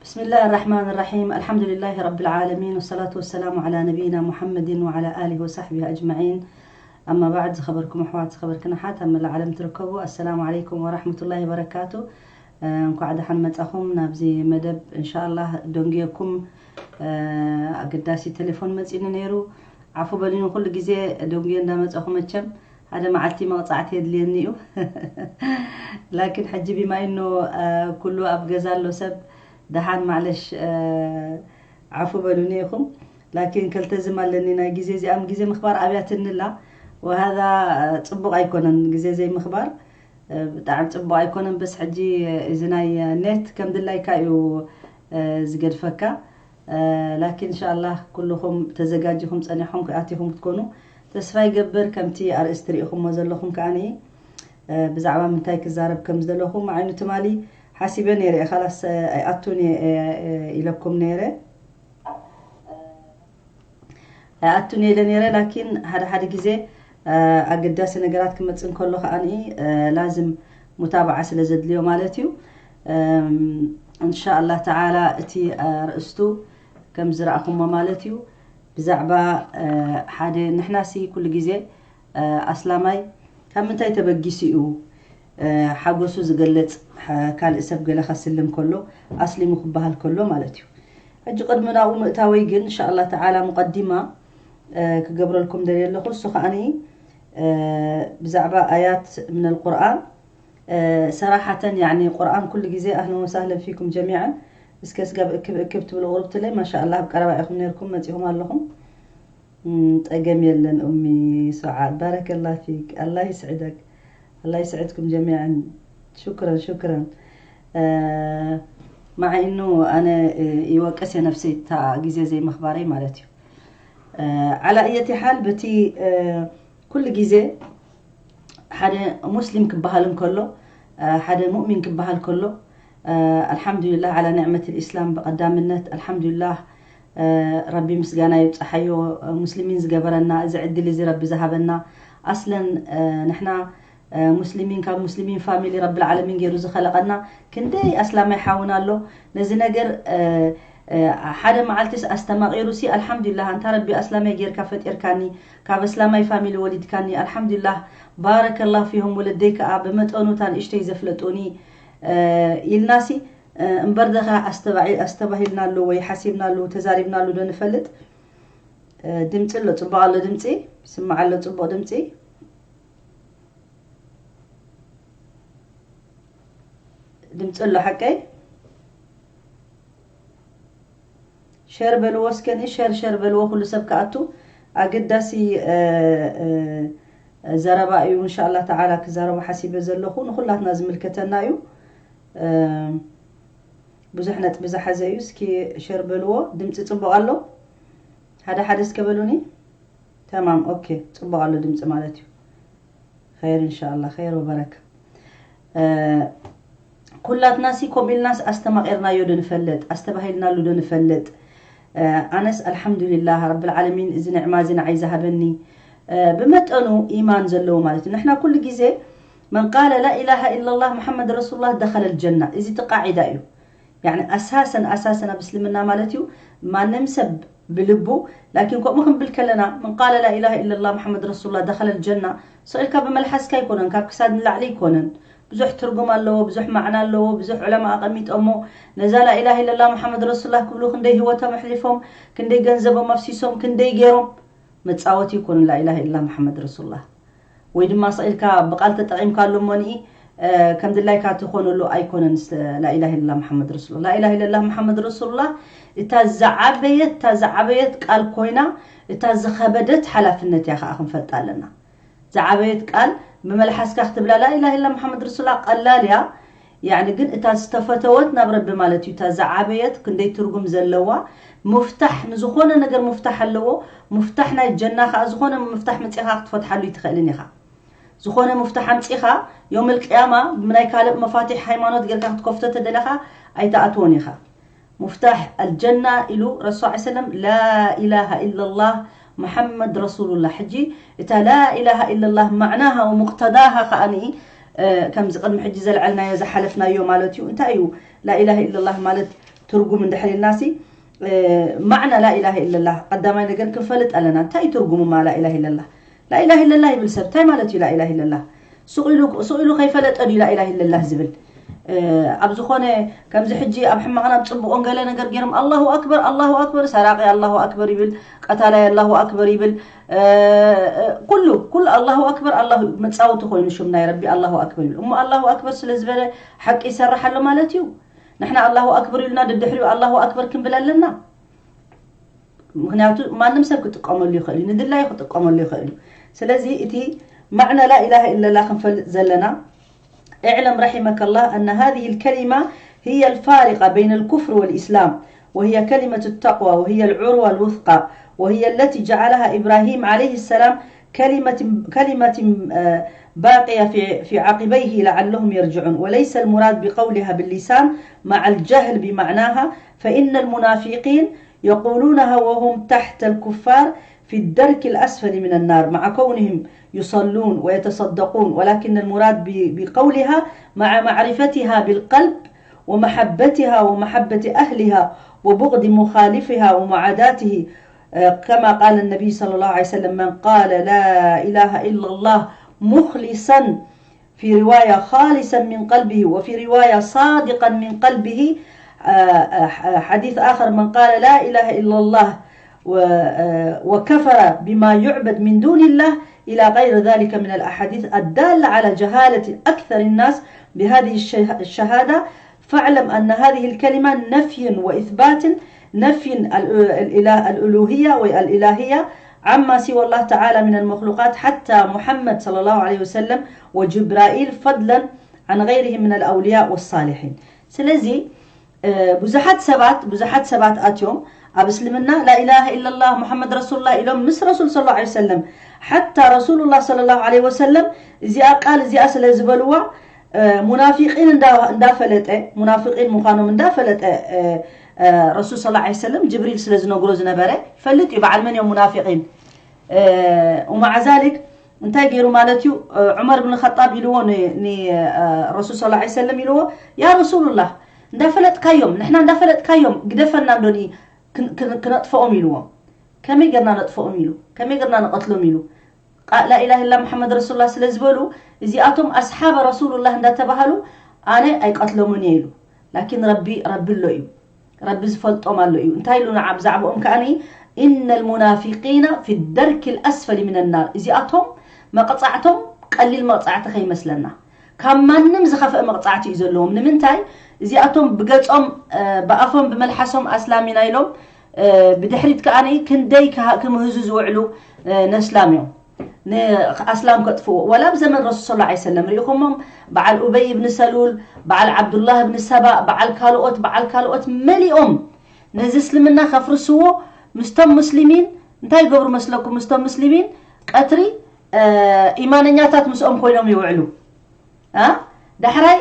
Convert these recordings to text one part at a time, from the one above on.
بسم الله الرحمن الرحيم. الحمد لله رب العالمين، والصلاة والسلام على نبينا محمد وعلى آله وصحبه أجمعين. أما بعد، ዝኸበርኩም ኣሕዋት፣ ዝኸበርክን ኣሓት ኣብ መላእ ዓለም ትርከቡ፣ ኣሰላሙ ዓለይኩም ወራሕመቱላሂ ወበረካቱ። እ፣ እንኳዕ ደሓን መጻኹም ናብዚ መደብ። እንሻኣላህ ደንጉየኩም፣ እ፣ ኣገዳሲ ቴሌፎን መጺኒ ነይሩ። ዓፉ በሉኒ፣ ኩሉ ግዜ ደንጉየ እንዳመጻኹ መቸም ሓደ መዓልቲ መቕጻዕቲ የድልየኒ እዩ። ላኪን ሕጂ ቢማ ኢኖ፣ እ፣ ኩሉ ኣብ ገዛ ኣሎ ሰብ ደሓን ማዕለሽ፣ እ፣ ዓፉ በሉኒ ኢኹም። ላኪን ክልተ ዝም ኣለኒ ናይ ግዜ እዚኣም ግዜ ምኽባር ኣብያትንላ ወሃዛ፣ እ፣ ጽቡቕ ኣይኮነን ግዜ ዘይምኽባር፣ እ፣ ብጣዕሚ ጽቡቕ ኣይኮነን። በስ ሕጂ እዚ ናይ ኔት ከም ድላይካ እዩ፣ እ፣ ዝገድፈካ። እ፣ ላኪን እንሻኣላህ ኩልኹም ተዘጋጂኹም ጸኒሖም ክኣቲኹም ክትኮኑ ተስፋ ይገብር። ከምቲ ኣርእስቲ ርኢኹሞ ዘለኹም ከኣኒ፣ እ፣ ብዛዕባ ምንታይ ክዛረብ ከም ዝደለኹ መዓይኑ ትማሊ ሓሲበ ነይረ እየ። ካላስ፣ እ፣ ኣይኣቱን እየ፣ እ፣ እ፣ ኢለኩም ነይረ። ኣይኣቱን እየ ኢለ ነይረ፣ ላኪን ሓደ ሓደ ግዜ፣ እ፣ ኣገዳሲ ነገራት ክመጽእ እንከሎ ከኣኒ፣ እ፣ ላዝም ሙታባዓ ስለ ዘድልዮ ማለት እዩ። እም፣ እንሻኣላህ ተዓላ እቲ፣ እ፣ ኣርእስቱ ከም ዝረኣኹሞ ማለት እዩ። ብዛዕባ፣ እ፣ ሓደ ንሕናሲ ኩሉ ግዜ፣ እ፣ ኣስላማይ ካብ ምንታይ ተበጊሱ እዩ፣ እ፣ ሓጎሱ ዝገልጽ፣ ሓ-፣ ካልእ ሰብ ገለ ከስልም ከሎ፣ ኣስሊሙ ክበሃል ከሎ ማለት እዩ። ሕጂ ቅድሚ ናብኡ ምእታወይ ግን፣ እንሻኣላህ ተዓላ፣ ሙቀዲማ፣ እ፣ ክገብረልኩም ደልየ ኣለኹ። እሱ ከኣኒ፣ እ፣ ብዛዕባ ኣያት ምነል ቁርኣን፣ እ፣ ሰራሓተን፣ ያዕኒ፣ ቁርኣን ኩሉ ግዜ፣ ኣህለን ወሳህለን ፊኩም ጀሚዓን። እስከ ስጋብ እክብ እክብ ትብሉ ቁሩብትለይ፣ ማሻኣላህ፣ ኣብ ቀረባ ኢኹም ነይርኩም፣ መጺኹም ኣለኹም። እም፣ ጸገም የለን ኡሚ ሱዓድ፣ ባረከላ ፊክ፣ ኣላህ ይስዕደክ፣ ኣላህ ይስዕድኩም ጀሚዓን። ሹክረን፣ ሹክረን። እ፣ ማዓ ኢኑ ኣነ፣ እ፣ ይወቅስ እየ ነፍሰይ እታ ግዜ ዘይምኽባረይ ማለት እዩ። እ፣ ዓላ እየቲ ሓል በቲ፣ እ፣ ኩሉ ግዜ ሓደ ሙስሊም ክበሃል እንከሎ፣ እ፣ ሓደ ሙእሚን ክበሃል ከሎ፣ እ፣ ኣልሓምዱሊላህ ዓላ ኒዕመት ልኢስላም ብቐዳምነት፣ ኣልሓምዱሊላህ፣ እ፣ ረቢ ምስጋና ይብጽሓዮ፣ እ፣ ሙስሊሚን ዝገበረና፣ እዚ ዕድል እዚ ረቢ ዝሃበና። ኣስለን፣ እ፣ ንሕና፣ እ፣ ሙስሊሚን ካብ ሙስሊሚን ፋሚሊ ረቢ ልዓለሚን ገይሩ ዝኸለቐና፣ ክንደይ ኣስላማይ ሓውና ኣሎ። ነዚ ነገር፣ እ፣ እ፣ ሓደ መዓልቲስ ኣስተማቒሩሲ፣ ኣልሓምዱሊላህ፣ ኣንታ ረቢ ኣስላማይ ጌርካ ፈጢርካኒ፣ ካብ ኣስላማይ ፋሚሊ ወሊድካኒ፣ ኣልሓምዱሊላህ፣ ባረከላህ ፊሆም፣ ወለደይ ከኣ ብመጠኑ እታ ንእሽተይ ዘፍለጡኒ፣ እ፣ ኢልናሲ፣ እ፣ እምበር ደኻ ኣስተባዒ-፣ ኣስተባሂልናሉ ወይ ሓሲብናሉ፣ ተዛሪብናሉ ዶ ንፈልጥ? እ፣ ድምጺ ኣሎ፣ ጽቡቕ ኣሎ ድምጺ፣ ይስማዕ ኣሎ ጽቡቕ ድምጺ። ድምጺ ኣሎ ሓቀይ? ሸር በልዎ እስከ፣ ኒ ሸር፣ ሸር በልዎ፣ ኩሉ ሰብ ክኣቱ። ኣገዳሲ፣ እ፣ እ፣ ዘረባ እዩ፣ እንሻላ ተዓላ ክዛረቦ ሓሲበ ዘለኹ፣ ንኹላትና ዝምልከተና እዩ። እ፣ ብዙሕ ነጥቢ ዝሓዘ እዩ። እስኪ ሸር በልዎ። ድምጺ ጽቡቕ ኣሎ? ሓደ ሓደ እስከ በሉኒ። ተማም፣ ኦኬ፣ ጽቡቕ ኣሎ ድምጺ ማለት እዩ። ኸይር፣ እንሻላ፣ ኸይር ወበረካ። እ፣ ኩላትናሲ ከምኡ ኢልናስ ኣስተማቒርናዮ ዶ ንፈልጥ? ኣስተባሂልናሉ ዶ ንፈልጥ? እ፣ ኣነስ ኣልሓምዱሊላህ ረብል ዓለሚን፣ እዚ ንዕማ እዚ ንዓይ ዝሃበኒ፣ እ፣ ብመጠኑ ኢማን ዘለዎ ማለት እዩ። ንሕና ኩሉ ግዜ መን ቃለ ላኢላሃ ኢላላህ ሙሓመድ ረሱሉላህ ደኸለል ጀና። እዚ እቲ ቃዒዳ እዩ። ያዕኒ ኣሳሰን፣ ኣሳሰን ኣብ እስልምና ማለት እዩ፣ ማንም ሰብ ብልቡ፣ ላኪን ከምኡ ክንብል ከለና፣ መን ቃለ ላኢላሃ ኢላላህ ሙሓመድ ረሱሉላህ ደኸለል ጀና፣ ስቕ ኢልካ ብመልሓስካ ኣይኮነን፣ ካብ ክሳድ ንላዕሊ ኣይኮነን። ብዙሕ ትርጉም ኣለዎ፣ ብዙሕ ማዕና ኣለዎ፣ ብዙሕ ዑለማ ኣቐሚጦሞ። ነዛ ላኢላሃ ኢላላህ ሙሓመድ ረሱሉላህ ክብሉ ክንደይ ህይወቶም ኣሕሊፎም፣ ክንደይ ገንዘቦም ኣፍሲሶም፣ ክንደይ ገይሮም። መጻወቲ ኣይኮነን ላኢላሃ ኢላላህ ሙሓመድ ረሱሉላህ። ወይ ድማ ስቕ ኢልካ ብቓል ተጠቒምካሉ እሞኒ፣ እ፣ ከም ድላይካ ትኾነሉ ኣይኮነን። ስ-፣ ላኢላሃ ኢላላህ ሙሓመድ ረሱሉላህ። ላኢላሃ ኢላላህ ሙሓመድ ረሱሉላህ እታ ዝዓበየት፣ እታ ዝዓበየት ቃል ኮይና፣ እታ ዝኸበደት ሓላፍነት እያ ከኣ ክንፈልጣ ኣለና። ዝዓበየት ቃል ብመልሓስካ ክትብላ፣ ላኢላሃ ኢላላህ ሙሓመድ ረሱሉላህ ቀላል እያ። ያዕኒ ግን እታ ዝተፈተወት ናብ ረቢ ማለት እዩ። እታ ዝዓበየት ክንደይ ትርጉም ዘለዋ፣ ሙፍታሕ፣ ንዝኾነ ነገር ሙፍታሕ ኣለዎ። ሙፍታሕ ናይ ጀና ከኣ ዝኾነ ሙፍታሕ መጺኻ ክትፈትሓሉ ይትኽእልን ኢኻ። ዝኾነ ሙፍታሕ ኣምጺኻ፣ ዮመል ቅያማ ብናይ ካልእ መፋቲሕ ሃይማኖት ጌርካ ክትከፍቶ ተደለኻ ኣይትኣትዎን ኢኻ። ሙፍታሕ ኣልጀና ኢሉ ረሱል ሰለም፣ ላኢላሃ ኢላላህ መሓመድ ረሱሉላህ። ሕጂ እታ ላኢላሃ ኢላላህ ማዕናሃ ወሙቅተዳሃ ከኣኒ፣ እ፣ ከምዚ ቅድሚ ሕጂ ዘልዐልናዮ ዝሓለፍናዮ ማለት እዩ። እንታይ እዩ ላኢላሃ ኢላላህ ማለት? ትርጉም እንድሕር ኢልናሲ፣ ማዕና ላኢላሃ ኢለላህ ቀዳማይ ነገር ክንፈልጥ ኣለና። እንታይ እዩ ትርጉሙ ማ ላኢላሃ ኢለላህ? ላኢላሃ ኢለላህ ይብል ሰብ እንታይ ማለት እዩ? ላኢላሃ ኢለላህ ሱቕ ኢሉ ሱቕ ኢሉ ከይፈለጠ ድዩ ላኢላሃ ኢለላህ ዝብል? ኣብ ዝኾነ ከምዚ ሕጂ ኣብ ሕማቕን ኣብ ጽቡቕን ገለ ነገር ገይሮም ኣላሁ ኣክበር ኣላሁ ኣክበር፣ ሰራቂ ኣላሁ ኣክበር ይብል፣ ቀታላይ ኣላሁ ኣክበር ይብል። ኩሉ ኩሉ ኣላሁ ኣክበር ኣላሁ መጻወቲ ኮይኑ ሽም ናይ ረቢ ኣላሁ ኣክበር ይብል። እሞ ኣላሁ ኣክበር ስለ ዝበለ ሓቂ ይሰርሕ ኣሎ ማለት እዩ? ንሕና ኣላሁ ኣክበር ኢልና ድድሕሪኡ ኣላሁ ኣክበር ክንብል ኣለና? ምክንያቱ ማንም ሰብ ክጥቀመሉ ይኽእል እዩ፣ ንድላዩ ክጥቀመሉ ይኽእል እዩ። ስለዚ እቲ ማዕና ላኢላሃ ኢለላ ክንፈልጥ ዘለና اعلم رحمك الله أن هذه الكلمة هي الفارقة بين الكفر والإسلام، وهي كلمة التقوى، وهي العروة الوثقى، وهي التي جعلها إبراهيم عليه السلام كلمة كلمة آه، باقية في في عقبيه لعلهم يرجعون. وليس المراد بقولها باللسان مع الجهل بمعناها، فإن المنافقين يقولونها وهم تحت الكفار في الدرك الأسفل من النار مع كونهم يصلون ويتصدقون، ولكن المراد بقولها مع معرفتها بالقلب ومحبتها ومحبة أهلها وبغض مخالفها ومعاداته، آه، كما قال النبي صلى الله عليه وسلم: من قال لا إله إلا الله مخلصا، في رواية خالصا من قلبه، وفي رواية صادقا من قلبه، آه، آه، حديث آخر: من قال لا إله إلا الله و- آه، وكفر بما يعبد من دون الله، إلى غير ذلك من الأحاديث الدالة على جهالة أكثر الناس بهذه الشه- الشهادة. فاعلم أن هذه الكلمة نفي وإثبات، نفي الإله الألوهية والإلهية عما سوى الله تعالى من المخلوقات حتى محمد صلى الله عليه وسلم وجبرائيل فضلا عن غيرهم من الأولياء والصالحين. ስለዚ ብዙሓት ሰባት ብዙሓት ሰባት ኣትዮም ኣብ እስልምና ላኢላሃ ኢላላህ ሙሓመድ ረሱሉላህ ኢሎም ምስ ረሱል ሰለላሁ ዐለይሂ ወሰለም ሓታ ረሱሉላህ ሰለላሁ ዐለይሂ ወሰለም እዚኣ ቃል እዚኣ ስለ ዝበልዋ ሙናፊቂን እንዳፈለጠ ሙናፊቂን ምዃኖም እንዳፈለጠ ረሱል ሰለላሁ ዐለይሂ ወሰለም ጅብሪል ስለ ዝነግሮ ዝነበረ ይፈልጥ እዩ በዓል መን እዮም ሙናፊቂን። ومع ذلك እንታይ ገይሩ ማለት እዩ ዑመር ብን ኸጣብ ኢልዎ ንረሱል ስ ሰለም ኢልዎ ያ ረሱሉላህ እንዳፈለጥካዮም ንሕና እንዳፈለጥካዮም ግደፈና እንዶ ክነጥፈኦም ኢልዎም። ከመይ ገርና ነጥፈኦም ኢሉ ከመይ ገርና ንቐትሎም ኢሉ ላኢላህ ላ መሓመድ ረሱሉላ ስለ ዝበሉ እዚኣቶም ኣስሓበ ረሱሉላህ እንዳተባሃሉ ኣነ ኣይቀትሎምን እየ ኢሉ። ላኪን ረቢ ረቢ ኣሎ እዩ ረቢ ዝፈልጦም ኣሎ እዩ እንታይ ኢሉ ንዓ ብዛዕባኦም ከዓኒ إن المنافقين في الدرك الأسفل من النار እዚኣቶም መቕፃዕቶም ቀሊል መቕፃዕቲ ከይመስለና ካብ ማንም ዝኸፍአ መቕፃዕቲ እዩ ዘለዎም ንምንታይ እዚኣቶም ብገፆም ብኣፎም ብመልሓሶም ኣስላም ኢና ኢሎም ብድሕሪት ከዓኒ ክንደይ ክምህዙ ዝውዕሉ ነስላም እዮም ንኣስላም ከጥፍዎ ወላ ኣብ ዘመን ረሱል ስ ሰለም ርኢኹሞም በዓል ኡበይ እብኒ ሰሉል በዓል ዓብዱላህ እብኒ ሰባእ በዓል ካልኦት በዓል ካልኦት መሊኦም ነዚ እስልምና ከፍርስዎ ምስቶም ሙስሊሚን እንታይ ይገብሩ መስለኩም ምስቶም ሙስሊሚን ቀትሪ ኢማነኛታት ምስኦም ኮይኖም ይውዕሉ ዳሕራይ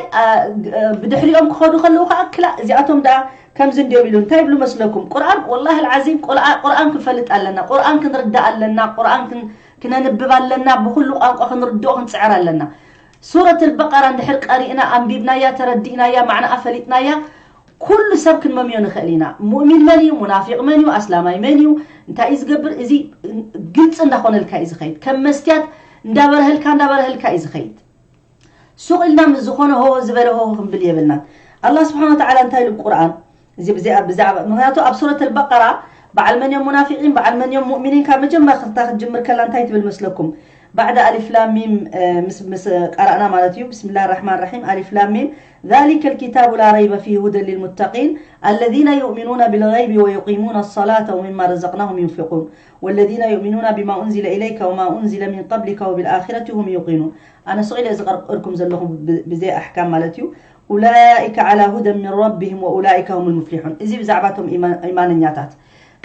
ብድሕሪኦም ክኸዱ ከለዉ ከዓ ክላ እዚኣቶም ደኣ ከምዚ እንዲዮም ኢሉ እንታይ ይብሉ መስለኩም ቁርኣን ወላሂ ልዓዚም ቁርኣን ክንፈልጥ ኣለና ቁርኣን ክንርዳእ ኣለና ቁርኣን ክነንብብ ኣለና ብኩሉ ቋንቋ ክንርድኦ ክንፅዕር ኣለና ሱረት ልበቀራ እንድሕር ቀሪእና ኣንቢብናያ ተረዲእናያ ማዕናኣ ፈሊጥናያ ኩሉ ሰብ ክንመምዮ ንኽእል ኢና ሙእሚን መን እዩ ሙናፊቅ መን እዩ ኣስላማይ መን እዩ እንታይ እዩ ዝገብር እዚ ግልፂ እንዳኾነልካ እዩ ዝኸይድ ከም መስትያት እንዳበረሀልካ እንዳበረሀልካ እዩ ዝኸይድ ሱቕ ኢልና ምስ ዝኾነ ሆ ዝበለ ሆ ክንብል የብልናን ኣላ ስብሓን ወተዓላ እንታይ ኢሉ ቁርኣን እዚ ብዚኣ ብዛዕባ ምክንያቱ ኣብ ሱረት ኣልበቀራ በዓል መን እዮም ሙናፊቂን በዓል መን እዮም ሙእሚኒን ካብ መጀመርታ ክትጅምር ከላ እንታይ ትብል መስለኩም بعد ألف لام ميم ምስ ምስ ቀራእና ማለት እዩ بسم الله الرحمن الرحيم ألف لام ميم ذلك الكتاب لا ريب فيه هدى للمتقين الذين يؤمنون بالغيب ويقيمون الصلاة ومما رزقناهم ينفقون والذين يؤمنون بما أنزل إليك وما أنزل من قبلك وبالآخرة هم يوقنون ኣነ ስቕ ኢለ ዝቐርቀርኩም ዘለኹ ብዘይ ኣሕካም ማለት እዩ أولئك على هدى من ربهم وأولئك هم المفلحون እዚ ብዛዕባቶም ኢማነኛታት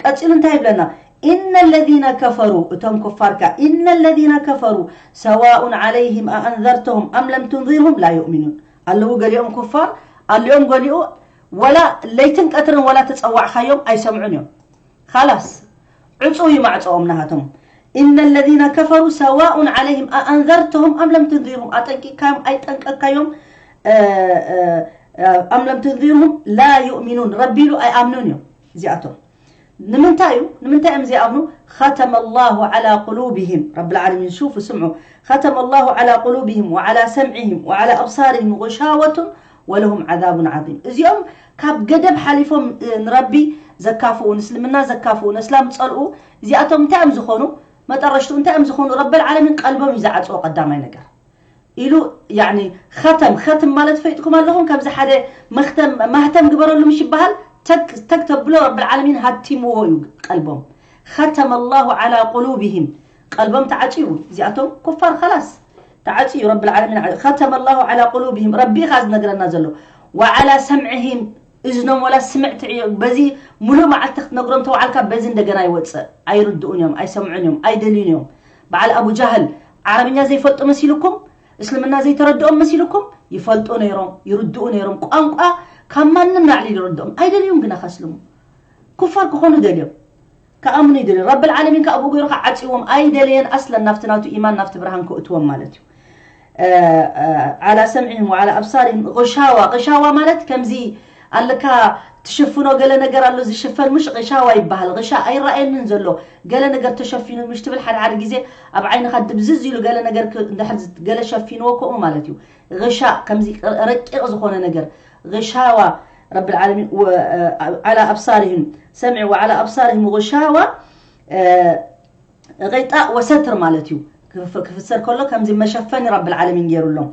ቀፂሉ እንታይ ይብለና إن الذين كفروا እቶም ኩፋር ከ إن الذين كفروا سواء عليهم أأنذرتهم أم لم تنذرهم لا يؤمنون ኣለዉ ገሊኦም ኩፋር ኣሊኦም ገሊኡ ወላ ለይትን ቀትርን ወላ ተፀዋዕካዮም ኣይሰምዑን እዮም ካላስ ዕፁ እዩ ማዕፅኦም ናሃቶም إن الذين كفروا سواء عليهم أأنذرتهم أم لم تنذرهم ኣጠንቂካዮም ኣይጠንቀካዮም أم لم تنذرهم لا يؤمنون. ረቢ ኢሉ ኣይኣምኑን እዮም እዚኣቶም። ንምንታይ እዩ? ንምንታይ እዮም ዘይኣምኑ? ختم الله على قلوبهم. ረብል ዓለሚን፣ ሹፉ፣ ስምዑ። ختم الله على قلوبهم وعلى سمعهم وعلى أبصارهم غشاوة ولهم عذاب عظيم. እዚኦም ካብ ገደብ ሓሊፎም፣ እ፣ ንረቢ ዘካፍኡ፣ ንእስልምና ዘካፍኡ፣ ንእስላም ዝጸልኡ፣ እዚኣቶም እንታይ እዮም ዝኾኑ? መጠረሽቱ እንታይ እዮም ዝኾኑ? ረብል ዓለሚን ቀልቦም እዩ ዝዓጽዎ ቀዳማይ ነገር። ኢሉ፣ ያኒ፣ ኸተም፣ ኸትም ማለት ፈይጥኩም ኣለኹም? ከምዚ ሓደ መኽተም፣ ማህተም ግበረሉ ምሽ ይበሃል? ተግ፣ ተግ ተብሎ ረብል ዓለሚን ሃቲምዎ እዩ ቀልቦም። ختم الله على قلوبهم። ቀልቦም ተዓጽዩ። እዚኣቶም ኩፋር ኸላስ ተዓጽዩ ረብል ዓለሚን። ع-، ختم الله على قلوبهم። ረቢ ኢኻ ዝነግረና ዘሎ። وعلى سمعهم። እዝኖም ወላ ስምዕ ትዕዮ። በዚ ሙሉእ መዓልቲ ክትነግሮም ተውዓልካ፣ በዚ እንደገና ይወጽእ። ኣይርድኡን እዮም፣ ኣይሰምዑን እዮም፣ ኣይደልዩን እዮም። በዓል ኣቡ ጃህል ዓረብኛ ዘይፈልጡ መሲልኩም? እስልምና ዘይተረድኦም መሲልኩም? ይፈልጡ ነይሮም፣ ይርድኡ ነይሮም። ቋንቋ ካብ ማንም ናዕሊ ይርድኦም። ኣይደልዩን ግና ከስልሙ። ኩፋር ክኾኑ ደልዮም። ከኣምኑ ይደልዩ። ረብል ዓለሚን ከኣ ብኡ ገይሩ ከዓጽይዎም ኣይደለየን ኣስለን ናብቲ ናቱ ኢማን፣ ናብቲ ብርሃን ከእትዎም ማለት እዩ። እ፣ እ፣ على سمعهم وعلى أبصارهم غشاوة። غشاوة ማለት ከምዚ ኣለካ ትሽፍኖ ገለ ነገር ኣሎ ዝሽፈን፣ ምሽ غشاوة ይበሃል። غشاء ኣይረኣየንን ዘሎ ገለ ነገር ተሸፊኑ ምሽ ትብል፣ ሓደ ሓደ ግዜ ኣብ ዓይንኻ ድብዝዝ ኢሉ ገለ ነገር ክ-፣ እንድሕር ዝ-፣ ገለ ሸፊንዎ ከምኡ ማለት እዩ። غشاء ከምዚ ረቂቕ ዝኾነ ነገር። غشاوة ረብል ዓለሚን ወ-፣ على أبصارهم سمع وعلى أبصارهم غشاوة፣ እ፣ غطاء وستر ማለት እዩ። ክፍ-፣ ክፍሰር ከሎ ከምዚ መሸፈኒ ረብል ዓለሚን ገይሩሎም።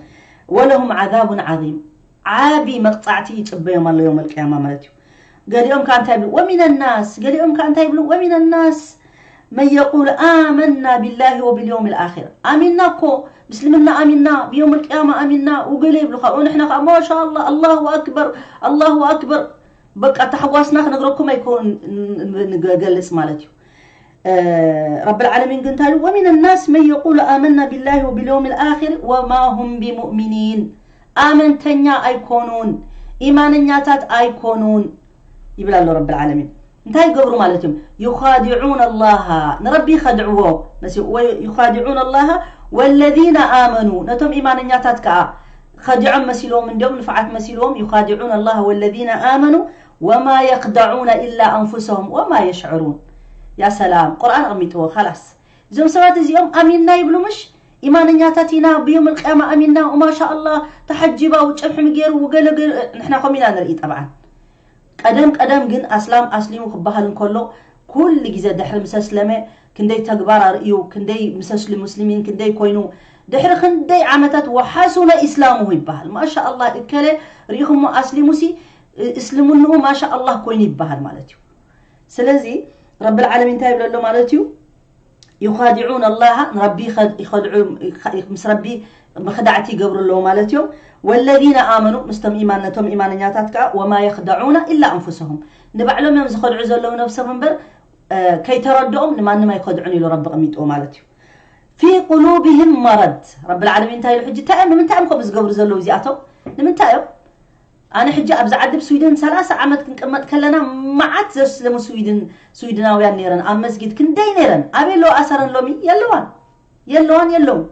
ولهم عذاب عظيم። ዓቢ መቕጻዕቲ ይጽበዮም ኣሎ የውመል ቅያማ ማለት እዩ። ገሊኦም ከኣ እንታይ ይብሉ? ومن الناس። ገሊኦም ከኣ እንታይ ይብሉ? ومن الناس من يقول آمنا بالله وباليوم الآخر። ኣሚንና እኮ፣ ምስልምና ኣሚንና፣ ብየውመል ቅያማ ኣሚንና፣ ውገለ ይብሉኻ። ንሕና ከኣ ማሻ ኣላህ፣ ኣላሁ ኣክበር፣ ኣላሁ ኣክበር። በቃ ታሕጓስና ክነግረኩም ኣይኮን ን-፣ ን-፣ ንገልጽ ማለት እዩ። እ፣ ረብል ዓለሚን ግን እንታይ ኢሉ? ومن الناس من يقول آمنا بالله وباليوم الآخر وما هم بمؤمنين። ኣመንተኛ ኣይኮኑን፣ ኢማነኛታት ኣይኮኑን ይብል ኣሎ ረብል ዓለሚን። እንታይ ይገብሩ ማለት እዮም? يخادعون الله፣ ንረቢ ይኸድዕዎ መሲ-፣ ويخادعون الله والذين آمنوا። ነቶም ኢማነኛታት ከኣ ኸዲዖም መሲልዎም እንዲኦም፣ ንፍዓት መሲልዎም። يخادعون الله والذين آمنوا وما يخدعون إلا أنفسهم وما يشعرون። ያ ሰላም፣ ቁርኣን ኣቕሚጥዎ፣ ኻላስ። እዞም ሰባት እዚኦም ኣሚንና ይብሉ ምሽ? ኢማነኛታት ኢና፣ ብዮም ኣልቅያማ ኣሚንና፣ ወማሻ ኣላህ፣ ተሓጂባ፣ ውጨብ ሕሚ ገይሩ፣ ወገለ ገይሩ፣ ንሕና ከምኡ ኢና ንርኢ ጠብዓን። ቀደም ቀደም ግን ኣስላም ኣስሊሙ ክበሃል እንከሎ፣ ኩሉ ግዜ ድሕሪ ምስ ኣስለመ፣ ክንደይ ተግባር ኣርእዩ፣ ክንደይ ምስ ኣስሊ-፣ ሙስሊሚን ክንደይ ኮይኑ፣ ድሕሪ ክንደይ ዓመታት ወሓሱነ ኢስላሙሁ ይበሃል። ማሻ ኣላህ፣ እከለ ርኢኹሞ ኣስሊሙሲ፣ እ-፣ እስልምንኡ ማሻ ኣላህ ኮይኑ ይበሃል ማለት እዩ። ስለዚ ረብል ዓለሚን እንታይ ይብለሎ ማለት እዩ? يخادعون الله፣ ንረቢ ይኸድ-፣ ይኸድዑ፣ ምስ ረቢ መኽዳዕቲ ይገብሩ ኣለዉ ማለት እዮም። والذين آمنوا፣ ምስቶም ኢማን፣ ነቶም ኢማነኛታት ከኣ وما يخدعون إلا أنفسهم፣ ንባዕሎም እዮም ዝኸድዑ ዘለዉ ነብሶም እምበር፣ እ፣ ከይተረድኦም ንማንም ኣይከድዑን ኢሉ ረቢ ኣቐሚጥዎ ማለት እዩ። في قلوبهم مرض። ረብል ዓለሚን እንታይ ኢሉ ሕጂ? እንታይ እዮም፣ ንምንታይ እዮም ከምኡ ዝገብሩ ዘለዉ እዚኣቶም? ንምንታይ እዮም? ኣነ ሕጂ ኣብዚ ዓዲ፣ ኣብ ስዊድን፣ ሰላሳ ዓመት ክንቅመጥ ከለና፣ መዓት ዘስለሙ ስዊድን፣ ስዊድናውያን ነይረን፣ ኣብ መስጊድ ክንደይ ነይረን። ኣበይ ኣለዋ ኣሰረን ሎሚ? የለዋን፣ የለዋን፣ የለውን።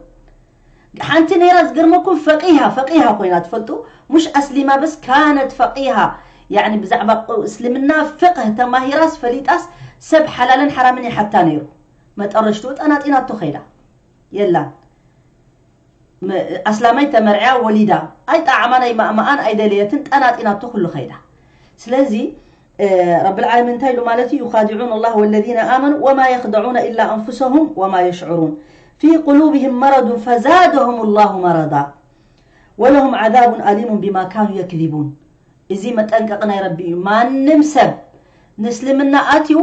ሓንቲ ነይራ፣ ዝገርመኩም፣ ፈቂሃ፣ ፈቂሃ ኮይና፣ ትፈልጡ፣ ሙሽ ኣስሊማ፣ በስ ካነት ፈቂሃ፣ ያዕኒ ብዛዕባ ቅ-፣ እስልምና ፍቅህ ተማሂራስ ፈሊጣስ ሰብ ሓላልን ሓራምን ይሓታ ነይሩ። መጠረሽትኡ ጠናጢናቶ ከይዳ። የላን። ም-፣ ኣስላማይ ተመርዕያ ወሊዳ፣ ኣይጠዓማን ኣይማእማኣን ኣይደለየትን፣ ጠናጢናቶ ኩሉ ከይዳ። ስለዚ፣ እ፣ ረብል ዓለሚን እንታይ ኢሉ ማለት እዩ? يخادعون الله والذين آمنوا وما يخدعون إلا أنفسهم وما يشعرون. في قلوبهم مرض فزادهم الله مرضا ولهم عذاب أليم بما كانوا يكذبون. እዚ መጠንቀቂ ናይ ረቢ እዩ። ማንም ሰብ ንእስልምና ኣትዩ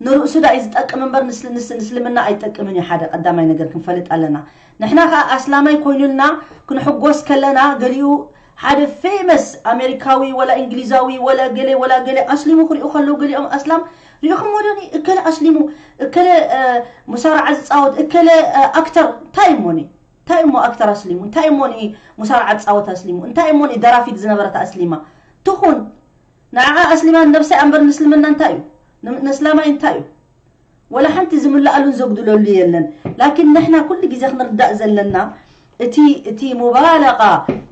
ንርእሱ ዳኣ እዩ ዝጠቅም እምበር ንስል-፣ ንስ-፣ ንእስልምና ኣይጠቅምን እዩ። ሓደ ቀዳማይ ነገር ክንፈልጥ ኣለና። ንሕና ከኣ ኣስላማይ ኮይኑልና ክንሕጎስ ከለና፣ ገሊኡ ሓደ ፌመስ ኣሜሪካዊ ወላ እንግሊዛዊ ወላ ገለ ወላ ገለ ኣስሊሙ ክሪኡ ከለዉ፣ ገሊኦም ኣስላም ሪኢኹምዎ ዶ? እከለ ኣስሊሙ፣ እከለ፣ እ፣ ሙሳርዓ ዝጻወት፣ እከለ፣ እ፣ ኣክተር፣ እንታይ እሞኒ? እንታይ እሞ ኣክተር ኣስሊሙ? እንታይ እሞ ኒ-፣ ሙሳርዓ ትጻወት ኣስሊሙ? እንታይ እሞ ኒ-፣ ደራፊት ዝነበረት ኣስሊማ? ትኹን። ንዓኣ ኣስሊማ ንነብሳ እያ እምበር ንእስልምና እንታይ እዩ? ን-፣ ንእስላማይ እንታይ እዩ? ወላ ሓንቲ ዝምልኣሉን ዘጉድለሉ የለን። ላኪን ንሕና ኩሉ ግዜ ክንርዳእ ዘለና፣ እቲ እቲ ሙባለቃ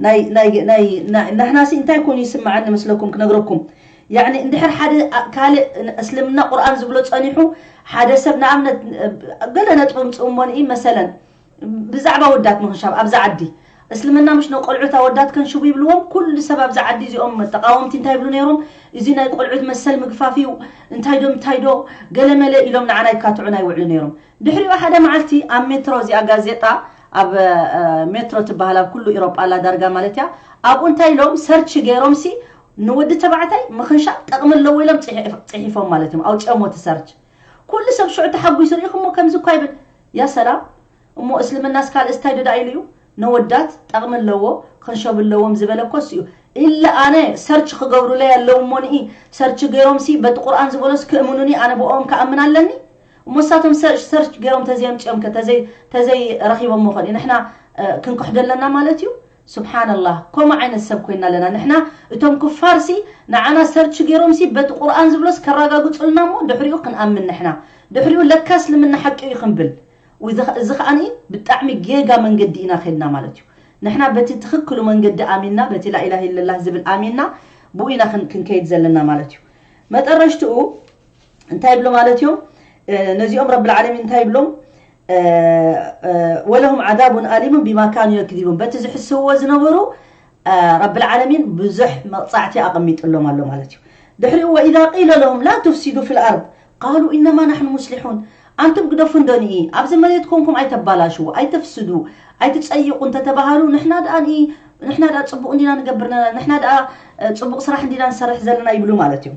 ናይ ናይ ናይ ናይ- ንሕናሲ እንታይ ኮይኑ ይስምዓኒ መስለኩም ክነግረኩም። ያኒ እንድሕር ሓደ ኣ- ካልእ ን- እስልምና ቁርኣን ዝብሎ ጸኒሑ፣ ሓደ ሰብ ንኣብነት እ፣ ገለ ነጥቢ ምጽኡ እሞ ንኢ መሰለን ብዛዕባ ወዳት ምኽንሻብ ኣብዛ ዓዲ እስልምና ምሽ ነቆልዑት ኣወዳት ከንሽቡ ይብልዎም። ኩሉ ሰብ ኣብዛ ዓዲ እዚኦም ተቃወምቲ እንታይ ይብሉ ነይሮም? እዚ ናይ ቆልዑት መሰል ምግፋፍ እዩ፣ እንታይ ዶ እንታይ ዶ ገለመለ ኢሎም ንዓና ይካትዑና ይውዕሉ ነይሮም። ድሕሪኡ ሓደ መዓልቲ ኣብ ሜትሮ እዚኣ ጋዜጣ ኣብ ሜትሮ ትበሃል ኣብ ኩሉ ኢሮጳ ኣላ ዳርጋ ማለት እያ። ኣብኡ እንታይ ኢሎም ሰርች ገይሮም ሲ ንወዲ ተባዕታይ ምኽንሻብ ጠቕሚ ኣለዎ ኢሎም ፅሒፎም ማለት እዮም ኣውፂኦሞ እቲ ሰርች። ኩሉ ሰብ ሽዑ ተሓጒሱ ርኢኹሞ ከምዚ እኳ ይብል። ያ ሰላም፣ እሞ እስልምናስ ካልእስ እንታይ ዶ ደኣ ኢሉ እዩ? ነወዳት ጠቕሚ ኣለዎ፣ ክንሸቡ ኣለዎም ዝበለ እኮ እሱ እዩ። ኢለ ኣነ ሰርች ክገብሩለይ ኣለዉ እሞ ንኢ ሰርች ገይሮም ሲ በቲ ቁርኣን ዝበሎስ ክእምኑኒ ኣነ ብኦም ክኣምን ኣለኒ? እሞ እሳቶም ሰርች ሰርች ገይሮም ተዘየምፅኦም ከ ተዘይ ተዘይ ረኺቦሞ ኸን ንሕና እ፣ ክንክሕዶ ኣለና ማለት እዩ? ስብሓንላህ፣ ከምኡ ዓይነት ሰብ ኮይና ኣለና ንሕና። እቶም ክፋር ሲ ንዓና ሰርች ገይሮም ሲ በቲ ቁርኣን ዝብሎስ ከረጋግፁልና እሞ ድሕሪኡ ክንኣምን ንሕና። ድሕሪኡ ለካ እስልምና ሓቂ እዩ ክንብል። እዚ ከ- እዚ ከኣኒ ብጣዕሚ ጌጋ መንገዲ ኢና ኸድና ማለት እዩ። ንሕና በቲ ትኽክሉ መንገዲ ኣሚንና፣ በቲ ላኢላህ ኢለላህ ዝብል ኣሚንና፣ ብኡ ኢና ክን- ክንከይድ ዘለና ማለት እዩ። መጠረሽትኡ እንታይ ይብሉ ማለት እዮም? እ፣ ነዚኦም ረብል ዓለሚን እንታይ ይብሎም? እ፣ እ፣ ወለሁም ዓዛቡን ኣሊሙን ቢማ ካኑ የክዚቡን። በቲ ዝሕስዎ ዝነበሩ እ፣ ረብል ዓለሚን ብዙሕ መቕጻዕቲ ኣቐሚጥሎም ኣሎ ማለት እዩ። ድሕሪኡ ወኢዛ ቂለ ለሁም ላ ቱፍሲዱ ፊል ኣርድ ቃሉ ኢነማ ናሕኑ ሙስሊሑን። ኣንቱም ግደፉ እንዶ ንኢ ኣብዚ መሬት ኮንኩም ኣይተባላሽዉ፣ ኣይተፍስዱ፣ ኣይትጸይቑ እንተተባሃሉ ንሕና ደኣ ንኢ ንሕና ደኣ ጽቡቕ እንዲና ንገብር ነና፣ ንሕና ደኣ እ፣ ጽቡቕ ስራሕ እንዲና ንሰርሕ ዘለና ይብሉ ማለት እዩ።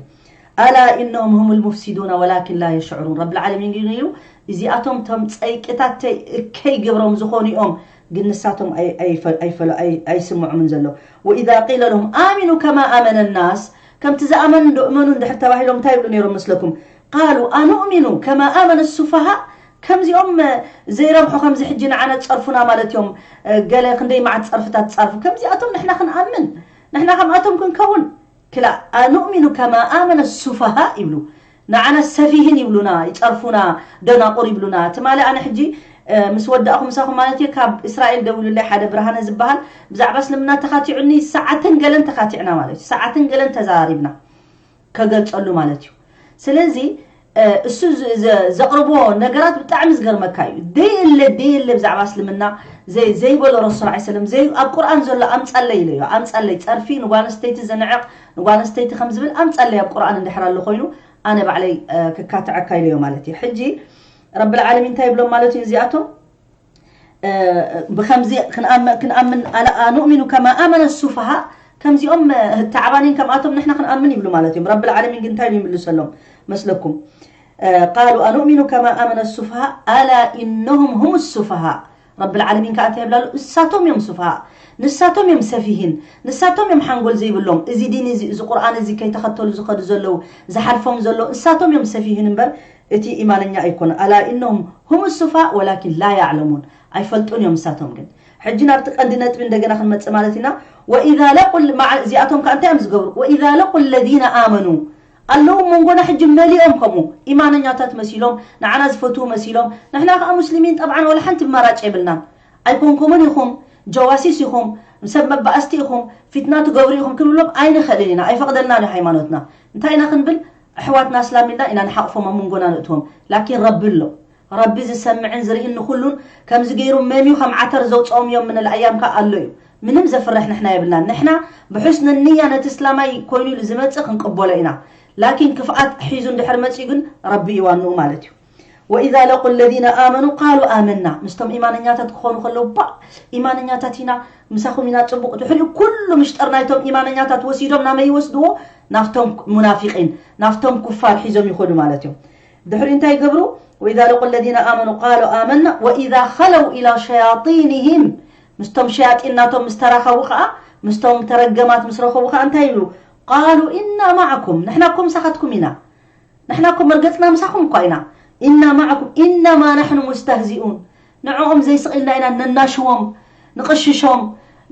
ኣላ ኢነሁም ሁሙል ሙፍሲዱና ወላኪን ላ የሽዑሩን። ረብል ዓለሚን ግን ኢሉ እዚኣቶም ቶም ጸይቅታት ተይ- ከይገብሮም ዝኾኑ እዮም፣ ግን ንሳቶም ኣይ- ኣይፈ- ኣይፈለ- ኣይ- ኣይስምዖምን ዘሎ። ወኢዛ ቂለ ለሁም ኣሚኑ ከማ ኣመነ ናስ፣ ከምቲ ዝኣመኑ ዶ እመኑ እንድሕር ተባሂሎም እንታይ ይብሉ ነይሮም መስለኩም? ቃሉ ኣኑእሚኑ ከማ ኣመነ ሱፋሃ፣ ከምዚኦም እ፣ ዘይረብሑ ከምዚ ሕጂ ንዓና ጸርፉና ማለት እዮም። እ፣ ገለ ክንደይ መዓት ጸርፍታት ጸርፉ ከምዚኣቶም ንሕና ክንኣምን ንሕና ከምኣቶም ክንከውን ክላ ኣኑእሚኑ ከማ ኣመነ ሱፋሃ ይብሉ። ንዓና ሰፊህን ይብሉና፣ ይጸርፉና፣ ደናቁር ይብሉና። ትማሊ ኣነ ሕጂ እ፣ ምስ ወዳእኹ ምሳኹም ማለት እየ ካብ እስራኤል ደዊሉለይ ሓደ ብርሃነ ዝበሃል ብዛዕባ እስልምና ተኻቲዑኒ ሰዓትን ገለን ተኻቲዕና ማለት እዩ። ሰዓትን ገለን ተዘራሪብና ከገልጸሉ ማለት እዩ። ስለዚ እ፣ እሱ ዝ- ዘ- ዘቕርቦ ነገራት ብጣዕሚ ዝገርመካ እዩ። ደየለ ደየለ ብዛዕባ እስልምና ዘይ- ዘይበሎ ረሱል ዓ ሰለም ዘይ ኣብ ቁርኣን ዘሎ ኣምጻለይ ኢለዮ። ኣምጻለይ ጸርፊ ንጓል ኣንስተይቲ ዘንዕቕ ንጓል ኣንስተይቲ ከም ዝብል ኣምጻለይ ኣብ ቁርኣን እንድሕር ኣሎ ኮይኑ ኣነ ባዕለይ እ፣ ክካትዐካ ኢለዮ ማለት እዩ። ሕጂ ረብል ዓለሚን እንታይ ይብሎም ማለት እዩ እዚኣቶም እ፣ ብኸምዚ ክንኣም- ክንኣምን ኣላ ኣኑእሚኑ ከማ ኣመነ ሱፋሃ ከምዚኦም እ፣ ተዓባኒን ከምኣቶም ንሕና ክንኣምን ይብሉ ማለት እዮም። ረብል ዓለሚን ግን እንታይ ኢሉ ይምልሰሎም መስለኩም? እ፣ ቃሉ ኣኑእሚኑ ከማ ኣመነ ሱፋሃ ኣላ ኢነሁም ሁም ሱፋሃ። ረብል ዓለሚን ከዓ እንታይ ይብላሉ? እሳቶም እዮም ሱፋሃ፣ ንሳቶም እዮም ሰፊሂን፣ ንሳቶም እዮም ሓንጎል ዘይብሎም። እዚ ዲን እዚ እዚ ቁርኣን እዚ ከይተኸተሉ ዝኸዱ ዘለዉ ዝሓልፎም ዘሎ እሳቶም እዮም ሰፊሂን እምበር እቲ ኢማነኛ ኣይኮነ። ኣላ ኢነሁም ሁም ሱፋ ወላኪን ላ ያዕለሙን። ኣይፈልጡን እዮም እሳቶም ግን። ሕጂ ናብቲ ቀንዲ ነጥቢ እንደገና ክንመጽእ ማለት ኢና። ወኢዛ ለቁ ል- መዓ- እዚኣቶም ከ እንታይ እዮም ዝገብሩ? ወኢዛ ለቁ ለዚነ ኣመኑ ኣለዉ መንጎና ሕጂ መሊኦም ከምኡ ኢማነኛታት መሲሎም ንዓና ዝፈትዉ መሲሎም ንሕና ከዓ ሙስሊሚን ጠብዓን ወላ ሓንቲ ማራጭ የብልናን። ኣይኮንኩምን ኢኹም ጀዋሲስ ኢኹም ሰብ መባእስቲ ኢኹም ፊትና ትገብሩ ኢኹም ክንብሎም ኣይንኽእልን ኢና። ኣይፈቕደልናን እዩ ሃይማኖትና። እንታይ ኢና ክንብል? ኣሕዋትና ኣስላም ኢልና ኢና ንሓቕፎም ኣብ መንጎና ንእትዎም። ላኪን ረቢ ኣሎ። ረቢ ዝሰምዕን ዝርእን ንኹሉን ከምዚ ገይሩ መምዩ ከም ዓተር ዘውፅኦም እዮም ምንል ኣያም ከዓ ኣሎ እዩ። ምንም ዘፍርሕ ንሕና የብልናን። ንሕና ብሑስኒ ንያ ነቲ እስላማይ ኮይኑ ኢሉ ዝመፅእ ክንቅበሎ ኢና። ላኪን ክፍኣት ሒዙ እንድሕር መፅኡ ግን ረቢ እዩ ዋንኡ ማለት እዩ። ወኢዛ ለቁ ለዚነ ኣመኑ ቃሉ ኣመና ምስቶም ኢማነኛታት ክኾኑ ከለዉ ባ ኢማነኛታት ኢና ምሳኹም ኢና ፅቡቕ ድሕሪኡ ኩሉ ምሽጠር ናይቶም ኢማነኛታት ወሲዶም ናመይ ይወስድዎ ናፍቶም ሙናፊቂን ናፍቶም ኩፋር ሒዞም ይኸዱ ማለት እዮም። ድሕሪ እንታይ ይገብሩ? ወኢዛ ለቁ ለዚነ ኣመኑ ቃሉ ኣመና ወኢዛ ኸለው ኢላ ሸያጢንህም ምስቶም ሸያጢን ናቶም ምስ ተራኸቡ ከዓ ምስቶም ተረገማት ምስ ረኸቡ ከዓ እንታይ ይብሉ? ቃሉ ኢና ማዓኩም ንሕና እኮ ምሳኻትኩም ኢና ንሕና እኮ መርገፅና ምሳኹም እኳ ኢና ኢና ማዓኩም ኢነማ ናሕኑ ሙስተህዚኡን ንዕኦም ዘይስቕ ኢልና ኢና ነናሽዎም ንቕሽሾም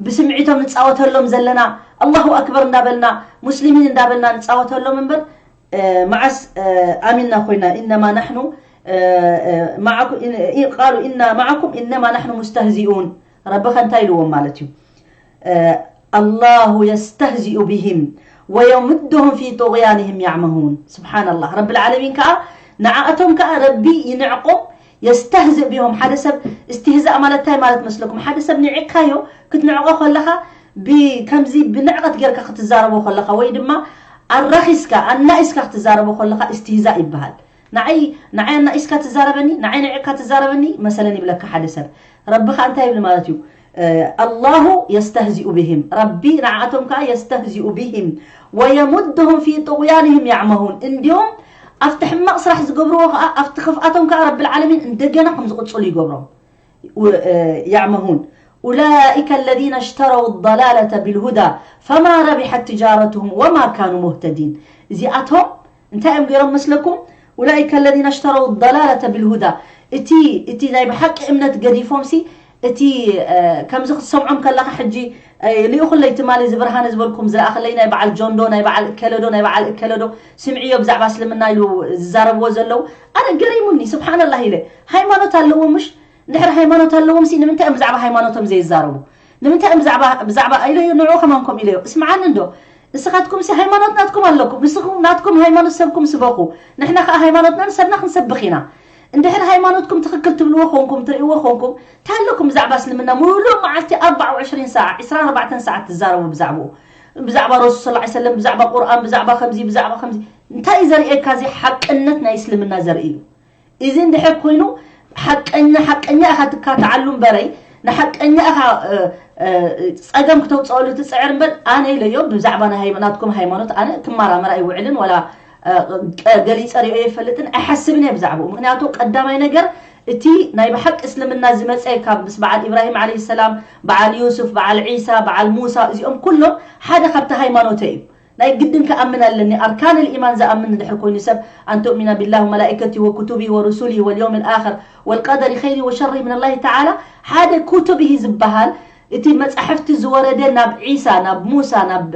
ብስምዒቶም ንፃወተሎም ዘለና ኣላሁ ኣክበር እንዳበልና ሙስሊሚን እንዳበልና ንፃወተሎም እምበር መዓስ ኣሚንና ኮይና ኢነማ ናሕኑ ቃሉ ኢና ማዓኩም ኢነማ ናሕኑ ሙስተህዚኡን ረቢ ከ እንታይ ኢልዎም ማለት እዩ? ኣላሁ የስተህዚኡ ብሂም ወየሙድሁም ፊ ጡغያንህም ያዕመሁን። ስብሓንላህ። ረቢ ልዓለሚን ከዓ ንዓኣቶም ከዓ ረቢ ይንዕቆም። የስተህዝእ ብሆም። ሓደ ሰብ እስትህዛእ ማለት እንታይ ማለት መስለኩም? ሓደ ሰብ ንዒቕካዮ ክትንዕቆ ከለኻ ከምዚ ብንዕቐት ጌርካ ክትዛረቦ ከለኻ ወይ ድማ ኣራኺስካ ኣናኢስካ ክትዛረቦ ከለኻ እስትህዛእ ይበሃል። ንዓይ ንዓይ ኣናኢስካ ትዛረበኒ፣ ንዓይ ንዒቕካ ትዛረበኒ መሰለን ይብለካ ሓደ ሰብ። ረቢ ኸኣ እንታይ ይብል ማለት እዩ? ኣላሁ የስተህዚኡ ብሂም፣ ረቢ ንዓኣቶም ከኣ የስተህዚኡ ብሂም ወየሙድሁም ፊ ጡغያንህም ያዕመሁን። እንዲዮም ኣብቲ ሕማቕ ስራሕ ዝገብርዎ ከኣ ኣብቲ ክፍኣቶም ከኣ ረቢ ልዓለሚን እንደገና ከም ዝቕጽሉ ይገብሮም። ያዕመሁን ኡላኢከ ለዚነ ሽተረው ضላለተ ብልሁዳ ፈማ ረቢሐት ትጃረትሁም ወማ ካኑ ሙህተዲን። እዚኣቶም እንታይ እዮም ገይሮም መስለኩም? ኡላኢከ ለዚነ ሽተረው ضላለተ ብልሁዳ፣ እቲ እቲ ናይ ብሓቂ እምነት ገዲፎም ሲ እቲ ከምዚ ክትሰምዖም ከለካ ሕጂ ልኢኹለይ ትማሊ ዝብርሃነ ዝበልኩም ዝለኣኽለይ ናይ በዓል ጆንዶ ናይ በዓል እከለዶ ናይ በዓል እከለዶ ስምዕዮ ብዛዕባ እስልምና ኢሉ ዝዛረብዎ ዘለዉ ኣነ ገሪሙኒ። ስብሓንላህ ኢለ ሃይማኖት ኣለዎ ምሽ እንድሕር ሃይማኖት ኣለዎም ሲ ንምንታይ እዮም ብዛዕባ ሃይማኖቶም ዘይዛረቡ? ንምንታይ እዮም ብዛዕባ ብዛዕባ ኢለዮ ንዑ ከማን ከም ኢለዮ እስምዓኒ እንዶ እስኻትኩም ሲ ሃይማኖት ናትኩም ኣለኩም ንስኹም ናትኩም ሃይማኖት ሰብኩም ስበኹ። ንሕና ከዓ ሃይማኖትናን ሰብና ክንሰብኽ ኢና። እንድሕር ሃይማኖትኩም ትኽክል ትብልዎ ኾንኩም ትርእይዎ ኾንኩም እንታይ ኣለኩም ብዛዕባ እስልምና ሙሉእ መዓልቲ ኣርባዓ ወዕሽሪን ሰዓ ዕስራን ኣርባዕተን ሰዓት ትዛረቡ ብዛዕባኡ ብዛዕባ ረሱል ስ ሰለም ብዛዕባ ቁርኣን ብዛዕባ ከምዚ ብዛዕባ ከምዚ እንታይ እዩ ዘርእየካ እዚ ሓቅነት ናይ እስልምና ዘርኢ እዩ። እዚ እንድሕር ኮይኑ ሓቀኛ ሓቀኛ ኢኻ ትካትዓሉ እምበረይ ንሓቀኛ ኢኻ ጸገም ክተውፅኣሉ ትፅዕር እምበር ኣነ ኢለዮ ብዛዕባ ናይ ናትኩም ሃይማኖት ኣነ ክመራመር ኣይውዕልን ወላ ገሊፀ ሪኦ የፈልጥን ኣይሓስብን እየ ብዛዕባኡ ምክንያቱ ቀዳማይ ነገር እቲ ናይ ብሓቂ እስልምና ዝመፀ ካብ ምስ በዓል ኢብራሂም ዓለ ሰላም በዓል ዩሱፍ በዓል ዒሳ በዓል ሙሳ እዚኦም ኩሎም ሓደ ካብቲ ሃይማኖተ እዩ ናይ ግድን ክኣምን ኣለኒ ኣርካን ልኢማን ዝኣምን እንድሕር ኮይኑ ሰብ ኣን ትእሚና ቢላህ ወመላኢከቲ ወክቱቢ ወሩሱሊ ወልዮም ልኣኸር ወልቀደሪ ኸይሪ ወሸሪ ምን ላሂ ተዓላ ሓደ ኩቱብሂ ዝበሃል እቲ መፃሕፍቲ ዝወረደ ናብ ዒሳ ናብ ሙሳ ናብ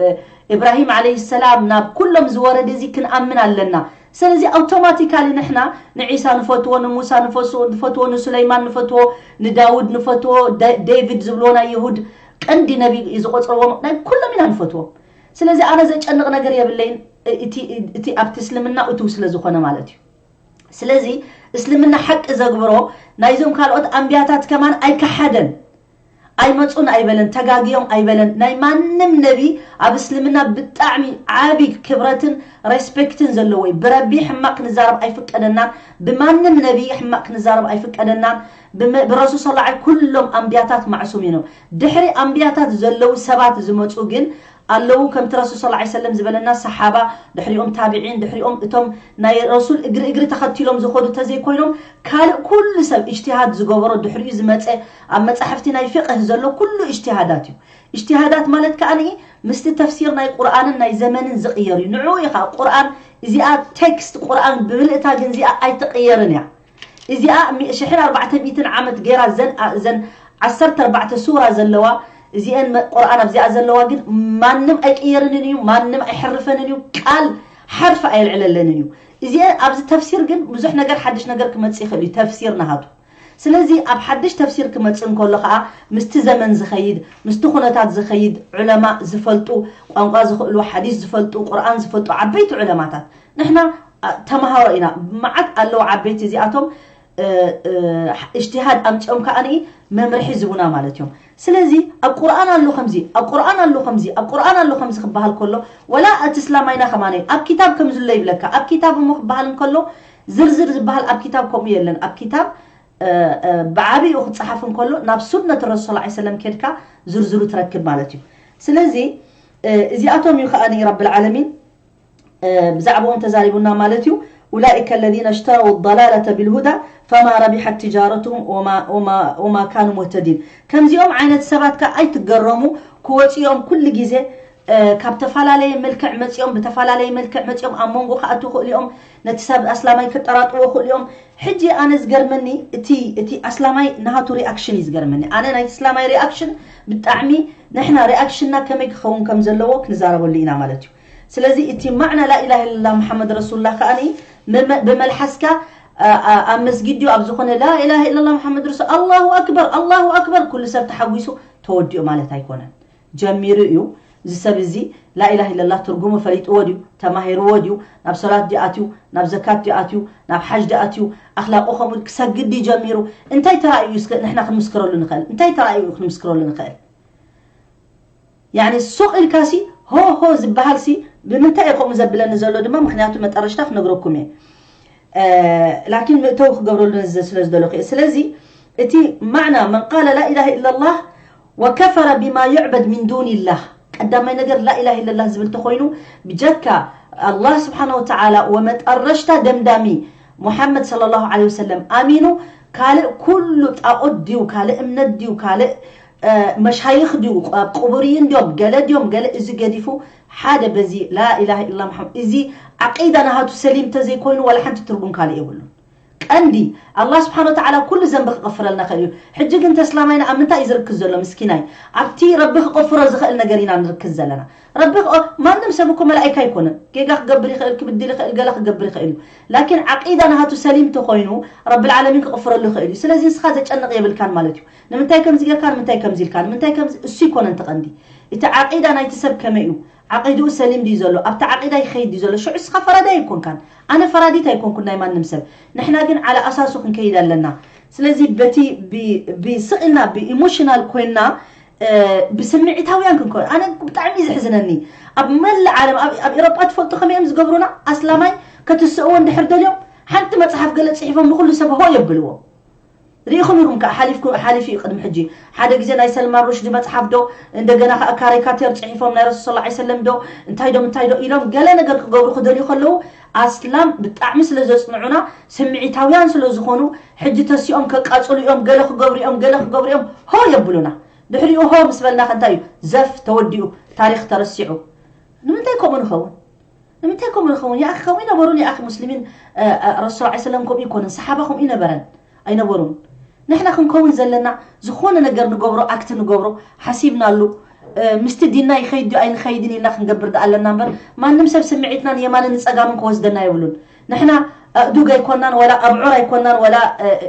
ኢብራሂም ዓለይሂ ሰላም ናብ ኩሎም ዝወረደ እዚ ክንኣምን ኣለና ስለዚ ኣውቶማቲካሊ ንሕና ንዒሳ ንፈትዎ ንሙሳ ንፈትዎ ንሱለይማን ንፈትዎ ንዳውድ ንፈትዎ ዴቪድ ዝብልዎ ናይ የሁድ ቀንዲ ነቢ ዝቆፅርዎም ናይ ኩሎም ኢና ንፈትዎም ስለዚ ኣነ ዘጨንቕ ነገር የብለይን እቲ ኣብቲ እስልምና እትው ስለ ዝኾነ ማለት እዩ ስለዚ እስልምና ሓቂ ዘግብሮ ናይዞም ካልኦት ኣንብያታት ከማን ኣይከሓደን ኣይመፁን ኣይበለን ተጋግዮም ኣይበለን ናይ ማንም ነቢ ኣብ እስልምና ብጣዕሚ ዓቢ ክብረትን ሬስፔክትን ዘለዎ እዩ ብረቢ ሕማቅ ክንዛረብ ኣይፍቀደናን ብማንም ነቢ ሕማቅ ክንዛረብ ኣይፍቀደናን ብረሱል ስ ኩሎም ኣንብያታት ማዕሱም እዮም ድሕሪ ኣንብያታት ዘለዉ ሰባት ዝመፁ ግን ኣለዉ ከምቲ ረሱል ስ ሰለም ዝበለና ሰሓባ ድሕሪኦም ታቢዒን ድሕሪኦም እቶም ናይ ረሱል እግሪ እግሪ ተኸቲሎም ዝኸዱ ተዘይኮይኖም ካልእ ኩሉ ሰብ እጅትሃድ ዝገበሮ ድሕሪኡ ዝመፀ ኣብ መፃሕፍቲ ናይ ፍቅህ ዘሎ ኩሉ እጅትሃዳት እዩ እጅትሃዳት ማለት ከዓ ምስቲ ተፍሲር ናይ ቁርኣንን ናይ ዘመንን ዝቅየር እዩ ንዕኡ እዩ ከዓ ቁርኣን እዚኣ ቴክስት ቁርኣን ብምልእታ ግን እዚኣ ኣይትቅየርን እያ እዚኣ ሽሕን ኣርባዕተ ሚእትን ዓመት ገይራ ዘን ዘን ዓሰርተ ኣርባዕተ ሱራ ዘለዋ እዚአን ቁርኣን ኣብዚኣ ዘለዋ ግን ማንም ኣይቅየርንን እዩ ማንም ኣይሕርፈንን እዩ ቃል ሓርፍ ኣየልዕለለንን እዩ እዚአን ኣብዚ ተፍሲር ግን ብዙሕ ነገር ሓድሽ ነገር ክመፅእ ይኽእል እዩ ተፍሲር ናሃቱ ስለዚ ኣብ ሓድሽ ተፍሲር ክመፅእ እንከሎ ከዓ ምስቲ ዘመን ዝኸይድ ምስቲ ኩነታት ዝኸይድ ዑለማ ዝፈልጡ ቋንቋ ዝኽእሉ ሓዲስ ዝፈልጡ ቁርኣን ዝፈልጡ ዓበይቲ ዑለማታት ንሕና ተምሃሮ ኢና መዓት ኣለዉ ዓበይቲ እዚኣቶም እጅትሃድ ኣምፅኦም ከዓ መምርሒ ዝቡና ማለት እዮም ስለዚ ኣብ ቁርኣን ኣሎ ከምዚ ኣብ ቁርኣን ኣሎ ከምዚ ኣብ ቁርኣን ኣሎ ከምዚ ክበሃል ከሎ ወላ እቲ እስላማይና ከማነይ ኣብ ኪታብ ከምዝሎ ይብለካ ኣብ ኪታብ እሞ ክበሃል እንከሎ ዝርዝር ዝበሃል ኣብ ኪታብ ከምኡ የለን ኣብ ኪታብ ብዓብኡ ክፀሓፍ እንከሎ ናብ ሱነት ረሱል ስ ሰለም ኬድካ ዝርዝሩ ትረክብ ማለት እዩ ስለዚ እዚኣቶም እዩ ከዓ ረብልዓለሚን ብዛዕባኦም ተዛሪቡና ማለት እዩ ኡላኢከ ለዚነ ሽተረው ضላለተ ብልሁዳ ፈማ ረቢሐት ትጃረትሁም ወማ ካኑ ሙህተዲን ከምዚኦም ዓይነት ሰባት ከዓ ኣይትገረሙ ክወፅኦም ኩሉ ግዜ ካብ ተፈላለየ መልክዕ መፂኦም ብተፈላለየ መልክዕ መፂኦም ኣብ መንጎ ክኣቱ ክእሉ እዮም ነቲ ሰብ ኣስላማይ ክጠራጥዎ ክእሉ እዮም ሕጂ ኣነ ዝገርመኒ እቲ እቲ ኣስላማይ ናሃቱ ሪኣክሽን እዩ ዝገርመኒ ኣነ ናይ ኣስላማይ ሪኣክሽን ብጣዕሚ ንሕና ሪኣክሽንና ከመይ ክኸውን ከም ዘለዎ ክንዛረበሉ ኢና ማለት እዩ ስለዚ እቲ ማዕና ላኢላህ ኢላላ መሓመድ ረሱሉላ ከኣኒ ብመልሓስካ ኣብ መስጊድ ድዩ ኣብ ዝኾነ ላኢላሃ ኢለላ ሙሓመድ ረሱል ኣላሁ ኣክበር ኣላሁ ኣክበር ኩሉ ሰብ ተሓጒሱ ተወዲኡ ማለት ኣይኮነን። ጀሚሩ እዩ እዚ ሰብ እዚ ላኢላሃ ኢለላ ትርጉሙ ፈሊጥዎ ድዩ፣ ተማሂርዎ ድዩ፣ ናብ ሶላት ድዩ ኣትዩ፣ ናብ ዘካት ድዩ ኣትዩ፣ ናብ ሓጅ ድዩ ኣትዩ፣ ኣኽላቁ ከምኡ ክሰግድ ድዩ ጀሚሩ? እንታይ ተራእዩ እስከ ንሕና ክንምስክረሉ ንኽእል? እንታይ ተራእዩ ክንምስክረሉ ንኽእል? ያኒ ሱቕ ኢልካሲ ሆ ሆ ዝበሃልሲ ብምንታይ እዩ ከምኡ ዘብለኒ ዘሎ ድማ ምክንያቱ መጠረሽታ ክነግረኩም እየ። ላኪን ምእተው ክገብረሉ ስለ ዝደለኹ እየ። ስለዚ እቲ ማዕና መን ቃለ ላኢላሃ ኢላላህ ወከፈረ ቢማ ዩዕበድ ሚን ዱኒላህ፣ ቀዳማይ ነገር ላኢላሃ ኢላላህ ዝብል ተኾይኑ ብጀካ ኣላህ ስብሓነ ወተዓላ ወመጠረሽታ ደምዳሚ ሙሓመድ ሰለላሁ ዐለይሂ ወሰለም ኣሚኑ ካልእ ኩሉ ጣዖት ድዩ ካልእ እምነት ድዩ ካልእ መሻይኽ ድዩ ኣብ ቅቡርይን ድዮም ገለ ድዮም ገለ እዚ ገዲፉ ሓደ በዚ ላኢላሃ ኢላ ሙሓመድ እዚ ዓቂዳ ናሃቱ ሰሊም ተዘይኮይኑ ዋላ ሓንቲ ትርጉም ካልእ የብሉን። ቀንዲ ኣላህ ስብሓን ወተዓላ ኩሉ ዘንቢ ክቕፍረልና ክእል እዩ። ሕጂ ግን ተስላማይና ኣብ ምንታይ እዩ ዝርክዝ ዘሎ? ምስኪናይ ኣብቲ ረቢ ክቕፍሮ ዝኽእል ነገር ኢና ንርክዝ ዘለና። ረቢ ማንም ሰብ እኮ መላእካ ኣይኮነን። ጌጋ ክገብር ይኽእል፣ ክብድል ይኽእል፣ ገለ ክገብር ይኽእል እዩ። ላኪን ዓቂዳ ናሃቱ ሰሊም ተኾይኑ ረቢ ልዓለሚን ክቕፍረሉ ይኽእል እዩ። ስለዚ ንስኻ ዘጨንቕ የብልካን ማለት እዩ። ንምንታይ ከምዚ ጌርካ ንምንታይ ከምዚ ኢልካ ንምንታይ ከምዚ እሱ ይኮነን ትቐንዲ። እቲ ዓቂዳ ናይቲ ሰብ ከመይ እዩ? ዓቂድኡ ሰሊም ድዩ ዘሎ? ኣብቲ ዓቂዳ ይኸይድ ድዩ ዘሎ? ሽዑ እስኻ ፈራዳይ ኣይኮንካን። ኣነ ፈራዲት ኣይኮንኩን ናይ ማንም ሰብ። ንሕና ግን ዓላ ኣሳሱ ክንከይድ ኣለና። ስለዚ በቲ ብስቕ ኢልና ብኢሞሽናል ኮይንና ብስምዒታውያን ክንከውን ኣነ ብጣዕሚ እዩ ዘሕዝነኒ። ኣብ መላእ ዓለም ኣብ ኤሮጳ ትፈልጡ ከመይ እዮም ዝገብሩና? ኣስላማይ ከትስእዎ እንድሕር ደልዮም ሓንቲ መፅሓፍ ገለ ፅሒፎም ንኩሉ ሰብ ሆ የብልዎ። ርኢኹም ኢኹም ከዓ ሓሊፍኩም ሓሊፉ እዩ ቅድሚ ሕጂ ሓደ ግዜ ናይ ሰልማን ሩሽዲ መፅሓፍ ዶ እንደገና ከዓ ካሪካቴር ፅሒፎም ናይ ረሱል ስ ሰለም ዶ እንታይ ዶ ምንታይ ዶ ኢሎም ገለ ነገር ክገብሩ ክደልዩ ከለዉ ኣስላም ብጣዕሚ ስለ ዘፅንዑና ስምዒታውያን ስለ ዝኾኑ ሕጂ ተሲኦም ከቃፅሉ እዮም ገለ ክገብሩ እዮም ገለ ክገብሩ እዮም ሆ የብሉና። ድሕሪኡ ሆ ምስ በልና ከ እንታይ እዩ ዘፍ ተወዲኡ ታሪክ ተረሲዑ። ንምንታይ ከምኡ ንኸውን? ንምንታይ ከምኡ ንኸውን? ያኣኺ ከምኡ ይነበሩን ያኣኺ ሙስሊሚን ረሱል ላ ሰለም ከምኡ ይኮኑን ሰሓባ ከምኡ ይነበረን ኣይነበሩን። ንሕና ክንከውን ዘለና ዝኾነ ነገር ንገብሮ ኣክት ንገብሮ ሓሲብናሉ ምስቲ ዲንና ይኸይድ ድዩ ኣይንኸይድን ኢልና ክንገብር ደኣ ኣለና እምበር ማንም ሰብ ስምዒትና ንየማንን ንፀጋምን ክወስደና የብሉን። ንሕና ኣእዱግ ኣይኮናን ወላ ኣብዑር ኣይኮናን ወላ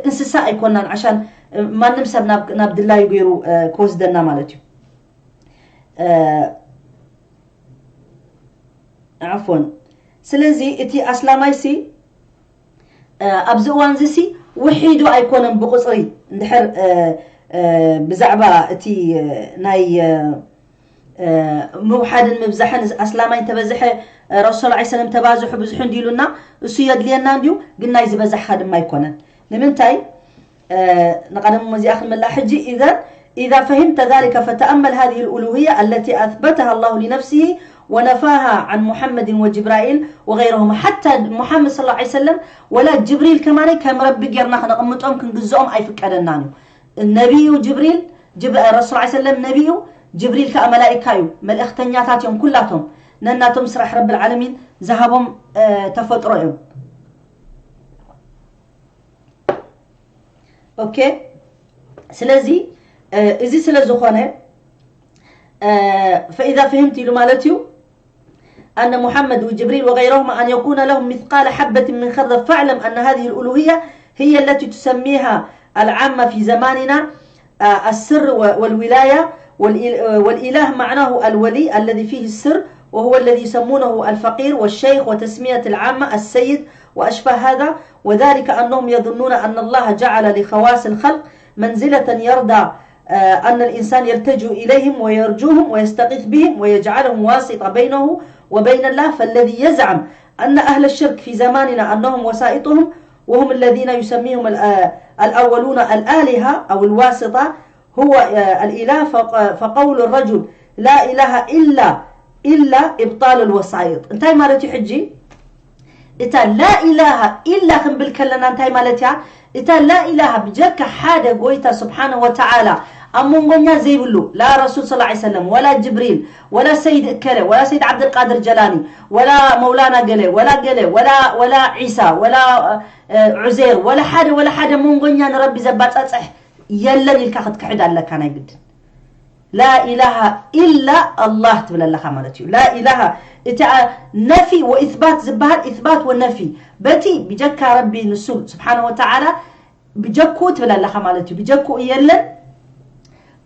እንስሳ ኣይኮናን ዓሻን ማንም ሰብ ናብ ድላዩ ገይሩ ክወስደና ማለት እዩ። ዓፎን ስለዚ እቲ ኣስላማይሲ ኣብዚ እዋን እዚ ሲ ውሒዱ ኣይኮነን ብቁፅሪ እንድሕር ብዛዕባ እቲ ናይ ምውሓድን ምብዛሕን ኣስላማይ እንተበዝሐ ረሱል ላ ሰለም ተባዝሑ ብዙሑ እንዲሉና እሱ የድልየና እንዲዩ ግን ናይ ዝበዛሕካ ድማ ኣይኮነን ንምንታይ ንቐደም እዚኣ ክንመልኣ ሕጂ إذا إذا فهمت ذلك فتأمل هذه الألوهية التي أثبتها الله لنفسه ونفاها عن محمد وجبرائيل وغيرهما حتى محمد صلى الله عليه وسلم ولا جبريل كمان ከም ረቢ ጌርና ክነቕምጦም ክንግዝኦም ኣይፍቀደናን እዩ ነቢዩ ጅብሪል ረሱል ላ ሰለም ነቢዩ ጅብሪል ከዓ መላኢካ እዩ መልእኽተኛታት እዮም ኩላቶም ነናቶም ስራሕ ረቢ ልዓለሚን ዝሃቦም ተፈጥሮ እዮም ኦኬ ስለዚ እዚ ስለ ዝኾነ فإذا فهمت ኢሉ ማለት እዩ أن محمد وجبريل وغيرهما أن يكون لهم مثقال حبة من خردل فاعلم أن هذه الألوهية هي التي تسميها العامة في زماننا السر والولاية والإله معناه الولي الذي فيه السر وهو الذي يسمونه الفقير والشيخ وتسمية العامة السيد وأشبه هذا وذلك أنهم يظنون أن الله جعل لخواص الخلق منزلة يرضى أن الإنسان يلتجئ إليهم ويرجوهم ويستغيث بهم ويجعلهم واسطة بينه وبين الله فالذي يزعم أن أهل الشرك في زماننا أنهم وسائطهم وهم الذين يسميهم الأولون الآلهة أو الواسطة هو الإله فقول الرجل لا إله إلا إلا إبطال الوسائط እንታይ ማለት እዩ ሕጂ እታ ላኢላሃ ኢላ ክንብል ከለና እንታይ ማለት እያ እታ ላኢላሃ ብጀካ ሓደ ጎይታ ስብሓነ ወተዓላ ኣብ መንጎኛ ዘይብሉ ላ ረሱል ስ ሰለም ወላ ጅብሪል ወላ ሰይድ እከለ ወላ ሰይድ ዓብደልቃድር ጀላኒ ወላ መውላና ገለ ወላ ገለ ወላ ወላ ዒሳ ወላ ዑዜር ወላ ሓደ ወላ ሓደ መንጎኛ ንረቢ ዘባፃፅሕ የለን ኢልካ ክትክሕድ ኣለካ ናይ ግድን ላኢላሃ ኢላ ኣላህ ትብል ኣለኻ ማለት እዩ ላኢላሃ እቲ ኣ- ነፊ ወኢስባት ዝበሃል፣ ኢስባት ወነፊ፣ በቲ ብጀካ ረቢ ንሱ ስብሓነ ወተዓላ ብጀክኡ ትብል ኣለኻ ማለት እዩ። ብጀክኡ የለን፣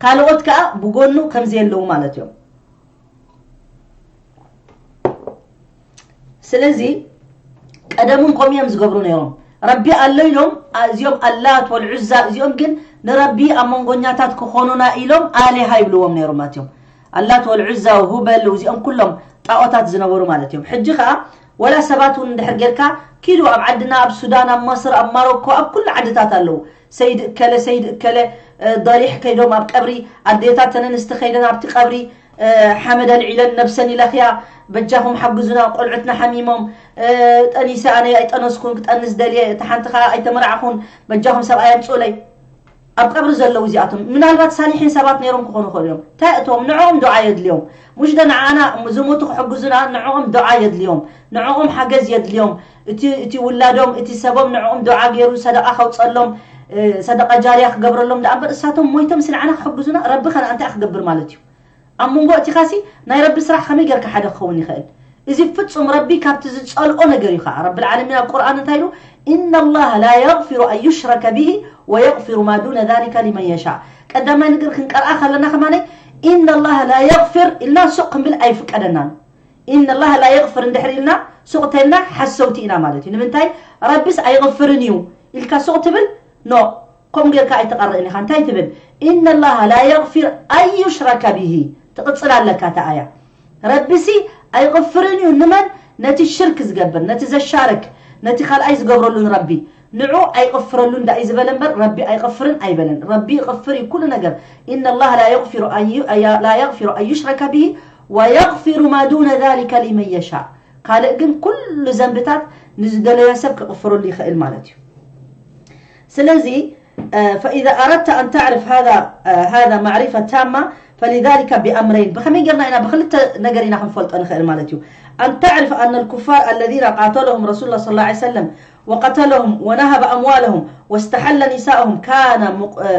ካልኦት ከዓ ብጎኑ ከምዘየለዉ ማለት እዮም። ስለዚ ቀደም እውን ከምኡ እዮም ዝገብሩ ነይሮም። ረቢ ኣሎ ኢሎም፣ እዚኦም ኣላት ወልዑዛ፣ እዚኦም ግን ንረቢ ኣብ መንጎኛታት ክኾኑና ኢሎም ኣሊሃ ይብልዎም ነይሮም ማለት እዮም። ኣላት ወልዑዛ፣ ሁበል፣ እዚኦም ኩሎም ጣዖታት ዝነበሩ ማለት እዮም። ሕጂ ከዓ ወላ ሰባት እውን እንድሕር ጌርካ፣ ኪዱ ኣብ ዓድና፣ ኣብ ሱዳን፣ ኣብ መስር፣ ኣብ ማሮኮ፣ ኣብ ኩሉ ዓድታት ኣለዉ። ሰይድ እከለ፣ ሰይድ እከለ፣ እ፣ ضريح ከይዶም ኣብ ቀብሪ፣ ኣዴታት ተነንስቲ ከይደን ኣብቲ ቀብሪ፣ እ፣ ሓመድ ኣልዒለን ነብሰን ይለኽያ፣ በጃኹም ሓግዙና፣ ቆልዑትና ሓሚሞም፣ እ፣ ጠኒሰ ኣነ ኣይጠነስኩን፣ ክጠንስ ደልየ፣ እታ ሓንቲ ኸኣ ኣይተመርዓኹን፣ በጃኹም ሰብኣይ ኣምጽኡለይ። ኣብ ቀብሪ ዘለዉ እዚኣቶም ምናልባት ሳሊሒን ሰባት ነይሮም ክኾኑ ይኽእሉ እዮም። እንታይ እቶም ንዕኦም ዱዓ የድልዮም። ሙሽ ዶ ንዓና ዝሞቱ ክሕግዙና ንዕኦም ዱዓ የድልዮም። ንዕኦም ሓገዝ የድልዮም። እቲ እቲ ውላዶም፣ እቲ ሰቦም ንዕኦም ዱዓ ገይሩ ሰደቃ ከውጸሎም፣ እ፣ ሰደቃ ጃርያ ክገብረሎም ደኣ እምበር እሳቶም ሞይቶም ስለ ዓና ክሕግዙና ረቢ ኸ እንታይ ክገብር ማለት እዩ? ኣብ መንጎ እቲኻሲ ናይ ረቢ ስራሕ ከመይ ጌርካ ሓደ ክኸውን ይኽእል? እዚ ፍጹም ረቢ ካብቲ ዝጸልኦ ነገር እዩ ኸዓ። ረብል ዓለሚን ኣብ ቁርኣን እንታይ ኢሉ? "ኢነ ላሃ ላ የግፊሩ ኣን ዩሽረከ ቢሂ ወየግፊሩ ማ ዱነ ዛሊከ ሊመን የሻእ." ቀዳማይ ነገር ክንቀርኣ ከለና ከማነይ "ኢነ ላሃ ላ የግፊር" ኢልና ሱቕ ክንብል ኣይፍቀደናን። "ኢነ ላሃ ላ የግፍር" እንድሕር ኢልና ሱቕ ተልና ሓሰውቲ ኢና ማለት እዩ። ንምንታይ? ረቢስ ኣይቕፍርን እዩ ኢልካ ሱቕ ትብል? ኖ፣ ከምኡ ጌርካ ኣይትቐርእን ኢኻ። እንታይ ትብል? "ኢነ ላሃ ላ የግፊር ኣን ዩሽረከ ቢሂ" ትቕጽል ኣለካ እታ ኣያ። ረቢሲ ኣይቕፍርን እዩ ንመን? ነቲ ሽርክ ዝገብር፣ ነቲ ዘሻርክ፣ ነቲ ካልኣይ ዝገብረሉ ንረቢ። ንዑ ኣይቕፍረሉን ዳኣ እዩ ዝበለ እምበር ረቢ ኣይቕፍርን ኣይበለን። ረቢ ይቕፍር እዩ ኩሉ ነገር። "ኢነ ላሃ ላ የግፊሩ ኣን ዩ-፣ ኣያ-፣ ላ የግፊሩ ኣን ዩሽረከ ቢሂ ወየግፊሩ ማ ዱነ ዛሊከ ሊመን የሻእ" ካልእ ግን ኩሉ ዘንብታት ንዝደለዮ ሰብ ክቕፍረሉ ይኽእል ማለት እዩ። ስለዚ፣ እ፣ ፈኢዛ ኣረድተ ኣን ተዕርፍ ሃዛ፣ እ፣ ሃዛ ማዕሪፈ ታማ፣ ፈሊዛሊከ ቢኣምረይን፣ ብኸመይ ጌርና ኢና ብኽልተ ነገር ኢና ክንፈልጦ ንኽእል ማለት እዩ። ኣን ተዕርፍ ኣነ ልኩፋር ኣለዚነ ቃተለሁም ረሱሉላህ ሰለላሁ ዐለይሂ ወሰለም ወቀተለሁም ወነሀበ ኣምዋለሁም ወስተሐለ ኒሳእሁም ካነ ሙቅ-፣ እ፣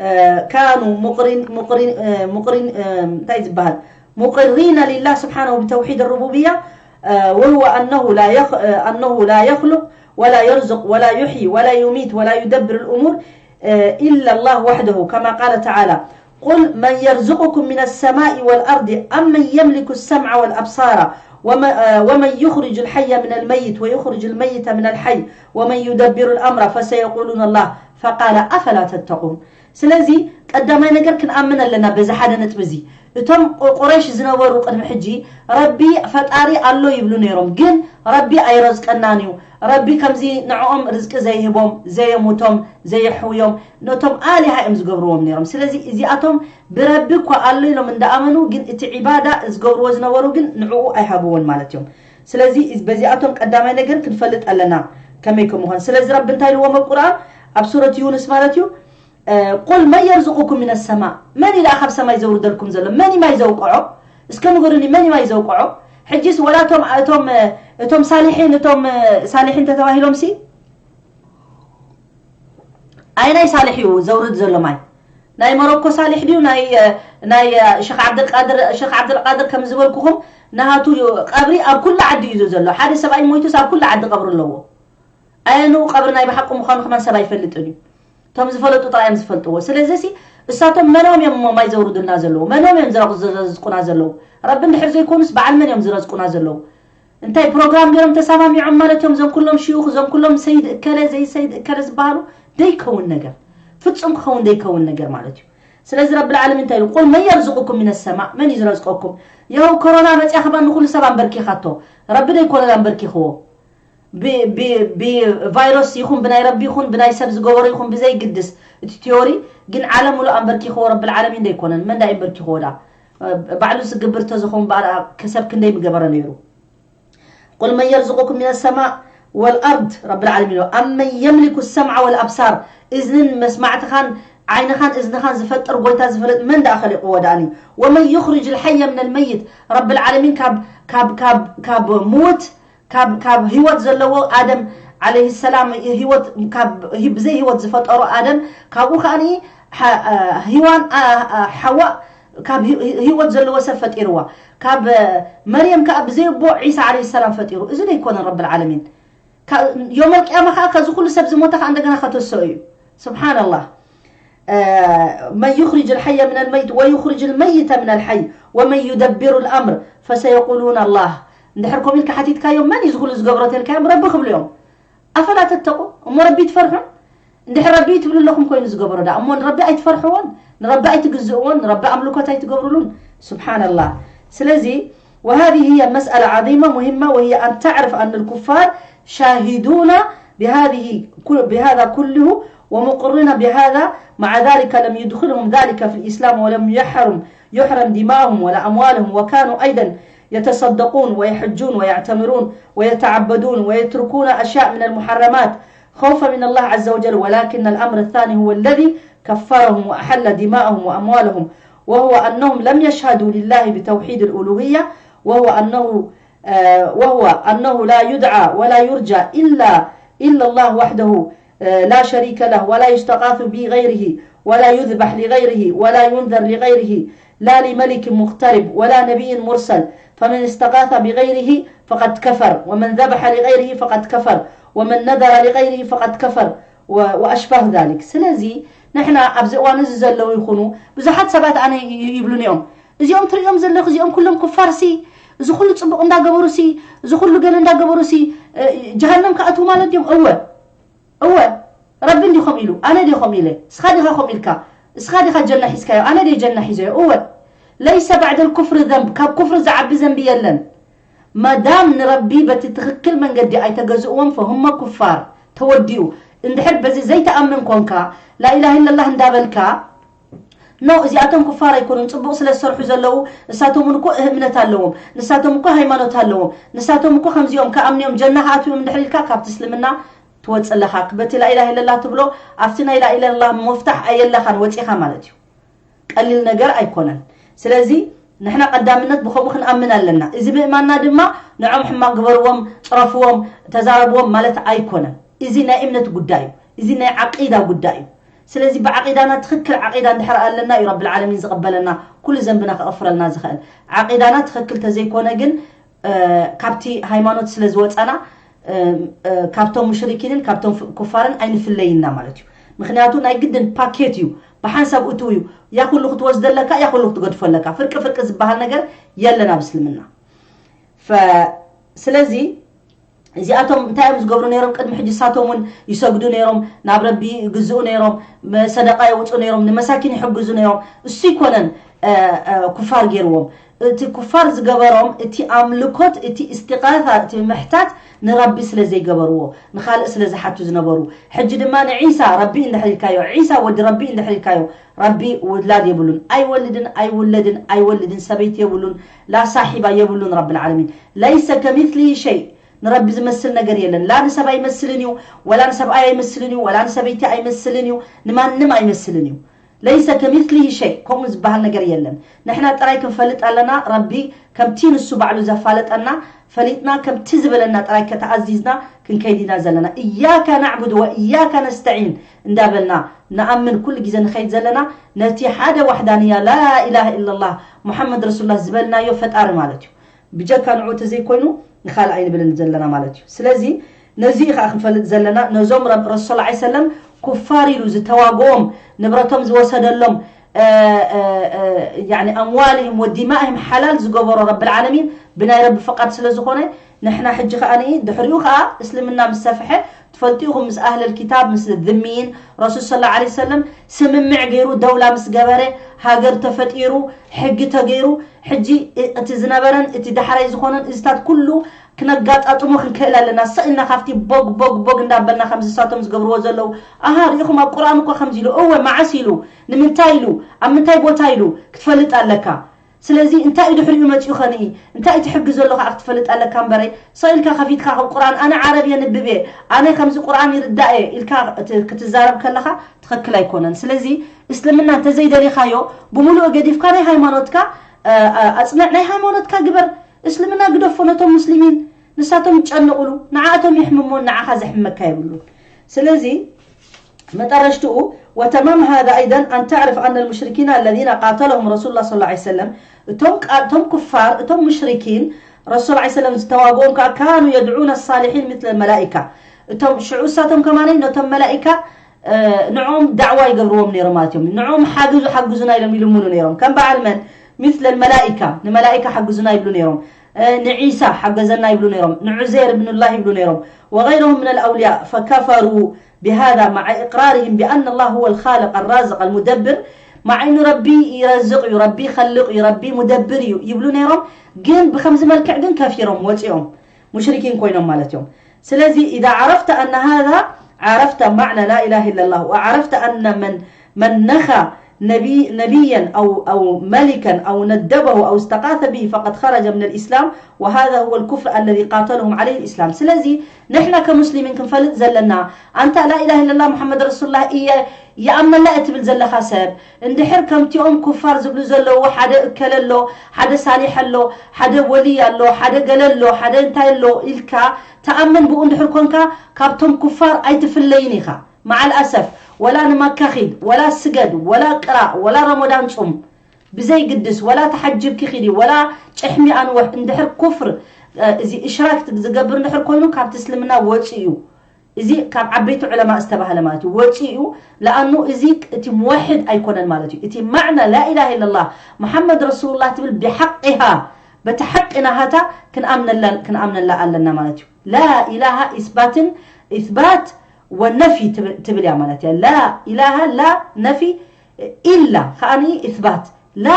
እ፣ ካኑ ሙቅሪን-፣ ሙቅሪን-፣ እ፣ ሙቅሪን-፣ እ፣ እንታይ ዝበሃል? ሙቅሪነ ሊላህ ስብሓነሁ ብተውሒድ ሩቡብያ፣ እ፣ ወሁወ ኣነሁ ላ የኽ-፣ እ፣ ኣነሁ ላ የኽሉቅ ወላ የርዙቅ ወላ ዩሕዪ ወላ ዩሚት ወላ ዩደብር ልእሙር፣ እ፣ ኢላ ላህ ወሕደሁ፣ ከማ ቃለ ተዓላ፣ ቁል መን የርዙቁኩም ሚነ ሰማኢ ወልኣርዲ ኣመን የምሊኩ ሰምዐ ወልኣብሳራ ወመ-፣ እ፣ ወመን ዩኽሪጁ ልሐየ ሚነ ልመይት ወዩኽሪጁ ልመይተ ሚነ ልሐይ ወመን ዩደብሩ ልኣምራ ፈሰየቁሉነ ላህ ፈቃለ ኣፈላ ተተቁን። ስለዚ ቀዳማይ ነገር ክንኣምን ኣለና በዚ ሓደ ነጥቢ እዚ። እቶም ቁ-፣ ቁረይሽ ዝነበሩ ቅድሚ ሕጂ ረቢ ፈጣሪ ኣሎ ይብሉ ነይሮም፣ ግን ረቢ ኣይረዝቀናን እዩ፣ ረቢ ከምዚ ንዕኦም ርዝቂ ዘይህቦም፣ ዘየሙቶም፣ ዘየሕውዮም፣ ነቶም ኣሊሃ እዮም ዝገብርዎም ነይሮም። ስለዚ እዚኣቶም ብረቢ እኳ ኣሎ ኢሎም እንዳኣመኑ፣ ግን እቲ ዒባዳ ዝገብርዎ ዝነበሩ ግን ንዕኡ ኣይሃብዎን ማለት እዮም። ስለዚ በዚኣቶም ቀዳማይ ነገር ክንፈልጥ ኣለና ከመይ ከም ምዃኑ። ስለዚ ረቢ እንታይ ኢልዎም ኣብ ቁርኣን? ኣብ ሱረት ዩኑስ ማለት እዩ፣ እ፣ ቁል መን የርዝቁኩም ሚነ ሰማእ፣ መን እዩ ደኣ ካብ ሰማይ ዘውርደልኩም ዘሎ? መን እዩ ማይ ዘውቅዖ? እስከ ንገሩኒ፣ መን እዩ ማይ ዘውቅዖ? ሕጂስ ወላ እቶም፣ እቶም፣ እቶም ሳሊሒን፣ እቶም፣ እ፣ ሳሊሒን ተተባሂሎምሲ፣ ኣየናይ ሳልሕ እዩ ዘውርድ ዘሎ ማይ? ናይ ሞሮኮ ሳልሕ ድዩ? ናይ፣ እ፣ ናይ፣ እ፣ ሸኽ ዓብደልቃድር፣ ሸኽ ዓብደልቃድር ከም ዝበልኩኹም፣ ናሃቱ ቀብሪ ኣብ ኩሉ ዓዲ እዩ ዘሎ። ሓደ ሰብኣይ ሞይቱስ ኣብ ኩሉ ዓዲ ቀብሪ ኣለዎ። ኣየንኡ ቀብሪ ናይ ብሓቁ ምዃኑ ከማን ሰብ ኣይፈልጥን እዩ። እቶም ዝፈለጡ ጥራይ እዮም ዝፈልጥዎ። ስለዚ ሲ እሳቶም መኖም እዮም እሞ ማይ ዘውርዱልና ዘለዉ? መኖም እዮም ዝረዝ-፣ ዝረዝቁና ዘለዉ? ረቢ እንድሕር ዘይኮኑስ በዓል መን እዮም ዝረዝቁና ዘለዉ? እንታይ ፕሮግራም ገይሮም ተሰማሚዖም ማለት እዮም? እዞም ኩሎም ሽዩኽ፣ እዞም ኩሎም ሰይድ እከለ፣ ዘይሰይድ እከለ ዝበሃሉ ደይከውን ነገር፣ ፍጹም ክኸውን ደይከውን ነገር ማለት እዩ። ስለዚ ረብል ዓለሚን እንታይ ኢሉ? ቁል መን የርዝቁኩም ሚነ ሰማእ፣ መን እዩ ዝረዝቀኩም? ያው ኮሮና መጽያ ከማን ንኹሉ ሰብ ኣንበርኪኻቶ፣ ረቢ ደይኮነን ኣንበርኪኽዎ። ብ-፣ ብ-፣ ብቫይረስ ይኹን ብናይ ረቢ ይኹን ብናይ ሰብ ዝገበሮ ይኹን ብዘይግድስ፣ እቲ ቲዮሪ ግን ዓለም ሙሉእ ኣንበርኪኽዎ ረብል ዓለሚን ደይኮነን። መን ዳ ኣንበርኪኽዎ ዳ? ባዕሉ ዝግብር ተዝኸውን በኣር ከሰብ ክንደይ ምገበረ ነይሩ? ቁል መን የርዝቁኩም ሚነ ሰማእ ወልኣርድ፣ ረብል ዓለሚን ኢሉ። ኣመን የምሊኩ ሰምዓ ወልኣብሳር፣ እዝንን መስማዕትኻን ዓይንኻን እዝንኻን ዝፈጥር ጎይታ ዝፈለጥ መን ደኣ ኸሊቕዎ ደኣኒ? ወመን ዩኽሪጅ ልሐየ ምን ልመይት፣ ረብል ዓለሚን ካብ፣ ካብ፣ ካብ፣ ካብ ምውት፣ ካብ፣ ካብ ህይወት ዘለዎ ኣደም ዓለይሂ ሰላም ህይወት፣ ካብ ህ-፣ ብዘይ ህይወት ዝፈጠሮ ኣደም፣ ካብኡ ከኣኒ ሓ-፣ አ፣ ሂዋን፣ አ፣ አ፣ ሓዋ ካብ ህይወት ዘለዎ ሰብ ፈጢርዋ። ካብ መርየም ከዓ ብዘይ ኣቦ ዒሳ ዓለይሂ ሰላም ፈጢሩ። እዚ ዶ ኣይኮነን ረብል ዓለሚን? ዮመል ቅያማ ከዓ ከዚ ኩሉ ሰብ ዝሞተ ከዓ እንደገና ከተሰኦ እዩ። ስብሓንላህ። መን ዩኽሪጅ ልሓየ ምን ልመይት ወዩኽሪጅ ልመይተ ምን ልሓይ ወመን ዩደብሩ ልኣምር ፈሰየቁሉን ኣላህ። እንድሕር ከምኡ ኢልካ ሓቲትካዮም መን እዩ ዝኹሉ ዝገብሮ ተልካዮም ረቢ ክብሉ እዮም። ኣፈላ ተተቁ እሞ ረቢ ትፈርሑ? እንድሕር ረቢ ትብሉ ኣለኹም ኮይኑ ዝገበሮ ዳ እሞ ንረቢ ኣይትፈርሕዎን? ንረቢ ኣይትግዝእዎን? ንረቢ ኣምልኮት ኣይትገብሩሉን? ስብሓንላህ። ስለዚ وهذه هي مسألة عظيمة مهمة، وهي أن تعرف أن الكفار شاهدون بهذه بهذا كله ومقرين بهذا، مع ذلك لم يدخلهم ذلك في الإسلام ولم يحرم يحرم دماؤهم ولا أموالهم، وكانوا أيضا يتصدقون ويحجون ويعتمرون ويتعبدون ويتركون أشياء من المحرمات خوفا من الله عز وجل، ولكن الأمر الثاني هو الذي كفرهم وأحل دماءهم وأموالهم، وهو أنهم لم يشهدوا لله بتوحيد الألوهية، وهو أنه آه، وهو أنه لا يدعى ولا يرجى إلا إلا الله وحده، آه، لا شريك له، ولا يستغاث بغيره، ولا يذبح لغيره، ولا ينذر لغيره، لا لملك مقترب ولا نبي مرسل، فمن استغاث بغيره فقد كفر، ومن ذبح لغيره فقد كفر، ومن نذر لغيره فقد كفر، و- وأشباه ذلك. ስለዚ ንሕና ኣብዚ እዋን እዚ ዘለዉ ይኹኑ ብዙሓት ሰባት ኣነ ይ- ይብሉኒ እዮም፣ እዚኦም ትሪኦም ዘለኹ እዚኦም ኩሎም ኩፋርሲ፣ እዚ ኩሉ ፅቡቕ እንዳገበሩሲ፣ እዚ ኩሉ ገለ እንዳገበሩሲ፣ እ፣ ጀሃነም ክኣትዉ ማለት ድዮም? እወ፣ እወ። ረቢ እንዲ ከምኡ ኢሉ፣ ኣነ ድየ ከምኡ ኢለ? እስኻ ዲኻ ከምኡ ኢልካ? እስኻ ዲኻ ጀና ሒዝካዮ? ኣነ ድየ ጀና ሒዘዮ? እወ። ለይሰ ባዕደል ኩፍሪ ዘንብ፣ ካብ ኩፍሪ ዝዓቢ ዘንቢ የለን። መዳም ንረቢ በቲ ትኽክል መንገዲ ኣይተገዝእዎም ፈሁመ ኩፋር፣ ተወዲኡ። እንድሕር በዚ ዘይተኣምን ኮንካ፣ ላኢላህ ኢለላህ እንዳበልካ፣ ኖ፣ እዚኣቶም ኩፋር ኣይኮኑን፣ ጽቡቕ ስለ ዝሰርሑ ዘለዉ፣ ንሳቶም እውን እኮ እህ እምነት ኣለዎም፣ ንሳቶም እኮ ሃይማኖት ኣለዎም፣ ንሳቶም እኮ ከምዚኦም ከኣምንዮም ጀና ክኣትውዮም እንድሕር ኢልካ ካብቲ እስልምና ትወጽእ ኣለኻ። በቲ ላኢላህ ኢለላህ ትብሎ፣ ኣብቲ ናይ ላኢላህ ኢለላህ መፍታሕ ኣየለኻን ወጺኻ ማለት እዩ። ቀሊል ነገር ኣይኮነን። ስለዚ ንሕና ቀዳምነት ብኸምኡ ክንኣምን ኣለና። እዚ ምእማንና ድማ ንዖም ሕማቕ ግበርዎም፣ ጽረፍዎም፣ ተዛረብዎም ማለት ኣይኮነን። እዚ ናይ እምነት ጉዳይ እዩ። እዚ ናይ ዓቂዳ ጉዳይ እዩ። ስለዚ ብዓቂዳና ትኽክል ዓቂዳ እንድሕር ኣለና እዩ ረብል ዓለሚን ዝቕበለና፣ ኩሉ ዘንብና ክቐፍረልና ዝኽእል። ዓቂዳና ትኽክል ተዘይኮነ ግን እ፣ ካብቲ ሃይማኖት ስለ ዝወፃና እ፣ እ፣ ካብቶም ሙሽሪኪንን ካብቶም ፍ- ኩፋርን ኣይንፍለይና ማለት እዩ። ምክንያቱ ናይ ግድን ፓኬት እዩ፣ ብሓንሳብ እትው እዩ። ያ ኩሉ ክትወስደለካ ያ ኩሉ ክትገድፈለካ፣ ፍርቂ ፍርቂ ዝበሃል ነገር የለን ኣብ እስልምና። ፈ- ስለዚ እዚኣቶም እንታይ እዮም ዝገብሩ ነይሮም? ቅድሚ ሕጂ እሳቶም እውን ይሰግዱ ነይሮም፣ ናብ ረቢ ይግዝኡ ነይሮም፣ መ- ሰደቃ የውፁ ነይሮም፣ ንመሳኪን ይሕግዙ ነይሮም። እሱ ይኮነን እ፣ እ፣ ኩፋር ገይርዎም። እቲ ኩፋር ዝገበሮም እቲ ኣምልኮት፣ እቲ እስቲቃታ፣ እቲ ምሕታት ንረቢ ስለ ዘይገበርዎ፣ ንኻልእ ስለ ዝሓቱ ዝነበሩ። ሕጂ ድማ ንዒሳ ረቢ እንድሕር ኢልካዮ፣ ዒሳ ወዲ ረቢ እንድሕር ኢልካዮ፣ ረቢ ውላድ የብሉን፣ ኣይወልድን ኣይውለድን ኣይወልድን፣ ሰበይቲ የብሉን፣ ላ ሳሒባ የብሉን። ረብል ዓለሚን ለይሰ ከሚስሊሂ ሸይ፣ ንረቢ ዝመስል ነገር የለን። ላ ንሰብ ኣይመስልን እዩ፣ ወላ ንሰብኣይ ኣይመስልን እዩ፣ ወላ ንሰበይቲ ኣይመስልን እዩ፣ ንማንም ኣይመስልን እዩ። ለይሰ ከሚስሊሂ ሸይ፣ ከምኡ ዝበሃል ነገር የለን። ንሕና ጥራይ ክንፈልጥ ኣለና፣ ረቢ ከምቲ ንሱ ባዕሉ ዘፋለጠና ፈሊጥና ከምቲ ዝበለና ጥራይ ከተኣዚዝና ክንከይድ ኢና ዘለና። እያከ ናዕቡድ ወእያከ ነስተዒን እንዳበልና ንኣምን ኩሉ ግዜ ንኸይድ ዘለና ነቲ ሓደ ዋሕዳንያ ላኢላሃ ኢለላህ ሙሓመድ ረሱሉላህ ዝበልናዮ ፈጣሪ ማለት እዩ። ብጀካ ንዑ ተዘይኮይኑ ንኻልእ ኣይንብልን ዘለና ማለት እዩ። ስለዚ ነዚ ከዓ ክንፈልጥ ዘለና ነዞም ረብ ረሱል ሰለላሁ ዐለይሂ ወሰለም ኩፋር ኢሉ ዝተዋግኦም ንብረቶም ዝወሰደሎም እ፣ እ፣ እ፣ ያኒ ኣምዋልህም ወዲማእህም ሓላል ዝገበሮ ረብል ዓለሚን ብናይ ረቢ ፈቃድ ስለ ዝኾነ ንሕና ሕጂ ከዓ ንኢ ድሕሪኡ ከዓ እስልምና ምስ ሰፍሐ ትፈልጡ ኢኹም ምስ ኣህለል ኪታብ ምስ ዝምይን ረሱል ሰለላሁ ዐለይሂ ወሰለም ስምምዕ ገይሩ ደውላ ምስ ገበረ ሃገር ተፈጢሩ ሕጊ ተገይሩ ሕጂ እ- እቲ ዝነበረን እቲ ዳሕራይ ዝኾነን እዚታት ኩሉ ክነጋጣጥሞ ክንክእል ኣለና። ሰ ኢልና ካብቲ ቦግ ቦግ ቦግ እንዳበልና ከምዚ ሳቶም ዝገብርዎ ዘለዉ ኣሃ ሪኢኹም ኣብ ቁርኣን እኮ ከምዚ ኢሉ እወ መዓስ ኢሉ ንምንታይ ኢሉ ኣብ ምንታይ ቦታ ኢሉ ክትፈልጥ ኣለካ። ስለዚ እንታይ እዩ ድሕሪኡ መፂኡ ከንኢ እንታይ እቲ ሕጊ ዘሎ ከዓ ክትፈልጥ ኣለካ እምበረይ ሰ ኢልካ ከፊትካ ከም ቁርኣን ኣነ ዓረብ የንብብ እየ ኣነ ከምዚ ቁርኣን ይርዳእ እየ ኢልካ እቲ- ክትዛረብ ከለካ ትኽክል ኣይኮነን። ስለዚ እስልምና እንተዘይደሊኻዮ ብሙሉእ ገዲፍካ ናይ ሃይማኖትካ እ፣ እ፣ ኣፅንዕ ናይ ሃይማኖትካ ግበር እስልምና ግደፎ ነቶም ሙስሊሚን ንሳቶም ይጨነቑሉ ንዓኣቶም የሕምሞን ንዓኻ ዘሕመካ የብሉን። ስለዚ መጠረሽትኡ وتمام هذا أيضا أن تعرف أن المشركين الذين قاتلهم رسول الله صلى الله عليه وسلم، እቶም ቃ- እቶም ኩፋር እቶም ሙሽሪኪን ረሱል ላ ሰለም ዝተዋግኦም ከዓ كانوا يدعون الصالحين مثل الملائكة። እቶም ሽዑ እሳቶም ከማነይ ነቶም መላኢካ ንዕኦም ዳዕዋ ይገብርዎም ነይሮም ማለት እዮም። ንዕኦም ሓግዙ ሓግዙና ኢሎም ይልምኑ ነይሮም። ከም በዓል መን مثل الملائكة ንመላኢካ ሓግዙና ይብሉ ነይሮም። ንዒሳ ሓገዘና ይብሉ ነይሮም። ንዑዘይር ብኑላህ ይብሉ ነይሮም። وغيرهم من الأولياء فكفروا بهذا مع إقرارهم بأن الله هو الخالق الرازق المدبر مع إنه ረቢ ይረዝቕ እዩ፣ ረቢ ይኸልቕ እዩ፣ ረቢ ሙደብር እዩ ይብሉ ነይሮም። ግን ብከምዚ መልክዕ ግን ከፊሮም ወፂኦም ሙሽሪኪን ኮይኖም ማለት እዮም። ስለዚ إذا عرفت أن هذا عرفت معنى لا إله إلا الله وعرفت أن من من نخى نبي نبيا أو أو ملكا أو ندبه أو استغاث به فقد خرج من الإسلام وهذا هو الكفر الذي قاتلهم عليه الإسلام. ስለዚ ንሕና ከሙስሊሚን ክንፈልጥ ዘለና ኣንታ لا إله إلا الله محمد رسول الله እየ ይኣመላ እትብል ዘለኻ ሰብ እንድሕር ከምቲኦም ኩፋር ዝብሉ ዘለዉ ሓደ እከለ ኣሎ፣ ሓደ ሳሊሕ ኣሎ፣ ሓደ ወልይ ኣሎ፣ ሓደ ገለ ኣሎ፣ ሓደ እንታይ ኣሎ ኢልካ ተኣምን ብኡ እንድሕር ኮንካ ካብቶም ኩፋር ኣይትፍለይን ኢኻ። ማዓል ኣሰፍ ወላ ንመካ ኺድ ወላ ስገድ ወላ ቅራእ ወላ ረመዳን ጹም ብዘይ ግድስ ወላ ተሓጅብኪ ኺዲ ወላ ጭሕሚ ኣንወሕ እንድሕር ኩፍር እዚ እሽራክ ዝገብር እንድሕር ኮይኑ ካብቲ እስልምና ወፂ እዩ። እዚ ካብ ዓበይቲ ዑለማ ዝተባህለ ማለት እዩ ወፂ እዩ። ለኣኑ እዚ እቲ ሙወሕድ ኣይኮነን ማለት እዩ። እቲ ማዕና ላኢላሃ ኢለላህ መሓመድ ረሱሉላህ ትብል ብሓቂሃ በቲ ሓቂ ናሃታ ክንኣምነላ ኣለና ማለት እዩ። ላኢላሃ ኢስባትን ኢስባት ወነፊ ትብል እያ ማለት እያ። ላኢላሃ ላ ነፊ ኢላ ከዓኒ ኢስባት ላ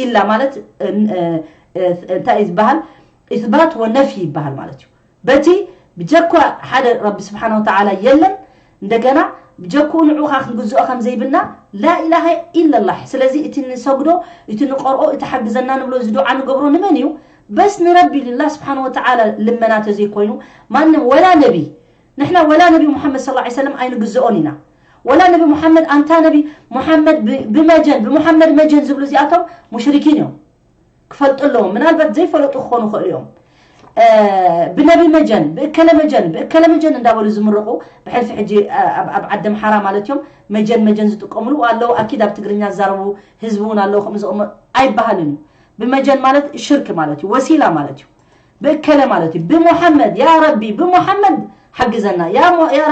ኢላ ማለት እንታይ እዩ ዝበሃል? ኢስባት ወነፊ ይበሃል ማለት እዩ። በቲ ብጀኳ ሓደ ረቢ ስብሓነ ወተዓላ የለን። እንደገና ብጀክኡ ንዕኡ ኸዓ ክንግዝኦ ከም ዘይብልና ላኢላሃ ኢለላህ። ስለዚ እቲ ንሰግዶ፣ እቲ ንቐርኦ፣ እቲ ሓግዘና ንብሎ፣ እዚ ዱዓ ንገብሮ ንመን እዩ? በስ ንረቢ ልላህ ስብሓነ ወተዓላ ልመና ተዘይኮይኑ ማንም ወላ ነቢ ንሕና ወላ ነቢ ሙሓመድ ሰለላሁ ዐለይሂ ወሰለም ኣይንግዝኦን ኢና። ወላ ነቢ ሙሓመድ ኣንታ ነቢ ሙሓመድ ብመጀን ብሙሓመድ መጀን ዝብሉ እዚኣቶም ሙሽሪኪን እዮም። ክፈልጡ ኣለዎም። ምናልባት ዘይፈለጡ ክኾኑ ይኽእሉ እዮም። ብነቢ መጀን ብእከለ መጀን ብእከለ መጀን እንዳበሉ ዝምርቑ ብሕልፊ ሕጂ ኣብ ዓዲ ኣምሓራ ማለት እዮም። መጀን መጀን ዝጥቀምሉ ኣለዉ። ኣኪድ ኣብ ትግርኛ ዝዛረቡ ህዝቢ እውን ኣለዉ። ከምኡ ዝቕመ ኣይበሃልን እዩ። ብመጀን ማለት ሽርክ ማለት እዩ፣ ወሲላ ማለት እዩ። ብእከለ ማለት እዩ። ብሙሓመድ ያ ረቢ ብሙሓመድ ሓግዘና፣ ያ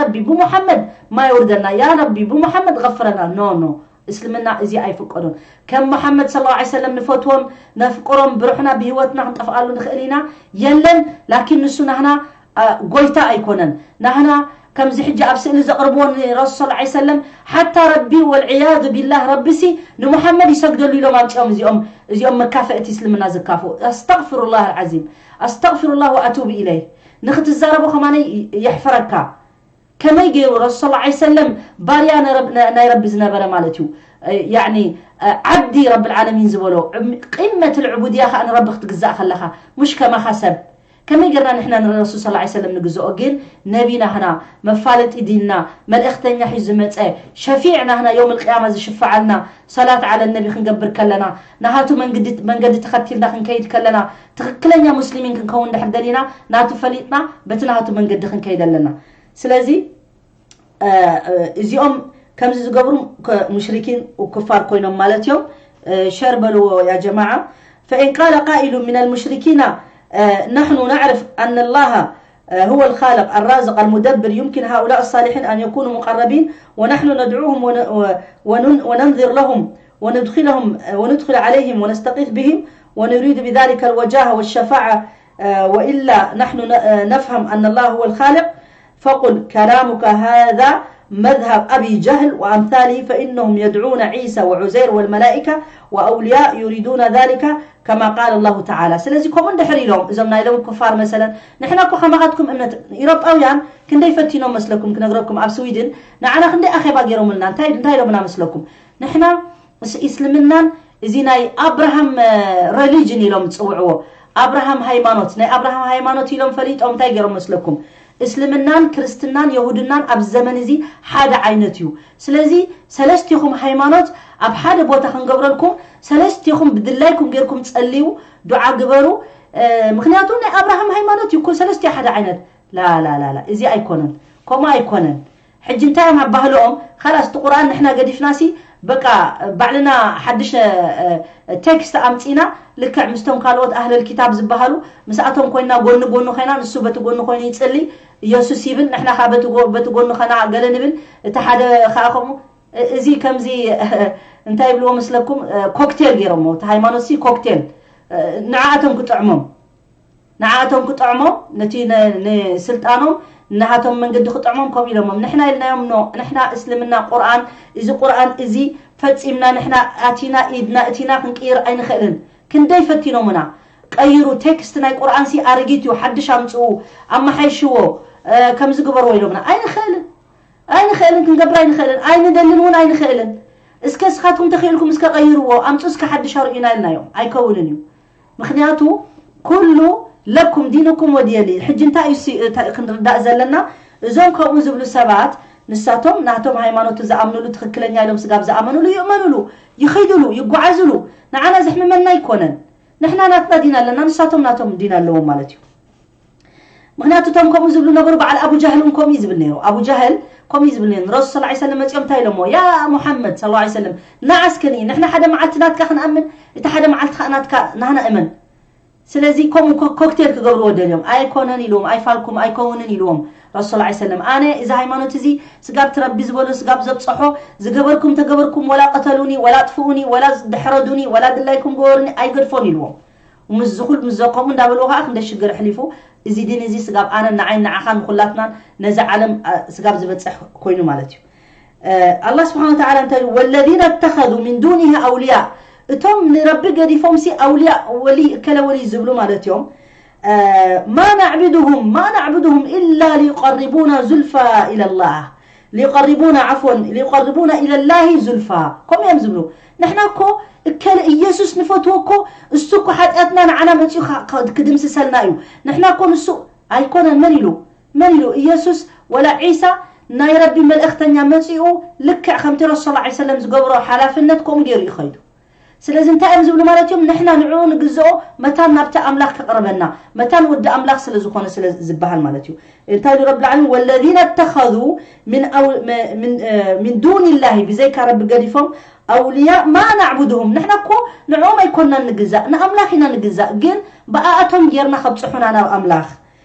ረቢ ብሙሓመድ ማይ ውርደና፣ ያ ረቢ ብሙሓመድ غፍረና። ኖ ኖ እስልምና እዚ ኣይፍቀዶን። ከም መሓመድ ሰለላሁ ዐለይሂ ወሰለም ንፈትዎም ነፍቅሮም ብሩሕና ብህይወትና ክንጠፍኣሉ ንኽእል ኢና የለን። ላኪን ንሱ ናህና ጎይታ ኣይኮነን። ናህና ከምዚ ሕጂ ኣብ ስእሊ ዘቕርብዎ ንረሱል ሰለላሁ ዐለይሂ ወሰለም ሓታ ረቢ ወልዕያዙ ቢላህ ረቢሲ ንሙሓመድ ይሰግደሉ ኢሎም ኣምፂኦም እዚኦም እዚኦም መካፈእቲ እስልምና ዝካፍኡ። ኣስተግፊሩላህ ኣልዓዚም ኣስተግፊሩላህ ወኣቱቡ ኢለይህ። ንኽትዛረቦ ከማነይ የሕፍረካ። ከመይ ገይሩ ረሱል ሰለላሁ ዐለይሂ ወሰለም ባርያ ናይ ረቢ ዝነበረ ማለት እዩ። ያኒ ዓብዲ ረብል ዓለሚን ዝበሎ ቂመት ልዕቡድያ ከዓ ንረቢ ክትግዛእ ከለኻ ሙሽ ከማኻ ሰብ ከመይ ገርና ንሕና ንረሱል ሰለላሁ ዐለይሂ ወሰለም ንግዝኦ ግን ነቢ ናህና መፋለጢ ዲንና መልእኽተኛ ሒዙ ዝመፀ ሸፊዕ ናህና የውም ልቅያማ ዝሽፈዓልና ሰላት ዓለ ነቢ ክንገብር ከለና ናሃቱ መንገዲ ተኸቲልና ክንከይድ ከለና ትኽክለኛ ሙስሊሚን ክንከውን ድሕር ደሊና ናቱ ፈሊጥና በቲ ናሃቱ መንገዲ ክንከይድ ኣለና። ስለዚ እዚኦም ከምዚ ዝገብሩ ሙሽሪኪን ክፋር ኮይኖም ማለት እዮም። ሸር በልዎ ያ ጀማዓ። فإن قال قائل من المشركين نحن نعرف أن الله هو الخالق الرازق المدبر يمكن هؤلاء الصالحين أن يكونوا مقربين ونحن ندعوهم وننذر لهم وندخلهم وندخل عليهم ونستغيث بهم ونريد بذلك الوجاهة والشفاعة وإلا نحن نفهم أن الله هو الخالق فقل كلامك هذا مذهب أبي جهل وأمثاله فإنهم يدعون عيسى وعزير والملائكة وأولياء يريدون ذلك كما قال الله تعالى. ስለዚ ከምኡ እንድሕር ኢሎም እዞም ናይ ሎም ኩፋር መሰለን ንሕና እኮ ከማኻትኩም እምነት ኢሮጳውያን ክንደይ ፈቲኖም መስለኩም ክነግረኩም ኣብ ስዊድን ንዓና ክንደይ ኣኼባ ገይሮምልና እንታይ እንታይ ኢሎምና መስለኩም ንሕና እስልምናን እዚ ናይ ኣብርሃም ረሊጅን ኢሎም ዝፅውዕዎ ኣብርሃም ሃይማኖት ናይ ኣብርሃም ሃይማኖት ኢሎም ፈሊጦም እንታይ ገይሮም መስለኩም እስልምናን ክርስትናን የሁድናን ኣብ ዘመን እዚ ሓደ ዓይነት እዩ ስለዚ ሰለስቲኹም ሃይማኖት ኣብ ሓደ ቦታ ክንገብረልኩም ሰለስቲኹም ብድላይኩም ገይርኩም ፀልዩ ዱዓ ግበሩ ምክንያቱ ናይ ኣብርሃም ሃይማኖት እዩ ሰለስቲዮ ሓደ ዓይነት ላላላላ እዚ ኣይኮነን ከምኡ ኣይኮነን ሕጂ እንታይ እዮም ኣባህልኦም? ካላስ እቲ ቁርኣን ንሕና ገዲፍናሲ በቃ ባዕልና ሓድሽ ቴክስት ኣምፂና፣ ልክዕ ምስቶም ካልኦት ኣህለል ኪታብ ዝበሃሉ ምስኣቶም ኮይና፣ ጎኒ ጎኒ ኮይና፣ ንሱ በቲ ጎኒ ኮይኑ ይፅሊ፣ ኢየሱስ ይብል፣ ንሕና ከዓ በቲ ጎ- በቲ ጎኒ ከና ገለ ንብል፣ እቲ ሓደ ከዓ ከምኡ። እ- እዚ ከምዚ እንታይ ይብልዎ ምስለኩም? እ፣ ኮክቴል ገይሮሞ፣ እቲ ሃይማኖት ሲ ኮክቴል፣ እ፣ ንዓኣቶም ክጥዕሞም፣ ንዓኣቶም ክጥዕሞም፣ ነቲ ነ- ንስልጣኖም፣ ናሃቶም መንገዲ ክጥዕሞም ከምኡ ኢሎሞም። ንሕና ኢልናዮም ኖ፣ ንሕና እስልምና ቁርኣን፣ እዚ ቁርኣን እዚ ፈፂምና ንሕና ኣቲና ኢድና እቲና ክንቅይር ኣይንኽእልን። ክንደይ ፈቲኖምና፣ ቀይሩ፣ ቴክስት ናይ ቁርኣን ሲ ኣረጊት እዩ፣ ሓድሽ ኣምፅኡ፣ ኣመሓይሽዎ፣ እ፣ ከምዚ ግበርዎ ኢሎምና። ኣይንኽእልን። ኣይንኽእልን፣ ክንገብር ኣይንኽእልን፣ ኣይንደልን እውን ኣይንኽእልን። እስከ እስኻትኩም ተኽኢልኩም እስከ ቀይርዎ፣ ኣምፁ እስከ ሓድሽ ኣርእዩና ኢልናዮም። ኣይከውንን እዩ። ምኽንያቱ ኩሉ ለኩም ዲንኩም ወዲየሊ። ሕጂ እንታይ እዩ ሲ- እንታይ ክንርዳእ ዘለና? እዞም ከምኡ ዝብሉ ሰባት ንሳቶም ናቶም ሃይማኖት ዝኣምኑሉ ትኽክለኛ ኢሎም ስጋብ ዝኣመኑሉ ይእመኑሉ፣ ይኸይዱሉ፣ ይጓዓዙሉ። ንዓና ዘሕምመና ኣይኮነን። ንሕና ናትና ዲን ኣለና፣ ንሳቶም ናቶም ዲን ኣለዎም ማለት እዩ። ምክንያቱ እቶም ከምኡ ዝብሉ ነበሩ። በዓል ኣቡ ጃህል እውን ከምኡ እዩ ዝብል ነይሩ። ኣቡ ጃህል ከምኡ እዩ ዝብል ነይሩ። ንረሱል ሰለላሁ ዐለይሂ ወሰለም መፂኦም እንታይ ኢሎሞ? ያ ሙሓመድ ሰለላሁ ዐለይሂ ወሰለም፣ ንዓ እስከ ንይ፣ ንሕና ሓደ መዓልቲ ናትካ ክንኣምን፣ እቲ ሓደ መዓልቲ ከዓ ናትካ ናህና እመን። ስለዚ ከምኡ ኮ- ኮክቴል ክገብርዎ ደልዮም። ኣይኮነን ኢልዎም፣ ኣይፋልኩም፣ ኣይከውንን ኢልዎም ረሱል ሰለላሁ ዐለይሂ ወሰለም። ኣነ እዚ ሃይማኖት እዚ ስጋብ ትረቢ ዝበሎ ስጋብ ዘብፀሖ ዝገበርኩም ተገበርኩም፣ ወላ ቀተሉኒ፣ ወላ ኣጥፍኡኒ፣ ወላ ድሕረዱኒ፣ ወላ ድላይኩም ገበሩኒ፣ ኣይገድፎን ኢልዎም። ምስ ዝኹል ምስ ዘቆሙ እንዳበልዎ ከዓ ክንደይ ሽግር ኣሕሊፉ። እዚ ዲን እዚ ስጋብ ኣነ ንዓይ ንዓኻ ንኹላትናን ነዚ ዓለም ኣ፣ ስጋብ ዝበፅሕ ኮይኑ ማለት እዩ። እ፣ ኣላህ ስብሓን ወተዓላ እንታይ ኢሉ? ወለዚነ እተኸዙ ሚን ዱኒህ ኣውልያ፣ እቶም ንረቢ ገዲፎም ሲ ኣውልያ ወሊ እከለ ወሊ ዝብሉ ማለት እዮም። እ፣ ማ ናዕብድሁም ማ ናዕብድሁም ኢላ ሊዩቀርቡና ዙልፋ ኢለላህ ሊቀርቡና ዓፍወን ሊቀርቡና ኢለላሂ ዙልፋ። ከምኡ እዮም ዝብሉ። ንሕና እኮ እከለ ኢየሱስ ንፈትዎ እኮ፣ እሱ እኮ ሓጢኣትና ንዓና መፂኡ ካ- ካ- ክድምስሰልና እዩ። ንሕና እኮ ንሱ ኣይኮነን። መን ኢሉ? መን ኢሉ? ኢየሱስ ወላ ዒሳ ናይ ረቢ መልእኽተኛ መፂኡ ልክዕ ከምቲ ረሱል ሰለላሁ ዐለይሂ ወሰለም ዝገብሮ ሓላፍነት ከምኡ ገይሩ እዩ ኸይዱ። ስለዚ እንታይ እዮም ዝብሉ ማለት እዮም? ንሕና ንዕኡ ንግዝኦ መታን ናብቲ ኣምላኽ ከቕርበና፣ መታን ወዲ ኣምላኽ ስለ ዝኾነ ስለ ዝበሃል ማለት እዩ። እንታይ ኢሉ ረብል ዓለሚን? ወለዚነ እተኸዙ ሚን ኣው- መ- ሚን እ፣ ሚን ዱኒላሂ፣ ብዘይካ ረቢ ገዲፎም፣ ኣውልያ ማ ናዕቡድሁም፣ ንሕና እኮ ንዕኦም ኣይኮንና ንግዛእ፣ ንኣምላኽ ኢና ንግዛእ፣ ግን ብኣኣቶም ጌርና ከብፅሑና ናብ ኣምላኽ።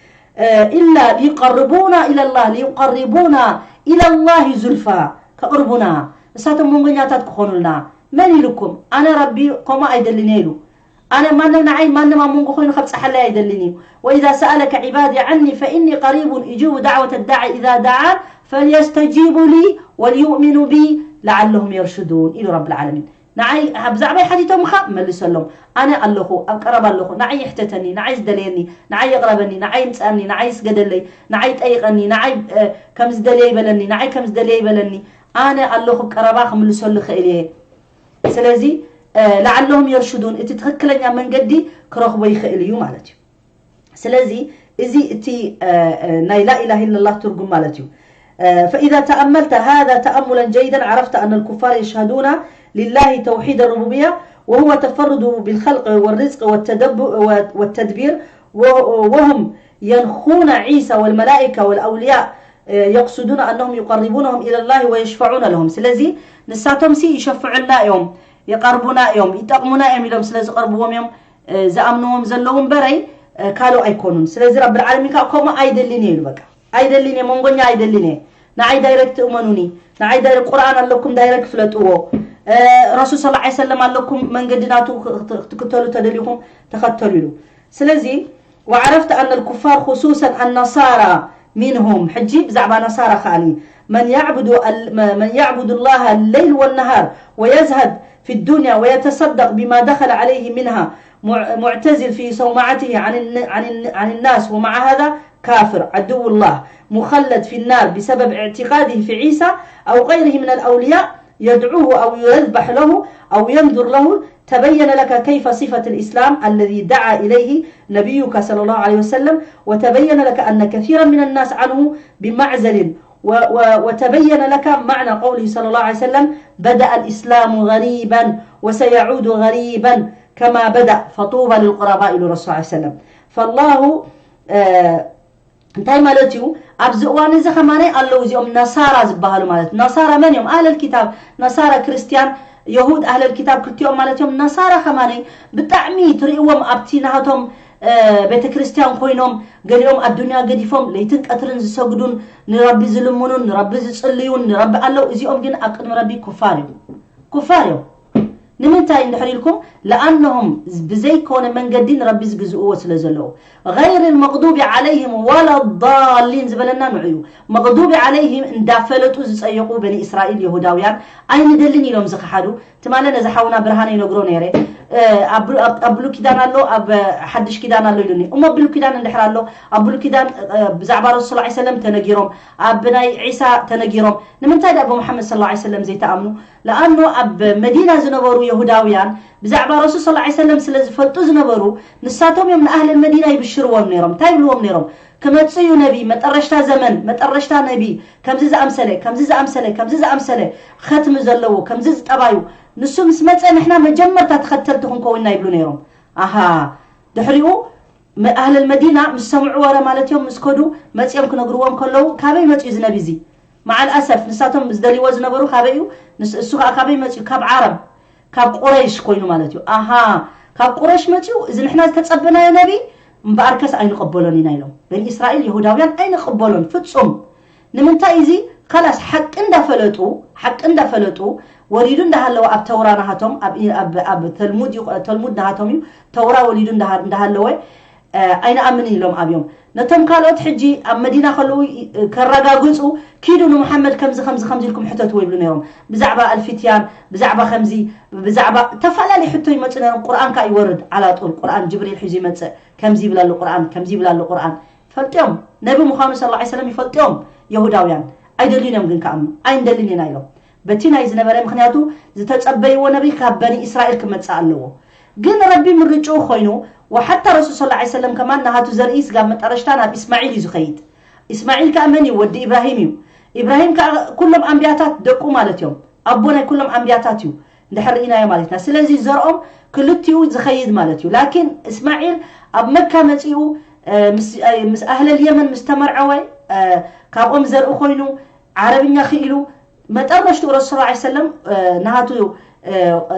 እ፣ ኢላ ሊቀርቡና ኢለላህ ሊቀርቡና ኢለላሂ ዙልፋ፣ ከቕርቡና፣ እሳቶም መንጎኛታት ክኾኑልና። መን ኢሉኩም? ኣነ ረቢ ከምኡ ኣይደልን እየ ኢሉ። ኣነ ማንም ንዓይ ማንም ኣብ መንጎ ኮይኑ ከብፅሓለይ ኣይደልን እዩ። ወኢዛ ሰኣለከ ዒባዲ ዓኒ ፈኢኒ ቀሪቡን እጅቡ ዳዕወተ ዳዒ ኢዛ ደዓን ፈልየስተጂቡ ሊ ወልዩእሚኑ ቢ ለዓለሁም የርሽዱን ኢሉ ረብል ዓለሚን። ንዓይ ብዛዕባይ ሓቲቶምኻ መልሰሎም። ኣነ ኣለኹ፣ ኣብ ቀረባ ኣለኹ። ንዓይ ይሕተተኒ፣ ንዓይ ዝደለየኒ፣ ንዓይ የቕረበኒ፣ ንዓይ ይምፅኣኒ፣ ንዓይ ይስገደለይ፣ ንዓይ ይጠይቐኒ፣ ንዓይ እ፣ ከም ዝደለየ ይበለኒ፣ ንዓይ ከም ዝደለየ ይበለኒ። ኣነ ኣለኹ፣ ቀረባ ክምልሰሉ ይኽእል እየ። ስለዚ እ፣ ለዓለሁም የርሽዱን፣ እቲ ትኽክለኛ መንገዲ ክረኽቦ ይኽእል እዩ ማለት እዩ። ስለዚ እዚ እቲ እ፣ እ፣ ናይ ላኢላሃ ኢለላህ ትርጉም ማለት እዩ። እ፣ فإذا تأملت هذا تأملا جيدا عرفت أن الكفار يشهدون لله توحيد الربوبية وهو تفرده بالخلق والرزق والتدب- والتدبير وه- وهم ينخون عيسى والملائكة والأولياء እ፣ يقصدون أنهم يقربونهم إلى الله ويشفعون لهم። ስለዚ ንሳቶም ሲ ይሸፍዑልና እዮም፣ ይቐርቡና እዮም፣ ይጠቕሙና እዮም ኢሎም ስለ ዝቐርብዎም እዮም እ፣ ዝኣምንዎም ዘለዉ እምበረይ እ፣ ካልእ ኣይኮኑን። ስለዚ ረብል ዓለሚን ከዓ ከምኡ ኣይደልን እየ ኢሉ። በቃ ኣይደልን እየ፣ መንጎኛ ኣይደልን እየ። ንዓይ ዳይሬክት እመኑኒ። ንዓይ ዳይሬክት ቁርኣን ኣለኩም ዳይሬክት ፍለጥዎ። እ፣ ረሱል ሰለላሁ ዐለይሂ ወሰለም ኣለኩም መንገዲ ናቱ ክ- ክት- ክትክተሉ ተደሊኹም ተኸተሉ ኢሉ። ስለዚ وعرفت أن الكفار خصوصا النصارى منهم. ሕጂ ብዛዕባ ነሳራ ከኣኒ من يعبد ال- من يعبد الله الليل والنهار ويزهد في الدنيا ويتصدق بما دخل عليه منها مع- معتزل في صومعته عن الن- عن الن- عن الناس ومع هذا كافر عدو الله مخلد في النار بسبب اعتقاده في عيسى أو غيره من الأولياء يدعوه أو يذبح له أو ينذر له تبين لك كيف صفة الإسلام الذي دعا إليه نبيك صلى الله عليه وسلم وتبين لك أن كثيرا من الناس عنه بمعزل و- و- وتبين لك معنى قوله صلى الله عليه وسلم بدأ الإسلام غريبا وسيعود غريبا كما بدأ فطوبى للغرباء إلى الرسول صلى الله عليه وسلم فالله آه እንታይ ማለት እዩ? ኣብዚ እዋን እዚ ከማነይ ኣለዉ እዚኦም ነሳራ ዝበሃሉ ማለት እዩ። ነሳራ መን እዮም? ኣህለል ኪታብ፣ ነሳራ ክርስቲያን፣ የሁድ ኣህለል ኪታብ ክልቲኦም ማለት እዮም። ነሳራ ከማነይ ብጣዕሚ ትርእይዎም ኣብቲ ናሃቶም ቤተ ክርስቲያን ኮይኖም፣ ገሊኦም ኣዱንያ ገዲፎም ለይትን ቀትርን ዝሰግዱን ንረቢ ዝልምኑን ንረቢ ዝጽልዩን ንረቢ ኣለዉ። እዚኦም ግን ኣብ ቅድሚ ረቢ ኩፋር እዮም። ኩፋር እዮም። ንምንታይ እንድሕር ኢልኩም፣ ለኣነሆም ብዘይኮነ መንገዲ ንረቢ ዝግዝእዎ ስለ ዘለዉ። غير المغضوب عليهم ولا الضالين ዝበለና ንዑ እዩ። መغضوب عليهم እንዳፈለጡ ዝጸየቑ በኒ እስራኤል የሁዳውያን ኣይንደልን ኢሎም ዝኸሓዱ። ትማለ ነዚ ሓውና ብርሃነ ይነግሮ ነይረ። ኣብ ብሉ ኪዳን ኣሎ፣ ኣብ ሓድሽ ኪዳን ኣሎ ኢሉኒ። እሞ ብሉ ኪዳን እንድሕር ኣሎ፣ ኣብ ብሉ ኪዳን ብዛዕባ ረሱል ሰለላሁ ዐለይሂ ወሰለም ተነጊሮም፣ ኣብ ናይ ዒሳ ተነጊሮም። ንምንታይ ዳ ብሙሓመድ ሰለላሁ ዐለይሂ ወሰለም ዘይተኣምኑ? ለኣኑ ኣብ መዲና ዝነበሩ የሁዳውያን ብዛዕባ ረሱል ሰለላሁ ዐለይሂ ወሰለም ስለ ዝፈልጡ ዝነበሩ፣ ንሳቶም እዮም ንኣህለል መዲና ይብሽርዎም ነይሮም። እንታይ ይብልዎም ነይሮም? ክመጽእ እዩ ነቢ፣ መጠረሽታ ዘመን፣ መጠረሽታ ነቢ፣ ከምዚ ዝኣምሰለ፣ ከምዚ ዝኣምሰለ፣ ከምዚ ዝኣምሰለ ኸትሚ ዘለዎ፣ ከምዚ ዝጠባዩ፣ ንሱ ምስ መጸ ንሕና መጀመርታ ተኸተልቲ ክንከውንና ይብሉ ነይሮም። ኣሃ፣ ድሕሪኡ ኣህለል መዲና ምስ ሰምዑ ወረ ማለት እዮም፣ ምስ ከዱ መጺኦም ክነግርዎም ከለዉ፣ ካበይ መጺኡ እዚ ነቢ እዚ? መዓል ኣሰፍ ንሳቶም ዝደልይዎ ዝነበሩ ካበይ እዩ? ንስ እሱ ከዓ ካበይ መጺኡ? ካብ ዓረብ፣ ካብ ቁረይሽ ኮይኑ ማለት እዩ። ኣሃ፣ ካብ ቁረይሽ መጺኡ እዚ ንሕና ዝተጸበናዮ ነቢ እምበኣርከስ ኣይንቐበሎን ኢና ኢሎም። በኒ እስራኤል የሁዳውያን ኣይንቐበሎን ፍጹም። ንምንታይ እዚ ካላስ ሓቂ እንዳፈለጡ፣ ሓቂ እንዳፈለጡ ወሪዱ እንዳሃለወ ኣብ ተውራ ናሃቶም፣ ኣብ፣ ኣብ፣ ኣብ ተልሙድ ይኹ-፣ ተልሙድ ናሃቶም እዩ፣ ተውራ ወሊዱ እንዳሃ-፣ እንዳሃለወ ኣይንኣምን ኢሎም ኣብዮም። ነቶም ካልኦት ሕጂ ኣብ መዲና ከለዉ ከረጋግጹ፣ ኪዱ ንሙሓመድ ከምዚ ከምዚ ከምዚ ኢልኩም ሕተትዎ ይብሉ ነይሮም። ብዛዕባ ኣልፊትያን፣ ብዛዕባ ከምዚ፣ ብዛዕባ ተፈላለዩ ሕቶ ይመጹ ነይሮም። ቁርኣን ከኣ ይወርድ ዓላጡል፣ ቁርኣን ጅብሪል ሒዙ ይመጽእ። ከምዚ ይብል ኣሎ ቁርኣን፣ ከምዚ ይብል ኣሎ ቁርኣን። ፈልጥዮም፣ ነቢ ምዃኑ ሰለላሁ ዐለይሂ ወሰለም ይፈልጥዮም። የሁዳውያን ኣይደልዩን እዮም ግን ከኣምኑ። ኣይንደልን ኢና ኢሎም። በቲ ናይ ዝነበረ፣ ምኽንያቱ ዝተጸበይዎ ነቢ ካብ በኒ እስራኤል ክመጽእ ኣለዎ። ግን ረቢ ምርጭኡ ኮይኑ፣ ወሓታ ረሱል ሰለላሁ ዐለይሂ ወሰለም ከማን ናሃቱ ዘርኢ ስጋብ መጠረሽታ ናብ ኢስማዒል እዩ ዝኸይድ። ኢስማዒል ከኣ መን እዩ? ወዲ ኢብራሂም እዩ። ኢብራሂም ከኣ ኩሎም ኣንብያታት ደቁ ማለት እዮም። ኣቦ ናይ ኩሎም ኣንብያታት እዩ። እንድሕር ርኢናዮ ማለትና። ስለዚ ዘርኦም ክልቲኡ ዝኸይድ ማለት እዩ። ላኪን እስማዒል ኣብ መካ መጺኡ፣ እ፣ ምስ፣ እ፣ ምስ ኣህለል የመን ምስ ተመርዐወ፣ እ፣ ካብኦም ዘርኢ ኮይኑ፣ ዓረብኛ ክኢሉ፣ መጠረሽትኡ ረሱል ሰለላሁ ዐለይሂ ወሰለም፣ እ፣ ናሃቱ፣ እ፣ እ፣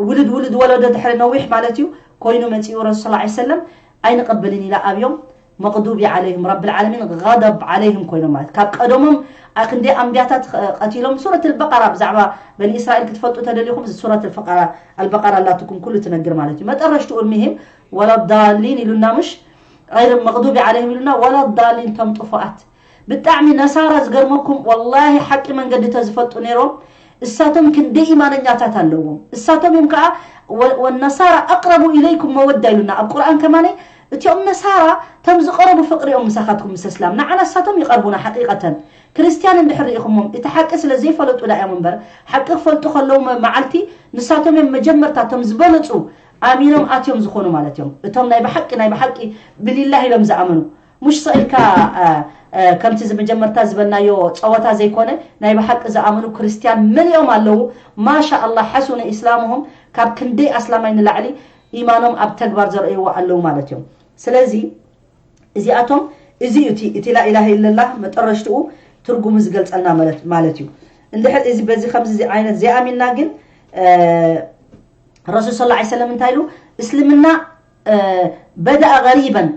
ውልድ ውልድ ወለዶ ድሕሪ ነዊሕ ማለት እዩ፣ ኮይኑ መጺኡ ረሱል ሰለላሁ ዐለይሂ ወሰለም ኣይንቐበልን ኢላ ኣብዮም። መቕዱቢ ዓለይህም፣ ረብል ዓለሚን ገደብ ዓለይህም ኮይኖም ማለት። ካብ ቀደሞም ኣክንደይ ኣንብያታት ኸ-፣ ቀቲሎም። ሱረት ኣልበቀራ ብዛዕባ በኒ እስራኤል ክትፈልጡ ተደሊኹም፣ ሱረት ኣልበቀራ፣ ኣልበቀራ ኣላትኩም ኩሉ ትነግር ማለት እዩ። መጠረሽትኡ እልሚሂም ወላ ዳሊን ኢሉና፣ ምሽ? غير المغضوب عليهم ኢሉና፣ ወላ ዳሊን፣ ቶም ጥፉኣት። ብጣዕሚ ነሳራ ዝገርመኩም፣ ወላሂ ሓቂ መንገዲ ተዝፈልጡ ነይሮም፣ እሳቶም ክንደይ ኢማነኛታት ኣለዎም። እሳቶም እዮም ከዓ፣ ወ-፣ ወነሳራ ኣቅረቡ ኢለይኩም መወዳ ኢሉና ኣብ ቁርኣን ከማነይ። እቲኦም ነሳራ ተም ዝቀረቡ ፍቅሪ እዮም ምሳኻትኩም ምስ እስላም። ንዓና እሳቶም ይቀርቡና ሓቂቀተን። ክርስትያን እንድሕር ርኢኹሞም፣ እቲ ሓቂ ስለ ዘይፈለጡ ዳ እዮም እምበር፣ ሓቂ ክፈልጡ ከለዉ መ-፣ መዓልቲ ንሳቶም እዮም መጀመርታ ተም ዝበለጹ ኣሚኖም ኣትዮም ዝኾኑ ማለት እዮም። እቶም ናይ ብሓቂ፣ ናይ ብሓቂ ብሊላህ ኢሎም ዝኣመኑ። ሙሽ ስኢልካ፣ እ፣ እ፣ ከምቲ ዝመጀመርታ ዝበልናዮ ጸወታ ዘይኮነ፣ ናይ ብሓቂ ዝኣመኑ ክርስትያን መሊኦም ኣለዉ። ማሻ ኣላህ፣ ሓሱነ ኢስላምሁም፣ ካብ ክንደይ ኣስላማይ ንላዕሊ ኢማኖም ኣብ ተግባር ዘርእይዎ ኣለዉ ማለት እዮም። ስለዚ እዚኣቶም፣ እዚ እዩ እቲ፣ እቲ ላኢላሃ ኢለላህ መጠረሽትኡ ትርጉሙ ዝገልጸልና ማለት፣ ማለት እዩ። እንድሕር እዚ በዚ ከምዚ ዓይነት ዘይኣሚንና ግን፣ እ፣ ረሱል ሰለላሁ ዐለይሂ ወሰለም እንታይ ኢሉ? እስልምና፣ እ፣ በደኣ ገሪበን።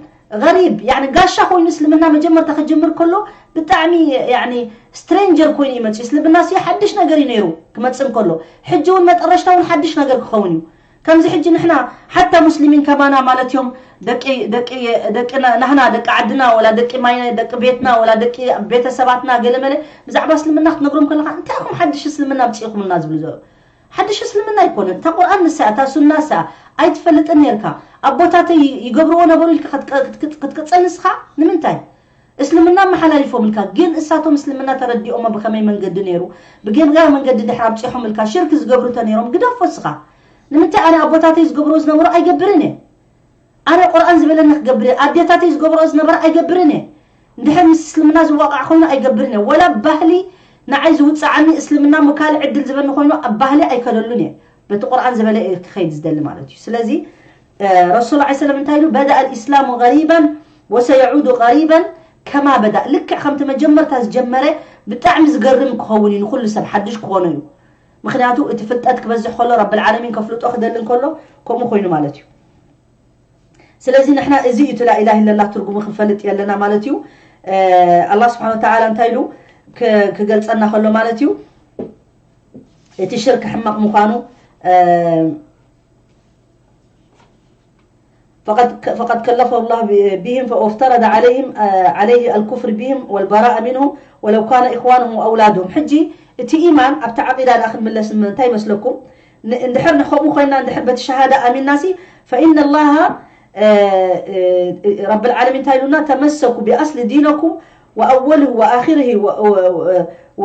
ገሪብ፣ ያኒ ጋሻ ኮይኑ እስልምና መጀመርታ ክጅምር ከሎ ብጣዕሚ፣ ያኒ ስትሬንጀር ኮይኑ እዩ መፅዩ። እስልምና ሲ ሓድሽ ነገር እዩ ነይሩ ክመፅእ እንከሎ። ሕጂ እውን መጠረሽታ እውን ሓድሽ ነገር ክኸውን እዩ። ከምዚ ሕጂ ንሕና ሓታ ሙስሊሚን ከማና ማለት እዮም፣ ደቂ፣ ደቂ፣ ደቂ ና-፣ ናህና፣ ደቂ ዓድና፣ ወላ ደቂ ማይና፣ ደቂ ቤትና፣ ወላ ደቂ ቤተሰባትና፣ ገለመለ ብዛዕባ እስልምና ክትነግሮም ከለኻ፣ እንታይ ኢኹም ሓድሽ እስልምና ኣምፂእኹምልና ዝብሉ ዘለዉ? ሓድሽ እስልምና ኣይኮነን። እታ ቁርኣን ንሳ፣ እታ ሱና ንሳ፣ ኣይትፈልጥን ነርካ። ኣቦታተይ ይገብርዎ ነበሩ ኢልካ ክትቀ-፣ ክትቅ-፣ ክትቅጽል ንስኻ ንምንታይ? እስልምና ኣመሓላሊፎምልካ፣ ግን እሳቶም እስልምና ተረዲኦሞ ብኸመይ መንገዲ ነይሩ፣ ብጌጋ መንገዲ ድሕሪ ኣብጺሖምልካ፣ ሽርክ ዝገብሩ እንተ ነይሮም፣ ግደፎ እስኻ። ንምንታይ ኣነ ኣቦታተይ ዝገብርዎ ዝነበሩ ኣይገብርን እየ? ኣነ ቁርኣን ዝበለኒ ክገብር እየ። ኣዴታተይ ዝገብርኦ ዝነበረ ኣይገብርን እየ። እንድሕር ምስ እስልምና ዝዋቃዕ ኮይኑ ኣይገብርን እየ። ወላ ባህሊ ንዓይ ዝውፅዓኒ እስልምና እሞ ካልእ ዕድል ዝበኒ ኮይኑ ኣብ ባህሊ ኣይከደሉን እየ። በቲ ቁርኣን ዝበለ እየ ክኸይድ ዝደሊ ማለት እዩ። ስለዚ፣ እ፣ ረሱል ዐለይሂ ሰላም እንታይ ኢሉ? በደአ ልእስላሙ ገሪበን ወሰየዑዱ ገሪበን፣ ከማ በዳ፣ ልክዕ ከምቲ መጀመርታ ዝጀመረ። ብጣዕሚ ዝገርም ክኸውን እዩ፣ ንኹሉ ሰብ ሓድሽ ክኾኖ እዩ። ምክንያቱ እቲ ፍልጠት ክበዝሕ ከሎ፣ ረብል ዓለሚን ከፍልጦ ክደሊ እንከሎ፣ ከምኡ ኮይኑ ማለት እዩ። ስለዚ ንሕና እዚ እዩ እቲ ላኢላህ ኢለላህ ትርጉሙ ክንፈልጥ የለና ማለት እዩ። ኣላህ ስብሓን ወተዓላ እንታይ ኢሉ ክገልፀና ከሎ ማለት እዩ፣ እቲ ሽርክ ሕማቕ ምዃኑ። فقد فقد كلفه الله بهم فافترض عليهم عليه الكفر بهم والبراءة منهم ولو كان إخوانهم وأولادهم. ሕጂ እቲ ኢማን ኣብቲ ዓቂዳ ደኣ ክንምለስ እንታይ ይመስለኩም? እንድሕር ንኸምኡ ኮይና እንድሕር በቲ ሸሃዳ ኣሚንናሲ فإن الله رب العالمين እንታይ ኢሉና? تمسكوا بأصل دينكم وأوله وآخره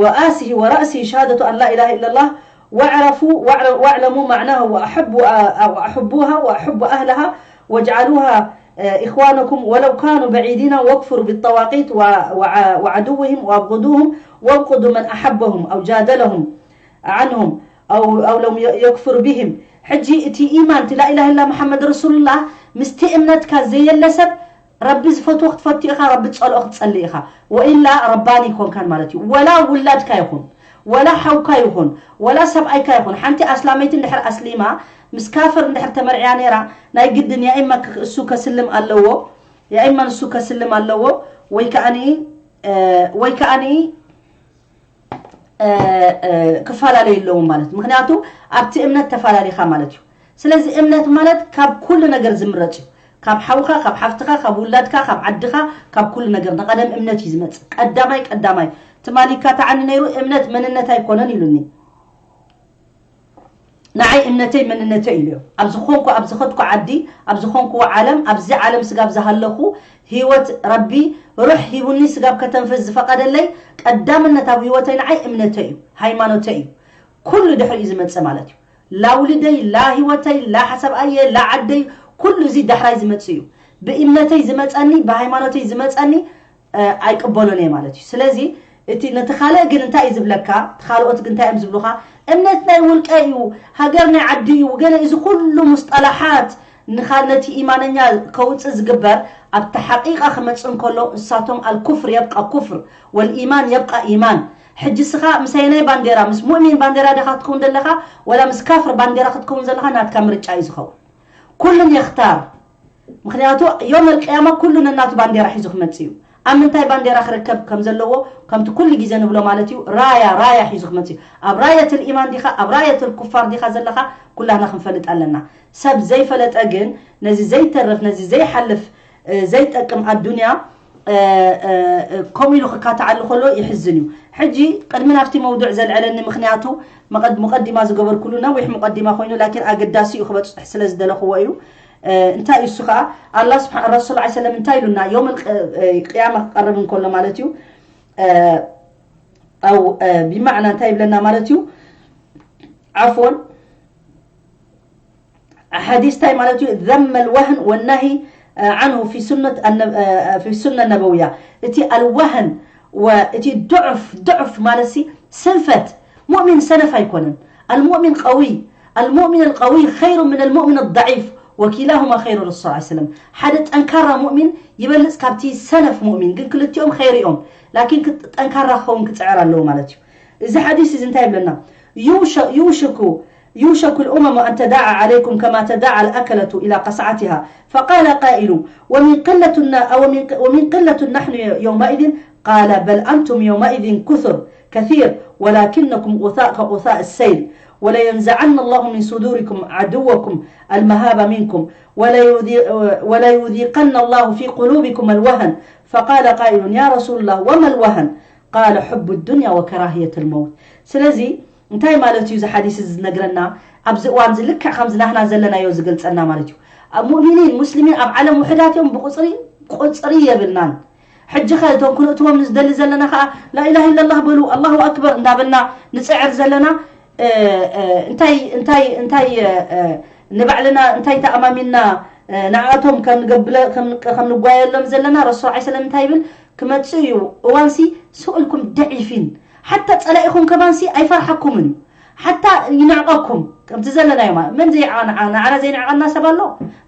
وآسه ورأسه شهادة أن لا إله إلا الله واعرفوا واعلموا معناه وأحبوا وأحبوها وأحبوا أهلها واجعلوها إخوانكم ولو كانوا بعيدين واكفروا بالطواغيت وعدوهم وأبغضوهم وابغضوا من أحبهم أو جادلهم عنهم أو أو لم يكفر بهم. ሕጂ እቲ ኢማን እቲ ላኢላህ ኢላ መሓመድ ረሱሉላህ ምስቲ እምነትካ ዘየለ ሰብ ረቢ ዝፈትዎ ክትፈቱ ኢኻ፣ ረቢ ዝጸልኦ ክትጸሊ ኢኻ። ወኢላ ረባኒ ይኮንካን ማለት እዩ። ወላ ውላድካ ይኹን፣ ወላ ሓውካ ይኹን፣ ወላ ሰብኣይካ ይኹን። ሓንቲ ኣስላመይቲ እንድሕር ኣስሊማ ምስ ካፍር እንድሕር ተመርዕያ ነይራ፣ ናይ ግድን ያኢማ እሱ ከስልም ኣለዎ፣ ያኢማ ንሱ ከስልም ኣለዎ፣ ወይ ከኣኒ ወይ ከኣኒ ክፈላለዩ ኣለዎም ማለት እዩ። ምክንያቱ ኣብቲ እምነት ተፈላለኻ ማለት እዩ። ስለዚ እምነት ማለት ካብ ኩሉ ነገር ዝምረፅ እዩ። ካብ ሓውካ፣ ካብ ሓፍትኻ፣ ካብ ውላድካ፣ ካብ ዓድኻ፣ ካብ ኩሉ ነገር ንቐደም እምነት እዩ ዝመፅእ። ቀዳማይ ቀዳማይ ትማሊካ ተዓኒ ነይሩ፣ እምነት መንነት ኣይኮነን ኢሉኒ። ንዓይ እምነተይ መንነተይ ኢሉ እዮም። ኣብ ዝኾንኩ ኣብ ዝኸድኩ ዓዲ፣ ኣብ ዝኾንኩዎ ዓለም፣ ኣብዚ ዓለም ስጋብ ዝሃለኹ ህይወት ረቢ ሩሕ ሂቡኒ ስጋብ ከተንፍስ ዝፈቐደለይ ቀዳምነት ኣብ ህይወተይ ንዓይ እምነተይ እዩ፣ ሃይማኖተይ እዩ። ኩሉ ድሕሪኡ ዝመጽእ ማለት እዩ። ላ ውልደይ፣ ላ ህይወተይ፣ ላ ሓሳብ ኣየ፣ ላ ዓደይ፣ ኩሉ እዚ ዳሕራይ ዝመጽእ እዩ። ብእምነተይ ዝመጸኒ፣ ብሃይማኖተይ ዝመጸኒ ኣይቅበሎን እየ ማለት እዩ። ስለዚ እቲ ነቲ ካልእ ግን እንታይ እዩ ዝብለካ? እቲ ካልኦት ግን እንታይ እዮም ዝብሉኻ? እምነት ናይ ውልቀ እዩ፣ ሃገር ናይ ዓዲ እዩ፣ ገለ እዚ ኩሉ ሙስጠላሓት ንኻ ነቲ ኢማነኛ ከውፅእ ዝግበር ኣብቲ ሓቂቃ ክመፅእ እንከሎ እሳቶም ኣልኩፍር የብቃ ኩፍር ወልኢማን የብቃ ኢማን። ሕጂ ስኻ ምሳየናይ ባንዴራ፣ ምስ ሙእሚን ባንዴራ ዲኻ ክትከውን ዘለኻ ወላ ምስ ካፍር ባንዴራ ክትከውን ዘለኻ ናትካ ምርጫ እዩ ዝኸውን። ኩሉን የኽታር። ምክንያቱ ዮም ኣልቅያማ ኩሉ ነናቱ ባንዴራ ሒዙ ክመጽእ እዩ። ኣብ ምንታይ ባንዴራ ክርከብ ከም ዘለዎ ከምቲ ኩሉ ግዜ ንብሎ ማለት እዩ፣ ራያ ራያ ሒዙ ክመጽእ እዩ። ኣብ ራየት ልኢማን ዲኻ ኣብ ራየት ልኩፋር ዲኻ ዘለኻ ኩላህና ክንፈልጥ ኣለና። ሰብ ዘይፈለጠ ግን ነዚ ዘይተርፍ ነዚ ዘይሓልፍ ዘይጠቅም ኣዱንያ ከምኡ ኢሉ ክካትዓሉ ከሎ ይሕዝን እዩ። ሕጂ ቅድሚ ናብቲ መውዱዕ ዘልዐለኒ ምክንያቱ መቐድ- ሙቐዲማ ዝገበርኩሉ ነዊሕ ሙቐዲማ ኮይኑ ላኪን ኣገዳሲ እዩ ክበፅሕ ስለ ዝደለኽዎ እዩ። እንታይ እዩ እሱ ከዓ ኣላ ስብሓ ረሱል ዓ ሰለም እንታይ ኢሉና ዮም ቅያማ ክቀርብ እንከሎ ማለት እዩ። ኣው ብማዕና እንታይ ይብለና ማለት እዩ? ዓፍወን ሓዲስ እንታይ ማለት እዩ? ذم الوهن والنهي عنه في سنة في السنة النبوية። እቲ ኣልዋህን ወእቲ ዱዕፍ ዱዕፍ ማለት ሲ ስንፈት። ሙእሚን ሰነፍ ኣይኮነን። المؤمن قوي، المؤمن القوي خير من المؤمن الضعيف وكلاهما خير للرسول عليه السلام። ሓደ ጠንካራ ሙእሚን ይበልፅ ካብቲ ሰነፍ ሙእሚን። ግን ክልቲኦም ኸይር እዮም። ላኪን ክጥ- ጠንካራ ክኸውን ክፅዕር ኣለዎ ማለት እዩ። እዚ ሓዲስ እዚ እንታይ ይብለና? يوش- يوشك يوشك الأمم أن تداعى عليكم كما تداعى الأكلة إلى قصعتها. فقال قائل: ومن قلة ن- أو من ق- ومن قلة نحن يومئذ؟ قال: بل أنتم يومئذ كثر كثير ولكنكم غثاء كغثاء السيل ولينزعن الله من صدوركم عدوكم المهاب منكم وليذي- وليذيقن الله في قلوبكم الوهن. فقال قائل: يا رسول الله، وما الوهن؟ قال: حب الدنيا وكراهية الموت. ስለዚ እንታይ ማለት እዩ እዚ ሓዲስ እዚ ዝነግረና? ኣብዚ እዋን እዚ ልክዕ ከምዚ ናህና ዘለናዮ ዝገልጸና ማለት እዩ። ኣብ ሙእሚኒን ሙስሊሚን ኣብ ዓለም ውሕዳት እዮም ብቁፅሪ ቁፅሪ የብልናን። ሕጂ ኸ እቶም ክንእትዎም ንዝደሊ ዘለና ከዓ ላኢላህ ኢለላህ በሉ ኣላሁ ኣክበር እንዳበልና ንፅዕር ዘለና እንታይ እንታይ እንታይ ንባዕልና እንታይ ተኣማሚንና ንኣቶም ከም ንጓየሎም ዘለና ረሱል ዓ ሰለም እንታይ ይብል ክመፅእ እዩ እዋንሲ ስቕ ኢልኩም ደዒፊን ሓታ ፀላኢኹም ከማንሲ ኣይፈርሓኩምን እዩ። ሓታ ይንዕቐኩም። ከምቲ ዘለናዮ ማለት መን ዘይዓና ንዓና ዘይንዕቐና ሰብ ኣሎ?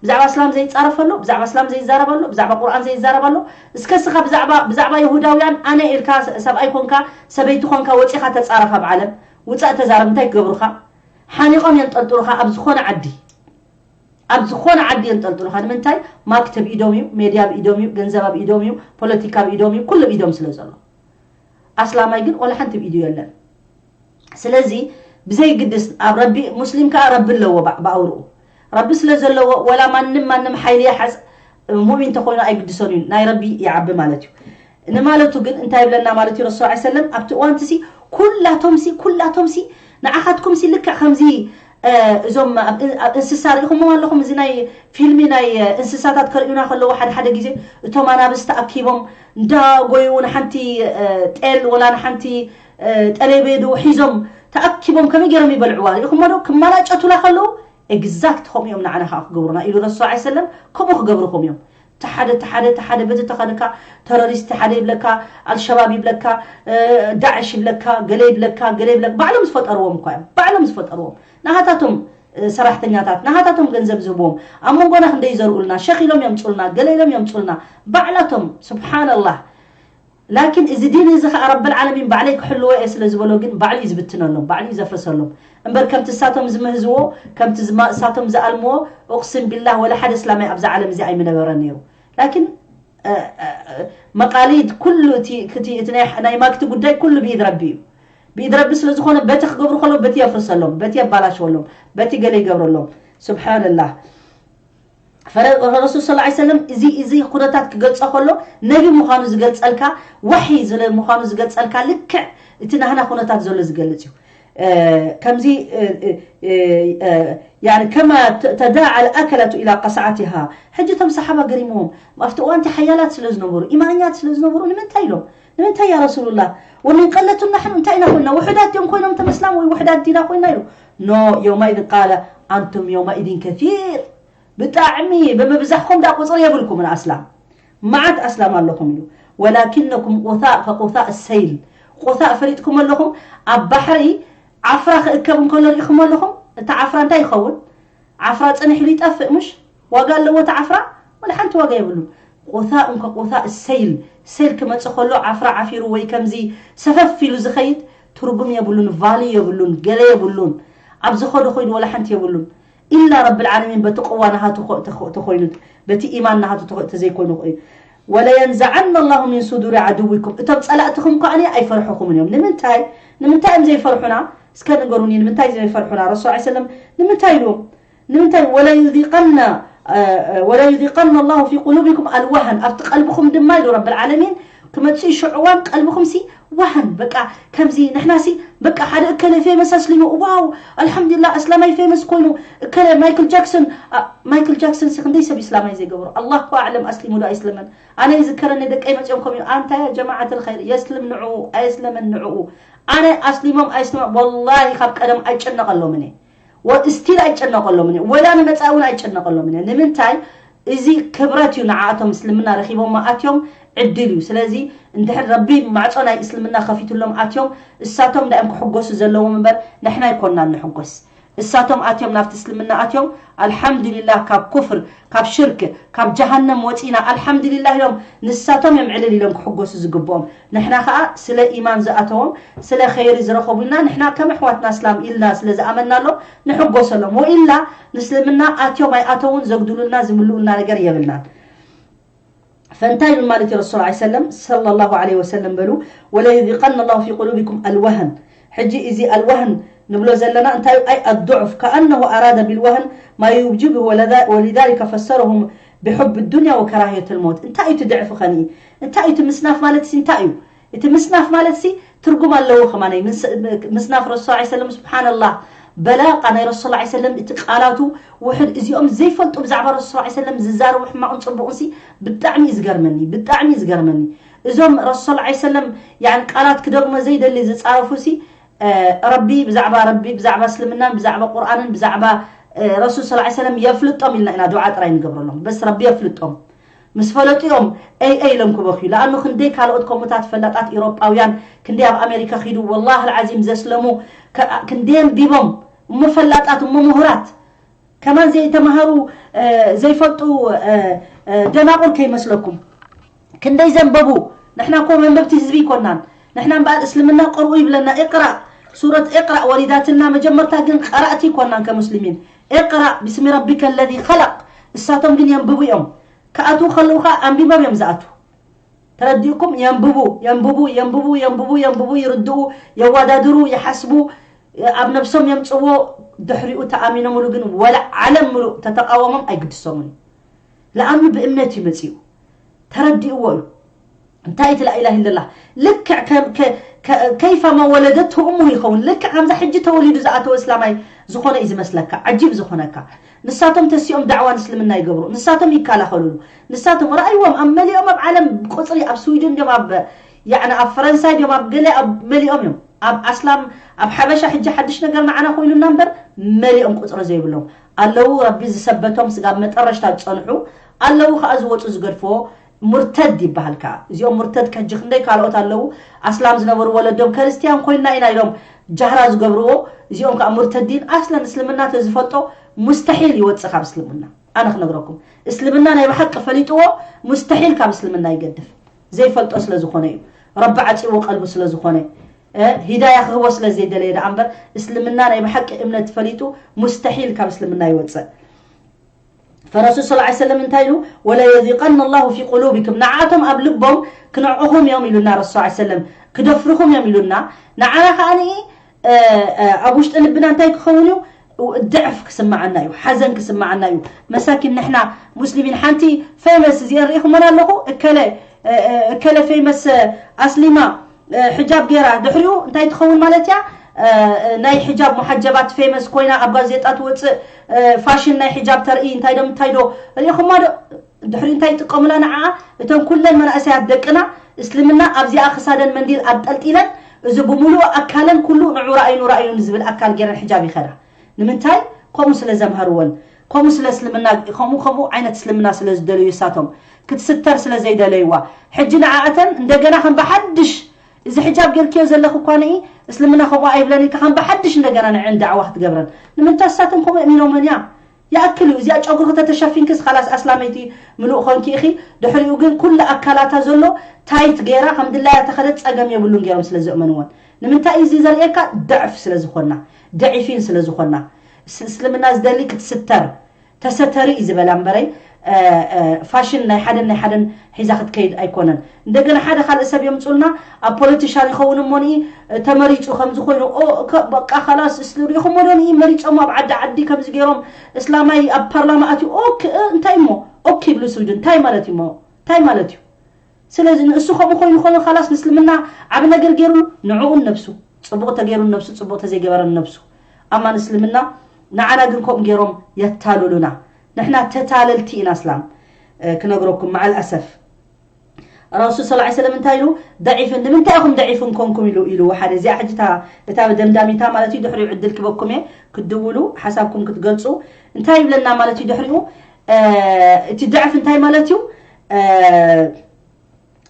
ብዛዕባ እስላም ዘይጻረፍ ኣሎ? ብዛዕባ እስላም ዘይዛረብ ኣሎ? ብዛዕባ ቁርኣን ዘይዛረብ ኣሎ? እስከ ስኻ ብዛዕባ ብዛዕባ ይሁዳውያን ኣነ ኢልካ ሰብኣይ ኮንካ ሰበይቲ ኮንካ ወጺኻ ተጻረፍ ኣብ ዓለም ውጻእ ተዛረብ እንታይ ክገብሩኻ? ሓኒቖም የንጠልጥሉኻ ኣብ ዝኾነ ዓዲ። ኣብ ዝኾነ ዓዲ የንጠልጥሉኻ። ንምንታይ? ማክት ኣብ ኢዶም እዩ፣ ሜድያ ኣብ ኢዶም እዩ፣ ገንዘብ ኣብ ኢዶም እዩ፣ ፖለቲካ ኣብ ኢዶም እዩ፣ ኩሉ ኣብ ኢዶም ስለ ዘሎ። ኣስላማይ ግን ወላ ሓንቲ ኣብ ኢዱ የለን። ስለዚ ብዘይግድስ ኣብ ረቢ ሙስሊም ከኣ ረቢ ኣለዎ ብኣውርኡ ረቢ ስለ ዘለዎ ወላ ማንም ማንም ሓይሊ ይሓዝ ሙእሚን ተኮይኑ ኣይግድሶን እዩ ናይ ረቢ ይዓቢ ማለት እዩ ንማለቱ ግን እንታይ ይብለና ማለት እዩ ረሱል ዓ ሰለም ኣብቲ እዋንቲ ሲ ኩላቶም ሲ ኩላቶም ሲ ንዓኻትኩም ሲ ልክዕ ከምዚ እዞም ኣብ እንስሳ ሪኢኹምዎም ኣለኹም እዚ ናይ ፊልሚ ናይ እንስሳታት ከርእዩና ከለዉ ሓደ ሓደ ግዜ እቶም ኣናብስ ተኣኪቦም እንዳጎዩ ንሓንቲ ጤል ወላ ንሓንቲ ጠሌቤ ዶ ሒዞም ተኣኪቦም ከመይ ገይሮም ይበልዕዋ ሪኢኹሞ ዶ ክመናጨቱላ ከለዉ exact ከምኡ እዮም ንዓና ከዓ ክገብሩና ኢሉ ረሱል ዓ ሰለም ከምኡ ክገብሩኹም እዮም ተሓደ ተሓደ ተሓደ በቲ ተኸድካ ተሮሪስት ሓደ ይብለካ ኣልሸባብ ይብለካ ዳዕሽ ይብለካ ገለ ይብለካ ገለ ይብለካ ባዕሎም ዝፈጠርዎም እኳ እዮም ባዕሎም ዝፈጠርዎም ናሃታቶም ሰራሕተኛታት ናሃታቶም ገንዘብ ዝህብዎም ኣብ መንጎና ክንደይ ይዘርኡልና ሸኽ ኢሎም የምፁልና ገለ ኢሎም የምፁልና ባዕላቶም ስብሓንላህ ላኪን እዚ ዲን እዚ ከዓ ረብል ዓለሚን ባዕለይ ክሕልዎ እየ ስለ ዝበሎ ግን ባዕሉ እዩ ዝብትነሎም ባዕሉ እዩ ዘፍርሰሎም እምበር ከምቲ እሳቶም ዝምህዝዎ ከምቲ ዝማ እሳቶም ዝኣልምዎ ኡቅስም ቢላህ ወላ ሓደ እስላማይ ኣብዛ ዓለም እዚ ኣይምነበረ ነይሩ ላኪን መቃሊድ ኩሉ እቲ እቲ እቲ ናይ ናይ ማክቲ ጉዳይ ኩሉ ብኢድ ረቢ እዩ ብኢድ ረቢ ስለ ዝኾነ በቲ ክገብሩ ከለዉ በቲ የፍርሰሎም በቲ የባላሸወሎም በቲ ገለ ይገብረሎም ስብሓንላህ ረሱል ስ ሰለም እዚ እዚ ኩነታት ክገልፀ ከሎ ነቢ ምዃኑ ዝገልፀልካ ዋሒ ምዃኑ ዝገልፀልካ ልክዕ እቲ ናህና ኩነታት ዘሎ ዝገልፅ እዩ ከምዚ ከማ ተዳዓ ኣከለቱ ኢላ ቀስዓቲሃ ሕጂ እቶም ሰሓባ ገሪምዎም ኣብቲ እዋንቲ ሓያላት ስለ ዝነበሩ ኢማንኛት ስለ ዝነበሩ ንምንታይ ኢሎም ንምንታይ ያ ረሱሉላህ ወሚን ቀለቱ ናሕኑ እንታይ ኢና ኮይና ውሕዳት እዮም ኮይኖም ተመስላም ወይ ውሕዳት ዲና ኮይና ኢሉ ኖ የውማኢድን ቃለ ኣንቱም የውማኢድን ከሲር ብጣዕሚ ብምብዛሕኩም ዳ ቁፅሪ የብልኩምን ኣስላም መዓት ኣስላም ኣለኹም ኢሉ ወላኪነኩም ቁሳእ ከቁሳእ ሰይል ቁሳእ ፈሊጥኩም ኣለኹም ኣብ ባሕሪ ዓፍራ ክእከብ እንከሎ ሪኢኹም ኣለኹም እቲ ዓፍራ እንታይ ይኸውን ዓፍራ ፅንሕ ኢሉ ይጠፍእ ምሽ ዋጋ ኣለዎ እቲ ዓፍራ ወላ ሓንቲ ዋጋ የብሉን ቁሳእ እንከ ቁሳእ ሰይል ሰይል ክመፅእ ከሎ ዓፍራ ዓፊሩ ወይ ከምዚ ሰፈፍ ኢሉ ዝኸይድ ትርጉም የብሉን ቫሊ የብሉን ገለ የብሉን ኣብ ዝኸዶ ኮይዱ ወላ ሓንቲ የብሉን ኢላ ረብል ዓለሚን በቲ ቅዋ ናሃቱ ተኾ- ተኾ- ተኾይኑ በቲ ኢማን ናሃቱ ተኾ- ተዘይኮይኑ እዩ ወለየንዘዓና ላሁ ሚን ሱዱሪ ዓድዊኩም እቶም ጸላእትኹም ከኣኒ ኣይፈርሑኹምን እዮም ንምንታይ ንምንታይ እዮም ዘይፈርሑና እስከ ንገሩኒ ንምንታይ ዘይፈርሑና ረሱል ዓ ሰለም ንምንታይ ኢሉ ንምንታይ ወለዩዚቀና ወለዩዚቀና ላሁ ፊ ቁሉቢኩም ኣልዋሃን ኣብቲ ቀልብኹም ድማ ኢሉ ረብል ዓለሚን ክመጽእ ሽዑዋን ቀልብኹም ሲ ዋህን በቃ ከምዚ ንሕና ሲ በቃ ሓደ እከለ ፌመስ ኣስሊሙ ዋው ኣልሓምዱሊላህ ኣስላማይ ፌመስ ኮይኑ እከለ ማይክል ጃክሰን ማይክል ጃክሰን ሲ ክንደይ ሰብ ኢስላማይ ዘይገብሮ ኣላሁ ኣዕለም ኣስሊሙ ዶ ኣይስለመን ኣነ ይዝከረኒ ደቀይ መፅኦም ከምኡ ኣንታ ያ ጀማዓት ልኸይር የስልም ንዕኡ ኣየስለመን ንዕኡ ኣነ ኣስሊሞም ኣይስልሞም ወላሂ ካብ ቀደም ኣይጨነቀሎምን እየ ወ- ስቲል ኣይጨነቀሎምን እየ ወላ ንመፃኢ እውን ኣይጨነቀሎምን እየ ንምንታይ እዚ ክብረት እዩ ንዓኣቶም እስልምና ረኪቦም ኣትዮም ዕድል እዩ ስለዚ እንድሕር ረቢ ማዕፆ ናይ እስልምና ከፊትሎም ኣትዮም እሳቶም ዳእም ክሕጎሱ ዘለዎም እምበር ንሕና ኣይኮንና ንሕጎስ እሳቶም ኣትዮም ናብቲ እስልምና ኣትዮም ኣልሓምዱሊላህ ካብ ኩፍር ካብ ሽርክ ካብ ጀሃነም ወፂና ኣልሓምዱሊላህ ኢሎም ንሳቶም እዮም ዕልል ኢሎም ክሕጎሱ ዝግብኦም ንሕና ከዓ ስለ ኢማን ዝኣተዎም ስለ ኸይሪ ዝረኸቡ ኢልና ንሕና ከም ኣሕዋትና እስላም ኢልና ስለ ዝኣመናሎም ንሕጎሰሎም ወኢላ ንእስልምና ኣትዮም ኣይኣተውን ዘጉድሉልና ዝምልኡልና ነገር የብልናን ፈንታይ ኢሉ ማለት እዩ ረሱል ዓ ሰለም ሰለላሁ ዐለይሂ ወሰለም በሉ ወለዩዚቀነ ላሁ ፊ ቁሉቢኩም ኣልወህን ሕጂ እዚ ኣልወህን ንብሎ ዘለና እንታይ ኣይ ኣዱዕፍ ከኣነሁ ኣራደ ቢልወህን ማ ዩጅብሁ ወሊዛሊከ ፈሰረሁ ብሑብ ዱንያ ወከራህየት ልሞት እንታይ እዩ እቲ ድዕፊ ከኒ እንታይ እዩ እቲ ምስናፍ ማለት እንታይ እዩ እቲ ምስናፍ ማለት ሲ ትርጉም ኣለዎ ከማነይ ምስናፍ ረሱ ስ ሰለም ስብሓንላህ በላቃ ናይ ረሱ ስ ሰለም እቲ ቃላቱ ውሕድ እዚኦም ዘይፈልጡ ብዛዕባ ረሱ ስ ሰለም ዝዛረቡ ሕማቕን ፅቡቕን ሲ ብጣዕሚ እዩ ዝገርመኒ ብጣዕሚ እዩ ዝገርመኒ እዞም ረሱ ስ ሰለም ያን ቃላት ክደግሞ ዘይደሊ ዝፃረፉ ሲ ረቢ ብዛዕባ ረቢ ብዛዕባ እስልምናን ብዛዕባ ቁርኣንን ብዛዕባ ረሱል ስ ሰለም የፍልጦም ኢልና ኢና ዱዓ ጥራይ ንገብረሎም በስ ረቢ የፍልጦም ምስ ፈለጡ እዮም ኤይ ኤይ ኢሎም ክበኽዩ ለኣኑ ክንደይ ካልኦት ከምኡታት ፈላጣት ኢሮጳውያን ክንደይ ኣብ ኣሜሪካ ኪዱ ወላሂ ልዓዚም ዘስለሙ ከ- ክንደይ ኣንቢቦም እሞ ፈላጣት እሞ ምሁራት ከማን ዘይተማሃሩ ዘይፈልጡ ደናቁር ከይመስለኩም። ክንደይ ዘንበቡ። ንሕና እኮ መንበብቲ ህዝቢ ይኮናን። ንሕና እምበኣር እስልምና ቅርኡ ይብለና። እቅራእ ሱረት እቅራእ ወሪዳትና። መጀመርታ ግን ቀራእቲ ይኮናን ከሙስሊሚን። እቅራእ ብስሚ ረቢከ ለዚ ኸለቅ። እሳቶም ግን የንብቡ እዮም። ክኣትዉ ከለዉ ከዓ ኣንቢቦም እዮም ዝኣትዉ። ተረዲእኩም? የንብቡ የንብቡ የንብቡ የንብቡ የንብቡ፣ ይርድኡ፣ የዋዳድሩ፣ ይሓስቡ፣ ኣብ ነብሶም የምፅዎ። ድሕሪኡ ተኣሚኖምሉ ግን ወላ ዓለም ምሉእ ተተቃወሞም ኣይግድሶምን እዩ። ለኣኑ ብእምነት እዩ መፂኡ። ተረዲእዎ እዩ። እንታይ እቲ ላኢላህ ኢለላህ? ልክዕ ከም- ከ- ከ- ከይፈማ ወለደት ትእሙ ይኸውን። ልክዕ ከምዛ ሕጂ ተወሊዱ ዝኣተወ እስላማይ ዝኾነ እዩ ዝመስለካ። ዓጂብ ዝኾነካ። ንሳቶም ተሲኦም ዳዕዋ ንእስልምና ይገብሩ። ንሳቶም ይከላኸሉሉ። ንሳቶም ረኣይዎም ኣብ መሊኦም ኣብ ዓለም ቁፅሪ ኣብ ስዊድን ድዮም ኣብ ያዕኒ ኣብ ፈረንሳይ ድዮም ኣብ ገለ ኣብ መሊኦም እዮም። ኣብ ኣስላም ኣብ ሓበሻ ሕጂ ሓድሽ ነገር ንዓና ኮይኑና እምበር መሊኦም ቁፅሪ ዘይብሎም ኣለዉ። ረቢ ዝሰበቶም ስጋብ መጠረሽታ ዝፀንሑ ኣለዉ። ከዓ ዝወፁ ዝገድፍዎ ሙርተድ ይበሃል። ከዓ እዚኦም ሙርተድ ከጂ ክንደይ ካልኦት ኣለዉ። ኣስላም ዝነበሩ ወለዶም ክርስትያን ኮይንና ኢና ኢሎም ጃህራ ዝገብርዎ። እዚኦም ከዓ ሙርተዲን ኣስለን እስልምና ተዝፈልጦ ሙስተሒል ይወፅእ ካብ እስልምና። ኣነ ክነግረኩም እስልምና ናይ ብሓቂ ፈሊጥዎ ሙስተሒል ካብ እስልምና ይገድፍ። ዘይፈልጦ ስለ ዝኾነ እዩ። ረቢ ዓፂዎ ቀልቡ ስለ ዝኾነ እ፣ ሂዳያ ክህቦ ስለ ዘይደለየ ደኣ እምበር እስልምና ናይ ብሓቂ እምነት ፈሊጡ ሙስተሒል ካብ እስልምና ይወፅእ። ፈረሱል ስለ ሰለም እንታይ ኢሉ? ወለየዚቀና ላሁ ፊ ቁሉቢኩም፣ ንዓቶም ኣብ ልቦም ክንዕኹም እዮም ኢሉና ረሱል ሰለም። ክደፍርኹም እዮም ኢሉና። ንዓና ከዓኒ ኣብ ውሽጢ ልብና እንታይ ክኸውን እዩ? ድዕፍ ክስምዓና እዩ፣ ሓዘን ክስምዓና እዩ። መሳኪን ንሕና ሙስሊሚን ሓንቲ ፌመስ እዚአን ርኢኹመን ኣለኹ እከለ እከለ ፌመስ ኣስሊማ ሕጃብ ገይራ ድሕሪኡ እንታይ ትኸውን ማለት እያ? ናይ ሕጃብ ሙሓጀባት ፌመስ ኮይና ኣብ ጋዜጣ ትወፅእ ፋሽን ናይ ሕጃብ ተርኢ እንታይ ዶ እንታይ ዶ ርኢኹማ ዶ? ድሕሪኡ እንታይ ይጥቀሙላ ንዓ? እተን ኩለን መናእሰያት ደቅና እስልምና ኣብዚኣ ክሳደን መንዲል ኣንጠልጢለን እዚ ብምሉእ ኣካለን ኩሉ ንዑ ረኣዩኑ ረኣዩኑ ዝብል ኣካል ገይረን ሕጃብ ይኸዳ። ንምንታይ? ከምኡ ስለ ዘምሃርወን፣ ከምኡ ስለ እስልምና ከምኡ ከምኡ ዓይነት እስልምና ስለ ዝደለዩ እሳቶም ክትስተር ስለ ዘይደለይዋ ሕጂ ንዓኣተን እንደገና ከም ብሓድሽ እዚ ሕጃብ ጌርክዮ ዘለኺ እኳ ንኢ እስልምና ከምኡ ኣይብለን ኢልካ ከም ብሓድሽ እንደገና ንዕን ዳዕዋ ክትገብረን ንምንታይ? እሳተን ከምኡ እሚኖመን እያ። ይኣክል እዩ። እዚኣ ጨጉሪ ከተተሸፊንክስ ኻላስ ኣስላመይቲ ምሉእ ኾንኪ ኢኺ። ድሕሪኡ ግን ኩሉ ኣካላታ ዘሎ ታይት ገይራ ከም ድላያ ተኸደት ጸገም የብሉን ገይሮም ስለ ዘእመንወን። ንምንታይ እዩ እዚ ዘርእየካ? ደዕፍ ስለ ዝኾና፣ ደዒፊን ስለ ዝኾና። እስ- እስልምና ዝደሊ ክትስተር ተሰተሪ እዩ ዝበላ እምበረይ እ፣ እ፣ ፋሽን ናይ ሓደን ናይ ሓደን ሒዛ ክትከይድ ኣይኮነን። እንደገና ሓደ ካልእ ሰብ የምፁልና ኣብ ፖለቲሻን ይኸውን እሞ ንኢ ተመሪፁ ከምዚ ኮይኑ ኦ፣ ከ- በቃ ካላስ እስሊ ሪኹሞ ዶ ንኢ መሪፆም ኣብ ዓዲ ዓዲ ከምዚ ገይሮም እስላማይ ኣብ ፓርላማ ኣትዩ ኦክ እ፣ እንታይ እሞ ኦክ ይብሉ ስዊድን እንታይ ማለት እዩ እሞ እንታይ ማለት እዩ? ስለዚ ንእሱ ከምኡ ኮይኑ ኮይኑ ካላስ ንእስልምና ዓብ ነገር ገይሩ ንዕኡን ነብሱ ፅቡቕ ተገይሩ ነብሱ ፅቡቕ ተዘይገበረን ነብሱ ኣማ ንእስልምና ንዓና ግን ከምኡ ገይሮም የታሉሉና። ንሕና ተታለልቲ ኢና እስላም እ፣ ክነግረኩም መዓል ኣሰፍ ረሱል ስለ ሰለም እንታይ ኢሉ ደዒፍን ንምንታይ ኢኹም ደዒፍን ኮንኩም ኢሉ ኢሉ ሓደ እዚኣ ሕጂ እታ እታ ደምዳሚታ ማለት እዩ ድሕሪኡ ዕድል ክበኩም እየ ክትድውሉ ሓሳብኩም ክትገልፁ እንታይ ይብለና ማለት እዩ ድሕሪኡ እ፣ እቲ ደዕፍ እንታይ ማለት እዩ እ፣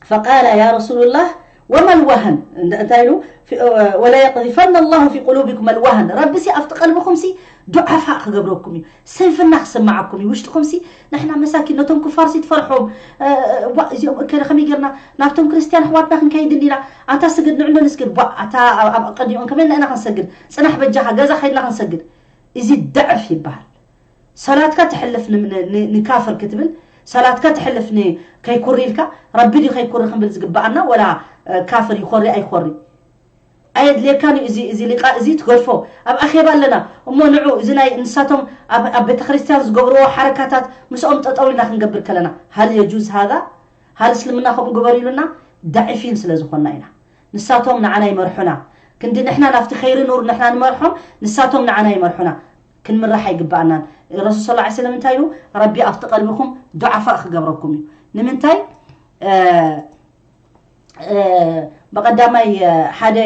ፈቃለ ያ ረሱሉላህ ወመል ወሀን እንደ- እንታይ ኢሉ ፊ- ወለየቅዚፈና ላሁ ፊ ቁሉቢኩም ኣልወሀን ረቢ ሲ ኣብቲ ቀልብኹም ሲ ዱዓፋእ ክገብረኩም እዩ ስንፍና ክስምዓኩም እዩ ውሽጥኹም ሲ ንሕና መሳኪን ነቶም ኩፋር ሲ ትፈርሖም እ፣ እ፣ ዋ እዚኦም እከለ ከመይ ጌርና ናብቶም ክርስትያን ኣሕዋትና ክንከይድ እንዲና ኣንታ ስግድ ንዕሎ ንስግድ ዋ ኣታ ኣብ ኣብ ቀዲኦም ከመይ ኢና ክንሰግድ ጽናሕ በጃኻ ገዛ ከይድና ክንሰግድ እዚ ደዕፍ ይበሃል ሰላትካ ተሕልፍ ን- ን- ን- ንካፍር ክትብል ሰላትካ ተሕልፍ ን- ከይኩሪ ኢልካ ረቢ ድዩ ከይኩሪ ክንብል ዝግበኣና ወላ እ፣ ካፍር ይኮሪ ኣይኮሪ ኣየድልየካን እዩ እዚ እዚ ሊቃ እዚ ትገድፎ ኣብ ኣኼባ ኣለና እሞ ንዑ እዚ ናይ ንሳቶም ኣብ ኣብ ቤተክርስትያን ዝገብርዎ ሓረካታት ምስኦም ጠጠው ኢልና ክንገብር ከለና ሃል የጁዝ ሃዛ ሃል እስልምና ከምኡ ግበር ኢሉና ዳዒፊን ስለ ዝኾንና ኢና ንሳቶም ንዓና ይመርሑና ክንዲ ንሕና ናብቲ ኸይሪ ኑር ንሕና ንመርሖም ንሳቶም ንዓና ይመርሑና ክንምራሕ ኣይግባኣናን ረሱል ስ ሰለም እንታይ ኢሉ ረቢ ኣብቲ ቀልብኹም ዱዓፋእ ክገብረኩም እዩ ንምንታይ ብቐዳማይ ሓደ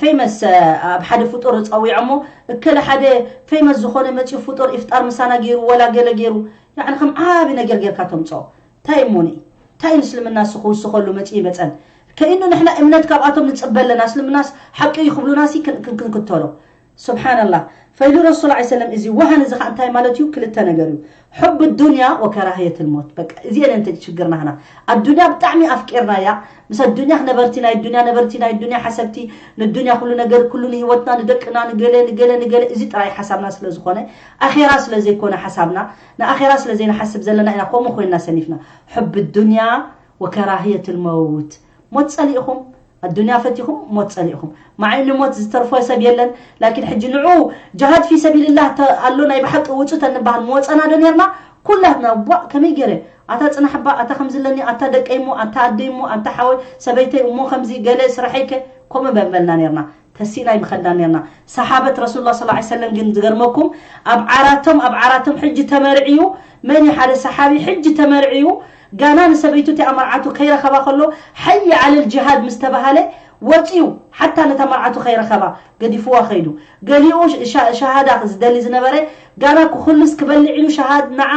ፌመስ ኣብ ሓደ ፍጡር ጸዊዖሞ እከለ ሓደ ፌመስ ዝኾነ መጺኡ ፍጡር ኢፍጣር ምሳና ገይሩ ወላ ገለ ገይሩ ያዕኒ ከም ዓቢ ነገር ጌርካ ተምጽኦ እንታይ እሞ ንኢ እንታይ እዩ እስልምና እሱ ክውስኸሉ መጺኡ ይመጸን ከእኑ ንሕና እምነት ካብኣቶም ንፅበ ኣለና። እስልምናስ ሓቂ እዩ ክብሉናሲ ክን- ክን- ክንክተሎ። ስብሓንላህ። ፈይሉ ረሱል ላ ሰለም እዚ ወሃን እዚ ከዓ እንታይ ማለት እዩ? ክልተ ነገር እዩ። ሕብ ዱንያ ወከራህየት ልሞት። በቃ እዚአን እንተ ሽግርና ህና ኣዱንያ ብጣዕሚ ኣፍቂርናያ። ምስ ኣዱንያ ክነበርቲ ናይ ዱንያ ነበርቲ ናይ ዱንያ ሓሰብቲ ንዱንያ ኩሉ ነገር ኩሉ ንህይወትና ንደቅና ንገለ ንገለ ንገለ እዚ ጥራይ ሓሳብና ስለ ዝኾነ ኣኼራ ስለ ዘይኮነ ሓሳብና ንኣኼራ ስለ ዘይንሓስብ ዘለና ኢና ከምኡ ኮይንና ሰኒፍና። ሕብ ዱንያ ወከራህየት ልመውት። ሞት ጸሊእኹም ኣዱንያ ፈቲኹም ሞት ጸሊእኹም። ማዓይ ንሞት ዝተርፎ ሰብ የለን። ላኪን ሕጂ ንዑ ጅሃድ ፊ ሰቢልላህ ተ- ኣሎ ናይ ብሓቂ ውፁ ተንበሃል መወፀና ዶ ነርና? ኩላትና ቧ ከመይ ገይረ ኣታ ፅናሕባ ኣታ ከምዝለኒ ኣታ ደቀይሞ ኣታ ኣደይሞ ኣታ ሓወይ ሰበይተይ እሞ ከምዚ ገለ ስራሐይከ ከምኡ በንበልና ነርና። ተሲእና ይምኸድና ነርና። ሰሓበት ረሱሉላ ስ ሰለም ግን ዝገርመኩም ኣብ ዓራቶም ኣብ ዓራቶም ሕጂ ተመርዕዩ መን እዩ ሓደ ሰሓቢ ሕጂ ተመርዕዩ ጋና ንሰበይቱ እቲ ኣመርዓቱ ከይረኸባ ከሎ ሓየ ዓለል ጅሃድ ምስ ተባሃለ ወፂኡ ሓታ ነታ መርዓቱ ከይረኸባ ገዲፍዋ ከይዱ። ገሊኡ ሻ- ሻሃዳ ዝደሊ ዝነበረ ጋና ክኹልስ ክበልዕ ኢሉ ሻሃድ ንዓ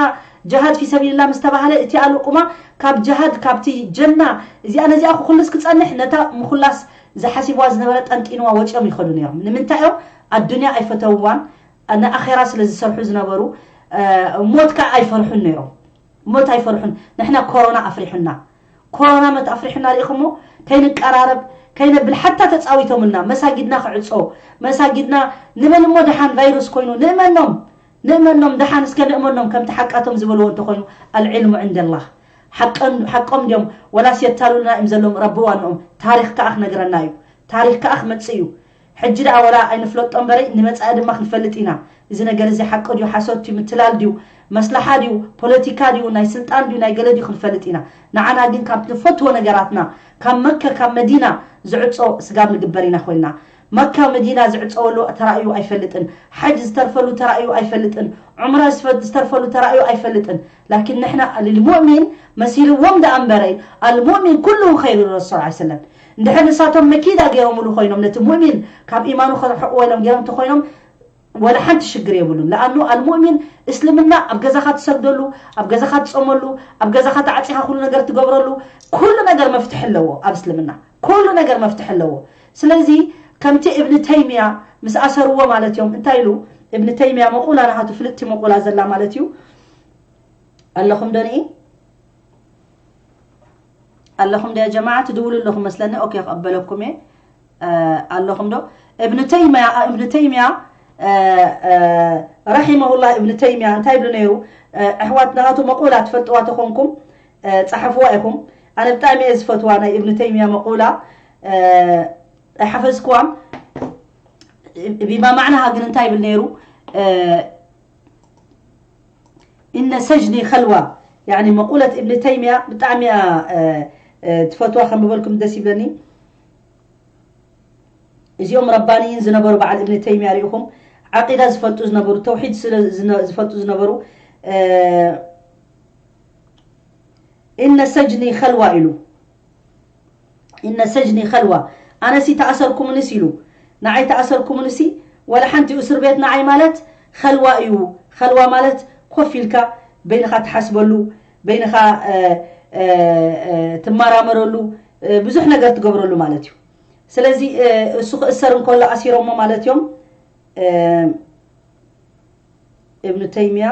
ጅሃድ ፊ ሰቢልላ ምስ ተባሃለ እቲ ኣልቁማ ካብ ጅሃድ ካብቲ ጀና እዚኣ ነዚኣ ክኹልስ ክፀንሕ ነታ ምኹላስ ዝሓሲብዋ ዝነበረ ጠንጢንዋ ወፂኦም ይኸዱ ነይሮም። ንምንታይ እዮም? ኣዱንያ ኣይፈተውዋን ንኣኼራ ስለ ዝሰርሑ ዝነበሩ እ፣ ሞት ከዓ ኣይፈርሑን ነይሮም። ሞት ኣይፈርሑን። ንሕና ኮሮና ኣፍሪሑና። ኮሮና መት ኣፍሪሑና ርኢኹሞ ከይንቀራረብ ከይነብል ሓታ ተፃዊቶምልና መሳጊድና ክዕፆ መሳጊድና ንበል እሞ ደሓን ቫይረስ ኮይኑ ንእመኖም ንእመኖም ደሓን እስከ ንእመኖም ከምቲ ሓቃቶም ዝበልዎ እንተኾይኑ ኣልዕልሙ ዕንደላህ ሓቀን- ሓቆም ድዮም ወላስ የታሉልና እዮም ዘለዎም ረቢ ዋንኦም ታሪኽ ከዓ ክነግረና እዩ ታሪኽ ከዓ ክመፅእ እዩ ሕጂ ደኣ ወላ ኣይንፍለጦ እምበረይ ንመጻኢ ድማ ክንፈልጥ ኢና። እዚ ነገር እዚ ሓቂ ድዩ ሓሶት ድዩ ምትላል ድዩ መስላሓ ድዩ ፖለቲካ ድዩ ናይ ስልጣን ድዩ ናይ ገለ ድዩ ክንፈልጥ ኢና። ንዓና ግን ካብ ንፈትዎ ነገራትና ካብ መከ ካብ መዲና ዝዕጾ ስጋብ ንግበር ኢና ኮይንና። መካ መዲና ዝዕጸወሉ ተራእዩ ኣይፈልጥን። ሓጅ ዝተርፈሉ ተራእዩ ኣይፈልጥን። ዑምራ ዝተርፈሉ ተራእዩ ኣይፈልጥን። ላኪን ንሕና ልልሙእሚን መሲልዎም ደኣ እምበረይ ኣልሙእሚን ኩሉ ኸይሩ ረሱል ዓ ሰለም እንድሕር ንሳቶም መኪዳ ገይሮምሉ ኮይኖም ነቲ ሙእሚን ካብ ኢማኑ ከርሕቕዎ ኢሎም ገይሮም እንተኮይኖም ወላ ሓንቲ ሽግር የብሉን። ለኣኑ ኣልሙእሚን እስልምና ኣብ ገዛኻ ትሰግደሉ፣ ኣብ ገዛኻ ትጾመሉ፣ ኣብ ገዛኻ ተዓጺኻ ኩሉ ነገር ትገብረሉ፣ ኩሉ ነገር መፍትሒ ኣለዎ ኣብ እስልምና። ኩሉ ነገር መፍትሒ ኣለዎ። ስለዚ ከምቲ እብኒ ተይሚያ ምስ ኣሰርዎ ማለት እዮም። እንታይ ኢሉ እብኒ ተይሚያ መቁላ ናሃቱ ፍልጥቲ መቁላ ዘላ ማለት እዩ። ኣለኹም ዶ ንኢ ኣለኹም ዶ ጀማዓ ትድውሉ ኣለኹም መስለኒ። ኦኬ ክቐበለኩም እየ። ኣለኹም ዶ እብን ተይሚያ እብን ተይሚያ ረሒመሁላህ እብን ተይሚያ እንታይ ይብሉ ነይሩ? ኣሕዋት ናቱ መቁላ ትፈልጥዋ ተኾንኩም ፃሓፍዋ ኢኹም። ኣነ ብጣዕሚ እየ ዝፈትዋ ናይ እብን ተይሚያ መቁላ ኣይሓፈዝክዋን። ቢማ ማዕናሃ ግን እንታይ ይብል ነይሩ? እነ ሰጅኒ ከልዋ ያኒ መቁለት እብኒ ተይሚያ ብጣዕሚ እያ ትፈትዋ ከም በልኩም ደስ ይብለኒ። እዚኦም ረባንይን ዝነበሩ በዓል እብኒ ተይሚያ ሪኢኹም ዓቂዳ ዝፈልጡ ዝነበሩ ተውሒድ ስለ ዝነ- ዝነ- ዝፈልጡ ዝነበሩ እነ ሰጅኒ ከልዋ ኢሉ እነ ሰጅኒ ከልዋ ኣነሲ ተኣሰርኩምንስ ኢሉ ንዓይ ተኣሰርኩምንሲ ወላ ሓንቲ እስር ቤት ንዓይ ማለት ከልዋ እዩ። ከልዋ ማለት ኮፍ ኢልካ በይንኻ ትሓስበሉ በይንኻ ትመራመረሉ ብዙሕ ነገር ትገብረሉ ማለት እዩ። ስለዚ እሱ ክእሰር እንከሎ ኣሲሮሞ ማለት እዮም። እብኑ ተይሚያ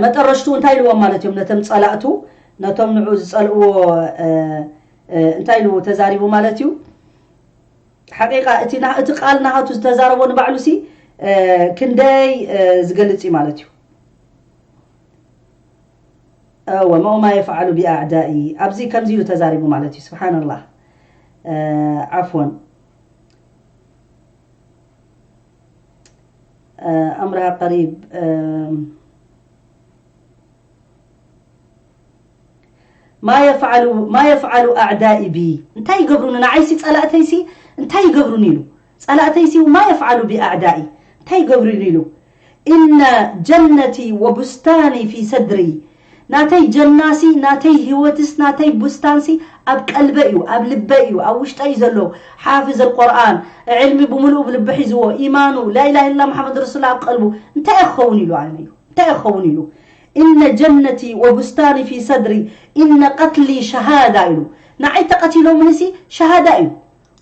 መጠረሽቱ እንታይ ኢልዎም ማለት እዮም ነቶም ፀላእቱ ነቶም ንዑ ዝፀልእዎ እንታይ ኢልዎ ተዛሪቡ ማለት እዩ። ሓቂቃ እቲ ቃል ናሃቱ ዝተዛረቦ ንባዕሉ ሲ ክንደይ ዝገልፅ እዩ ማለት እዩ። ወመኡ ማ የፍዓሉ ቢኣዕዳኢ ኣብዚ ከምዚ ኢሉ ተዛሪቡ ማለት እዩ። ስብሓንላህ ዓፍወን ኣምርሃ ቀሪብ ማ የፍዓሉ ማ የፍዓሉ ኣዕዳኢ ቢ እንታይ ይገብሩኒ ንዓይሲ ፀላእተይሲ እንታይ ይገብሩኒ ኢሉ ፀላእተይሲ ማ የፍዓሉ ቢ ኣዕዳኢ እንታይ ይገብሩኒ ኢሉ እነ ጀነቲ ወቡስታኒ ፊ ሰድሪ ናተይ ጀናሲ ናተይ ህይወትስ ናተይ ቡስታንሲ ኣብ ቀልበይ እዩ ኣብ ልበይ እዩ ኣብ ውሽጠይ እዩ ዘሎ ሓፍዝ ኣልቆርኣን ዕልሚ ብምሉእ ብልቢ ሒዝዎ ኢማኑ ላኢላህ ኢላ መሓመድ ረሱላ ኣብ ቀልቡ እንታይ ክኸውን ኢሉ ኣነ እዩ እንታይ ክኸውን ኢሉ إن جنتي وبستاني في صدري، إن قتلي شهادة ኢሉ። ንዓይ ተቐቲሎምንሲ ሸሃዳ እዩ።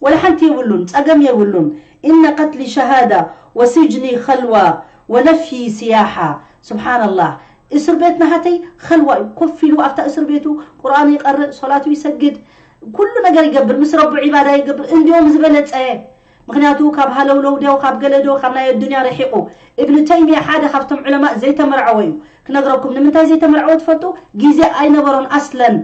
ወላ ሓንቲ የብሉን፣ ጸገም የብሉን። إن قتلي شهادة وسجني خلوة ونفيي سياحة. ስብሓንላህ። እስር ቤት ናሃተይ ኸልዋ እዩ። ኮፍ ኢሉ ኣብታ እስር ቤቱ ቁርኣኑ ይቐርእ፣ ሶላቱ ይሰግድ፣ ኩሉ ነገር ይገብር፣ ምስ ረቡ ዒባዳ ይገብር። እንዲዮም ዝበለጸ። ምኽንያቱ ካብ ሃለውለው ዶ ካብ ገለ ዶ ካብ ናይ ኣዱንያ ርሒቑ። እብን ተይሚያ ሓደ ካብቶም ዑለማእ ዘይተመርዐወ እዩ። ክነግረኩም ንምንታይ ዘይተመርዐወ ትፈልጡ? ግዜ ኣይነበሮን ኣስለን።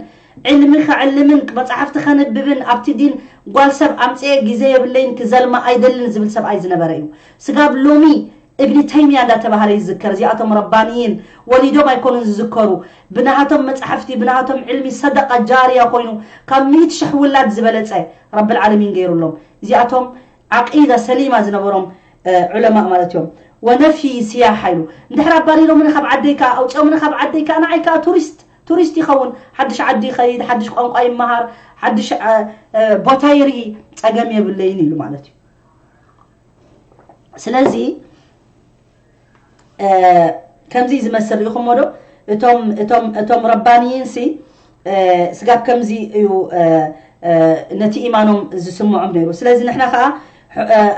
ዕልሚ ከዕልምን መጻሕፍቲ ከንብብን ኣብቲ ዲን ጓል ሰብ ኣምጽኤ ግዜ የብለይን ክዘልማ ኣይደልን ዝብል ሰብኣይ ዝነበረ እዩ። ስጋብ ሎሚ እብኒ ተይሚያ እንዳተባሃለ ይዝከር። እዚኣቶም ረባንይን ወሊዶም ኣይኮኑን ዝዝከሩ። ብናሃቶም መጻሕፍቲ ብናሃቶም ዕልሚ ሰደቃ ጃርያ ኮይኑ ካብ ሚእቲ ሽሕ ውላድ ዝበለጸ ረብል ዓለሚን ገይሩሎም። እዚኣቶም ዓቂዳ ሰሊማ ዝነበሮም ዑለማእ ማለት እዮም። ወነፊ ሲያሓ ኢሉ እንድሕር ኣባሪሮምኒ ካብ ዓደይ ከኣ ኣውፅኦምኒ ካብ ዓደይ ከኣ ንዓይ ከኣ ቱሪስት ቱሪስት ይኸውን። ሓድሽ ዓዲ ይኸይድ፣ ሓድሽ ቋንቋ ይመሃር፣ ሓድሽ ቦታ ይርኢ፣ ጸገም የብለይን ኢሉ ማለት እዩ። ስለዚ ከምዚ ዝመስል ርኢኹሞ ዶ? እቶም እቶም እቶም ረባንይን ሲ ስጋብ ከምዚ እዩ ነቲ ኢማኖም ዝስምዖም ነይሩ። ስለዚ ንሕና ከዓ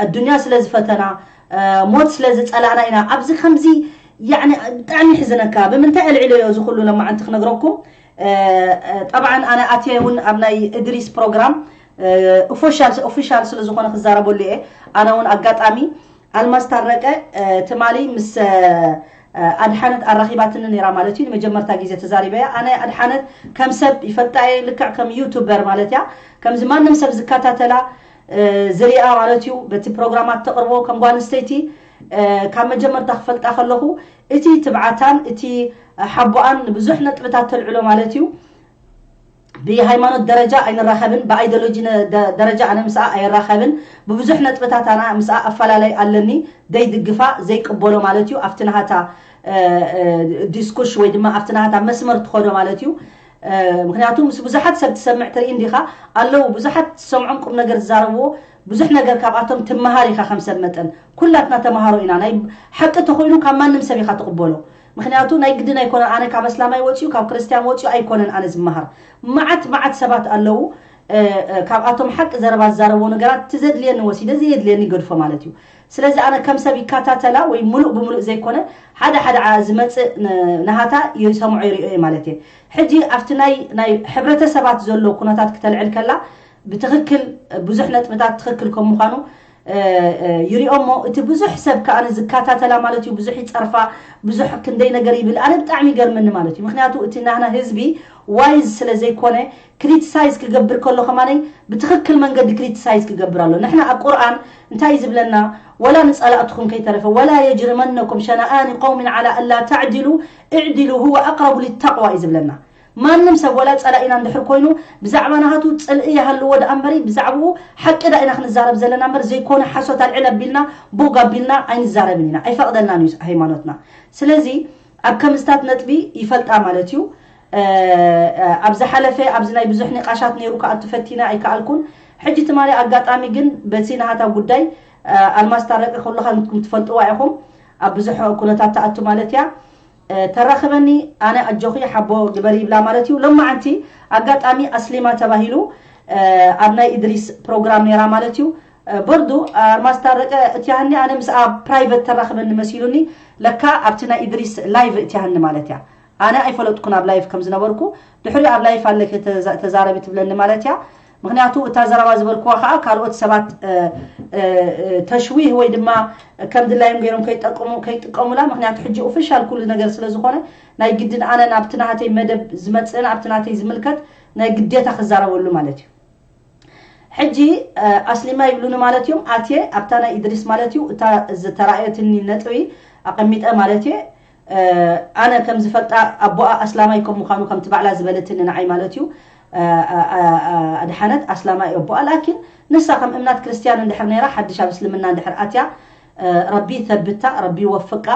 ኣዱንያ ስለ ዝፈተና ሞት ስለ ዝፀላእና ኢና ኣብዚ ከምዚ ያኒ ብጣዕሚ ይሕዝነካ። ብምንታይ ኣልዒለዮ እዚ ኩሉ ለማዓንቲ ክነግረኩም? ጠብዓን ኣነ ኣትየ እውን ኣብ ናይ እድሪስ ፕሮግራም ኦፊሻል ኦፊሻል ስለ ዝኾነ ክዛረበሉ እየ። ኣነ እውን ኣጋጣሚ ኣልማዝ ታረቀ ትማሊ ምስ ኣድሓነት ኣራኺባትኒ ነይራ ማለት እዩ። ንመጀመርታ ግዜ ተዛሪበያ። ኣነ ኣድሓነት ከም ሰብ ይፈልጣ እየ፣ ልክዕ ከም ዩቱበር ማለት እያ። ከምዚ ማንም ሰብ ዝከታተላ ዝሪኣ ማለት እዩ። በቲ ፕሮግራማት ተቕርቦ ከም ጓል ኣንስተይቲ ካብ መጀመርታ ክፈልጣ ከለኹ እቲ ትብዓታን እቲ ሓቦኣን ንብዙሕ ነጥብታት ተልዕሎ ማለት እዩ። ብሃይማኖት ደረጃ ኣይንራኸብን፣ ብኣይዲዮሎጂ ደረጃ ኣነ ምስኣ ኣይራኸብን። ብብዙሕ ነጥብታት ኣነ ምስኣ ኣፈላለይ ኣለኒ። ዘይድግፋ ዘይቅበሎ ማለት እዩ። ኣብቲ ናሃታ ዲስኩሽ ወይ ድማ ኣብቲ ናሃታ መስመር ትኸዶ ማለት እዩ። ምክንያቱ ምስ ብዙሓት ሰብ ትሰምዕ ትርኢ እንዲኻ ኣለዉ ብዙሓት ትሰምዖም ቁም ነገር ዝዛረብዎ ብዙሕ ነገር ካብኣቶም ትመሃር ኢኻ። ከም ሰብ መጠን ኩላትና ተምሃሮ ኢና። ናይ ሓቂ ተኾይኑ ካብ ማንም ሰብ ኢኻ ትቕበሎ። ምክንያቱ ናይ ግድን ኣይኮነን ኣነ ካብ ኣስላማይ ወፂኡ ካብ ክርስትያን ወፂኡ ኣይኮነን ኣነ ዝመሃር። መዓት መዓት ሰባት ኣለዉ ካብኣቶም ሓቂ ዘረባ ዝዛረብዎ ነገራት ትዘድልየኒ ወሲደ ዘየድልየኒ ገድፎ ማለት እዩ። ስለዚ ኣነ ከም ሰብ ይከታተላ ወይ ሙሉእ ብሙሉእ ዘይኮነ ሓደ ሓደ ዝመፅእ ናሃታ ይሰምዖ ይሪኦ እየ ማለት እየ። ሕጂ ኣብቲ ናይ ናይ ሕብረተሰባት ዘሎ ኩነታት ክተልዕል ከላ ብትኽክል ብዙሕ ነጥብታት ትኽክል ከም ምዃኑ ይሪኦ እሞ እቲ ብዙሕ ሰብ ከኣ ዝከታተላ ማለት እዩ ብዙሕ ይፀርፋ ብዙሕ ክንደይ ነገር ይብል ኣነ ብጣዕሚ ይገርመኒ ማለት እዩ። ምክንያቱ እቲ ናህና ህዝቢ ዋይዝ ስለ ዘይኮነ ክሪቲሳይዝ ክገብር ከሎ ከማነይ ብትኽክል መንገዲ ክሪቲሳይዝ ክገብር ኣሎ። ንሕና ኣብ ቁርኣን እንታይ እዩ ዝብለና? ወላ ንጸላእትኹም ከይተረፈ ወላ የጅርመነኩም ሸነኣኒ ቀውሚን ዓላ ኣላ ተዕድሉ እዕድሉ ሁወ ኣቅረቡ ሊተቅዋ እዩ ዝብለና። ማንም ሰብ ወላ ጸላኢና እንድሕር ኮይኑ ብዛዕባ ናሃቱ ጽልኢ ይሃልዎ ደኣ እምበሪ ብዛዕባኡ ሓቂ ደኣ ኢና ክንዛረብ ዘለና እምበር ዘይኮነ ሓሶት ኣልዕል ኣቢልና ቦግ ኣቢልና ኣይንዛረብን ኢና። ኣይፈቕደልናን እዩ ሃይማኖትና። ስለዚ ኣብ ከምዝታት ነጥቢ ይፈልጣ ማለት እዩ። ኣብ ዝሓለፈ ኣብዚ ናይ ብዙሕ ኒቃሻት ነይሩ ክኣቱ ፈቲነ ኣይከኣልኩን። ሕጂ ትማሊ ኣጋጣሚ ግን በቲ ናሃታ ጉዳይ ኣልማዝ ታረቀ ኩልኻትኩም ትፈልጥዋ ኢኹም። ኣብ ብዙሕ ኩነታት ትኣቱ ማለት እያ። ተራኽበኒ ኣነ ኣጆኺ ሓቦ ግበሪ ይብላ ማለት እዩ። ሎማዓንቲ ኣጋጣሚ ኣስሊማ ተባሂሉ ኣብ ናይ ኢድሪስ ፕሮግራም ነይራ ማለት እዩ። በርዱ ኣልማዝ ታረቀ እትያሃኒ ኣነ ምስኣ ፕራይቨት ተራኽበኒ መሲሉኒ ለካ ኣብቲ ናይ ኢድሪስ ላይቭ እትያሃኒ ማለት እያ። ኣነ ኣይፈለጥኩን ኣብ ላይፍ ከም ዝነበርኩ ድሕሪ ኣብ ላይፍ ኣለኪ ተዛረቢ ትብለኒ ማለት እያ። ምክንያቱ እታ ዘረባ ዝበልክዋ ከዓ ካልኦት ሰባት ተሽዊህ ወይ ድማ ከም ድላዮም ገይሮም ከይጠቀሙ ከይጥቀሙላ ምክንያቱ ሕጂ ኦፊሻል ኩሉ ነገር ስለ ዝኾነ ናይ ግድን ኣነ ናብቲ ናሃተይ መደብ ዝመፅእን ኣብቲ ናተይ ዝምልከት ናይ ግዴታ ክዛረበሉ ማለት እዩ። ሕጂ ኣስሊማ ይብሉኒ ማለት እዮም ኣትየ ኣብታ ናይ ኢድሪስ ማለት እዩ እታ ዝተራእየትኒ ነጥቢ ኣቐሚጠ ማለት እየ። ኣነ ከም ዝፈልጣ ኣቦኣ ኣስላማይ ከም ምዃኑ ከምቲ ባዕላ ዝበለትኒ ንዓይ ማለት እዩ። ኣድሓነት ኣስላማይ ኣቦኣ ላኪን ንሳ ከም እምናት ክርስትያን እንድሕር ነይራ ሓድሽ ኣብ እስልምና እንድሕር ኣትያ ረቢ ይተብታ ረቢ ይወፍቃ።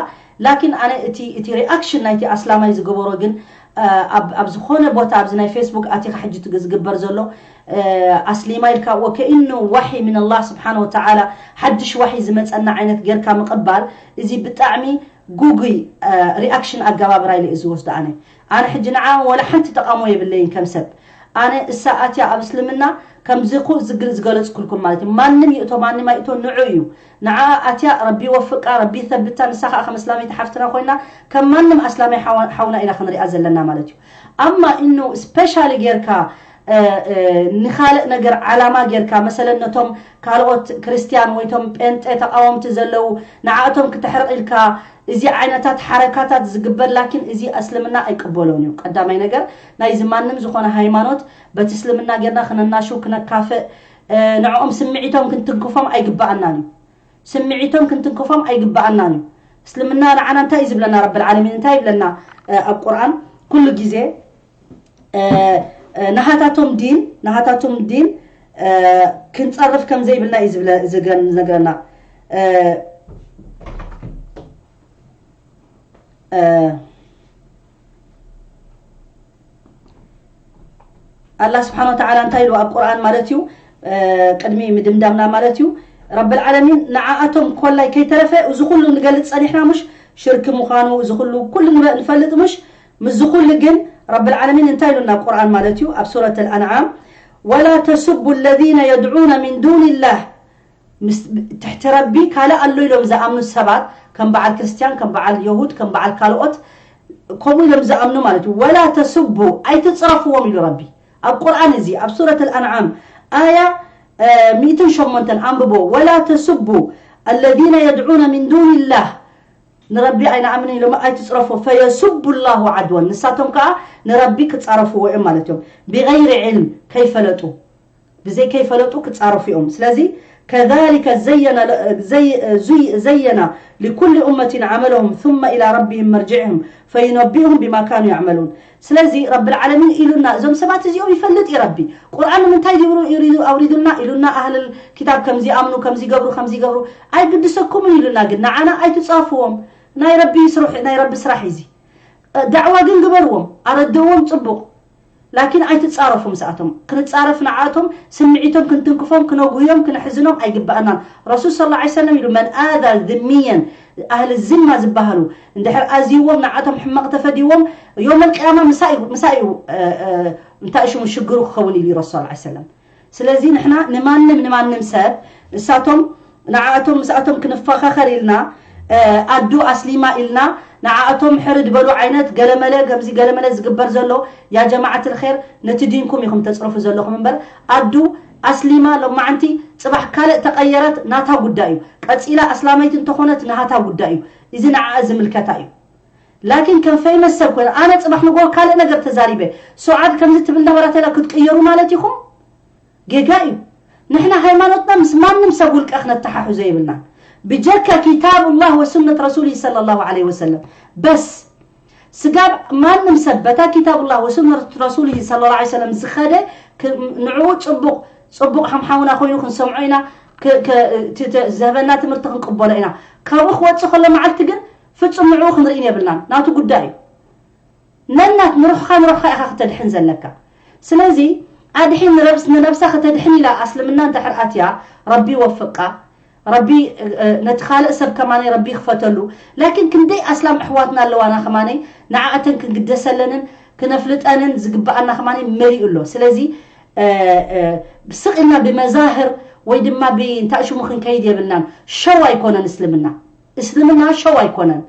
ላኪን ኣነ እቲ እቲ ሪኣክሽን ናይቲ ኣስላማይ ዝገበሮ ግን ኣብ ዝኾነ ቦታ ኣብዚ ናይ ፌስቡክ ኣቲኻ ሕጂ ዝግበር ዘሎ ኣስሊማ ኢልካ ወከኢኑ ዋሒ ምን ኣላህ ስብሓን ወተዓላ ሓድሽ ዋሒ ዝመፀና ዓይነት ጌርካ ምቕባል እዚ ብጣዕሚ ጉጉይ ሪኣክሽን ኣገባብራ ኢለ እየ ዝወስዶ። ኣነ ኣነ ሕጂ ንዓ ወላ ሓንቲ ተቃውሞ የብለይን ከም ሰብ። ኣነ እሳ ኣትያ ኣብ እስልምና ከምዚ ኩ ዝግል ዝገለጽኩልኩም ማለት እዩ። ማንም ይእቶ ማንም ኣይእቶ ንዑ እዩ። ንዓ ኣትያ ረቢ ወፍቃ፣ ረቢ ይሰብታ። ንሳ ከዓ ከም እስላመይቲ ሓፍትና ኮይና ከም ማንም ኣስላማይ ሓዋ- ሓውና ኢና ክንሪኣ ዘለና ማለት እዩ። ኣማ ኢኑ ስፔሻሊ ጌርካ እ፣ እ፣ ንኻልእ ነገር ዓላማ ጌርካ መሰለን ነቶም ካልኦት ክርስትያን ወይ ቶም ጴንጤ ተቃወምቲ ዘለዉ ንዓእቶም ክተሕርቕ ኢልካ እዚ ዓይነታት ሓረካታት ዝግበር ላኪን እዚ እስልምና ኣይቅበሎን እዩ። ቀዳማይ ነገር ናይዚ ማንም ዝኾነ ሃይማኖት በቲ እስልምና ጌርና ክነናሽው ክነካፍእ እ፣ ንዕኦም ስምዒቶም ክንትንክፎም ኣይግባኣናን እዩ። ስምዒቶም ክንትንክፎም ኣይግባኣናን እዩ። እስልምና ንዓና እንታይ እዩ ዝብለና? ረብል ዓለሚን እንታይ ይብለና? እ፣ ኣብ ቁርኣን ኩሉ ግዜ እ፣ እ፣ ናሃታቶም ዲን ናሃታቶም ዲን እ፣ ክንጸርፍ ከም ዘይብልና እዩ ዝብለ ዝገ- ዝነግረና። እ፣ እ፣ ኣላህ ስብሓን ወተዓላ እንታይ ኢሉ ኣብ ቁርኣን ማለት እዩ? እ፣ ቅድሚ ምድምዳምና ማለት እዩ። ረብል ዓለሚን ንዓኣቶም ኮላይ ከይተረፈ እዚ ኩሉ ንገልጽ ጸኒሕና፣ ሙሽ ሽርክ ምዃኑ እዚ ኩሉ ኩሉ ንበ- ንፈልጥ፣ ሙሽ ምስዚ ኩሉ ግን ረብል ዓለሚን እንታይ ኢሉና ቁርኣን ማለት እዩ ኣብ ሱረት ኣልኣንዓም፣ ወላ ተስቡ ለዚነ የድዑነ ሚን ዱንላህ፣ ምስ ትሕቲ ረቢ ካልእ ኣሎ ኢሎም ዝኣምኑ ሰባት ከም በዓል ክርስትያን ከም በዓል የሁድ ከም በዓል ካልኦት ከምኡ ኢሎም ዝኣምኑ ማለት እዩ። ወላ ተስቡ ኣይትፅረፍዎም ኢሉ ረቢ ኣብ ቁርኣን እዚ ኣብ ሱረት ኣልኣንዓም ኣያ ሚእትን ሸሞንተን ኣንብቦ። ወላ ተስቡ ኣለዚነ የድዑነ ሚን ዱንላህ ንረቢ ኣይንኣምን ኢሎም ኣይትፅረፎ ፈየሱቡ ላሁ ዓድወን ንሳቶም ከዓ ንረቢ ክፃረፍዎ እዮም ማለት እዮም። ብገይሪ ዕልም ከይፈለጡ ብዘይ ከይፈለጡ ክፃረፉ እዮም። ስለዚ ከሊከ ዘየነ ለኩሉ ኡመትን ዓመለሁም ثመ ኢላ ረቢህም መርጅዕህም ፈዩነቢእሁም ቢማ ካኑ ያዕመሉን። ስለዚ ረብል ዓለሚን ኢሉና እዞም ሰባት እዚኦም ይፈልጥ እዩ ረቢ። ቁርኣን ንምንታይ ዲብሩ ኣውሪዱልና ኢሉና ኣህልል ኪታብ ከምዚ ኣምኑ ከምዚ ገብሩ ከምዚ ገብሩ ኣይግድሰኩምን ኢሉና። ግን ንዓና ኣይትፃፍዎም። ናይ ረቢ ስራሕ ናይ ረቢ ስራሕ እዚ። ዳዕዋ ግን ግበርዎም ኣረድእዎም ፅቡቕ። ላኪን ኣይትፃረፉ ምስኣቶም። ክንፃረፍ ንዓቶም ስምዒቶም ክንትንክፎም ክነጉህዮም ክነሕዝኖም ኣይግባኣናን። ረሱል صلى الله عليه وسلم ኢሉ መን ኣዛ ዝምየን ኣህሊ ዝማ ዝበሃሉ እንድሕር ኣዝይዎም ንዓቶም ሕማቕ ተፈዲዎም ዮም ኣልቅያማ ምሳይ እዩ እንታይ ሽሙ ሽግሩ ክኸውን ኢሉ ረሱል صلى الله عليه وسلم። ስለዚ ንሕና ንማንም ንማንም ሰብ ንሳቶም ንዓኣቶም ምስኣቶም ክንፈኻኸር ኢልና ኣዱ ኣስሊማ ኢልና ንዓኣቶም ሕርድ በሉ ዓይነት ገለመለ ከምዚ ገለመለ ዝግበር ዘሎ ያ ጀማዓት ልኸር ነቲ ዲንኩም ኢኹም ተፅርፉ ዘለኹም እምበር ኣዱ ኣስሊማ ሎማዓንቲ ፅባሕ ካልእ ተቐየረት ናታ ጉዳይ እዩ። ቀፂላ ኣስላመይቲ እንተኾነት ናሃታ ጉዳይ እዩ። እዚ ንዓኣ ዝምልከታ እዩ። ላኪን ከም ፈይመስ ሰብ ኮይነ ኣነ ፅባሕ ንጎ ካልእ ነገር ተዛሪበ ሱዓድ ከምዚ ትብል ነበራ ተላ ክትቅየሩ ማለት ኢኹም? ጌጋ እዩ። ንሕና ሃይማኖትና ምስ ማንም ሰብ ውልቀ ክነተሓሕዞ የብልናን። ብጀካ ኪታብ ላህ ወሱነት ረሱሊ صلى الله عليه وسلم በስ ስጋብ ማንም ሰብ በታ ኪታብ ላህ ወሱነት ረሱሊ صلى الله عليه وسلم ዝኸደ ንዕኡ ፅቡቕ ፅቡቕ ሓምሓውና ኮይኑ ክንሰምዖ ኢና። ዝህበና ትምህርቲ ክንቅበሎ ኢና። ካብኡ ክወፅእ ከሎ መዓልቲ ግን ፍፁም ንዕኡ ክንርኢን የብልናን። ናቱ ጉዳይ እዩ። ነናት ንሩሕኻ ንሩሕኻ ኢኻ ክተድሕን ዘለካ። ስለዚ ኣድሒን ንረብስ ንነብሳ ከተድሕን ኢላ ኣስልምና እንድሕር ኣትያ ረቢ ይወፍቃ። ረቢ ነቲ ካልእ ሰብ ከማነይ ረቢ ይኽፈተሉ። ላኪን ክንደይ ኣስላም ኣሕዋትና ኣለዋና ከማነይ ንዓኣተን ክንግደሰለንን ክነፍልጠንን ዝግበኣና ከማነይ መሊኡ ኣሎ። ስለዚ ስቕ ኢልና ብመዛህር ወይ ድማ ብእንታይ ሽሙ ክንከይድ የብልናን። ሸው ኣይኮነን እስልምና። እስልምና ሸው ኣይኮነን።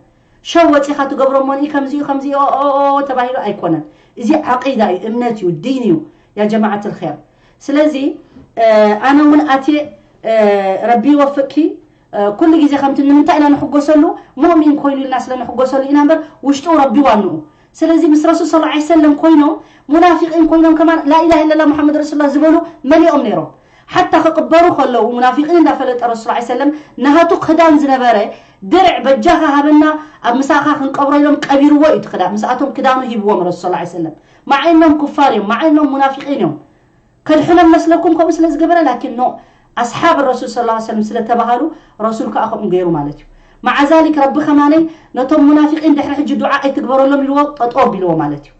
ሸው ወፂኻ ትገብሮ እሞ ከምዚኡ ከምዚኡ ተባሂሉ ኣይኮነን። እዚ ዓቂዳ እዩ፣ እምነት እዩ፣ ዲን እዩ። ያ ጀማዓት ልኸር ስለዚ ኣነ እውን ኣትየ ረቢ ይወፍቅኪ። ኩሉ ግዜ ከምቲ ንምንታይ ኢና ንሕጎሰሉ? ሙእሚን ኮይኑ ኢልና ስለ ንሕጎሰሉ ኢና እምበር ውሽጡ ረቢ ዋንኡ። ስለዚ ምስ ረሱል صلى الله عليه وسلم ኮይኖም ሙናፊቂን ኮይኖም ከማን ላኢላሃ ኢለላ ሙሓመድ ረሱሉላህ ዝበሉ መሊኦም ነይሮም። ሓታ ክቕበሩ ከለዉ ሙናፊቂን እንዳፈለጠ ረሱል صلى الله عليه وسلم ናሃቱ ክዳን ዝነበረ ድርዕ በጃኻ ሃበና ኣብ ምሳኻ ክንቀብሮ ኢሎም ቀቢርዎ እዩ እቲ ክዳን። ምስኣቶም ክዳኑ ሂብዎም ረሱል صلى الله عليه وسلم። ማዓይኖም ኩፋር እዮም፣ ማዓይኖም ሙናፊቂን እዮም። ከድሕኖም መስለኩም ከምኡ ስለ ዝገበረ ላኪን ኖ ኣስሓብ ረሱል صلى الله عليه وسلم ስለተባሃሉ ረሱል ከዓ ከምኡ ገይሩ ማለት እዩ። ማዓ ዛሊክ ረቢ ከማነይ ነቶም ሙናፊቂን ድሕሪ ሕጂ ዱዓ ኣይትግበረሎም ኢልዎ ጠጦ ኣቢልዎ ማለት እዩ።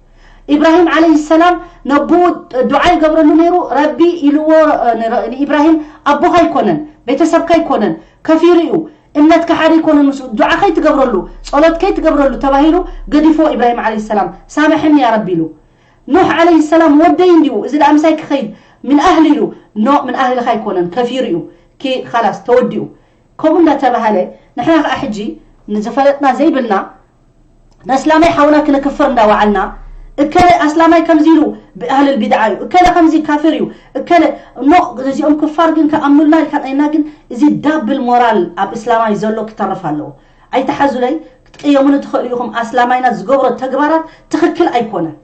ኢብራሂም ዓለይሂ ሰላም ነብኡ ዱዓ ይገብረሉ ነይሩ። ረቢ ኢልዎ ንኢብራሂም ኣቦኻ ኣይኮነን ቤተሰብካ ኣይኮነን ከፊሩ እዩ። እምነትካ ሓደ ኣይኮነን ምስኡ። ዱዓ ከይትገብረሉ፣ ጸሎት ከይትገብረሉ ተባሂሉ ገዲፎ ኢብራሂም ዓለይሂ ሰላም። ሳምሐኒ ያ ረቢ ኢሉ። ኑሕ ዓለይሂ ሰላም ወደይ እንዲዩ፣ እዚ ደኣ ምሳይ ክኸይድ፣ ምን ኣህሊ ኢሉ። ኖ፣ ምን ኣህልኻ ኣይኮነን፣ ከፊሩ እዩ። ኪ-፣ ኻላስ፣ ተወዲኡ። ከምኡ እንዳተባሃለ፣ ንሕና ኸኣ ሕጂ ንዝፈለጥና ዘይብልና፣ ነስላማይ ሓውና ክነክፍር እንዳወዓልና፣ እከለ ኣስላማይ ከምዚ ኢሉ ብኣህልል ቢድዓ እዩ፣ እከለ ከምዚ ካፍር እዩ፣ እከለ ኖ፣ እዚኦም ክፋር ግን ከኣምኑልና ኢልካ ንኣይና ግን፣ እዚ ዳብል ሞራል ኣብ እስላማይ ዘሎ ክተርፍ ኣለዎ። ኣይትሓዙለይ፣ ክትቅየሙኒ ትኽእሉ ኢኹም። ኣስላማይና ዝገብሮ ተግባራት ትኽክል ኣይኮነን።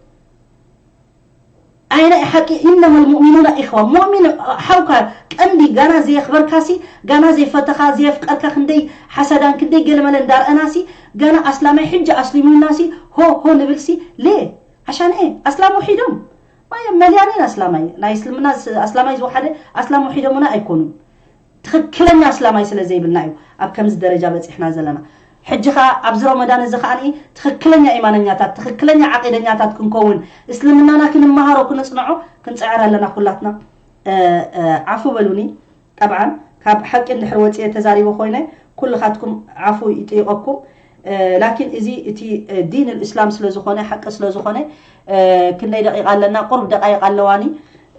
ኣይነ ሓቂ፣ ኢነመል ሙእሚኑና ኢኽዋ። ሙእሚን ሓውካ ቀንዲ ጋና ዘየኽበርካሲ፣ ጋና ዘይፈተኻ፣ ዘየፍቀርካ፣ ክንደይ ሓሳዳን ክንደይ ገለመለ እንዳርአናሲ፣ ጋና ኣስላማይ ሕጂ ኣስሊሙናሲ፣ ሆ ሆ ንብልሲ፣ ሌ፣ ዓሻን ኤ፣ ኣስላም ውሒዶም። ማየ መልያኔን ኣስላማይ፣ ናይ እስልምና ስ-፣ ኣስላማይ ዝወሓደ ኣስላም ውሒዶምና ኣይኮኑን። ትኽክለኛ ኣስላማይ ስለ ዘይብልና እዩ ኣብ ከምዚ ደረጃ በጺሕና ዘለና። ሕጂ ኸኣ ኣብዚ ረመዳን እዚ ኸኣ ትኽክለኛ ኢማነኛታት፣ ትኽክለኛ ዓቂደኛታት ክንከውን፣ እስልምናና ክንመሃሮ፣ ክንጽንዖ ክንጽዕር ኣለና ኩላትና። እ፣ እ፣ ዓፉ በሉኒ። ጠብዓን ካብ ሓቂ እንድሕር ወጽየ ተዛሪበ ኮይነ ኩልኻትኩም ዓፉ ይጥይቐኩም። እ፣ ላኪን እዚ እቲ፣ እ፣ ዲን እስላም ስለ ዝኾነ፣ ሓቂ ስለ ዝኾነ፣ እ፣ ክንደይ ደቂቃ ኣለና? ቁሩብ ደቃይቅ ኣለዋኒ።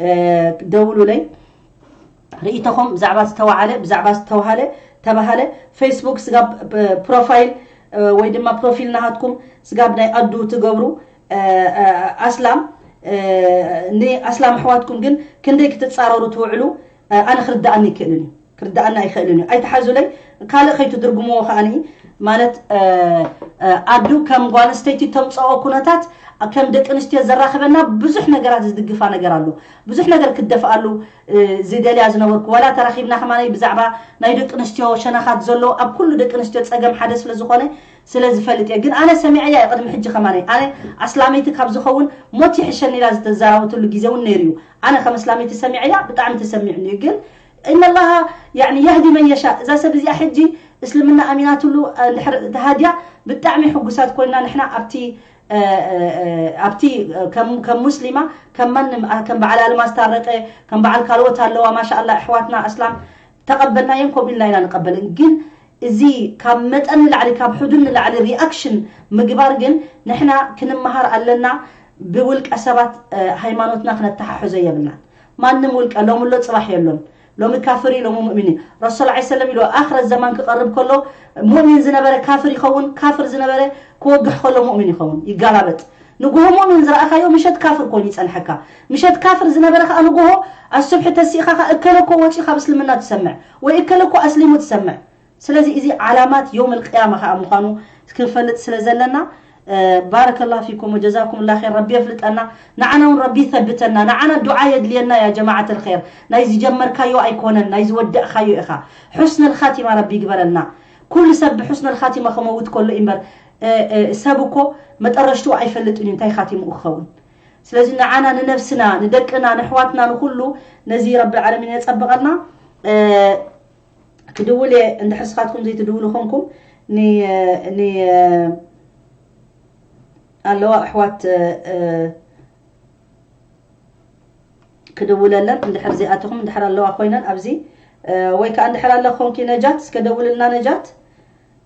እ፣ ደውሉለይ። ርእይቶኹም ብዛዕባ ዝተዋዓለ፣ ብዛዕባ ዝተዋሃለ፣ ተባሃለ፣ ፌስቡክ ስጋብ ፕ-፣ ፕሮፋይል፣ እ፣ ወይ ድማ ፕሮፊል ናሃትኩም ስጋብ ናይ ኣዱ ትገብሩ፣ እ፣ እ፣ ኣስላም፣ እ፣ ንኣስላም ኣሕዋትኩም ግን ክንደይ ክትጻረሩ ትውዕሉ፣ እ፣ ኣነ ክርድኣኒ ይክእልን እዩ። ክርድኣኒ ኣይክእልን እዩ። ኣይትሓዙለይ፣ ካልእ ከይትድርግምዎ ከኣኒ፣ ማለት፣ እ፣ እ፣ ኣዱ ከም ጓል ኣንስተይቲ ተምጽኦ ኩነታት፣ ከም ደቂ ኣንስትዮ ዘራኽበና ብዙሕ ነገራት ዝድግፋ ነገር ኣሎ። ብዙሕ ነገር ክደፍኣሉ፣ እ፣ ዝደልያ ዝነበርኩ፣ ዋላ ተራኺብና ከማነይ ብዛዕባ ናይ ደቂ ኣንስትዮ ሸነኻት ዘሎ ኣብ ኩሉ ደቂ ኣንስትዮ ጸገም ሓደ ስለ ዝኾነ ስለ ዝፈልጥ እየ። ግን ኣነ ሰሚዐያ እየ ቅድሚ ሕጂ ከማነይ። ኣነ ኣስላመይቲ ካብ ዝኸውን ሞት ይሕሸኒ ኢላ ዝተዛረበትሉ ግዜ እውን ነይሩ እዩ። ኣነ ከም ኣስላመይቲ ሰሚዐያ ብጣዕሚ ተሰሚዑኒ እዩ። ግን ኢነላሃ ያዕኒ የህዲ መን የሻእ። እዛ ሰብ እዚኣ ሕጂ እስልምና ኣሚናትሉ፣ እ፣ እንድሕር ተሃድያ ብጣዕሚ ሕጉሳት ኮይና ንሕና ኣብቲ፣ እ፣ እ፣ እ፣ ኣብቲ፣ እ፣ ከም፣ ከም ሙስሊማ ከም ማንም፣ እ፣ ከም በዓል ኣልማዝ ታረቀ፣ ከም በዓል ካልኦት ኣለዋ፣ ማሻኣላ፣ ኣሕዋትና ኣስላም ተቐበልናየን፣ ከምኡ ኢልና ኢና ንቐበለን። ግን እዚ ካብ መጠን ንላዕሊ፣ ካብ ሕዱድ ንላዕሊ ሪኣክሽን ምግባር ግን ንሕና ክንመሃር ኣለና። ብውልቀ ሰባት፣ እ፣ ሃይማኖትና ክነተሓሕዞ የብልናን። ማንም ውልቀ ሎሚ ኣሎ ጽባሕ የሎን። ሎሚ ካፍር እዩ፣ ሎሚ ሙእሚን እዩ። ረሱል ዐለይሂ ሰለም ኢሉ ኣኽረት ዘማን ክቐርብ ከሎ ሙእሚን ዝነበረ ካፍር ይኸውን፣ ካፍር ዝነበረ ክወግሕ ከሎ ሙእሚን ይኸውን፣ ይጋላበጥ። ንግሆ ሙእሚን ዝረኣኻዮ ምሸት ካፍር ኮይኑ ይጸንሐካ። ምሸት ካፍር ዝነበረ ከኣ ንግሆ ኣሱብሒ ተሲእኻ ከኣ እከለ እኮ ወጺኡ ካብ እስልምና ትሰምዕ ወይ እከለ እኮ ኣስሊሙ ትሰምዕ። ስለዚ እዚ ዓላማት የውመል ቅያማ ከኣ ምዃኑ ክንፈልጥ ስለ ዘለና፣ እ፣ ባረከላሁ ፊኩም ወጀዛኩም ላ ኸይር። ረቢ የፍልጠና፣ ንዓና እውን ረቢ ይሰብተና። ንዓና ዱዓ የድልየና ያ ጀማዓተል ኸይር። ናይ ዝጀመርካዮ ኣይኮነን፣ ናይ ዝወዳእካዮ ኢኻ። ሑስነል ኻቲማ ረቢ ይግበረልና። ኩሉ ሰብ ብሑስነል ኻቲማ ክመውት ከሎ እምበር፣ እ፣ እ፣ ሰብ እኮ መጠረሽትኡ ኣይፈልጥን እዩ፣ እንታይ ኻቲምኡ ክኸውን። ስለዚ ንዓና፣ ንነብስና፣ ንደቅና፣ ንኣሕዋትና፣ ንኹሉ ነዚ ረብል ዓለሚን የጸብቐልና። እ፣ ክድውል እየ፣ እንድሕር ስኻትኩም ዘይትድውሉ ኾንኩም፣ ን-፣ ን-፣ ኣለዋ ኣሕዋት፣ እ፣ እ፣ ክድውለለን እንድሕር ዘይኣተኹም፣ እንድሕር ኣለዋ ኮይነን ኣብዚ፣ እ፣ ወይ ከኣ እንድሕር ኣለ ኾንኪ ነጃት፣ እስከ ደውልልና ነጃት።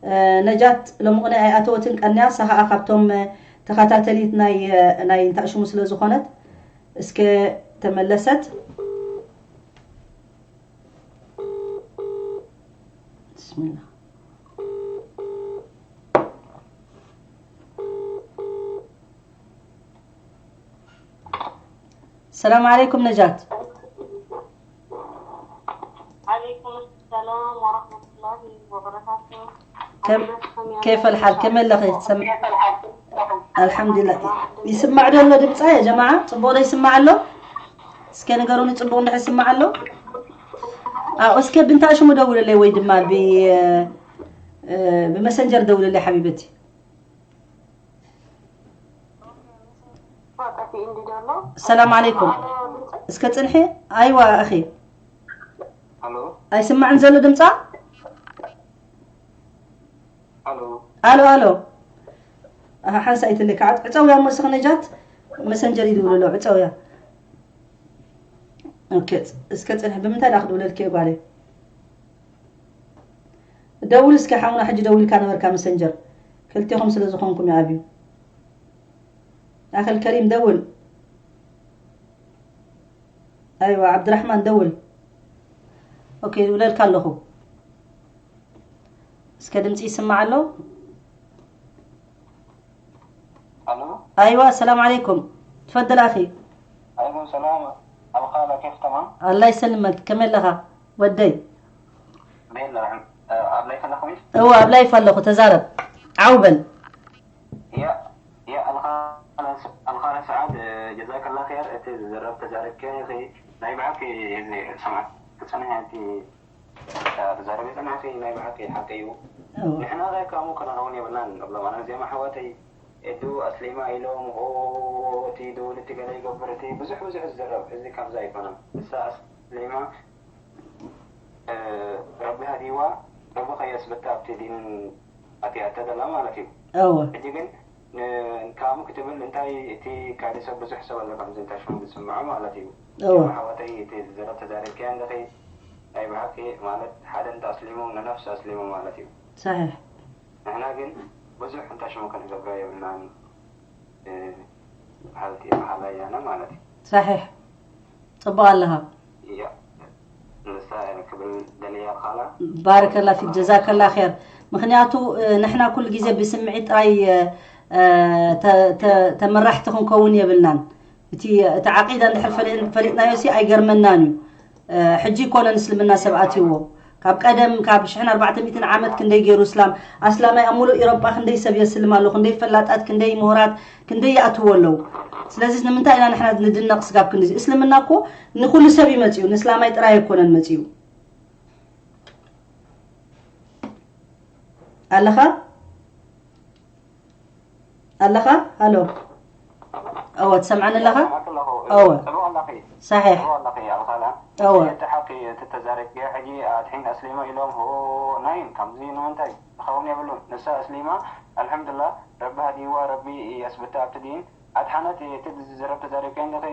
እ፣ ነጃት ሎሚ ቕነ ኣይኣተወትን ቀንያ፣ ሳኻኣ ካብቶም፣ እ፣ ተኸታተሊት ናይ፣ እ፣ ናይ እንታሽሙ ስለ ዝኾነት፣ እስከ ተመለሰት። ብስሚላ። ሰላም ዓለይኩም ነጃት። ዓለይኩም ሰላም ወረሕመቱላሂ ወበረካቱ። ከም፣ ከይፈል ሓል፣ ከመይ ኣለኺ? ሰም-፣ ኣልሓምዱሊላህ። ይስማዕ ዶ ኣሎ ድምጻ ያ ጀማዓ? ጽቡቕ ዶ ይስማዕ ኣሎ? እስከ ንገሩኒ፣ ጽቡቕ እንድሕር ይስማዕ ኣሎ? ኣዎ፣ እስከ ብንታ ሽሙ ደውልለይ ወይ ድማ ብ-፣ እ፣ ብመሰንጀር ደውልለይ ሓቢበቲ። ሰላም ዓለይኩም። እስከ ጽንሒ። ኣይዋ ኣኺ። ኣሎ። ኣይስማዕን ዘሎ ድምጻ? ኣሎ። ኣሎ፣ ኣሎ። ኣሃ፣ ሓንሳእ ይትልካ። ዕጸውያ እሞ እስኺ ነጃት፣ መሰንጀር ይድውሉ ኣለዉ። ዕጸውያ። ኦኬ፣ እስከ ጽንሒ። ብምንታይ ደኣ ክድውለልኪ እየ ጓለይ? ደውል እስኪ ሓውና፣ ሕጂ ደዊልካ ነበርካ መሰንጀር። ክልቴኹም ስለ ዝኾንኩም ይኣብዩ። ኣኸል ከሪም ደውል። ኣይዋ ዓብድራሕማን ደውል። ኦኬ፣ ይብለልካ ኣለኹ። እስከ ድምፂ ይስማዕ ኣሎ። الو ኣይዋ ሰላም ዓለይኩም። ትፈደል ኣኺ። عليكم السلام. الخالة كيف تمام؟ ኣላ ይሰልመክ። ከመይ ኣለኻ ወደይ? بين الرحم. ኣብ ላይፍ ኣለኹም? እወ ኣብ ላይፍ ኣለኹ። ተዛረብ። ዓው በል። يا يا الخالة الخالة سعاد، جزاك الله خير. እቲ ዝዘረብ ተዛረብከ ናይ ብሓቂ እዚ ሰማዕት ክጸንሕ እቲ ተዛረብ የጸናሕኪ ናይ ብሓቂ ሓቂ እዩ። እወ ንሕና ከ ከምኡ ክንኸውን የብልናን ንብሎም። ኣነ እዚኦም ኣሕዋተይ ኤዱ ኣስሊማ ኢሎም ኦ እቲ ድውል እቲ ገለ ይገብር እቲ ብዙሕ ብዙሕ ዝዝረብ እዚ ከምዚ ኣይኮነን። ንሳ ኣስሊማ ረቢ ሃዲዋ ረቢ ከየስብታ ኣብቲ ዲን ኣትያተ ዘላ ማለት እዩ። እወ ሕጂ ግን ንካሙ ክትብል እንታይ እቲ ካልእ ሰብ ብዙሕ ሰብ ኣሎ ከምዚ እንታይ ሽሙ ዝስምዖ ማለት እዩ። እወ ማሕዋተይ እቲ ዝዘረብ ተዛሪብካዮ ኣለኺ ናይ ብሓቂ ማለት ሓደ እንተ ኣስሊሙ ንነፍሲ ኣስሊሙ ማለት እዩ። ሳሒሕ ንሕና ግን ብዙሕ እንታይ ሽሙ ክንገብሮ የብልናን። በሃልቲ በሃላይ ኣነ ማለት እዩ። ሳሒሕ ጽቡቕ ኣለኻ። እያ ንሳ ክብል ደልያ ካላ ባረከላ ፊክ ጀዛከላ ር። ምክንያቱ ንሕና ኩሉ ግዜ ብስምዒት ጥራይ ተመራሕቲ ክንከውን የብልናን። እቲ ዓቂዳ እንድሕር ፈሊጥናዮ ሲ ኣይገርመናን እዩ። ሕጂ ይኮነን እስልምና ሰብ ኣትይዎ። ካብ ቀደም ካብ ሽሕን ኣርባዕተ ሚእትን ዓመት ክንደይ ገይሩ እስላም ኣስላማይ ኣብ ሙሉእ ኢሮጳ ክንደይ ሰብ የስልም ኣሎ፣ ክንደይ ፈላጣት፣ ክንደይ ምሁራት፣ ክንደይ ይኣትዎ ኣለዉ። ስለዚ ንምንታይ ኢና ንሕና ንድነቕ ስጋብ ክንዲ እስልምና እኮ ንኩሉ ሰብ እዩ መጺኡ፣ ንእስላማይ ጥራይ ኣይኮነን መጺኡ። ኣለኻ ኣለኻ ሃሎ። እወ ትሰምዓኒ ኣለኻ? እወ። ሳሒሕ። እወ። እቲ ሓቂ እቲ ተዛረብክዮ ሕጂ ኣድሒን ኣስሊማ ኢሎም ሆ ናይን ከምዚ ንምንታይ ክኸውን የብሉን። ንሳ ኣስሊማ ኣልሐምዱላ ረቢ ሃዲዋ ረቢ የስብታ ኣብቲ ዲን ኣድሓነት እቲ ዝዘረብ ተዛሪብክዮ እንዲኺ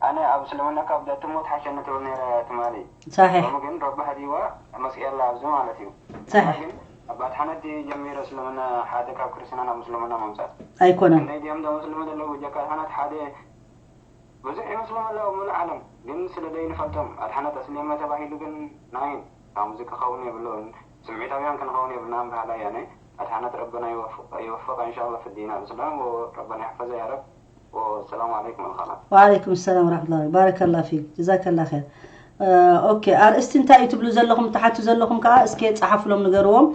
ኣነ ኣብ እስልምና ካብ ትሞት ሓሸኒ ትብል ነይረ ትማሊ። ሳሒሕ። ሎሚ ግን ረቢ ሃዲዋ መፅያ ኣላ ኣብዚ ማለት እዩ። ሳሒሕ። ግን ኣብ ኣድሓነት ድዩ ጀሚሩ እስልምና ሓደ ካብ ክርስትያን ናብ እስልምና ምምፃእ? ኣይኮነን። ክንደይ ድዮም ዶ ሙስሊም ዘለዉ ብጀካ ኣድሓነት ሓደ ብዙሕ ይመስሎም ኣለዉ ኣብ ሙሉእ ዓለም ግን ስለ ዘይንፈልጦም ኣድሓነት ኣስሊመ ተባሂሉ ግን ናይን ካብ ሙዚቃ ክኸውን የብሉን። ስምዒታውያን ክንኸውን የብልናን በሃላይ ኣነ። ኣድሓነት ረበና ይወፍቕ ኢንሻኣላ ፍዲና ብስላም ወረበና ይሕፈዘ ያረብ። ወሰላሙ ዓለይኩም ኣልኻላ። ወዓለይኩም ሰላም ወራሕመቱላሂ ባረከላ ፊክ ጀዛከላ ኸይር። ኦኬ ኣርእስቲ እንታይ እዩ ትብሉ ዘለኹም ትሓቱ ዘለኹም ከዓ እስከ ፀሓፉሎም ንገርዎም።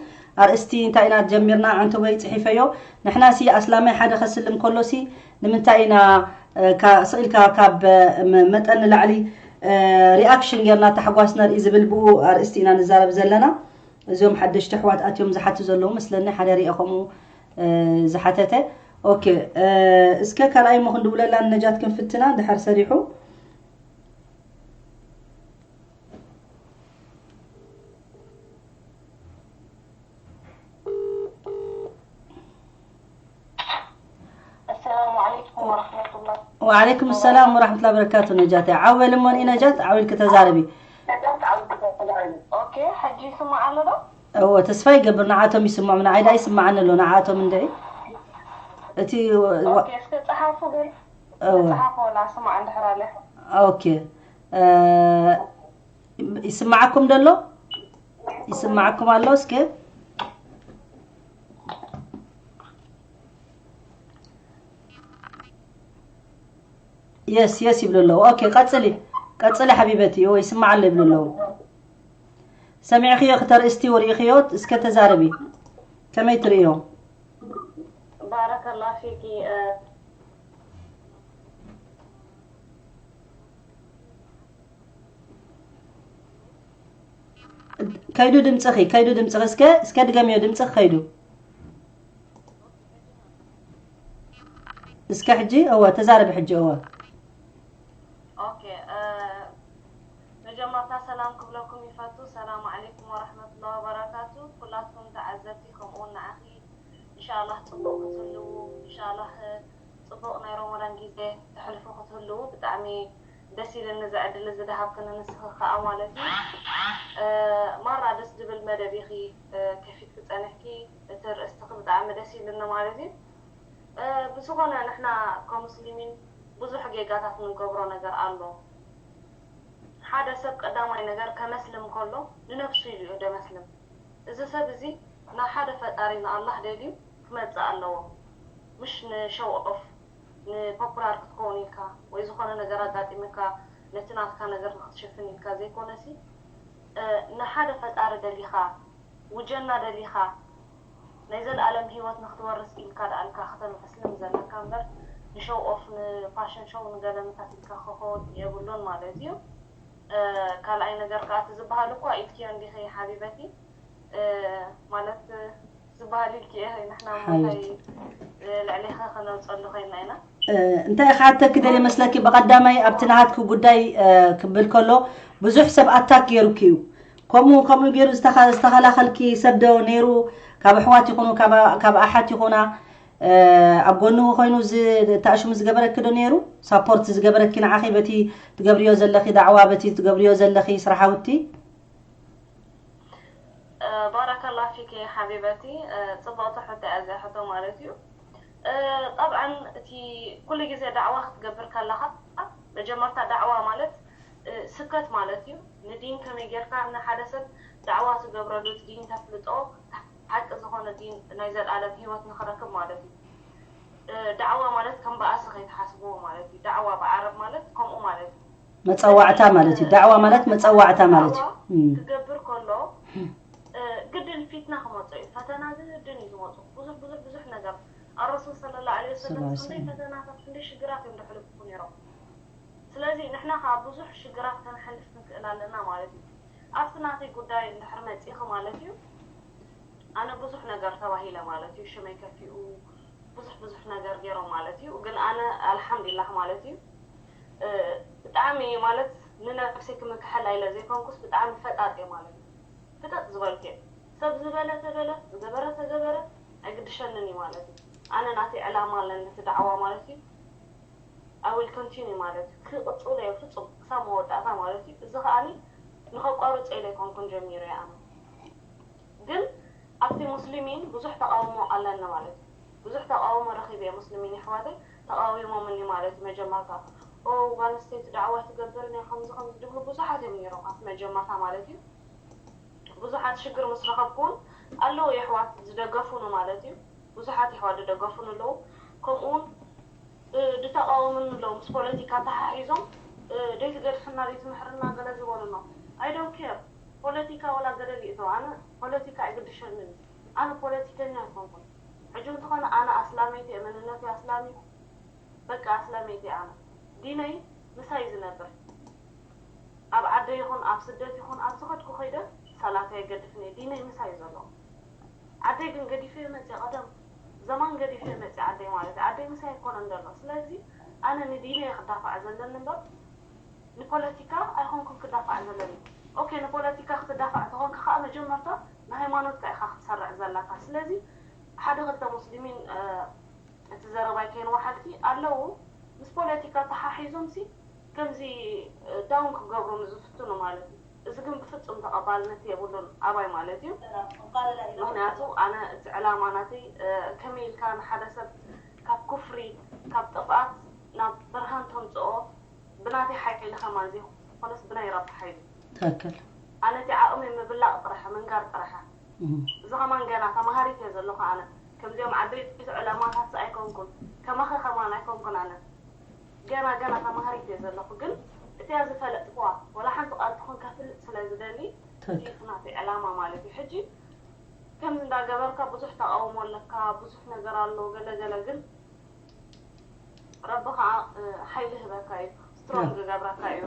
ኣርእስቲ እንታይ ኢና ጀሚርና ኣንተ ወይ ፅሒፈዮ። ንሕና ሲ ኣስላማይ ሓደ ከስልም ከሎ ሲ ንምንታይ ኢና ስኢልካ ካብ መጠን ንላዕሊ ሪኣክሽን ጌርና ታሕጓስ ነርኢ ዝብል ብኡ ኣርእስቲ ኢና ንዛረብ ዘለና። እዚኦም ሓደሽቲ ኣሕዋት ኣትዮም ዝሓቱ ዘለዉ መስለኒ ሓደ ሪአ ከምኡ ዝሓተተ። ኦኬ እስከ ካልኣይ እሞ ክንድውለላ ንነጃት ክንፍትና እንድሓር ሰሪሑ። السلام عليكم ورحمة الله. وعليكم السلام ورحمة الله وبركاته نجاتي. عوي لمون إي نجات عوي الكتزاربي. ኦኬ ሕጂ ይስማዕ ኣሎ ዶ? እወ ተስፋ ይገብር ንዓቶም ይስምዖም ንዓይ ዳ ይስምዓኒ ኣሎ ንዓቶም እንድዒ እቲ ኦኬ እስከ ጸሓፉ ግን እወ ጸሓፉ ወላ ስማዕ እንድሕር ኣለ ኦኬ ይስማዓኩም ደሎ ይስማዓኩም ኣሎ እስከ የስ የስ ይብሉ ኣለዉ ኦኬ ቀፅሊ ቀፅሊ ሓቢበቲ እዎ ይስማዓ ኣሎ ይብሉ ኣለዉ ሰሚዕኽዮ ክተርእስቲ ወሪእኽዮ እስከ ተዛረቢ ከመይ ትርእዮ ባረከላ ፊኪ ከይዱ ድምፅኺ ከይዱ ድምፅኺ እስከ እስከ ድገምዮ ድምፅኺ ከይዱ እስከ ሕጂ እወ ተዛረቢ ሕጂ እወ ኦኬ መጀመርታ ሰላም ክብለኩም ይፈቱ ሰላም ዓለይኩም ወረሕመቱላ ወበረካቱ ኩላትኩም ተዓዘብቲ ከምኡውን ንዓኺ እንሻላህ ፅቡቅ ክትህልዉ እንሻላህ ፅቡቅ ናይ ረመዳን ግዜ ተሕልፉ ክትህልዉ ብጣዕሚ ደስ ኢልኒ እዚ ዕድል እዚ ዝሃብክኒ ንስኺ ከዓ ማለት እዩ። ማራ ደስ ዝብል መደብ ኢኺ ከፊትኪ ፀኒሕኪ፣ እቲ ርእስትኺ ብጣዕሚ ደስ ኢልኒ ማለት እዩ። ብዝኾነ ንሕና ከሙስሊሚን ብዙሕ ጌጋታት ንገብሮ ነገር ኣሎ። ሓደ ሰብ ቀዳማይ ነገር ከመስልም ከሎ ንነብሱ ኢሉ እዩ ደመስልም። እዚ ሰብ እዚ ናብ ሓደ ፈጣሪ ንኣላህ ደልዩ ክመፅእ ኣለዎ። ምሽ ንሸው ኦፍ ንፖፑላር ክትከውን ኢልካ ወይ ዝኾነ ነገር ኣጋጢምካ ነቲ ናትካ ነገር ንክትሽፍን ኢልካ ዘይኮነሲ ንሓደ ፈጣሪ ደሊኻ ውጀና ደሊኻ ናይ ዘለኣለም ህይወት ንክትወርስ ኢልካ ደኣልካ ከተመስልም ዘለካ እምበር ንሸው ኦፍ ንፋሽን ሸው ንገለምታት ኢልካ ክኸውን የብሉን ማለት እዩ። ካልኣይ ነገር ከዓ እቲ ዝበሃል እኳ ኢትክዮ እንዲኺ ሓቢበቲ ማለት ዝበሃል ኢልክዮ ንሕና ሞታይ ልዕሌኻ ከነውፀሉ ኮይና ኢና። እንታይ ክሓተኪ ደልየ መስለኪ፣ ብቐዳማይ ኣብቲ ናሃትኪ ጉዳይ ክብል ከሎ ብዙሕ ሰብ ኣታክ ገይሩኪ እዩ። ከምኡ ከምኡ ገይሩ ዝተኸላኸልኪ ሰብ ዶ ነይሩ? ካብ ኣሕዋት ይኹኑ ካብ ኣሓት ይኹና ኣብ ጎንኺ ኮይኑ ተኣሽሙ ዝገበረኪ ዶ ነይሩ? ሳፖርት ዝገበረኪ ንዓኺ በቲ ትገብርዮ ዘለኺ ዳዕዋ፣ በቲ ትገብርዮ ዘለኺ ስራሓውቲ? ባረከላ ፊኪ ሓቢበቲ፣ ፅብቕቲ ሕቶ እያ እዚኣ ሕቶ ማለት እዩ። ጠብዓን እቲ ኩሉ ግዜ ዳዕዋ ክትገብር ከለኻ መጀመርታ ዳዕዋ ማለት ስብከት ማለት እዩ። ንዲን ከመይ ጌርካ ንሓደ ሰብ ዳዕዋ ትገብረሉ፣ እቲ ዲን ተፍልጦ፣ ሓቂ ዝኾነ ዲን ናይ ዘለኣለም ህይወት ንኽረክብ ማለት እዩ። ዳዕዋ ማለት ከም በኣሲ ከይትሓስብዎ ማለት እዩ። ዳዕዋ ብዓረብ ማለት ከምኡ ማለት እዩ። መፀዋዕታ ማለት እዩ። ዳዕዋ ማለት መፀዋዕታ ማለት እዩ። እም። ክገብር ከሎ ግድን ፊትና ክመፆ እዩ። ፈተና ግድን እዩ ዝመፁ። ብዙሕ ብዙሕ ብዙሕ ነገር ኣረሱል ሰለላሁ ዐለይሂ ወሰለም ሰለላሁ ዐለይሂ ክንደይ ወሰለም። ፈተናታት ክንደይ ሽግራት እዮም ዘሕልፉ ነይሮም። ስለዚ ንሕና ከዓ ብዙሕ ሽግራት ከነሕልፍ ክንክእል ኣለና ማለት እዩ። ኣብቲ ናተይ ጉዳይ እንድሕር መፂእኺ ማለት እዩ ኣነ ብዙሕ ነገር ተባሂለ ማለት እዩ። ሽመይ ከፊኡ ብዙሕ ብዙሕ ነገር ገይሮም ማለት እዩ። ግን ኣነ ኣልሓምዲላህ ማለት እዩ ብጣዕሚ ማለት ንነብሰይ ክምክሐላ ኢለ ዘይኮንኩስ ብጣዕሚ ፈጣጥ እየ ማለት እዩ። ፍጠጥ ዝበልኩ እየ። ሰብ ዝበለ ተበለ ዝገበረ ተገበረ ኣይግድሸንን እዩ ማለት እዩ። ኣነ ናተይ ዕላማ ኣለኒ እቲ ዳዕዋ ማለት እዩ። I will continue ማለት እዩ። ክቕፅሎ እየ ፍፁም ክሳብ መወዳእታ ማለት እዩ። እዚ ከዓኒ ንኸቋርፆ ኢለ ኣይኮንኩን ጀሚረ እየ ኣነ። ግን ኣብቲ ሙስሊሚን ብዙሕ ተቃውሞ ኣለኒ ማለት እዩ። ብዙሕ ተቃውሞ ረኺበ እየ ሙስሊሚን የሕዋተይ ተቃዊሞምኒ ማለት እዩ። መጀመርታ ኦ ጓል ኣንስተይቲ ዳዕዋ ትገብር እያ ከምዚ ከምዚ ዝብሉ ብዙሓት እዮም ነይሮም ኣብቲ መጀመርታ ማለት እዩ። ብዙሓት ሽግር ምስ ረኸብኩ እውን ኣለዉ የሕዋት ዝደገፉኒ ማለት እዩ። ብዙሓት የሕዋት ዝደገፉኒ ኣለዉ። ከምኡ እውን ድተቃወሙኒ ኣለዉ ምስ ፖለቲካ ተሓሒዞም ደይትገድፍና ደይትምሕርና ገለ ዝበሉ ኣለዉ። I don't care ፖለቲካ ወላ ገደል ይእተው ኣነ ፖለቲካ ኣይግድሸንን እዩ። ኣነ ፖለቲከኛ ኣይኮንኩን። ሕጂ እንተኾነ ኣነ ኣስላመይቲ እየ መንነተይ ኣስላም እዩ። በቃ ኣስላመይቲ እየ ኣነ ዲነይ ምሳይ እዩ ዝነብር። ኣብ ዓደይ ይኹን ኣብ ስደት ይኹን ኣብ ዝኸድኩ ከይደ ሰላተይ ኣይገድፍን እየ ዲነይ ምሳይ እዩ ዘሎ። ዓደይ ግን ገዲፈዮ መፅየ ቀደም ዘማን ገዲፈዮ መፅየ ዓደይ ማለት እዩ ዓደይ ምሳይ ኣይኮነን ዘሎ። ስለዚ ኣነ ንዲነይ እየ ክዳፋዕ ዘለኒ እምበር ንፖለቲካ ኣይኮንኩን ክዳፋዕ ዘለኒ። ኦኬ ንፖለቲካ ክትዳፋዕ ተኾንካ ከዓ መጀመርታ ንሃይማኖትካ ኢኻ ክትሰርዕ ዘለካ። ስለዚ ሓደ ክልተ ሙስሊሚን እቲ ዘረባይ ከይንወሓልኪ ኣለዉ ምስ ፖለቲካ ተሓሒዞም ሲ ከምዚ ዳውን ክገብሩኒ ዝፍትኑ ማለት እዩ። እዚ ግን ብፍፁም ተቐባልነት የብሉን ኣባይ ማለት እዩ። ምክንያቱ ኣነ እቲ ዕላማ ናተይ ከመይ ኢልካ ንሓደ ሰብ ካብ ኩፍሪ ካብ ጥፍኣት ናብ ብርሃን ተምፅኦ ብናተይ ሓይሊ ከማን ዘይኮነስ ብናይ ረቢ ሓይሊ ትክክል። ኣነ እቲ ዓቕመይ ምብላቕ ጥራሕ ምንጋር ጥራሕ እየ። እዚ ከማን ገና ተማሃሪት እየ ዘለኹ ኣነ ከምዚኦም ዓበይቲ ዕለማታት ኣይኮንኩን ከማኺ ከማን ኣይኮንኩን ኣነ ገና ገና ተማሃሪት እየ ዘለኹ ግን እቲኣ ዝፈለጥክዋ ወላ ሓንቲ ቃል ትኹን ከፍልጥ ስለ ዝደሊ እዚ ናተይ ዕላማ ማለት እዩ ሕጂ ከምዚ እንዳገበርካ ብዙሕ ተቃውሞ ኣለካ ብዙሕ ነገር ኣሎ ገለ ገለ ግን ረቢ ከዓ ሓይሊ ህበካ እዩ ስትሮንግ ገብረካ እዩ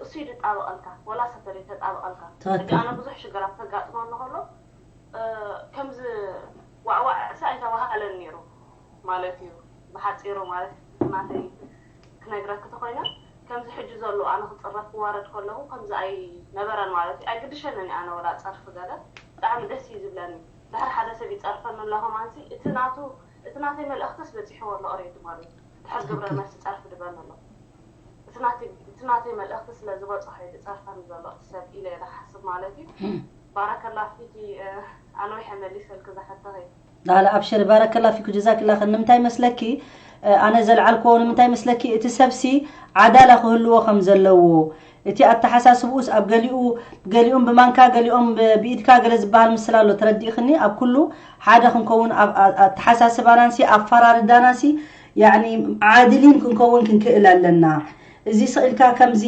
እሱ እዩ ዝጣበቀልካ ወላ ሰብ ተዘይተጣበቀልካ ሕጂ ኣነ ብዙሕ ሽግራት ከጋጥመኒ ከሎ ከምዚ ዋዕዋዕ ሲ ኣይተባሃለን ነይሩ ማለት እዩ ብሓፂሩ ማለት ናተይ ክነግረኪ ተኮይነ ከምዚ ሕጂ ዘሎ ኣነ ክፅረፍ ክዋረድ ከለኩ ከምዚ ኣይነበረን ማለት እዩ ኣይግድሸንን ኣነ ወላ ፀርፊ ገለ ብጣዕሚ ደስ እዩ ዝብለኒ ድሕር ሓደ ሰብ ይፀርፈኒ ኣሎ ከማንሲ እቲ ናቱ እቲ ናተይ መልእክትስ በፂሕዎ ኣሎ ኦሬዲ ማለት እዩ ድሕር ግብረ መልሲ ፀርፊ ዝበል ኣሎ እቲ ናተይ ናተይ መልእኽቲ ስለ ዝበፅሖ እዩ ዝፀርፈኒ ዘሎ እቲ ሰብ ኢለ እየ ዝሓስብ ማለት እዩ። ባረከላ ፊኪ። ኣነ ወይሐ መሊሰልክ ዝሓተኸይ። ላለ ኣብሽር ባረከላ ፊኩ ጀዛክላ ኸን ንምንታይ መስለኪ ኣነ ዘልዓልኮ ንምንታይ መስለኪ እቲ ሰብሲ ዓዳላ ክህልዎ ከም ዘለዎ እቲ ኣተሓሳስብኡስ ኣብ ገሊኡ ገሊኦም ብማንካ ገሊኦም ብኢድካ ገለ ዝበሃል ምስል ኣሎ ተረዲእክኒ ኣብ ኩሉ ሓደ ክንከውን ኣተሓሳስባናንሲ ኣፈራርዳናንሲ ያኒ ዓድሊን ክንከውን ክንክእል ኣለና እዚ ስቕ ኢልካ ከምዚ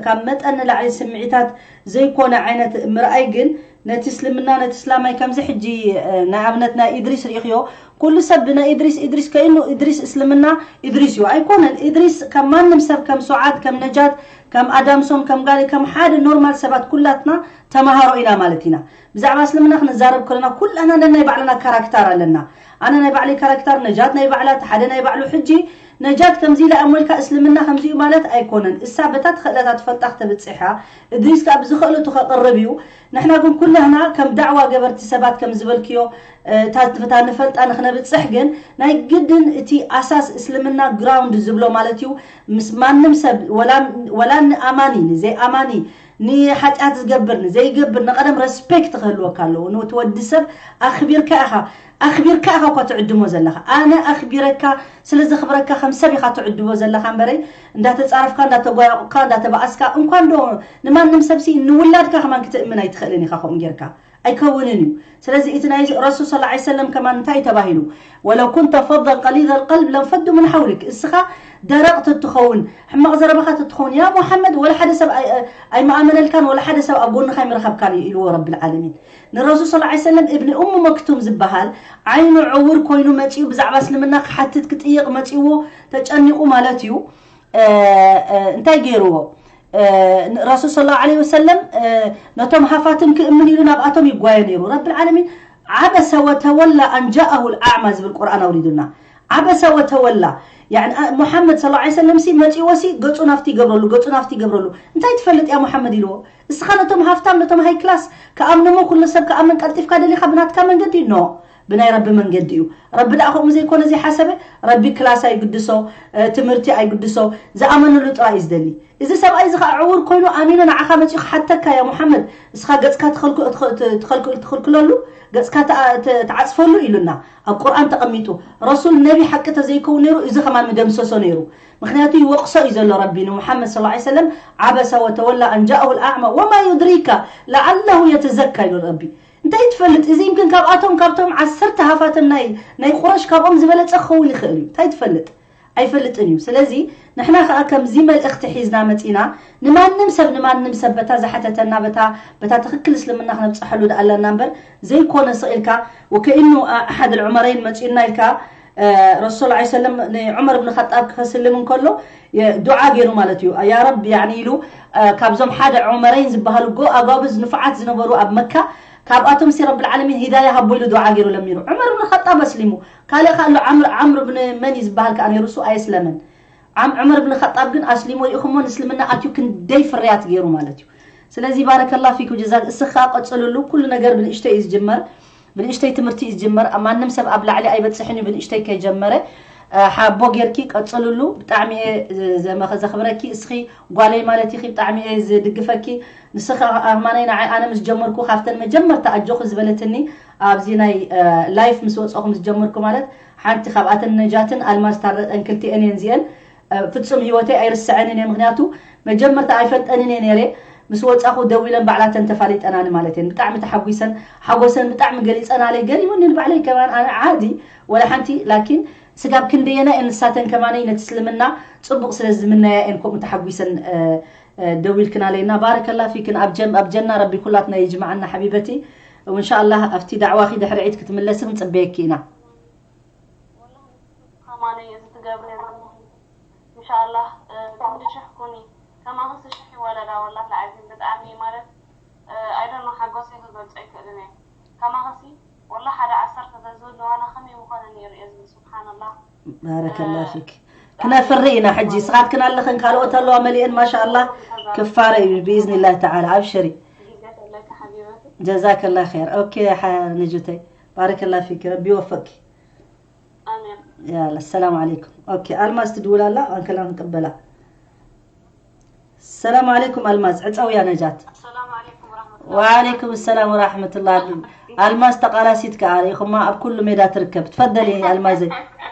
ካብ መጠን ንላዕሊ ስምዒታት ዘይኮነ ዓይነት ምርኣይ ግን ነቲ እስልምና ነቲ እስላማይ ከምዚ ሕጂ ናይ ኣብነት ናይ ኢድሪስ ርኢኽዮ ኩሉ ሰብ ብናይ ኢድሪስ ኢድሪስ ከይኑ ኢድሪስ እስልምና ኢድሪስ እዩ ኣይኮነን ኢድሪስ ከም ማንም ሰብ ከም ሱዓድ ከም ነጃት ከም ኣዳምሶን ከም ጋሊ ከም ሓደ ኖርማል ሰባት ኩላትና ተማሃሮ ኢና ማለት ኢና ብዛዕባ እስልምና ክንዛረብ ከለና ኩላና ነናይ ባዕልና ካራክታር ኣለና ኣነ ናይ ባዕለይ ካራክታር ነጃት ናይ ባዕላ ሓደ ናይ ባዕሉ ሕጂ ነጃት ከምዚ ኢላ እሞ ኢልካ እስልምና ከምዚ እዩ ማለት ኣይኮነን እሳ በታ ትኽእለታ ትፈልጣ ክተብፅሕ እያ እድሪስ ከዓ ብዝኽእለቱ ከቕርብ እዩ ንሕና ግን ኩላህና ከም ዳዕዋ ገበርቲ ሰባት ከም ዝበልክዮ እታ ንፈልጣ ንክነብፅሕ ግን ናይ ግድን እቲ ኣሳስ እስልምና ግራውንድ ዝብሎ ማለት እዩ ምስ ማንም ሰብ ወላ ንኣማኒ ንዘይ ኣማኒ ንሓጢኣት ዝገብር ንዘይገብር ንቐደም ረስፔክት ክህልወካ ኣለዎ ንወዲ ሰብ ኣኽቢርካ ኢኻ ኣኽቢርካ ኢኻ እኳ ትዕድሞ ዘለኻ ኣነ ኣኽቢረካ ስለ ዘኽብረካ ከም ሰብ ኢኻ ትዕድሞ ዘለኻ እምበረይ እንዳተፃረፍካ እንዳተጓየቑካ እንዳተባኣስካ እንኳን ዶ ንማንም ሰብሲ ንውላድካ ከማን ክትእምን ኣይትኽእልን ኢኻ ከምኡ ጌርካ ኣይከውንን እዩ ስለዚ እቲ ናይ ረሱል ስ ሰለም ከማን እንታይ ተባሂሉ ወለው ኩንተ ፈضን ቀሊዘ ቀልብ ለንፈዱ ምን ሓውልክ እስኻ ደረቕ ተትኸውን ሕማቕ ዘረባኻ ተትኸውን ያ ሙሓመድ ወላ ሓደ ሰብ ኣይመኣመነልካን ወላ ሓደ ሰብ ኣብ ጎንኻ ኣይምረኸብካን እዩ ኢልዎ ረቢ ልዓለሚን ንረሱል ስ ሰለም እብኒ ኡሙ መክቱም ዝበሃል ዓይኑ ዕውር ኮይኑ መፂኡ ብዛዕባ እስልምና ክሓትት ክጥይቕ መፂዎ ተጨኒቑ ማለት እዩ እንታይ ገይርዎ ረሱል صلى الله عليه وسلم ነቶም ሃፋትም ክእምን ኢሉ ናብኣቶም ይጓየ ነይሩ ረቢ العالمين عبس وتولى أن جاءه الأعمى ዝብል ቁርኣን ኣውሪዱልና عبس وتولى يعني محمد صلى الله عليه وسلم ሲ መፂዎ ሲ ገፁ ናፍቲ ይገብረሉ ገፁ ናፍቲ ይገብረሉ እንታይ ትፈልጥ ያ ሙሓመድ ኢልዎ እስኻ ነቶም ሃፍታም ነቶም ሃይ ክላስ ክኣምንሞ ኩሉ ሰብ ክኣምን ቀልጢፍካ ደሊኻ ብናትካ መንገዲ ኖ ብናይ ረቢ መንገዲ እዩ። ረቢ ደኣ ከምኡ ዘይኮነ ዘይሓሰበ፣ ረቢ ክላስ ኣይግድሶ፣ ትምህርቲ ኣይግድሶ፣ ዝኣመነሉ ጥራይ እዩ ዝደሊ። እዚ ሰብኣይ እዚ ኸዓ ዕዉር ኮይኑ ኣሚኑ ንዓኻ መጺኡ ክሓተካ፣ ያ ሙሓመድ፣ እስኻ ገጽካ ትኸልክለሉ፣ ገጽካ ትዓጽፈሉ ኢሉና ኣብ ቁርኣን ተቐሚጡ። ረሱል ነቢ ሓቂ ተዘይከውን ነይሩ፣ እዚ ኸማን ምደምሰሶ ነይሩ። ምኽንያቱ ይወቕሶ እዩ ዘሎ ረቢ ንሙሓመድ ሰለላሁ ዐለይሂ ወሰለም፣ ዓበሰ ወተወላ ኣን ጃአሁ ልኣዕማ ወማ ዩድሪካ ለዓለሁ የተዘካ ኢሉ ረቢ። እንታይ ትፈልጥ? እዚ ይምክን ካብኣቶም ካብቶም ዓሰርተ ሃፋትም ናይ ናይ ቁረሽ ካብኦም ዝበለጸ ክኸውን ይኽእል እዩ። እንታይ ትፈልጥ? ኣይፈልጥን እዩ። ስለዚ ንሕና ከኣ ከምዚ መልእኽቲ ሒዝና መጺና ንማንም ሰብ ንማንም ሰብ በታ ዝሓተተና በታ በታ ትኽክል እስልምና ክነብጽሐሉ ደኣ ኣለና እምበር ዘይኮነ ስቕ ኢልካ ወከኢኑ ኣሓድ ልዑመረይን መጺኡና ኢልካ ረሱል ላ ሰለም ንዑመር ብን ኸጣብ ክኸስልም እንከሎ ዱዓ ገይሩ ማለት እዩ ያ ረቢ ያኒ ኢሉ ካብዞም ሓደ ዑመረይን ዝበሃሉ ጎ ኣጓብዝ ንፉዓት ዝነበሩ ኣብ መካ ካብኣቶም ሲ ረብል ዓለሚን ሂዳያ ሃቦ ኢሉ ዱዓ ገይሩ ለሚኑ ዑመር ብን ኸጣብ ኣስሊሙ ካልእ ከ ኣሎ ዓምር ዓምር ብን መን እዩ ዝበሃል ከኣ ነይሩ እሱ ኣየስለመን ዓም ዑመር ብን ኸጣብ ግን ኣስሊሙ ሪእኹሞ ንእስልምና ኣትዩ ክንደይ ፍርያት ገይሩ ማለት እዩ ስለዚ ባረከላ ፊኩም ጀዛክ እስኻ ቀፅልሉ ኩሉ ነገር ብንእሽተይ እዩ ዝጅመር ብንእሽተይ ትምህርቲ እዩ ዝጅመር ማንም ሰብ ኣብ ላዕሊ ኣይበፅሕን እዩ ብንእሽተይ ከይጀመረ ሓቦ ጌርኪ ቀፅልሉ ብጣዕሚ እየ ዘኽብረኪ እስኺ ጓለይ ማለት ኢኺ ብጣዕሚ እየ ዝድግፈኪ ንስኺ ኣማነይ ንዓይ ኣነ ምስ ጀመርኩ ካብተን መጀመርታ ኣጆኺ ዝበለትኒ ኣብዚ ናይ ላይፍ ምስ ወፀኹ ምስ ጀመርኩ ማለት ሓንቲ ካብኣተን ነጃትን ኣልማዝ ታረቀን ክልቲኤን እየን እዚአን ፍፁም ህይወተይ ኣይርስዐንን እየ ምክንያቱ መጀመርታ ኣይፈልጠንን እየ ነይረ ምስ ወፃኹ ደዊለን ባዕላተን ተፋሊጠናኒ ማለት እየን ብጣዕሚ ተሓጒሰን ሓጎሰን ብጣዕሚ ገሊፀናለይ ገሪሙኒ ንባዕለይ ከማን ኣነ ዓዲ ወላ ሓንቲ ላኪን ስጋብ ክንደየና እየን ንሳተን ከማነይ ነቲ እስልምና ፅቡቕ ስለ ዝምነያ እየን ከምኡ ተሓጒሰን ደዊልክናለይ እና ባረከላ ፊክን ኣብ ጀና ረቢ ኩላትና ይጅምዓና ሓቢበቲ وإن شاء الله ኣብቲ ዳዕዋኺ ድሕሪ ዒድ ክትምለሲ ክንፅበየኪ ኢና ከማነይ እዚ ትገብርዮ ዘለኺ ኢንሻላህ ክንዲ ሽሕ ኩኒ ከማኽሲ ሽሕ ይወለዳ ወላሂ ልዓዚም ብጣዕሚ ማለት ኣይዶኖ ሓጎሰይ ክገልፆ ኣይክእልን እየ ከማኽሲ ወላ ሓደ ዓሰርተ ተዝህልዋና ከመይ ምኾነ ነይሩ እየ ዝብል ስብሓንላህ ባረከላ ፊክ ክነፍሪ ኢና ሕጂ ስኻትክን ኣለኽን ካልኦት ኣለዋ መሊአን ማሻ ኣላህ ክፋረ እዩ ብኢዝኒላህ ተዓላ ኣብሽሪ ግዜ ተለካ ሓቢበቲ ጀዛከላ ኸይር ኦኬ ነጁተይ ባረከላ ፊክ ረቢ ይወፈቅኪ ኣሜን ያላ ሰላም ዓለይኩም ኦኬ ኣልማዝ ትድውል ኣላ ኣንከላ ክንቅበላ ሰላም ዓለይኩም ኣልማዝ ዕፀውያ ነጃት። ሰላም ዓለይኩም ወራህመቱላሂ ወዓለይኩም ሰላም ወራህመቱላህ። ኣልማዝ ተቓላሲት ከኣ ርኢኹማ ኣብ ኩሉ ሜዳ ትርከብ። ትፈደሊ ኣልማዘይ።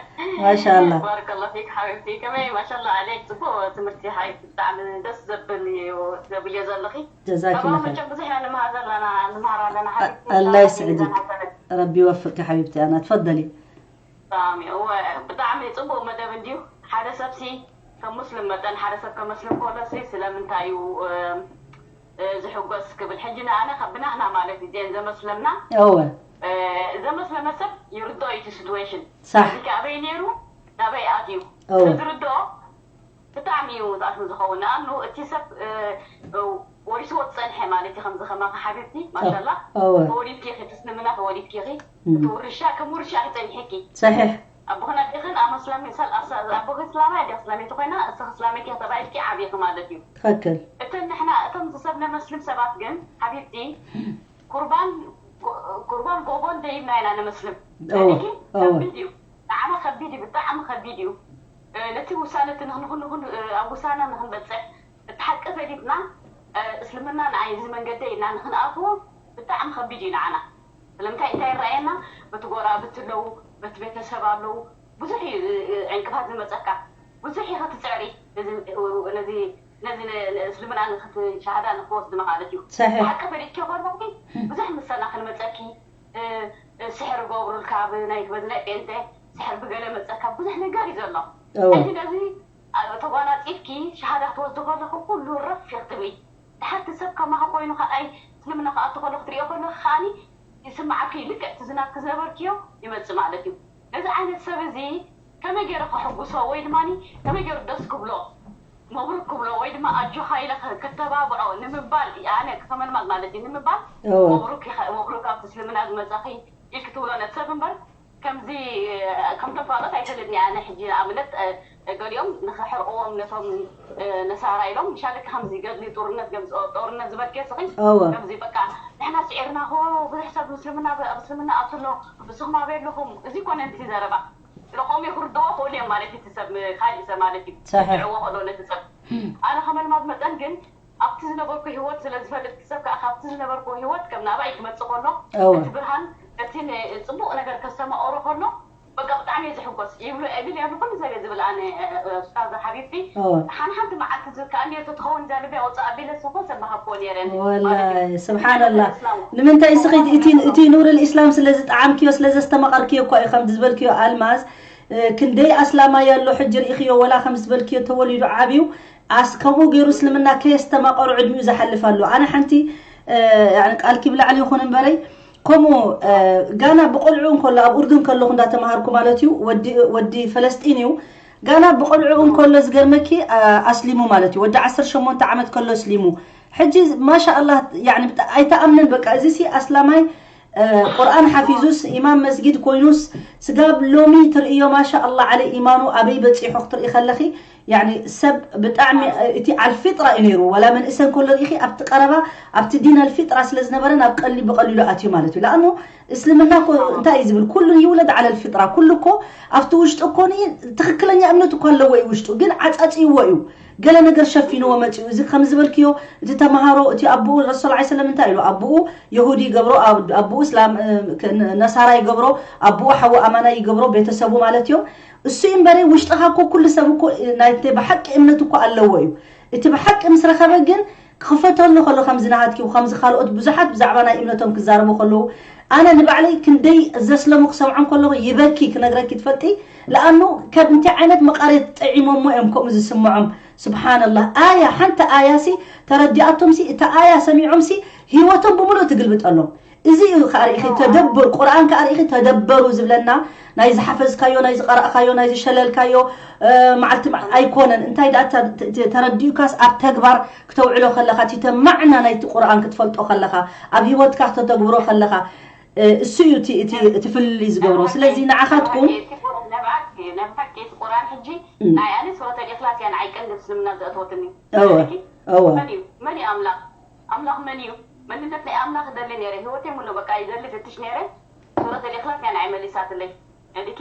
ማሻኣላ። ባረከላሁ ፊክ ሓቢብቲ። ከመይ ማሻላ ዓለይክ፣ ፅቡቅ ትምህርቲ ሓይ ብጣዕሚ ደስ ዘብል እዩ ዘብልዮ ዘለኺ። ጀዛኪላ ሰብኣዊ ኸይር። መቸም ብዙሕ ኢና ንመሃር ዘለና፣ ንመሃር ኣለና ሓቢብቲ። ኣላህ ይስዕድክ። ረቢ ይወፍቅኪ ሓቢብቲ ኣና። ትፈደሊ። ብጣዕሚ እወ፣ ብጣዕሚ ፅቡቅ መደብ እንድዩ። ሓደ ሰብሲ ከም ሙስሊም መጠን ሓደ ሰብ ከመስልም ከሎሲ ስለምንታይ እዩ እ፣ እ፣ ዝሕጎስ ክብል። ሕጂ ንኣነ ካብ ብናህና ማለት እዩ እዚአን ዘመስለምና እወ እ፣ ዘመስለመ ሰብ ይርድኦ እዩ እቲ ሲትዌሽን። ሳሕ። እዚ ከ ኣበይ ነይሩ ናበይ ኣትዩ እወ ስለ ዝርድኦ ብጣዕሚ እዩ ዝኣትም ዝኸውን። ንኣኑ እቲ ሰብ እ፣ እ፣ ወሪስዎ ዝፀንሐ ማለት እዩ ከምዚ ከማኻ ሓቢብቲ ማሻላ እወ ተወሊድኪ ኢኺ፣ እቲ እስልምና ተወሊድኪ ኢኺ። እም። እቲ ውርሻ ከም ውርሻ ክፀኒሕኪ ሰሒሕ ኣቦኽና ዲኽን ኣመስላሚ ሰል ኣቦኺ እስላማይ ዲኽ እስላሚት ኮይና እስኺ እስላሚት ኢኺ ተባሂልኪ ዓብይኺ ማለት እዩ። ትኽክል እተን ንሕና እቶም ዝሰብ ነመስልም ሰባት ግን ሓቢብቲ ቁርባን ቁርባን ጎቦ እንደይብና ኢና ነመስልም። እወ፣ ሪኢኺ? እወ። ከቢድ እዩ ንዓና ከቢድ እዩ ብጣዕሚ ከቢድ እዩ። እ፣ ነቲ ውሳነ እቲ ንኽንኹን ንኹን እ፣ ኣብ ውሳነ ንኽንበፅሕ እቲ ሓቂ ፈሊጥና እ፣ እስልምና ንዓይ እዚ መንገዲ ኢና ንኽንኣትዎ ብጣዕሚ ከቢድ እዩ ንዓና። ስለምንታይ እንታይ ይረኣየና በቲ ጎረባብቲ ኣለዉ በቲ ቤተሰብ ኣለዉ ብዙሕ እዩ እ፣ እ፣ ዕንቅፋት ዝመፀካ ብዙሕ ኢኻ ትፅዕሪ ነዚ ነዚ ነዚ ን- እስልምና ንክትሻሃዳ ንክትወስድ ማለት እዩ ሰሒሕ ሓቂ ፈሊጥኪ ኮለኪ ብዙሕ ምሰና ክንመፀኪ እ፣ እ፣ ስሕር ገብሩልካ ብናይ በዚ ናይ ጴንጤ ስሕር ብገለ መፀካ ብዙሕ ነገር እዩ ዘሎ እወ ሕጂ ነዚ ኣ- ተጓናፂፍኪ ሻሃዳ ክትወስዲ ከለኹ ኩሉ ረፍ ክትብሊ ድሓርቲ ሰብ ከማኻ ኮይኑ ከኣይ እስልምና ክኣቱ ከሎ ክትሪኦ ከለኺ ከዓኒ ይስማዓኪ ልክዕ እቲ ዝናብኪ ዝነበርክዮ ይመፅእ ማለት እዩ ነዚ ዓይነት ሰብ እዚ ከመይ ገይረ ከሕጉሶ ወይ ድማ ከመይ ገይሩ ደስ ክብሎ መብሩክ ክብሎ ወይ ድማ ኣጆኻ ኢለ ከ- ከተባብዖ ንምባል ኣነ ከተመልማል ማለት እዩ ንምባል እወ መብሩክ ኢኻ- መብሩክ ኣብቲ እስልምና ዝመፃኺ ኢልክ ትብሎ ነቲ ሰብ እምበር ከምዚ ከምቶም ካልኦት ኣይፈልጥን እየ ኣነ ሕጂ ንኣብነት እ፣ ገሊኦም ንክሕርቅዎም ነቶም እ፣ ነሳራ ኢሎም ምሻለክ ከምዚ ገድሊ ጦርነት ገምፅኦ ጦርነት ዝበልክዮ ስኺ እወ ከምዚ በቃ ንሕና ስዒርና ሆ ብዙሕ ሰብ ምስልምና ኣብ እስልምና ኣትሎ ንስኹም ኣበይ ኣለኹም እዚ ኮነ ንቲ ዘረባ ስለቆም ይክርድዎ ክእሉ እዮም ማለት እዩ እቲ ሰብ ካሊእ ሰብ ማለት እዩ ሰሒሕ ስዕዎ ከሎ ነቲ ሰብ ኣነ ከመልማት መጠን ግን ኣብቲ ዝነበርኩ ህይወት ስለ ዝፈልጥ እቲ ሰብ ከዓ ካብቲ ዝነበርኩ ህይወት ከም ናባይ ክመፅእ ከሎ እወ እቲ ብርሃን እቲ ን- ፅቡቅ ነገር ከስተማቀሮ ከሎ በቃ ብጣዕሚ እየ ዝሕጎስ ይብሉ እብል እዮም ኩሉ ሰብ እየ ዝብል ኣነ እ፣ እ፣ ኡስታዛ ሓቢብቲ እወ ሓን ሓንቲ መዓልቲ ዝከኣል ነርቶ ትኸውን እዛ ልቢ ኣውፅእ ኣቢለ ስኮ ሰብ ምሃብክዎ ነይረ ማለት እዩ ወላይ ስብሓንላህ እስላም ንምንታይ እስኺ እቲ እቲ ኑር ልእስላም ስለ ዝጠዓምክዮ ስለ ዘስተማቐርክዮ እኳ እዩ ከም ዝበልክዮ ኣልማዝ እ፣ ክንደይ ኣስላማይ ኣሎ ሕጂ ርኢኽዮ ወላ ከም ዝበልክዮ ተወሊዱ ዓብዩ ኣስ ከምኡ ገይሩ እስልምና ከየስተማቐሩ ዕድሚኡ ዝሓልፍ ኣሎ ኣነ ሓንቲ እ፣ ያኒ ቃልኪ ብላዕሊ ይኹን እምበረይ ከምኡ እ፣ ጋና ብቆልዑ እንከሎ ኣብ ኡርዱን ከለኹ እንዳተማሃርኩ ማለት እዩ ወዲ ወዲ ፈለስጢን እዩ ጋና ብቆልዑ እንከሎ ዝገርመኪ እ፣ ኣስሊሙ ማለት እዩ ወዲ ዓሰርተ ሸሞንተ ዓመት ከሎ ኣስሊሙ ሕጂ ማሻ ኣላህ ያኒ ብጣ- ኣይተኣምንን በቃ እዚ ሲ ኣስላማይ እ፣ ቁርኣን ሓፊዙስ ኢማም መስጊድ ኮይኑስ ስጋብ ሎሚ ትርእዮ ማሻ ኣላህ ዓለ ኢማኑ ኣበይ በፂሑ ክትርኢ ከለኺ ያኒ ሰብ ብጣዕሚ እ፣ እቲ ኣልፊጥራ እዩ ነይሩ ዋላ መንእሰ እንከሎ ርኢኺ ኣብቲ ቀረባ ኣብቲ ዲን ኣልፊጥራ ስለ ዝነበረ ናብ ቀሊ ብቀሊሉ ኣትዩ ማለት እዩ ለኣኑ እስልምና እኮ እንታይ እዩ ዝብል ኩሉ ይውለድ ዓለ ኣልፊጥራ ኩሉ እኮ ኣብቲ ውሽጡ እኮ ን- ትኽክለኛ እምነት እኮ ኣለዎ እዩ ውሽጡ ግን ዓፃፅይዎ እዩ ገለ ነገር ሸፊንዎ መፅኡ እዚ ከም ዝበልክዮ እቲ ተምሃሮ እቲ ኣቦኡ ረሱል ዓ ሰለም እንታይ ኢሉ ኣቦኡ የሁዲ ይገብሮ ኣብ- ኣቦኡ እስላም እ፣ ክ- ን- ነሳራ ይገብሮ ኣቦኡ ሓዊ ኣማና ይገብሮ ቤተሰቡ ማለት እዮም እሱ እዩ እምበረ ውሽጥኻ እኮ ኩሉ ሰብ እኮ እ፣ ናይ ብሓቂ እምነት እኮ ኣለዎ እዩ እቲ ብሓቂ ምስ ረኸበ ግን ክኽፈተሉ ከሎ ከምዚ ናሃትኪ ከምዚ ካልኦት ብዙሓት ብዛዕባ ናይ እምነቶም ክዛረቡ ከለዉ ኣነ ንባዕለይ ክንደይ ዘስለሙ ክሰምዖም ከለኹ ይበኪ ክነግረኪ ትፈልጢ ለኣኑ ካብ እንታይ ዓይነት መቓርየት ጠዒሞሞ እዮም ከምኡ ዝስምዖም ስብሓንላህ ኣያ ሓንቲ ኣያ ሲ ተረዲኣቶም ሲ እታ ኣያ ሰሚዖም ሲ ህይወቶም ብምሉእ ትግልብጠሎም እዚ እዩ ከዓ ርኢኺ ተደብር ቁርኣን ከዓ ርኢኺ ተደበሩ ዝብለና ናይ ዝሓፈዝካዮ ናይ ዝቀረእካዮ ናይ ዝሸለልካዮ እ፣ መዓልቲ መዓ- ኣይኮነን እንታይ ደኣ ተ- ተ- ተረዲኡካስ ኣብ ተግባር ክተውዕሎ ከለኻ እቲ ተማዕና ናይቲ ቁርኣን ክትፈልጦ ከለኻ ኣብ ህይወትካ ክተተግብሮ ከለኻ እ፣ እሱ እዩ እቲ እቲ እቲ ፍልልይ ዝገብሮ ስለዚ ንዓኻትኩም ነብሓቂ እቲ ቁርኣን ሕጂ ናይ ኣነ ሱረት ኣልእክላስ እያ ንዓይ ቀንዲ እስልምና ዘእተወትኒ እወ እወ መን እዩ መን እዩ ኣምላኽ ኣምላኽ መን እዩ መንነት ናይ ኣምላኽ ይደሊ ነይረ ህይወተይ ሙሉ በቃ ይደሊ ፍትሽ ነይረ ሱረት ኣልእክላስ እያ ንዓይ መሊሳትለይ ሪኢኪ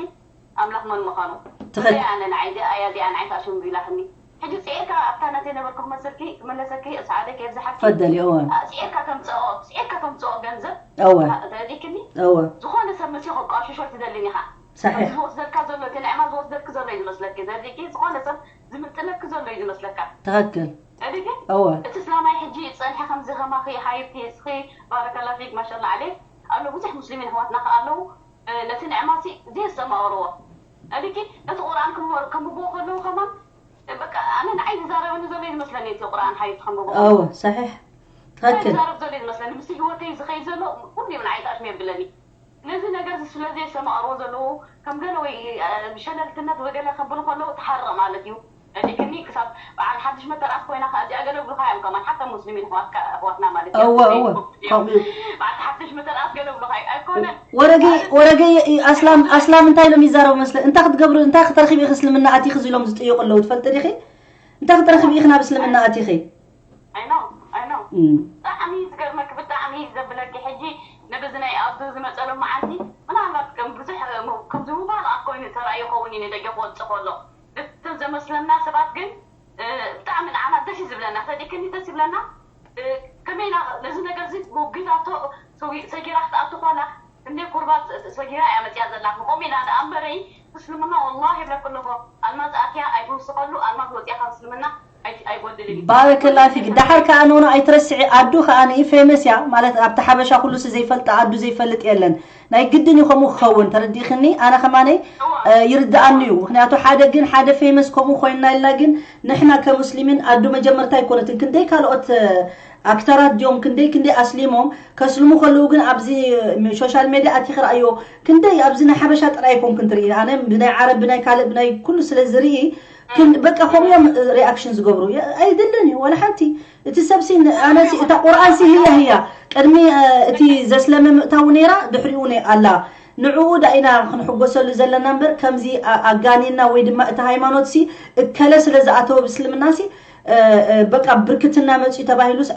ኣምላኽ መን ምዃኑ ትኽክል ኣነ ንዓይ እዚኣ እያ እዚኣ ንዓይ ተኣሽምቢላትኒ ሕጂ ፅዒርካ ኣብታ ነቲ ነበርኩ ክመስልኪ ክመለሰኪ ሰዓደይ ከየብዝሓኪ። ፈደሊ እወ ስዒርካ ተምፅኦ ስዒርካ ተምፅኦ ገንዘብ እወ ተረዲክኒ። እወ ዝኾነ ሰብ መፅኡ ከቋሽሾ ትደልን ኢኻ። صحيح ዝወስደልካ ዘሎ እቲ ንዕማ ዝወስደልክ ዘሎ እዩ ዝመስለኪ። ተረዲኪ? ዝኾነ ሰብ ዝምጥለክ ዘሎ እዩ ዝመስለካ። ትኽክል ተረዲኪ? እወ እቲ እስላማይ ሕጂ ፀንሐ ከምዚ ከማኺ ሓቢብቲ እስኺ ባረከላ ፊክ ማሻላ ዓሌክ ኣሎ ብዙሕ ሙስሊሚን ኣሕዋትና ከ ኣለዉ። ነቲ ንዕማሲ ዘየስተማቕርዎ እልኪ ነቲ ቁርኣን ከንብቦ ከለዉ ከማን በቃ ኣነ ንዓይ ዝዛረበኒ ዘሎ እዩ ዝመስለኒ እቲ ቁርኣን ሓይት ከንብቦ እወ صحيح ትኽክል ዝዛረብ ዘሎ እዩ ዝመስለኒ ምስቲ ህይወተይ ዝኸይድ ዘሎ ኩሉ እዩ ንዓይ ተኣሽሙ የብለኒ። ነዚ ነገር እዚ ስለ ዘየስተማቕርዎ ዘለዉ ከም ገለ ወይ ሸለልትነት ወይ ገለ ከብሉ ከለዉ ትሓርቕ ማለት እዩ። እልክኒ ክሳብ በዓል ሓድሽ መተርኣስ ኮይና ከ እዚኣ ገለ ብሉኻ እዮም ከማን ሓታ ሙስሊሚን ኣሕዋትና ማለት እዩ እወ እወ ከምኡ እዩ በዓል ሓድሽ መተርኣስ ገለ ብሉኻ እዩ ኣይኮነ ወረገይ ወረገይ ኣስላም ኣስላም እንታይ ኢሎም ይዛረቡ መስለ እንታይ ክትገብሩ እንታይ ክትረክቢ ኢኺ እስልምና ኣቲኺ ኢሎም ዝጥይቁ ኣለዉ ትፈልጢ ዲኺ እንታይ ክትረክቢ ኢኺ ናብ እስልምና ኣቲኺ I know I know እም፣ ብጣዕሚ ዝገርመኪ ብጣዕሚ ዘብለኪ ሕጂ ነብዚ ናይ ኣዱ ዝመፀሎም መዓልቲ ምናልባት ከም ብዙሕ ከምዚ ምባል ኣኮይኑ ተራእዩ ከውን እዩ ንደገ ክወፅእ ከሎ እቲ ዘመስለና ሰባት ግን ብጣዕሚ ንዓና ደስ እዩ ዝብለና ተዲክኒ ደስ ይብለና ከመይና ነዚ ነገር እዚ ወጊዳቶ ሰጊራ ክትኣቱ ኮላ እንደ ኩርባ ሰጊራ እያ መፅያ ዘላ ከምኡ ኢና ደኣ እምበረይ እስልምና ወላሂ ይብለኩ ኣለኹ ኣልማዝ ኣትያ ኣይትውስኸሉ ኣልማዝ ወፅያ ካብ እስልምና ኣይጎድልን እዩ ባረከላ ፊክ ዳሓር ከዓ ኖኖ ኣይትረስዒ ኣዱ ከዓ ንኢ ፌመስ እያ ማለት ኣብቲ ሓበሻ ኩሉ ሲ ዘይፈልጥ ኣዱ ዘይፈልጥ የለን ናይ ግድን እዩ ከምኡ ክኸውን ተረዲእክኒ ኣነ ከማነይ ይርድኣኒ እዩ ምክንያቱ ሓደ ግን ሓደ ፌመስ ከምኡ ኮይንና ኢልና ግን ንሕና ከሙስሊሚን ኣዱ መጀመርታ ኣይኮነትን ክንደይ ካልኦት ኣክተራት ድዮም ክንደይ ክንደይ ኣስሊሞም ከስልሙ ከለዉ ግን ኣብዚ ሶሻል ሜድያ ኣቲ ክረኣዮ ክንደይ ኣብዚ ናይ ሓበሻ ጥራይ ኣይኮንክን ትርኢ ኣነ ብናይ ዓረብ ብናይ ካልእ ብናይ ኩሉ ስለ ዝርኢ ግን በቃ ከምኡ እዮም ሪኣክሽን ዝገብሩ ኣይድልን እዩ ዋላ ሓንቲ እቲ ሰብሲ ኣነሲ እታ ቁርኣንሲ ህያ ህያ ቅድሚ እቲ ዘስለመ ምእታው ነይራ ድሕሪኡ ኣላ ንዕኡ ዳኢና ክንሕጎሰሉ ዘለና እምበር ከምዚ ኣጋኒና ወይ ድማ እቲ ሃይማኖት ሲ እከለ ስለ ዝኣተወ ብስልምና ሲ በቃ ብርክትና መፅኡ ተባሂሉስ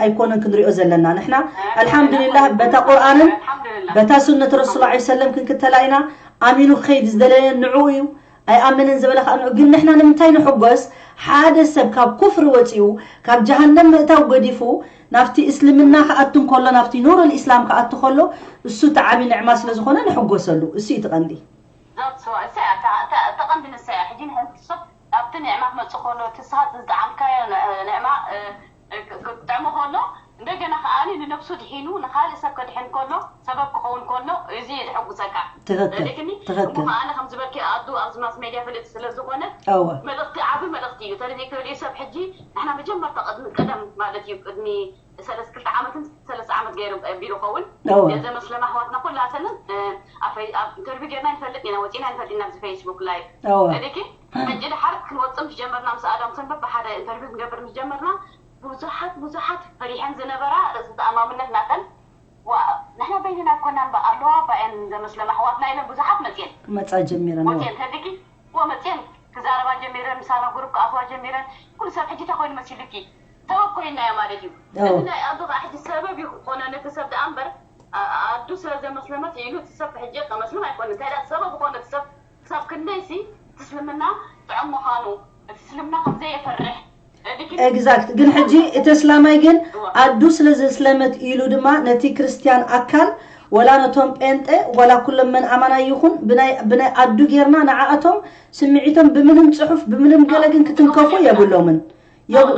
ኣይኮነን ክንሪኦ ዘለና ንሕና ኣልሓምዱሊላህ በታ ቁርኣንን በታ ሱነት ረሱል ላ ሰለም ክንክተላ ኢና ኣሚኑ ክኸይድ ዝደለየ ንዕኡ እዩ ኣይኣምንን ዝበለ ከዓ ንዑ ግን ንሕና ንምንታይ ንሕጎስ ሓደ ሰብ ካብ ኩፍሪ ወፂኡ ካብ ጀሃነም ምእታው ገዲፉ ናብቲ እስልምና ክኣቱ እንከሎ ናብቲ ኑር ልእስላም ክኣቱ ከሎ እሱ እቲ ዓብዪ ንዕማ ስለ ዝኾነ ንሕጎሰሉ እሱ እዩ ትቐንዲ ተቐንዲ ንሳ እያ ሕጂ ንሕንትሶ ኣብቲ ንዕማ ክመፅእ ከሎ እቲ ስኻ ዝጠዓምካዮ ንዕማ ክጥዕሞ ከሎ እንደገና ከዓ ንነብሱ ድሒኑ ንካልእ ሰብ ከድሕን ከሎ ሰበብ ክኸውን ከሎ እዚ የሕጉሰካ ትኽክል ትኽክል ኣነ ከም ዝበልኪ ኣዱ ኣብዚ ማስ ሜድያ ፍልጥ ስለ ዝኾነ እወ መልእኽቲ ዓቢ መልእኽቲ እዩ ተለዘይክልዩ ሰብ ሕጂ ንሕና መጀመርታ ቅድሚ ቀደም ማለት እዩ ቅድሚ ሰለስተ ክልተ ዓመትን ሰለስተ ዓመት ገይሩ ቢሉ ኸውን እወ ገንዘብ መስለና ኣሕዋትና ኩላተንን ኣብ ኢንተርቪው ጌርና ንፈልጥ ኢና ወፂና ንፈልጥ ኢና ኣብዚ ፌስቡክ ላይቭ እወ ተለኪ ሕጂ ድሓር ክንወፅእ ምስ ጀመርና ምስ ኣዳም ሰንበት ብሓደ ኢንተርቪው ክንገብር ምስ ጀመርና ብዙሓት ብዙሓት ፈሪሐን ዝነበራ ርእሲ ተኣማምነት ናተን ንሕና በይንና ኣይኮናን ኣለዋ ባየን ዘመስለና ኣሕዋትና ኢለን ብዙሓት መፅየን መፃ ጀሚረን እወ ወፅየን ተድጊ እወ መፅየን ክዛረባ ጀሚረን ምሳና ጉሩብ ክኣትዋ ጀሚረን ኩሉ ሰብ ሕጂ እንታይ ኮይኑ መሲሉኪ ሰበብ ኮይናዮ ማለት እዩ እወ እዚ ናይ ኣዱ ከዓ ሕጂ ሰበብ እዩ ክኾነ ነቲ ሰብ ደኣ እምበር ኣዱ ስለ ዘመስለመት ኢሉ እቲ ሰብ ሕጂ ከመስልም ኣይኮነ እንታይ ደኣ ሰበብ ዝኾነ እቲ ሰብ ክሳብ ክንደይሲ እቲ እስልምና ጥዑም ምዃኑ እቲ እስልምና ከም ዘየፍርሕ ኤግዛክት ግን ሕጂ እቲ እስላማይ ግን ኣዱ ስለ ዘስለመት ኢሉ ድማ ነቲ ክርስትያን ኣካል ወላ ነቶም ጴንጠ ዋላ ኩሎም መን ኣማናይ ይኹን ብናይ ኣዱ ጌርና ንዓኣቶም ስምዒቶም ብምንም ፅሑፍ ብምንም ገለ ግን ክትንከፉ የብሎምን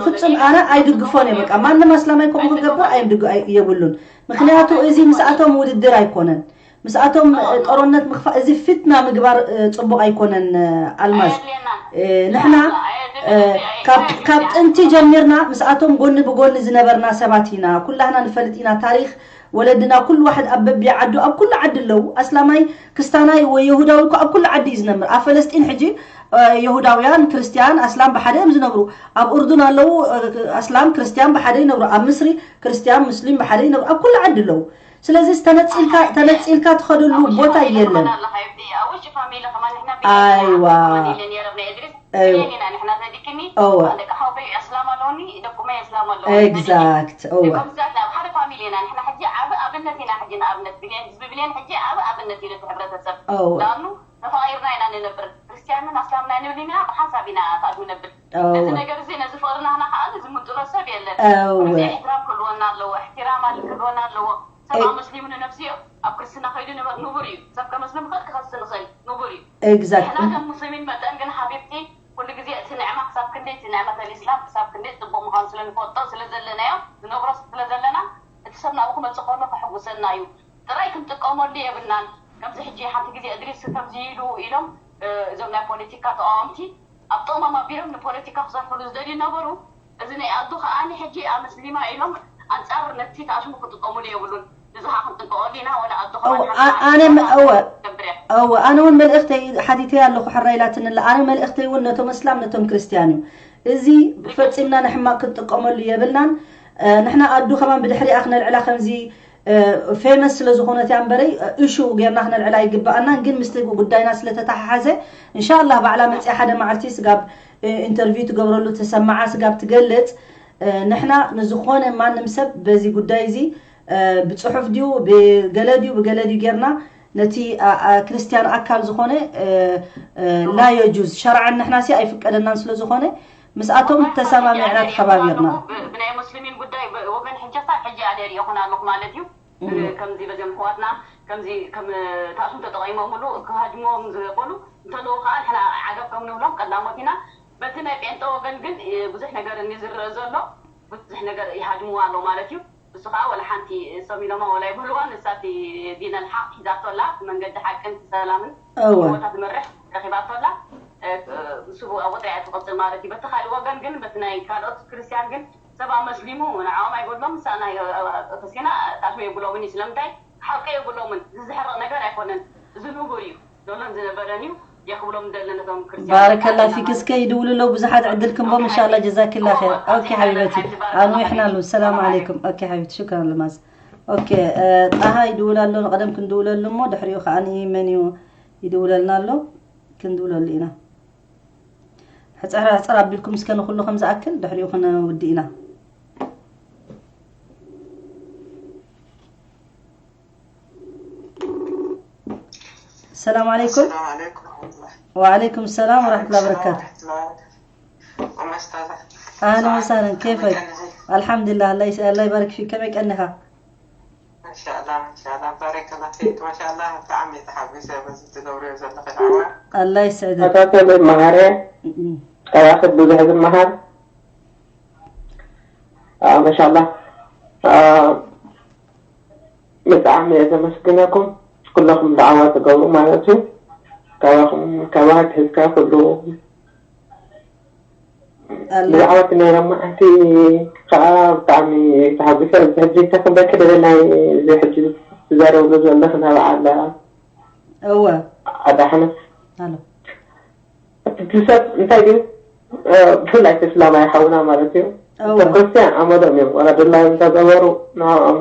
ፍፁም ኣነ ኣይድግፎን እየ በቃ ማንም ኣስላማይ ከምኡ ክገብር የብሉን ምክንያቱ እዚ ምስኣቶም ውድድር ኣይኮነን ምስኣቶም ጦርነት ምክፋእ እዚ ፊትና ምግባር ፅቡቅ ኣይኮነን ኣልማዝ ንሕና ካብ ጥንቲ ጀሚርና ምስኣቶም ጎኒ ብጎኒ ዝነበርና ሰባት ኢና ኩላህና ንፈልጥ ኢና ታሪክ ወለድና ኩሉ ዋሕድ ኣብ በቢ ዓዱ ኣብ ኩሉ ዓዲ ኣለዉ ኣስላማይ ክስታናይ ወይ የሁዳዊ እኮ ኣብ ኩሉ ዓዲ እዩ ዝነብር ኣብ ፈለስጢን ሕጂ የሁዳውያን ክርስትያን ኣስላም ብሓደ እዮም ዝነብሩ ኣብ ኡርዱን ኣለዉ ኣስላም ክርስትያን ብሓደ ይነብሩ ኣብ ምስሪ ክርስትያን ሙስሊም ብሓደ ይነብሩ ኣብ ኩሉ ዓዲ ኣለዉ ስለዚ ተነፂልካ ተነፂልካ ትኸደሉ ቦታ የለን ኣይዋ እወ exact እወ ተፋቂርና ኢና ንነብር ክርስትያንን ኣስላምና ንብል ኢና ብሓንሳብ ኢና ታድሚ ነብል እዚ ነገር እዚ ነዚ ፍቅርና እወ ከምዚ እሕትራም ክህልወና ኣለዎ። እሕትራም ኣለ ክህልወና ኣለዎ። ሰብ እ- ኣመስሊሙ ንነፍሲኡ ኣብ ክርስትና ከይዱ ንበር ንቡር እዩ። ሰብ ከመስልም ክእል ክኸስን ይኽእል ንቡር እዩ። exactly ንሕና ከም ሙስሊሚን መጠን ግን ሓቢብቲ ኩሉ ግዜ እቲ ንዕማ ክሳብ ክንደይ እቲ ንዕመተል ኢስላም ክሳብ ክንደይ ፅቡቕ ምዃኑ ስለ ንፈልጦ ስለ ዘለናዮ ንነብሮ ስለ ዘለና እቲ ሰብ ናብኡ ክመፅእ ከሎ ከሕጉሰና እዩ። ጥራይ ክንጥቀመሉ የብልናን። ከምዚ ሕጂ ሓንቲ ግዜ እድሪስ ከምዚ ኢሉ ኢሎም እዞም ናይ ፖለቲካ ተቃወምቲ ኣብ ጥቕሞም ኣቢሎም ንፖለቲካ ክሰርሕሉ ዝደልዩ ነበሩ። እዚ ናይ ኣዱ ከኣ ሕጂ ኣመስሊማ ኢሎም ኣንጻር ነቲ ተኣሽሙ ክጥቀሙሉ የብሉን። እዚ ከኣ ክንጥንቀቀሉ ኢና። ወላ ኣዱ ከማን ሓንቲ ኣነ ሓንቲ እወ ገብር እያ። እወ ኣነ እውን መልእኽተይ ሓቲተ ኣለኹ ሕራይ ኢላትኒ ኣላ ኣነ መልእኽተይ እውን ነቶም እስላም ነቶም ክርስትያን እዩ እዚ ፈጺምና ንሕማቕ ክንጥቀመሉ የብልናን ንሕና ኣዱ ከማን ብድሕሪኣ ክነልዕላ ከምዚ famous ስለ ዝኾነት እያ እምበረይ issue ጌርና ክነልዕላ ኣይግበኣናን ግን ምስቲ ጉዳይና ስለ ተተሓሓዘ እንሻላህ ባዕላ መፅያ ሓደ መዓልቲ ስጋብ interview ትገብረሉ ተሰማዓ ስጋብ ትገልፅ ንሕና ንዝኾነ ማንም ሰብ በዚ ጉዳይ እዚ ብፅሑፍ ድዩ ብገለ ድዩ ብገለ ድዩ ጌርና ነቲ ክርስትያን ኣካል ዝኾነ ላየጁዝ ሸርዓን ንሕና ሲ ኣይፍቀደናን ስለ ዝኾነ ምስኣቶም ተሰማሚዕና ተኸባቢርና ብናይ ሙስሊሚን ጉዳይ ወገን ሕጂ ክሳብ ሕጂ ኣነ ሪኢኹን ኣለኹ ማለት እዩ። ከምዚ በዚኦም ኣሕዋትና ከምዚ ከም ታእሱም ተጠቒሞምሉ ክሃድምዎም ዝበሉ እንተለዉ ከዓ ንሕና ዓገብ ከም ንብሎም ቀዳሞት ኢና። በቲ ናይ ጴንጠ ወገን ግን ብዙሕ ነገር እንዝረእ ዘሎ ብዙሕ ነገር ይሃድምዋ ኣሎ ማለት እዩ። እሱ ከዓ ወላ ሓንቲ እሶም ኢሎማ ወላ ይብልዋ ንሳቲ ዲነል ሓቅ ሒዛቶ ኣላ እቲ መንገዲ ሓቅን እቲ ሰላምን እወ ቦታ ትመርሕ ረኺባቶ ኣላ። እሱ ኣብኡ ጥራይ እያ ትቕፅል ማለት እዩ። በቲ ካልእ ወገን ግን በቲ ናይ ካልኦት ክርስትያን ግን ሰብ ኣመስሊሙ ንዕኦም ኣይጎድሎም ንሳና ተሲና ጣሽሚ የብሎምን እዩ። ስለምንታይ ሓቂ የብሎምን። እዚ ዝሕረቕ ነገር ኣይኮነን። እዚ ንቡር እዩ። ዘሎን ዝነበረን እዩ። የኽብሎም ደለ ነቶም ክርስትያን ባረከላ ፊክ እስከ ይድውሉ ኣለዉ ብዙሓት ዕድል ክንቦም እንሻላ ጀዛኪላ ኸይር ኦኬ ሓቢበቲ ኣንዊሕና ኣለዉ ሰላም ዓለይኩም ኦኬ ሓቢብቲ ሽክራን ልማዝ ኦኬ ጣሃ ይድውል ኣሎ ንቐደም ክንድውለሉ እሞ ድሕሪኡ ከዓ መን እዩ ይድውለልና ኣሎ ክንድውለሉ ኢና ሕፅር ሕፅር ኣቢልኩም እስከ ንኩሉ ከም ዝኣክል ድሕሪኡ ክንውድእ ኢና السلام عليكم. السلام عليكم ورحمة الله. وعليكم السلام ورحمة الله وبركاته. أهلا وسهلا كيفك؟ الحمد لله الله يس... الله يبارك فيك كما كأنها. ما شاء الله ما شاء الله بارك الله فيك ما شاء الله تعمي تحبسي بس تدوري وزلك دعوة. الله يسعدك. ተከታተል መሃረ ካባኺ ብዙሕ ዝመሃር ማሻላ ብጣዕሚ እየ ዘመስግነኩም ኩለኹም ዳዕዋ ትገብሩ ማለት እዩ ካባኹም ካባክ ሒዝካ ኩሉ ብዛዕባ እቲ ናይ ሎማዓንቲ ከዓ ብጣዕሚ ተሓጒሰ እዚ ሕጂ ተክበኪ ደለ ናይ እዚ ሕጂ ትዛረብሉ ዘለኺ ናይ በዓል እወ ኣዳሕነት ኣሎ እቲ ሰብ እንታይ ድዩ ብፍላይ እቲ እስላማይ ሓውና ማለት እዩ እቶም ክርስትያን ኣመሎም እዮም ዋላ ድላዮም እንተገበሩ ንዕኦም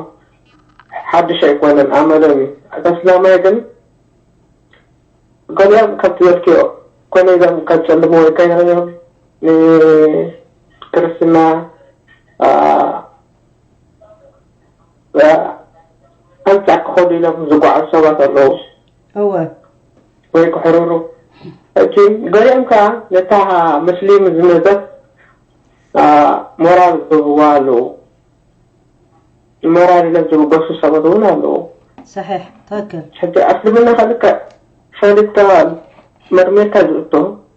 ሓድሽ ኣይኮነን ኣመሎም እዩ እቲ እስላማይ ግን ገሊኦም ከምቲ በልክዮ ኮነ ኢሎም ከጨልምዎ ይከይኖም እዮም ንክርስትና ኣንፃር ክኸዱ ኢሎም ዝጓዓዙ ሰባት ኣለዉ እወ ወይ ክሕርሩ ሕጂ ገሊኦም ከዓ ነታ ምስሊም ዝመዘት ሞራል ዝህብዋ ኣለዉ ሞራል ኢሎም ዝብገሱ ሰባት እውን ኣለዉ صحيح ትክክል ሕጂ ኣስልምና ከልክዕ ፈሊጥካ መርሚርካ ዝእቶ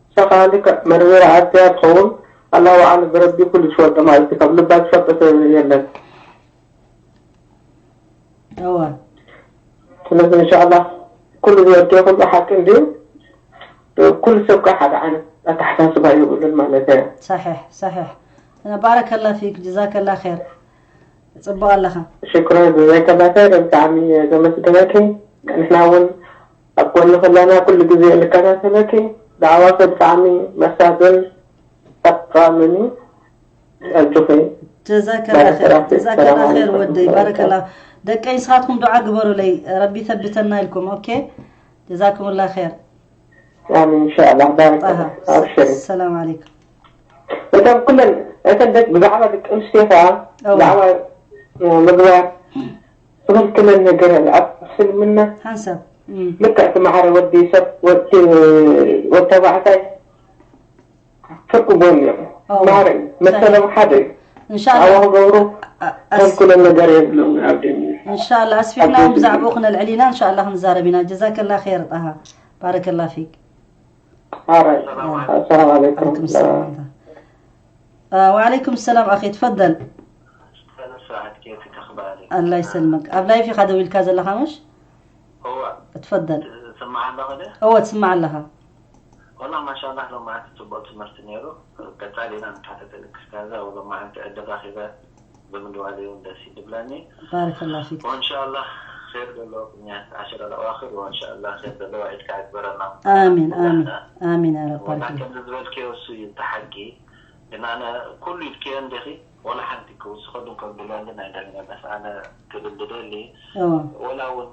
ንሳ ከዓ ልክዕ መርሚራ ኣትያ ትኸውን ኣላሁ ኣዕለም ብረቢ ኩሉ ዝፈልጦ ማለት እዩ ካብ ልባ ዝፈልጦ ሰብ የለን እወ ስለዚ እንሻላ ኩሉ ዝበልክዮ ኩሉ ሓቂ እንድዩ ኩሉ ሰብ ከዓ ሓደ ዓይነት ኣተሓሳስባ የብሉን ማለት እያ صحيح صحيح ባረከላ ፊክ ጀዛከላ ኸይር ፅቡቅ ኣለኻ ሽክረን ጀዛከላ ኸይር ብጣዕሚ ዘመስግነኪ ንሕና እውን ኣብ ጎኒ ከለና ኩሉ ግዜ ንከታተለኪ ዳዕዋኺ ብጣዕሚ መሳጥን ጠቃምን እዩ ኣጆኺ ጀዛከላ ኸይር ጀዛከላ ኸይር ወደይ ባረከላ ደቀይ ንስኻትኩም ዱዓ ግበሩለይ ረቢ ይተብተና ኢልኩም ኦኬ ጀዛኩምላ ኸይር ኣሚን እንሻላ ባረከላ ኣብሽሪ ሰላም ዓለይኩም እተን ኩለን እተን ደቂ ብዛዕባ ደቂ ኣንስትዮ ከዓ ብዛዕባ ምግባር ትኽልክለን ነገር ኣለ ኣብ እስልምና ሓንሳብ ልክዕ እቲ ማዕረ ወዲ ሰብ ወዲ ወተባዕታይ ፍርቂ ጎኒ እዮም ማዕረ እዩ መሰሎም ሓደ እዩ እንሻላ ኣብኡ ክገብሩ ኣ- ኣስ- ከልክሎም ነገር የብሎም። ኣብ ደኒ እንሻላ ኣስፊሕና እውን ብዛዕባኡ ክነልዕል ኢና። እንሻላ ክንዛረብ ኢና። ጀዛከላ ኸይር ጣሃ፣ ባረከላ ፊክ። ሓራይ። ኣሰላም ዓለይኩም። ዓለይኩም ሰላም። አ፣ ወዓለይኩም ሰላም ኣኺ፣ ትፈደል። ሰዓት ኬፍ ተኽባሪ ኣላ ይሰልመክ። ኣብ ላይፍ ኢኻ ደው ኢልካ ዘለኻ ምሽ? እዋ ትፈደል። ትስማዕ ኣለኹ ደ እወ፣ ትስማዕ ኣለኻ። ወላ ማሻላ ሎማዓንቲ ፅቡቅ ትምህርቲ ነይሩ። ቀፃሊ ኢና ንከታተል ክስታዛ ወሎማዓንቲ ዕድል ረኪበ ብምድዋል እውን ደስ ይብለኒ። ባረከላ ፊክ። ወእንሻላ ር ዘለዎ ቅንያት ዓሽረ ለዋክር ወእንሻላ ር ዘለዎ ዒድካ ይግበረና። ኣሚን፣ ኣሚን፣ ኣሚን ያ ረብ። ወላ ባረከላ። ከምዚ ዝበልክዮ እሱ እዩ እቲ ሓቂ። ግን ኣነ ኩሉ ኢልክዮ እንዲኺ ወላ ሓንቲ ክውስኸሉ ከብድለሉ ናይ ደለና በስ ኣነ ክብል ዝደሊ እወ፣ ወላ እውን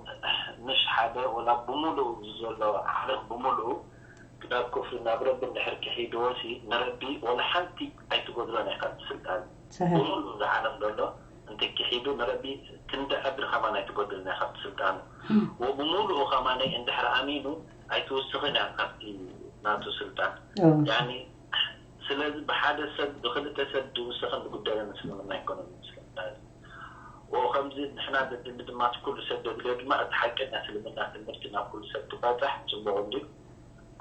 ምሽ ሓደ ወላ ብምሉኡ ዘሎ ዓለም ብምሉኡ ናብ ክፍሪ ናብ ረቢ እንድሕር ክሒድዎ ሲ ንረቢ ወላ ሓንቲ ኣይትጎድሎን እያ ካብቲ ስልጣን። ሰሒሕ። ብምሉኡ ዝዓለም ዘሎ እንተክሒዱ ንረቢ ክንዲ ዕብሪ ከማን ኣይትጎድልን እያ ካብቲ ስልጣኑ። ወብምሉኡ ከማነይ እንድሕር ኣሚኑ ኣይትውስኽን እያ ካብቲ ናቱ ስልጣን። እወ፣ ያኒ ስለዚ ብሓደ ሰብ ብክልተ ሰብ ዝውሰኽን ዝጉደልን እስልምና ኣይኮነን። ምስልምና ከምዚ ንሕና ዘድሊ ድማ እቲ ኩሉ ሰብ ዘድልዮ ድማ እቲ ሓቀኛ እስልምና ትምህርቲ ናብ ኩሉ ሰብ ክባፃሕ ፅቡቅ እንድዩ።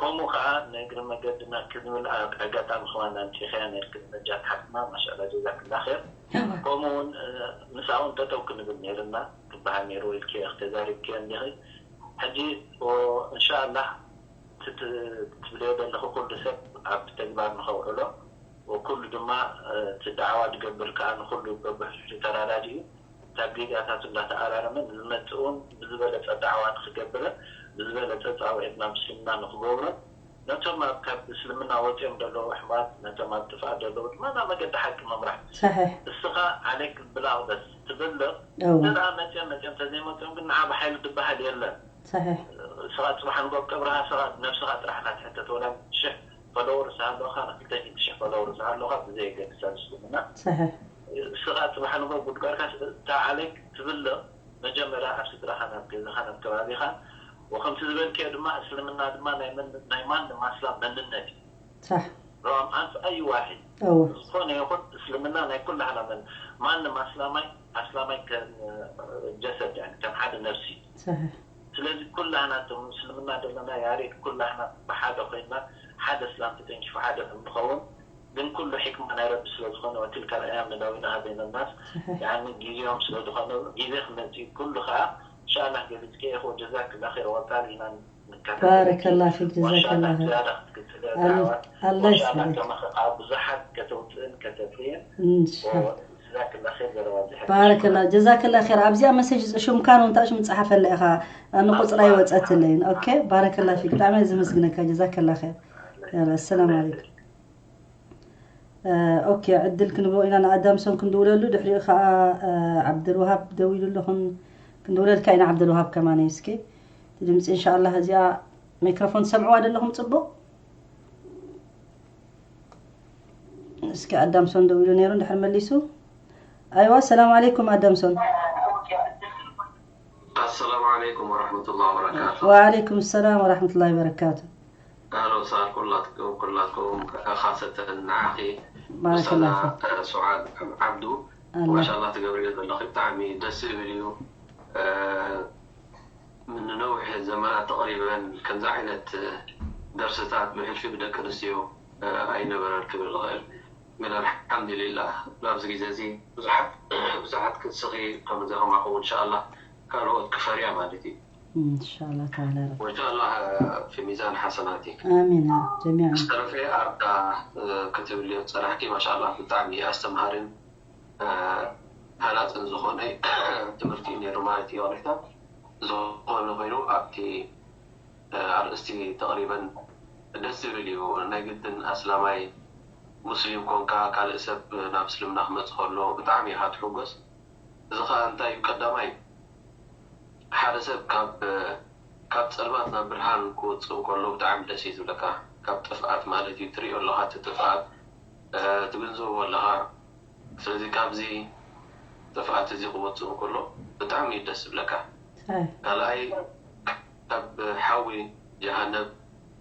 ከምኡ ከዓ ንእግሪ መገድና ክንብል ኣጋጣሚ ከማን ኣምፂእኻያ ነርክን መጃት ሓፍትና ማሻላ ጀዛክላ ር። ከምኡ እውን ምሳውን ጠጠው ክንብል ነይርና ክበሃል ነይሩ ኢልክዮ ተዛሪብክዮ እንዲኺ። ሕጂ እንሻኣላህ ትብልዮ ዘለኹ ኩሉ ሰብ ኣብ ተግባር ንኸውዕሎ ወኩሉ ድማ እቲ ዳዕዋ ዝገብር ከዓ ንኩሉ በብሕዱ ተራዳዲኡ ካብ ጌጋታቱ እንዳተኣራረመ ንዝመፅእ እውን ብዝበለፀ ዳዕዋ ንክገብርን ብዝበለፀ ፃውዒት ናብ እስልምና ንክገብሩን ነቶም ኣብ ካብ እስልምና ወፂኦም ዘለዉ ኣሕዋት ነቶም ኣብ ጥፍኣት ዘለዉ ድማ ናብ መገዲ ሓቂ ምምራሕ። ሰሒሕ። እስኻ ዓለይክ ብላቕ በስ ትብልቕ እወ፣ እንተ ደኣ መፅኦም መፅኦም እንተዘይመፅኦም ግን ንዓ ብሓይሊ ዝበሃል የለን። ሰሒሕ። ስኻ ፅባሕ ንጎ ኣብ ቀብርኻ ስኻ ነብስኻ ጥራሕ ኢኻ ትሕተት ወላ ሽሕ ፎሎወር ዝሃለኻ ንክልተ ሚእቲ ሽሕ ፎሎወር ዝሃለኻ ብዘየገድስ ኣብ እስልምና ሰሒሕ። ስኻ ፅባሕ ንጎ ጉድጓድካ እታ ዓለይክ ትብልቕ መጀመርያ ኣብ ስድራኻ ናብ ገዛኻ ናብ ከባቢኻ ወከምቲ ዝበልክዮ ድማ እስልምና ድማ ናይ መን ናይ ማን ማስላ መንነት እዩ ሳሕ። ሮም ኣንፍ ኣይ ዋሒድ እወ፣ ዝኾነ ይኹን እስልምና ናይ ኩላህና መን ማንም ኣስላማይ ኣስላማይ ከም ጀሰድ ያኒ ከም ሓደ ነብሲ ሰሒሕ። ስለዚ ኩላህና እቶም እስልምና ዘለና ያሬድ ኩላህና ብሓደ ኮይና ሓደ እስላም ተተንኪፉ ሓደ ከም ንኸውን ግን ኩሉ ሕክማ ናይ ረቢ ስለ ዝኾነ ወትልካ ኣያም ነዳዊና ሀበይነ ናስ ሰሒሕ። ያኒ ግዜኦም ስለ ዝኾነ ግዜ ክመፅእ ኩሉ ከዓ እንሻላ ገሊፅከ ኢኹ ጀዛክላ ር ወጣል ኢና ባረከላ ፊክ፣ ጀዛከላ ኸይር። ዝያዳ ክትክትለ ኣል- ዳዕዋ ኣላህ እንሻላ ይስጥልክ። ከማኸ ከዓ ብዙሓት ከተውፅእን ከተፍርየን እንሻላ። ጀዛክላ ር ዘለዋ ዝሕል ባረከላ ጀዛከላ ኸይር። ኣብዚኣ መሰጅ ሽምካን እውን ታሽ ምፅሓፈላ ኢኻ፣ ኣነ ቁፅራ ይወፀትለይን። ኦኬ፣ ባረከላ ፊክ፣ ብጣዕሚ እየ ዘመስግነካ። ጀዛከላ ኸይር። ያላ፣ ኣሰላም ዓለይኩም። ኦኬ፣ ዕድል ክንብሎ ኢና ንኣዳምሶን ክንድውለሉ፣ ድሕሪኡ ከዓ ዓብደልውሃብ ደዊሉ ኣለኹን ክንድውለልካ ኢና። ዓብደልውሃብ ከማን እዩ። እስኪ እቲ ድምፂ እንሻላ እዚኣ ማይክሮፎን ትሰምዕዋ ደለኹም ፅቡቅ? እስኪ ኣዳምሶን ደዊሉ ነይሩ እንድሕር መሊሱ። ኣይዋ፣ ሰላም ዓለይኩም ኣዳምሶን። ኣሰላሙ ዓለይኩም ወረሕመቱላሂ ወበረካቱ። ወዓለይኩም ሰላም ወረሕመቱላሂ ወበረካቱ። ኣህሎ ሳር ኩላትኩም ኩላትኩም ካሰተን ንዓኺ ባረከላ ውሳና ሱዓድ ዓብዱ ኣላ። ማሻላ ትገብርዮ ዘለኺ ብጣዕሚ ደስ ዝብል እዩ። ምን ነዊሕ ዘመናት ተቕሪበን ከምዚ ዓይነት ደርስታት ብሕልፊ ብደቂ ኣንስትዮ ኣይነበረን ክብል ዝኽእል። ግን ኣልሓምዱሊላህ ኣብዚ ግዜ እዚ ብዙሓት ብዙሓት ክትስኺ ከምዚ ከማኹም እንሻላ ካልኦት ክፈርያ ማለት እዩ። እንሻላ ተዓላ ረቢ። ወንሻላ ፊ ሚዛን ሓሰናቲክ። ኣሚን ያ ጀሚዓ። ዝተረፈ ኣብታ ክትብልዮ ዝፀናሕኪ ማሻላ ብጣዕሚ ኣስተምሃርን ሃናፅን ዝኾነ ትምህርቲ እዩ ነይሩ ማለት እዩ። ሪሕታ ዝኾነ ኮይኑ ኣብቲ ኣርእስቲ ተቕሪበን ደስ ዝብል እዩ። ናይ ግድን ኣስላማይ ሙስሊም ኮንካ ካልእ ሰብ ናብ እስልምና ክመፅእ ከሎ ብጣዕሚ ኢኻ ትሕጎስ። እዚ ኸዓ እንታይ እዩ? ቀዳማይ ሓደ ሰብ ካብ ካብ ፀልማት ናብ ብርሃን ክወፅእ እንከሎ ብጣዕሚ ደስ እዩ ዝብለካ። ካብ ጥፍኣት ማለት እዩ። ትሪኦ ኣለኻ እቲ ጥፍኣት፣ ትግንዘቦ ኣለኻ። ስለዚ ካብዚ ጥፍኣት እዚ ክወፅእ እንከሎ ብጣዕሚ እዩ ደስ ዝብለካ። ሳይ ካልኣይ ካብ ሓዊ ጀሃነብ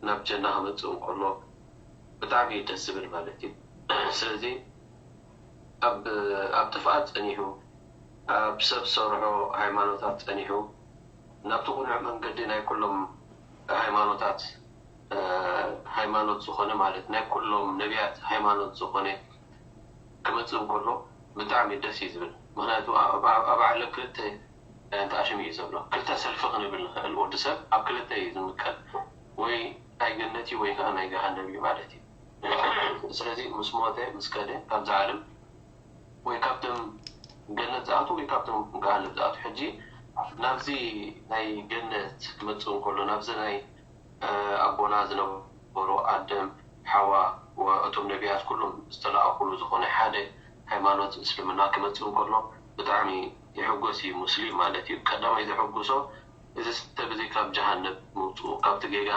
ናብ ጀና ክመፅእ እንከሎ ብጣዕሚ እዩ ደስ ዝብል ማለት እዩ። ስለዚ ኣብ ኣብ ጥፍኣት ጸኒሑ፣ ኣብ ሰብ ሰርሖ ሃይማኖታት ጸኒሑ፣ ናብቲ ቅኑዕ መንገዲ ናይ ኩሎም ሃይማኖታት፣ እ፣ ሃይማኖት ዝኾነ፣ ማለት ናይ ኩሎም ነቢያት ሃይማኖት ዝኾነ ክመጽእ እንከሎ ብጣዕሚ ደስ እዩ ዝብል። ምኽንያቱ ኣብ ኣብ ዓለም ክልተ ዓይነት ኣሽም እዩ ዘሎ። ክልተ ሰልፊ ክንብል ንኽእል። ወዲ ሰብ ኣብ ክልተ እዩ ዝምቀል፣ ወይ ናይ ገነት እዩ ወይ ከዓ ናይ ገሃነም እዩ ማለት እዩ። ስለዚ ምስ ሞተ ምስ ከደ ካብዛ ዓለም ወይ ካብቶም ገነት ዝኣትዉ ወይ ካብቶም ገሃነም ዝኣትዉ። ሕጂ ናብዚ ናይ ገነት ክመጽእ እንከሎ፣ ናብዚ ናይ፣ እ፣ ኣቦና ዝነበሩ ኣደም፣ ሓዋ፣ ወ-፣ እቶም ነቢያት ኩሎም ዝተለኣኹሉ ዝኾነ ሓደ ሃይማኖት እስልምና ክመጽእ እንከሎ ብጣዕሚ ይሕጎስ እዩ፣ ሙስሊም ማለት እዩ። ቀዳማይ ዘሐጉሶ እዚ ሰብ እዚ ካብ ጀሃነም ምውፅኡ፣ ካብቲ ጌጋ፣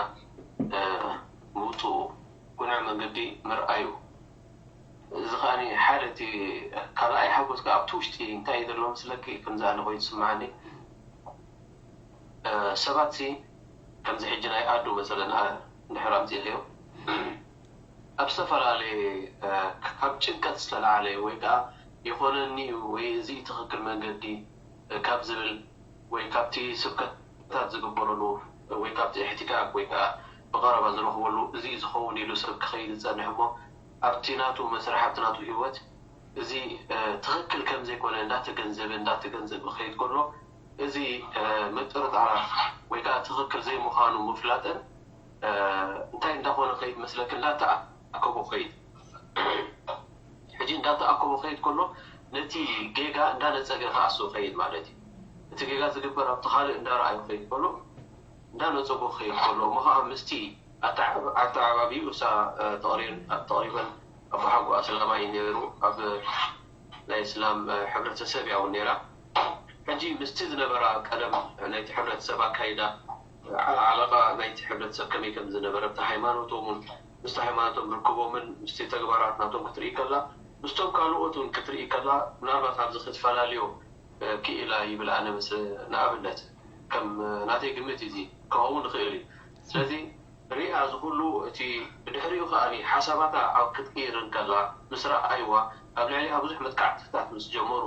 እ፣ ምውፅኡ፣ ቅኑዕ መንገዲ ምርኣዩ። እዚ ከኣ ሓደ እቲ ካልኣይ ሓጎስ ከኣ ኣብቲ ውሽጢ እንታይ እዩ ዘሎ መስለኪ? ከምዚ ኣነ ኮይኑ ዝስምዓኒ፣ እ፣ ሰባት ሲ ከምዚ ሕጂ ናይ ኣዱ መሰለን፣ እ፣ እንድሕር ኣምጺእኽዮ፣ ኣብ ዝተፈላለየ፣ እ፣ ካብ ጭንቀት ዝተላዓለ ወይ ከኣ ይኾነኒ እዩ ወይ እዚ እዩ ትኽክል መንገዲ፣ እ፣ ካብ ዝብል ወይ ካብቲ ስብከታት ዝግበረሉ ወይ ካብቲ እሕትካክ ወይ ከኣ ብቐረባ ዝረኽበሉ እዚ እዩ ዝኸውን ኢሉ ሰብ ክኸይድ ዝጸንሕ እሞ ኣብቲ ናቱ መስርሕ፣ ኣብቲ ናቱ ህይወት እዚ፣ እ፣ ትኽክል ከም ዘይኮነ እንዳተገንዘበ፣ እንዳተገንዘበ ክኸይድ ከሎ፣ እዚ፣ እ፣ ምጥርጣራት ወይ ከኣ ትኽክል ዘይምዃኑ ምፍላጥን፣ እ፣ እንታይ እንዳኾነ ክኸይድ መስለኪ? እንዳተኣከቦ ክኸይድ። ሕጂ እንዳተኣከቦ ክኸይድ ከሎ፣ ነቲ ጌጋ እንዳነጸገ ክኣስብ ክኸይድ ማለት እዩ። እቲ ጌጋ ዝግበር ኣብቲ ካልእ እንዳረኣዩ ክኸይድ ከሎ፣ እንዳነጸጎ ክኸይድ ከሎ፣ እሞ ኸዓ ምስቲ ኣተዓብ-፣ ኣተዓባቢኡ እሳ፣ እ፣ ተቕሪር-፣ ኣብ ተቕሪበን ኣቦሓጎ ኣስላማይ ነይሩ፣ ኣብ ናይ እስላም፣ እ፣ ሕብረተሰብ እያ እውን ነይራ። ሕጂ ምስቲ ዝነበራ ቀደም ናይቲ ሕብረተሰብ ኣካይዳ፣ ዓ-፣ ዓለቓ ናይቲ ሕብረተሰብ ከመይ ከም ዝነበረ፣ ብቲ ሃይማኖቶም እውን፣ ምስቲ ሃይማኖቶም ርክቦምን ምስቲ ተግባራት ናቶም ክትርኢ ከላ፣ ምስቶም ካልኦት እውን ክትርኢ ከላ፣ ምናልባት ኣብዚ ክትፈላልዮ፣ እ፣ ክኢላ ይብል። ኣነ ምስ፣ ንኣብነት ከም ናተይ ግምት እዚ ክኸውን ይኽእል እዩ። ስለዚ ሪኣ እዚ ኩሉ እቲ ብድሕሪኡ ከኣ ሓሳባታ ኣብ ክትቅይር እንከላ ምስ ረኣይዋ ኣብ ልዕሊኣ ብዙሕ መጥቃዕትታት ምስ ጀመሩ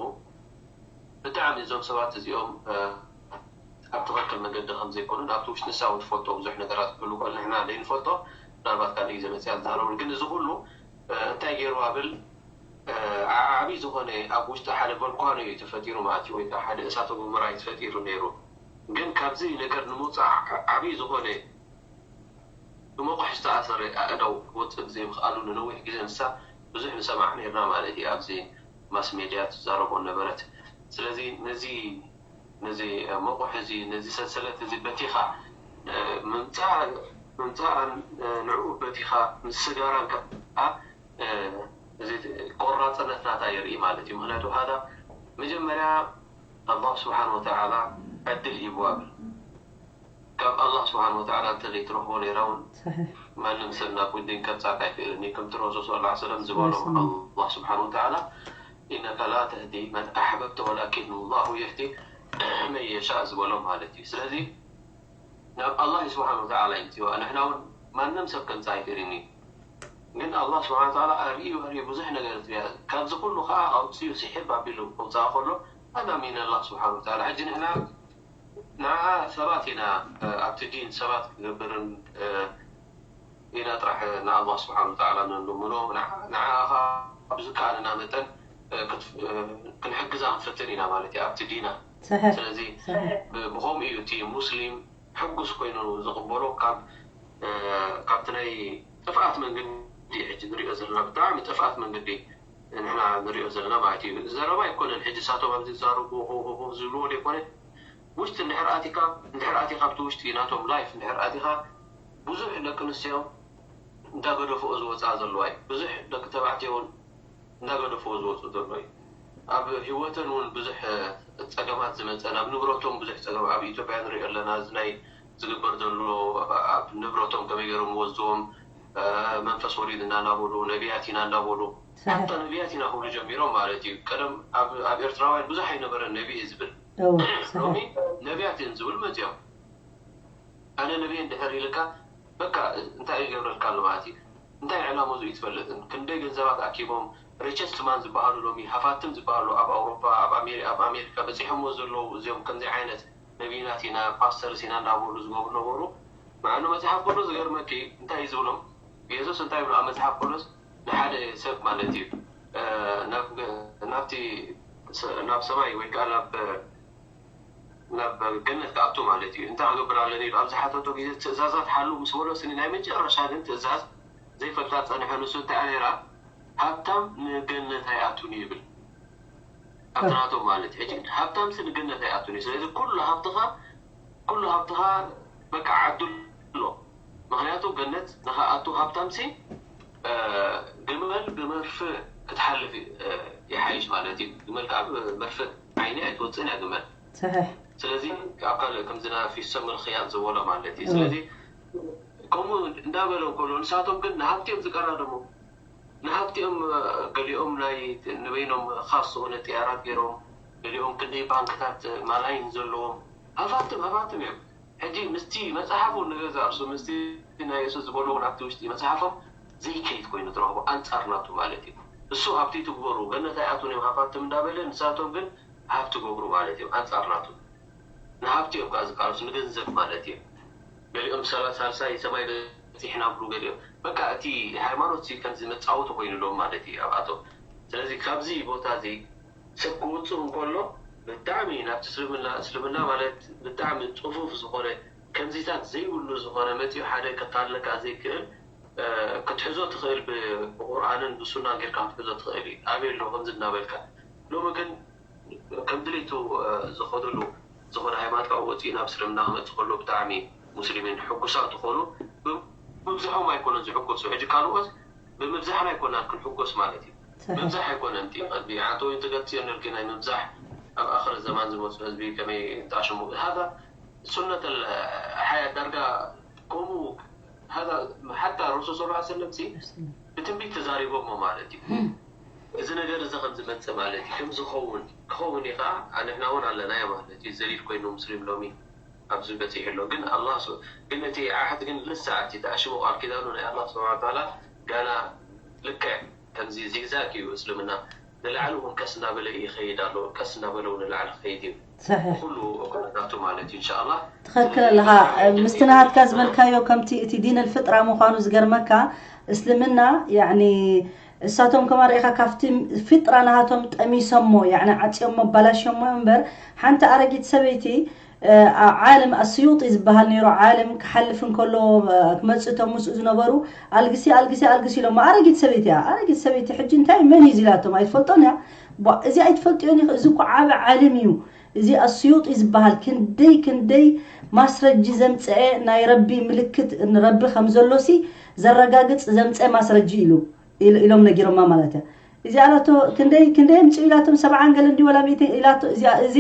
ብጣዕሚ እዞም ሰባት እዚኦም፣ እ፣ ኣብ ትኽክል መገዲ ከም ዘይኮኑን ኣብቲ ውሽጢ ንሳ እውን ትፈልጦ ብዙሕ ነገራት ክህሉ ከሎ ንሕና ዘይንፈልጦ ምናልባት ካልእ ግዜ መፅያ ዝዛረቡ ግን እዚ ኩሉ፣ እ፣ እንታይ ገይርዋ ብል፣ እ፣ ዓ-፣ ዓብዪ ዝኾነ ኣብ ውሽጢ ሓደ ቮልካኖ እዩ ተፈጢሩ ማለት እዩ ወይ ከዓ ሓደ እሳተ ጎመራ እዩ ተፈጢሩ ነይሩ። ግን ካብዚ ነገር ንምውፃእ ዓ-፣ ዓብዪ ዝኾነ ብመቑሕ ዝተኣሰረ ኣእዳው ክወፅእ ብዘይምኽኣሉ ንነዊሕ ግዜ ንሳ ብዙሕ ንሰማዕ ነይርና ማለት እዩ። ኣብዚ ማስ ሜድያ ትዛረቦ ነበረት። ስለዚ ነዚ ነዚ መቑሕ እዚ ነዚ ሰንሰለት እዚ በቲኻ፣ እ፣ ምምፃእ ምምፃእን፣ እ፣ ንዕኡ በቲኻ ምስጋራን ከዓ፣ እ፣ እዚ ቆራፅነት ናታ የርኢ ማለት እዩ። ምኽንያቱ ሃዳ መጀመርያ ኣላህ ስብሓን ወተዓላ ዕድል ሂብዋ ብል። ካብ ኣላህ ስብሓን ወተዓላ እንተዘይትረኽቦ ነይራ እውን صحيح ማንም ሰብ ናብ ውድን ከምፃካ ኣይክእልን እዩ። ከምቲ ረሱል ሰለላሁ ዐለይሂ ወሰለም ዝበሎም ሰለላሁ ዐለይሂ ወሰለም። ኣላህ ስብሓን ወተዓላ ኢነከ ላ ተህዲ መን ኣሕበብተ ወላኪን ላሁ የህዲ መን የሻእ ዝበሎም ማለት እዩ። ስለዚ ናብ ኣላህ ስብሓን ወተዓላ ይምፅዋ። ንሕና እውን ማንም ሰብ ከምፃ ኣይክእልን እዩ። ግን ኣላህ ስብሓን ወተዓላ ኣርእዩ ኣርእዩ ብዙሕ ነገር ትሪያ። ካብዚ ኩሉ ከዓ ኣውፅኡ ስሕብ ኣቢሉ ከውፅኣ ከሎ ኣና ሚን ኣላህ ስብሓን ወተዓላ። ሕጂ ንሕና ንዓ ሰባት ኢና፣ እ፣ ኣብቲ ዲን ሰባት ክገብርን፣ እ፣ ኢና ጥራሕ ንኣላህ ስብሓን ወተዓላ ነልምኖ። ንዓ-፣ ንዓ ኸዓ ብዝከኣለና መጠን፣ እ፣ ክት-፣ እ፣ ክንሕግዛ ክንፈትን ኢና ማለት እዩ ኣብቲ ዲና። صحيح ስለዚ صحيح ብ-፣ ብኸምኡ እዩ እቲ ሙስሊም ሕጉስ ኮይኑ ዝቕበሎ ካብ፣ እ፣ ካብቲ ናይ ጥፍኣት መንገዲ ሕጂ ንሪኦ ዘለና ብጣዕሚ ጥፍኣት መንገዲ ንሕና ንሪኦ ዘለና ማለት እዩ። ዘረባ ኣይኮነን ሕጂ ሳቶም ኣብዚ ዝዛረቡ ሆ ሆ ሆ ዝብልዎ ዘይኮነ ውሽጢ እንድሕር ኣቲካ እንድሕር ኣቲካ ኣብቲ ውሽጢ ናቶም ላይፍ እንድሕር ኣቲካ ብዙሕ ደቂ ኣንስትዮ እንዳገደፍኦ ዝወፅኣ ዘለዋ እዩ። ብዙሕ ደቂ ተባዕትዮ እውን እንዳገደፍዎ ዝወፁ ዘሎ እዩ። ኣብ ህይወተን እውን ብዙሕ፣ እ፣ ፀገማት ዝመፀን ኣብ ንብረቶም ብዙሕ ፀገም ኣብ ኢትዮጵያ ንሪኦ ኣለና። እዚ ናይ ዝግበር ዘሎ ኣብ ንብረቶም ከመይ ገይሮም ወዝዎም፣ እ፣ መንፈስ ወሪድና እናበሉ ነቢያት ኢና እናበሉ صحيح ሓታ ነቢያት ኢና ክብሉ ጀሚሮም ማለት እዩ። ቀደም ኣብ ኣብ ኤርትራውያን ብዙሕ ኣይነበረን ነቢ እዩ ዝብል። እወ ሎሚ صحيح ነቢያት እዮም ዝብል መፅኦም። ኣነ ነቢ እንድሕር ኢልካ በቃ እንታይ ይገብረልካ ኣሎ ማለት እዩ። እንታይ ዕላምኡ እዩ ትፈልጥን ክንደይ ገንዘባት ኣኪቦም richest man ዝበሃሉ፣ ሎሚ ሃፋትም ዝበሃሉ ኣብ ኣውሮፓ፣ ኣብ ኣሜሪ-፣ ኣብ ኣሜሪካ በፂሖምዎ ዘለዉ እዚኦም ከምዚ ዓይነት ነቢይናት ኢና፣ ፓስተርስ ኢና እንዳበሉ ዝገብሩ ነበሩ። መዓኑ መፅሓፍ ቅዱስ ዝገርመኪ እንታይ እዩ ዝብሎም? የሱስ እንታይ ይብሎ ኣብ መፅሓፍ ቅዱስ? ንሓደ ሰብ ማለት እዩ፣ እ፣ ናብ ገ-፣ ናብቲ ሰ-፣ ናብ ሰማይ ወይ ከዓ ናብ፣ ናብ ገነት ክኣቱ ማለት እዩ። እንታይ ክገብር ኣለኒ ኢሉ ኣብ ዝሓተቶ ግዜ፣ ትእዛዛት ሓሉ ምስ በሎ፣ ስኒ ናይ መጨረሻ ግን ትእዛዝ ዘይፈልጣ ጸኒሑ። ንሱ እንታይ እያ ነይራ? "ሃብታም ንገነት ኣይኣቱን እዩ" ይብል። ኣብቲ ናቶም ማለት እዩ። ሕጂ ሃብታም ሲ ንገነት ኣይኣቱን እዩ። ስለዚ ኩሉ ሃብትኻ፣ ኩሉ ሃብትኻ በቃ ዓድሎ። ምኽንያቱ ገነት ንኽኣቱ ሃብታም ሲ፣ እ፣ ግመል ብመርፍእ ክትሓልፍ፣ እ፣ ይሓይሽ ማለት እዩ። ግመል ከዓ ብመርፍእ ዓይኒ ኣይትወፅእን እያ ግመል። ሰሒሕ። ስለዚ ኣብ ካልእ ከምዚ ናይ ፊሰም ርኽያት ዝበሎ ማለት እዩ። እዎ። ስለዚ ከምኡ እንዳበለ እንከሎ ንሳቶም ግን ንሃብቲ እዮም ዝቀዳደሙ። ንሃብቲ እዮም፣ እ፣ ገሊኦም ናይ ንበይኖም ኻስ ዝኾነ ጥያራት ገይሮም፣ ገሊኦም ክንደይ ባንክታት፣ እ፣ ማላይን ዘለዎም ሃፋትም፣ ሃፋትም እዮም። ሕጂ ምስቲ መጽሓፉ ንገዛእ ርእሱ ምስቲ ናይ የሱስ ዝበልዎ ናብቲ ውሽጢ መጽሓፎም ዘይከይድ ኮይኑ ትረኽቦ፣ ኣንጻር ናቱ ማለት እዩ። እሱ ሃብቲ ትግበሩ፣ ገነት ኣይኣቱን እዮም ሃፋትም እንዳበለ፣ ንሳቶም ግን ሃብቲ ገብሩ ማለት እዮም፣ ኣንጻር ናቱ። ንሃብቲ እዮም ከዓ ዝቃለሱ፣ ንገንዘብ ማለት እዮም። ገሊኦም ሰላ-፣ ሳልሳይ ሰማይ በጺሕና ብሉ፣ ገሊኦም በቃ እቲ ሃይማኖት ሲ ከምዚ መጻወቲ ኮይኑሎም ማለት እዩ ኣብኣቶም። ስለዚ ካብዚ ቦታ እዚ ሰብ ክወጽእ እንከሎ ብጣዕሚ ናብቲ እስልምና፣ እስልምና ማለት ብጣዕሚ ጽፉፍ ዝኾነ፣ ከምዚታት ዘይብሉ ዝኾነ መጺኡ ሓደ ከታልለካ ዘይክእል፣ እ፣ ክትሕዞ ትኽእል ብ-፣ ብቁርኣንን ብሱናን ጌርካ ክትሕዞ ትኽእል እዩ። ኣበይ ኣሎ ከምዚ እናበልካ። ሎሚ ግን ከም ድሌቱ፣ እ፣ ዝኸደሉ ዝኾነ ሃይማኖት ካብ ወፂኡ ናብ እስልምና ክመፅእ ከሎ ብጣዕሚ ሙስሊሚን ሕጉሳት ዝኾኑ፣ ብምብዝሖም ኣይኮነን ዝሕጎሱ። ሕጂ ካልኦት ብምብዛሕና ኣይኮናን ክንሕጎስ ማለት እዩ። ሰሒሕ። ምብዛሕ ኣይኮነን እቲ ቀንዲ። ኣንተ ወይ ትገልጽ የለልኪ ናይ ምብዛሕ ኣብ ኣኽር ዘማን ዝመፁ ህዝቢ ከመይ እንተኣሽሙ። ሃዛ ሱነት ኣልሓያት ዳርጋ ከምኡ ሃዛ ሓታ ረሱል ሰለላሁ ዐለይሂ ወሰለም ሲ ብትንቢት ተዛሪቦሞ ማለት እዩ። እዚ ነገር እዚ ከም ዝመጽእ ማለት እዩ። ከም ዝኸውን፣ ክኸውን እዩ ከዓ፣ ንሕና እውን ኣለናዮ ማለት እዩ። ዘሊል ኮይኑ ሙስሊም ሎሚ ኣብዚ በጺሑ ኣሎ። ግን ኣላህ ስ-፣ ግን እቲ ዓህድ ግን ልሳዕ እቲ ተኣሽሙ ቃል ኪዳኑ ናይ ኣላህ ስብሓነ ወተዓላ ጋና ልክዕ ከምዚ ዚግዛግ እዩ እስልምና። ንላዕሊ እውን ቀስ እናበለ ይኸይድ ኣሎ። ቀስ እናበለ እውን ንላዕሊ ክኸይድ እዩ። ሰሒሕ። ኩሉ ኩነታቱ ማለት እዩ፣ ኢንሻኣላህ። ትኸክል ኣለኻ። ስለዚ ምስቲ ናትካ ዝበልካዮ ከምቲ እቲ ዲን ኣልፍጥራ ምዃኑ ዝገርመካ፣ እስልምና፣ ያዕኒ፣ እሳቶም ከማ ርኢኻ ካብቲ ፊጥራ ናሃቶም ጠሚሶሞ፣ ያዕኒ፣ ዓጽዮሞ፣ ኣባላሽዮሞ እምበር፣ ሓንቲ ኣረጊት ሰበይቲ፣ እ፣ ዓ-፣ ዓለም ኣስዩጢ ዝበሃል ነይሩ፣ ዓለም ክሓልፍ እንከሎ፣ እ፣ ክመጽእ እቶም ምስኡ ዝነበሩ፣ "ኣልግሲ፣ ኣልግሲ፣ ኣልግሲ" ኢሎሞ። ኣረጊት ሰበይቲ እያ፣ ኣረጊት ሰበይቲ። ሕጂ እንታይ፣ መን እዩ እዚ ኢላቶም? ኣይትፈልጦን እያ። ቧ-፣ እዚ ኣይትፈልጥዮን ኢኺ፣ እዚ እኮ ዓቢ ዓሊም እዩ። እዚ ኣስዩጢ ዝበሃል ክንደይ ክንደይ ማስረጂ ዘምጽአ፣ ናይ ረቢ ምልክት፣ ንረቢ ከም ዘሎሲ ዘረጋግጽ ዘምጽአ ማስረጂ ኢሉ፣ ኢል-፣ ኢሎም ነጊሮማ ማለት እያ። እዚኣ ኢላቶ ክንደይ፣ ክንደይ ኣምጽኡ ኢላቶም፣ ሰብዓን ገለን ድዩ ወላ ሚእትን ኢላቶ፣ እዚኣ፣ እዚ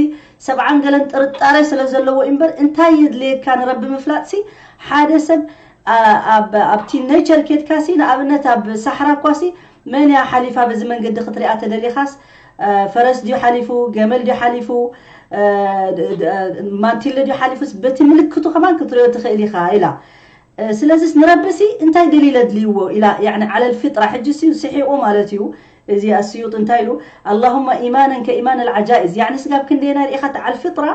ሰብዓን ገለን ጥርጣረ ስለ ዘለዎ እዩ እምበር፣ እንታይ የድልየካ ንረቢ ምፍላጥሲ? ሓደ ሰብ፣ ኣ-፣ ኣብ፣ ኣብቲ ኔቸር ኬድካሲ፣ ንኣብነት ኣብ ሳሕራ እኳሲ፣ መን እያ ሓሊፋ በዚ መንገዲ ክትሪኣ ተደሊኻስ፣ እ፣ ፈረስ ድዩ ሓሊፉ፣ ገመል ድዩ ሓሊፉ፣ እ፣ ድ-፣ ድ-፣ ማንቲለ ድዩ ሓሊፉስ፣ በቲ ምልክቱ ከማን ክትሪኦ ትኽእል ኢኻ ኢላ። እ፣ ስለዚስ ንረቢሲ እንታይ ደሊል ኣድልይዎ ኢላ፣ ያዕኒ ዓለል ፊጥራ፣ ሕጂሲ ስሒቑ ማለት እዩ። እዚ ኣስዩጥ እንታይ ኢሉ? ኣላሁመ ኢማነን ከኢማን ኣልዓጃኢዝ። ያዕኒ ስጋብ ክንደየናይ ርኢኻ፣ እቲ ዓል ፊጥራ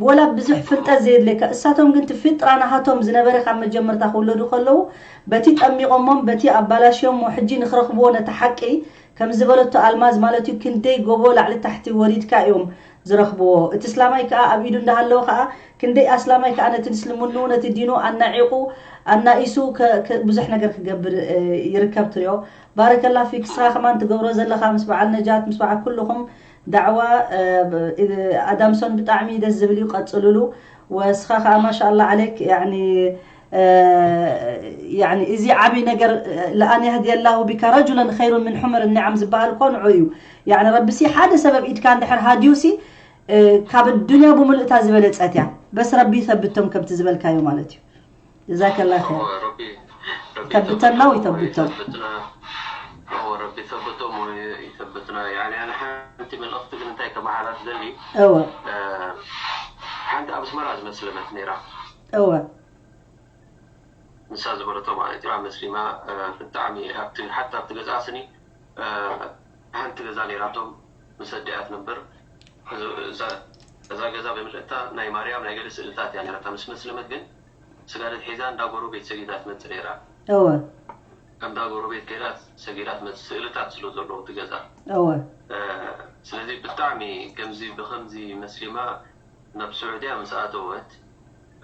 ብወላ ብዙሕ ፍልጠት ዘየድልየካ። እሳቶም ግን እቲ ፊጥራ ናሃቶም ዝነበረ ካብ መጀመርታ ክውለዱ ከለዉ በቲ ጠሚቖሞም፣ በቲ ኣባላሽዮሞ፣ ሕጂ ንክረኽብዎ ነቲ ሓቂ ከም ዝበለቶ ኣልማዝ ማለት እዩ፣ ክንደይ ጎቦ ላዕሊ ታሕቲ ወሪድካ እዮም ዝረኽብዎ። እቲ እስላማይ ከኣ ኣብ ኢዱ እንዳሃለወ ከኣ ክንደይ ኣስላማይ ከኣ ነቲ ምስልምንኡ፣ ነቲ ዲኑ ኣናዒቑ፣ ኣናኢሱ ከ-፣ ከ-፣ ብዙሕ ነገር ክገብር፣ እ፣ ይርከብ ትሪኦ። ባረከላ ፊክ፣ ንስኻ ከማን ትገብሮ ዘለኻ ምስ በዓል ነጃት፣ ምስ በዓል ኩልኹም ዳዕዋ፣ እ፣ ብ-፣ እ፣ ኣዳምሶን ብጣዕሚ ደስ ዝብል እዩ፣ ቀጽልሉ። ወስኻ ከኣ ማሻኣላ ዓሌክ፣ ያዕኒ፣ እ፣ ያዕኒ እዚ ዓቢ ነገር፣ ለኣን የህድየ ላሁ ቢካ ረጁለን ኸይሩን ምን ሑመር ኒዓም ዝበሃል እኮ ንዑ እዩ። ያዕኒ ረቢሲ ሓደ ሰበብ ኢድካ እንድሕር ሃድዩሲ፣ እ፣ ካብ ዱንያ ብምሉእታ ዝበለጸት እያ። በስ ረቢ ይሰብቶም ከምቲ ዝበልካዮ ማለት እዩ። ጀዛከላ ኸይር። እወ፣ ረቢ፣ ረቢ ከብተና ይተብቶም፣ ወይ ተብቶም። ይተብትና። እወ፣ ረቢ ይተብቶም ወይ ይተብትና። ያኒ፣ ኣነ ሓንቲ መልእኽቲ ግን እንታይ ከመሓላልፍ ደሊ፣ እወ። እ፣ ሓንቲ ኣብ ኣስመራ ዝመስለመት ነይራ። እወ። ንሳ ዝበለቶ ማለት እዩ፣ ኣብ መስሊማ፣ እ፣ ብጣዕሚ ኣብቲ፣ ሓታ ኣብቲ ገዝኣ ስኒ፣ እ፣ ሓንቲ ገዛ ነይራቶም፣ ምስ ኣዲኣ ትነብር። እዚ- እዛ- እዛ ገዛ ብምልእታ ናይ ማርያም ናይ ገለ ስእልታት እያ ነይራታ። ምስ መስለመት ግን ስጋደት ሒዛ እንዳ ጎረቤት ሰጊዳ ትመጽእ ነይራ። እወ እንዳ ጎረቤት ከይዳ ሰጊዳ ትመጽእ፣ ስእልታት ስለ ዘለዎ እቲ ገዛ። እወ እ፣ ስለዚ ብጣዕሚ ከምዚ ብከምዚ መስሊማ ናብ ስዑድያ ምስ ኣተወት፣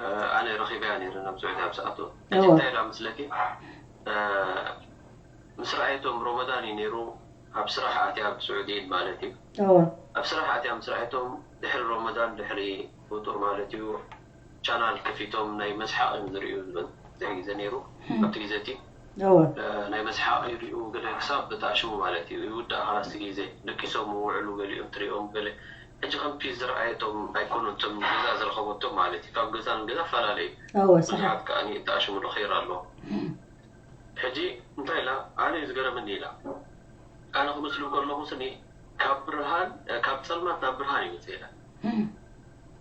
እ፣ ኣነ ረኺበያ ነይረ ናብ ስዑድያ ምስ ኣተወት። ሕጂ እወ እንታይ ኢላ መስለኪ? እ፣ ምስ ረኣየቶም፣ ሮመዳን እዩ ነይሩ፣ ኣብ ስራሕ ኣትያ ኣብ ስዑዲ ማለት እዩ። እወ ኣብ ስራሕ ኣትያ ምስ ረኣየቶም፣ ድሕሪ ሮመዳን፣ ድሕሪ ፍጡር ማለት እዩ፣ ቻናል ከፊቶም ናይ መስሓቕ እዮም ዝርእዩ ዝብል እዚ ግዜ ነይሩ። ኣብቲ ግዜ እቲ እወ እ፣ ናይ መስሓቕ ይርእዩ፣ ገለ ክሳብ ተኣሽሙ ማለት እዩ። ይውዳእ፣ ኻላስ እቲ ግዜ ደቂሶም ይውዕሉ፣ ገሊኦም ትሪኦም ገለ። ሕጂ ከምቲ ዝረኣየቶም ኣይኮኑን፣ እቶም ገዛ ዝረኸበቶም ማለት እዩ። ካብ ገዛ ንገዛፈላለዩ። እወ ሰሓ ብዙሓት ከኣ ተኣሽሙሉ ኸይር ኣሎ። ሕጂ እንታይ ኢላ? ኣነ እዩ ዝገረመኒ ኢላ። ኣነ ክምስሉ ከለኹ ስኒ ካብ ብርሃን፣ ካብ ጸልማት ናብ ብርሃን ይወጽእ ኢላ።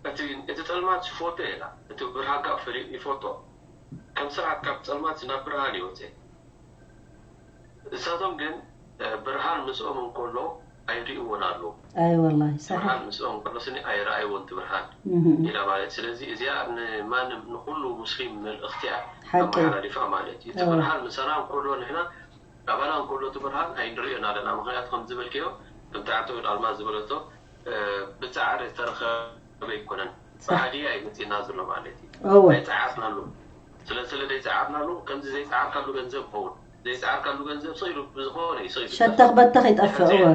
እቲ እቲ ጸልማት ይፎቶ ኢላ። እቲ ብርሃን ከኣ ፈሊ ይፎቶ። ከም ስርዓት ካብ ጸልማት ናብ ብርሃን ይወጽእ። እሳቶም ግን እ፣ ብርሃን ምስኦም እንከሎ ኣይርእይዎን ኣለዉ። ኣይ ወላሂ ሰሓ ብርሃን ምስኦም እንከሎ ስኒ ኣይረኣይዎን እቲ ብርሃን እህ ኢላ ማለት። ስለዚ እዚኣ ንማንም ንኩሉ ሙስሊም መልእኽቲ እያ ሓቂ ኣመሓላሊፋ ማለት እዩ። እቲ እወ ብርሃን ምሳና እንከሎ ንሕና ኣባና እንከሎ እቲ ብርሃን ኣይንርእዮን ኣለና። ምክንያቱ ከም ዝበልክዮ፣ ከምቲ ዓርተዊት ኣልማዝ ዝበለቶ፣ እ፣ ብጻዕሪ ዝተረኸበ ኣይኮነን፣ ሰሓ ብሃዲያ እዩ መጺእና ዘሎ ማለት እዩ። እወ ኣይጸዓርናሉ። ስለ ስለ ዘይጸዓርናሉ፣ ከምዚ ዘይጸዓርካሉ ገንዘብ ይኸውን። ዘይጸዓርካሉ ገንዘብ ስኢሉ ብዝኾነ እዩ ስኢሉ። ሸተኽ በተኽ ይጠፍእ እወ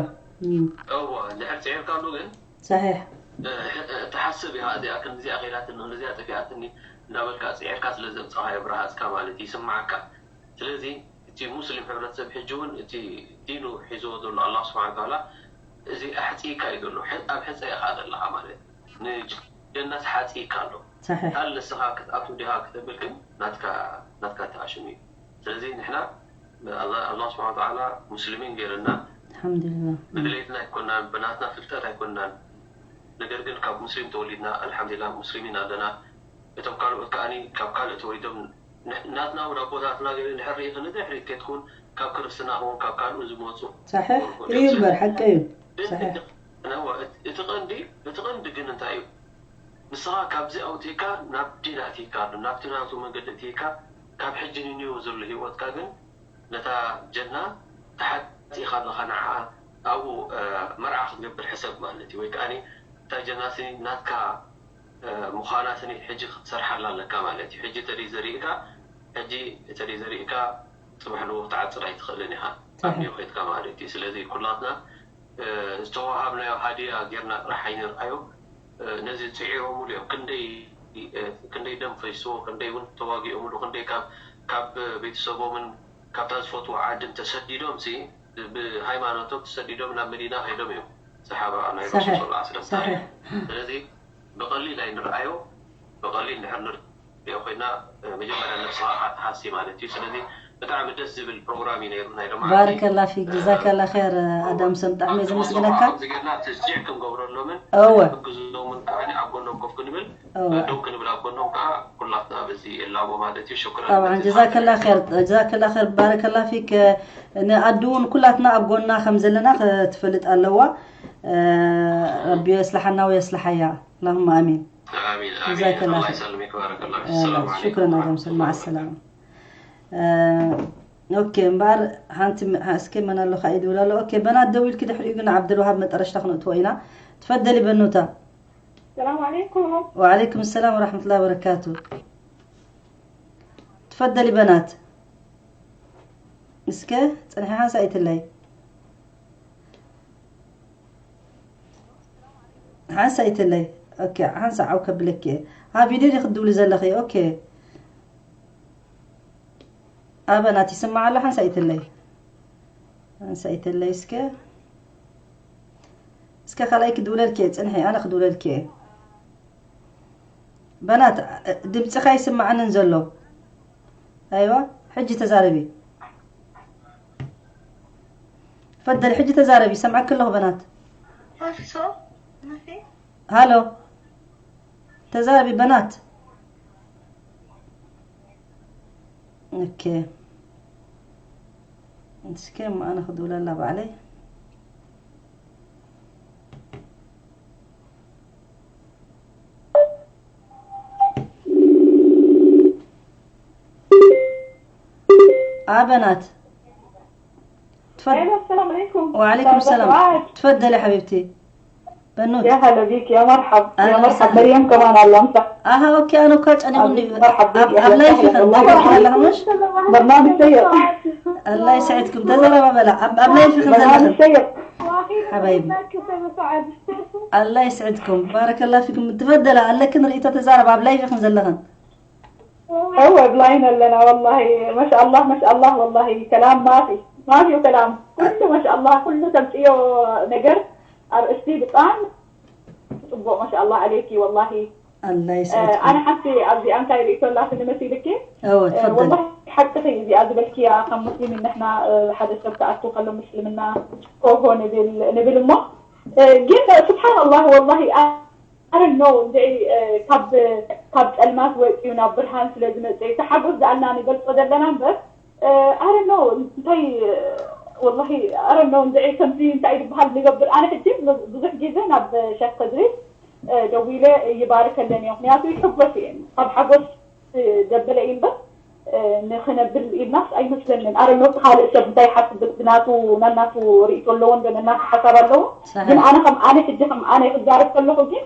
እም፣ እወ፣ እንድሕር ጽዒርካሉ ግን ሰሒሕ እ፣ እ፣ ትሓስብ ኢኻ፣ እዚኣ ክንዲዚኣ ከይዳትኒ፣ ክንዲዚኣ ጠፊኣትኒ እንዳበልካ ጽዒርካ ስለ ዘምጻኻዮ ብርሃጽካ ማለት እዩ፣ ይስምዓካ። ስለዚ እቲ ሙስሊም ሕብረተሰብ ሕጂ እውን እቲ ዲኑ ሒዝዎ ዘሎ ኣላህ ስብሓን ወተዓላ እዚ ኣሕጺእካ እዩ ዘሎ። ሕ- ኣብ ሕጸ ኢኻ ዘለኻ ማለት እዩ። ንጀናስ ሓጺእካ ኣሎ። ሰሒሕ ካል ንስኻ ክትኣቱ ዲኻ ክተብል ግን ናትካ ናትካ ተኣሽሙ እዩ። ስለዚ ንሕና ኣላ- ኣላህ ስብሓን ወተዓላ ሙስሊሚን ገይርና ኣልሓምዱሊላህ ብድሌትና ኣይኮናን፣ ብናትና ፍልጠት ኣይኮናን። ነገር ግን ካብ ሙስሊም ተወሊድና ኣልሓምዱሊላህ ሙስሊሚን ኣለና። እቶም ካልኦት ከኣኒ ካብ ካልእ ተወሊዶም ን- ናትና እውን ኣቦታትና ገለ እንድሕር ርኢኺ ንድሕሪት ከይትኩን ካብ ክርስትና ክውን ካብ ካልኡ ዝመፁ ሰሒሕ ክኾኑ እዩ እዮም። እምበር ሓቂ እዩ ግን ሰሒሕ እቲ- ነዋ፣ እቲ- እቲ ቀንዲ እቲ ቀንዲ ግን እንታይ እዩ? ንስኻ ካብዚ ኣውፂእካ ናብ ዲን ኣእቲካ ኣሎ፣ ናብቲ ናቱ መንገዲ ኣእቲካ ካብ ሕጂ ንንዮ ዘሎ ህይወትካ ግን ነታ ጀና ተሓፂኻ ኣለኻ። ንዓ ኣብኡ እ፣ መርዓ ክትገብር ሕሰብ ማለት እዩ። ወይ ከዓኒ እታ ጀና ሲ ናትካ እ፣ ምዃና ስኒ ሕጂ ክትሰርሓላ ኣለካ ማለት እዩ። ሕጂ ተደይ ዘሪእካ ሕጂ ተደይ ዘሪእካ ፅባሕ ንዎ ክትዓፅድ ኣይትኽእልን ኢኻ ኣብ ሰሒሕ ኒዮ ከይድካ ማለት እዩ። ስለዚ ኩላትና እ፣ ዝተዋሃብናዮ ሃዲያ ጌርና ጥራሕ ኣይንርኣዮ። እ፣ ነዚ ፅዒሮምሉ እዮም። ክንደይ እ፣ ክንደይ ደም ፈይስዎ፣ ክንደይ እውን ተዋጊኦምሉ፣ ክንደይ ካብ ካብ ቤተሰቦምን ካብታ ዝፈትዎ ዓድን ተሰዲዶም ሲ ብሃይማኖቶም ተሰዲዶም ናብ መዲና ከይዶም እዮም ሰሓባ ናይ ረሱል ሰሒሕ ሰለላሁ ዐለይሂ ወሰለም ሰሒሕ ታሪኽ። ስለዚ ብቐሊል ኣይንርኣዮ። ብቐሊል እንድሕር ንሪኦ ኮይና እ፣ መጀመርያ ነብስኻ ኢኻ ትሃሲ ማለት እዩ። ስለዚ ብጣዕሚ ደስ ዝብል ፕሮግራም እዩ ነይሩ ናይ ሎማዓንቲ። ባረከላ ፊክ ጀዛከላ ኸይር ኣዳምሰን ብጣዕሚ እየ ዘመስግነካ ዝገና ተስጂዕ ክንገብረሎምን እወ ክግዝሎምን ከዓ ኣብ ጎኖም ኮፍ ክንብል እወ ደው ክንብል ኣብ ጎኖም ከዓ ኩላትና በዚ የላቦ ማለት እዩ። ሽኩረን طبعا ጀዛከላ ኸይር ጀዛከላ ኸይር ባረከላ ፊክ ንኣዱ እውን ኩላትና ኣብ ጎና ከም ዘለና ክትፈልጥ ኣለዋ ረቢ የስልሓና ወየስልሓያ اللهم ኣሚን ኣሚን ኣሚን ጀዛከላ ኣላህ ኸይር ይሰልሚክ ባረከላ ፊክ ሰላም ሽክረን ዓለይኩም ኣዳምሰን ማዓ ሰላማ ኦኬ እምበኣር ሓንቲ እስከ መን ኣለኻ ኢዱ ኣሎ ኦኬ በናት ደው ኢልኪ ድሕሪኡ ግን ዓብደልዋሃብ መጠረሽታ ክነእትዎ ኢና ትፈደሊ በኑታ السلام عليكم. وعليكم السلام ورحمة الله وبركاته تفضلي بنات እስከ ፅንሒ ሓንሳ ኣይትለይ ሓንሳ ኣይትለይ ኦኬ ሓንሳ ዓው ከብለኪ እየ ኣብ ቪድዮ ዲ ክትድውሊ ዘለኺ ኦኬ ኣበናት ይስማዕ ኣሎ ሓንሳ ኣይትለይ ሓንሳ ኣይትለይ እስከ እስከ ካልኣይ ክድውለልኪ እየ ፅንሒ ኣነ ክድውለልኪ እየ በናት ድምፅኻ ይስማዓንን ዘሎ ኣይዋ ሕጂ ተዛረቢ ፈደል ሕጂ ተዛረቢ ይሰምዓኪ ኣለኹ በናት ما في صوت؟ ما في؟ ሃሎ ተዛረቢ በናት ኦኬ እስከ ኣነ ክድውለላ ባዕለይ اه بنات، تفضل. السلام عليكم. وعليكم السلام. تفضلي حبيبتي. بنوت. يا هلا بيك، يا مرحب، يا مرحب. مريم كمان، الله مساء. اها، اوكي، انا كوتش انا يقول لي. مرحب بيك، أهلا ابلاي في وسهلا. خلال والله الله مش. برنامج سيء. الله يسعدكم. تزرع ما بلا ابلاي في برنامج خلال. سيء. حبايبي. الله يسعدكم، بارك الله فيكم. تفضل، قال لك نريد تزرع ابلاي في خلال. هو بلاين لنا والله، ما شاء الله، ما شاء الله، والله كلام ما في، ما في كلام. كله ما شاء الله، كله تمشيه نجر. ارستي بطعم. صبوا ما شاء الله عليكي والله. الله يسعدكم. ኣነ ሓንቲ ኣብዚ ኣንታይ ርእቶ ኣላ ንመሲልኪ። እወ፣ ትፈደሊ። ወላሂ ሓቂ እዩ እዚኣ ዝበልክያ። ከም ሙስሊም ንሕና ሓደ ሰብ ክኣቱ ከሎ ምስልምና ኮሆ ንብል ንብል እሞ፣ ግን ስብሓን ኣላህ ወላሂ ኣረ ኖ እንድዒ ካብ ካብ ጸልማት ወፂኡ ናብ ብርሃን ስለ ዝመፀ፣ እቲ ሓጎስ ዝኣልና ንገልፆ ዘለና እምበር፣ ኣረ ኖ እንታይ ወላሂ ኣረ ኖ እንድዒ ከምዚ እንታይ ዝበሃል ንገብር። ኣነ ሕጂ ብዙሕ ግዜ ናብ ሸክ ከድሪ ደዊለ ይባርከለን እዮ፣ ምክንያቱ ይሕጎስ እየ ካብ ሓጎስ ደበለ እዩ እምበር ንክነብል ኢልናስ ኣይመስለንን። ኣረ ኖ ካልእ ሰብ እንታይ ሓስብ ብናቱ፣ ነናቱ ርእቶ ኣለዎ እንዶ ነናቱ ሓሳብ ኣለዎ። ግን ኣነ ከም ኣነ ሕጂ ከም ኣነ ክዛረብ ከለኹ ግን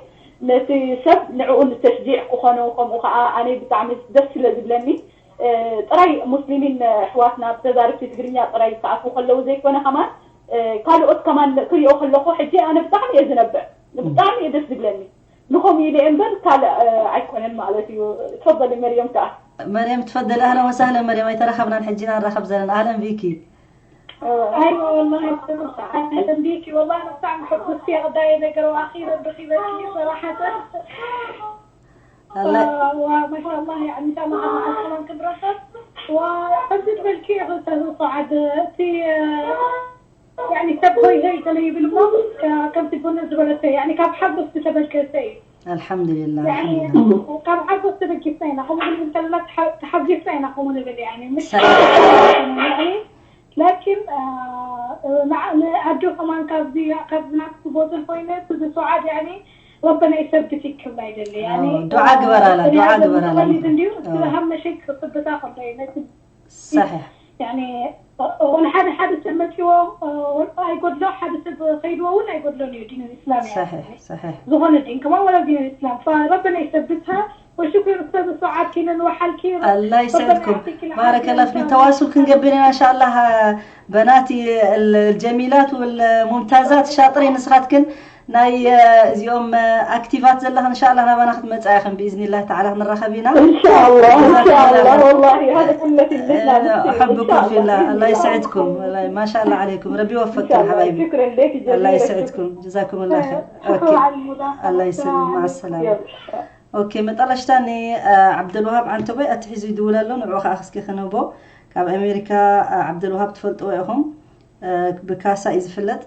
ነቲ ሰብ ንዕኡ ንተሽጂዕ ክኾኑ፣ ከምኡ ከዓ ኣነ ብጣዕሚ ደስ ስለ ዝብለኒ ጥራይ ሙስሊሚን ኣሕዋትና ተዛረብቲ ትግርኛ ጥራይ ክኣትዉ ከለዉ ዘይኮነ ከማን ካልኦት ከማን ክሪኦ ከለኹ ሕጂ ኣነ ብጣዕሚ እየ ዝነብዕ፣ ብጣዕሚ እዩ ደስ ዝብለኒ። ንኸምኡ ኢለ እምበር ካልእ ኣይኮነን ማለት እዩ። ትፈደሊ መርየም ከዓ። መርየም ትፈደሊ። ኣህለን ወሳህለን መርየም፣ ኣይተራኸብናን ሕጂ ኢና ንራኸብ ዘለና። ኣህለን ቪኪ። ኣይዋ ወላሂ ብጣዕሚ ኣህለን ቪኪ። ወላሂ ብጣዕሚ ሕጉስቲ እየ ቅዳየ ነገር ኣኺረን ረኺበኪ ሰራሓተን። ኣላ- ማሻላ ያኒ ሰላም ክንረኸብ ከምዚ ዝበልኪ ክልተ ሰዓት እቲ ያኒ ሰብ ሆይ ሆይ ገለ ይብል እሞ ከምቲ ቡኑ ዝበለቶ ያኒ ካብ ሓጎስ ዝተበገሰ እዩ። ኣልሓምዱሊላህ ያኒ ኣልሓምዱሊላህ። ካብ ሓጎስ ተበጊስና ኢና ከምኡ ክንብል ከለና ተሓ- ተሓጒስና ኢና ከምኡ ንብል ያኒ ምሽ ሰላም። ያኒ ላኪን ንዓ- ንኣዶ ከማን ካብዚ ካብዚ ናትኩ ቦትን ኮይነ እቲ ዝሰዓድ ያኒ ረበና ይሰብትኪ ክብላ ይደሊ ያኒ ዱዓ ግበራላ፣ ዱዓ ግበራላ። እንዲዩ እቲ ሃመሸይ ክፅብታ ከሎ እዩ ነቲ صحيح يعني ወላ ሓደ ሓደ ሰብ መፂዎ ኣይጎድሎ ሓደ ሰብ ከይድዎ እውን ኣይጎድሎን እዩ ዲን ልእስላም صحيح صحيح ዝኾነ ዲን ከማን ወላ ዲን ልእስላም ረበና ይሰብትካ ወሽኩር ኡስታዝ ሰዓት ኪነን ወሓልኪ الله يسعدكم بارك الله فيك تواصل ክንገብር ኢና إن شاء الله بناتي الجميلات والممتازات ሻጥሬ ንስኻትክን ናይ እዚኦም ኣክቲቫት ዘለኽን إن شاء الله ናባና ክትመጻ ኢኽን بإذن الله تعالى ክንራኸብ ኢና إن شاء الله إن شاء الله والله هذا كله في البيت أحبكم في الله الله يسعدكم ما شاء الله عليكم ربي يوفقكم حبايبي شكرا لك الله يسعدكم جزاكم الله خير شكرا على المداخلة الله يسلم مع السلامة اوكي መጠረሽታ ኒ ዓብደልውሃብ ዓንተቦይ ኣትሒዙ ይድውል ኣሎ ንዕኡ ከዓ እስኪ ክንህቦ ካብ ኣሜሪካ ዓብደልውሃብ ትፈልጥዎ ኢኹም ብካሳ እዩ ዝፍለጥ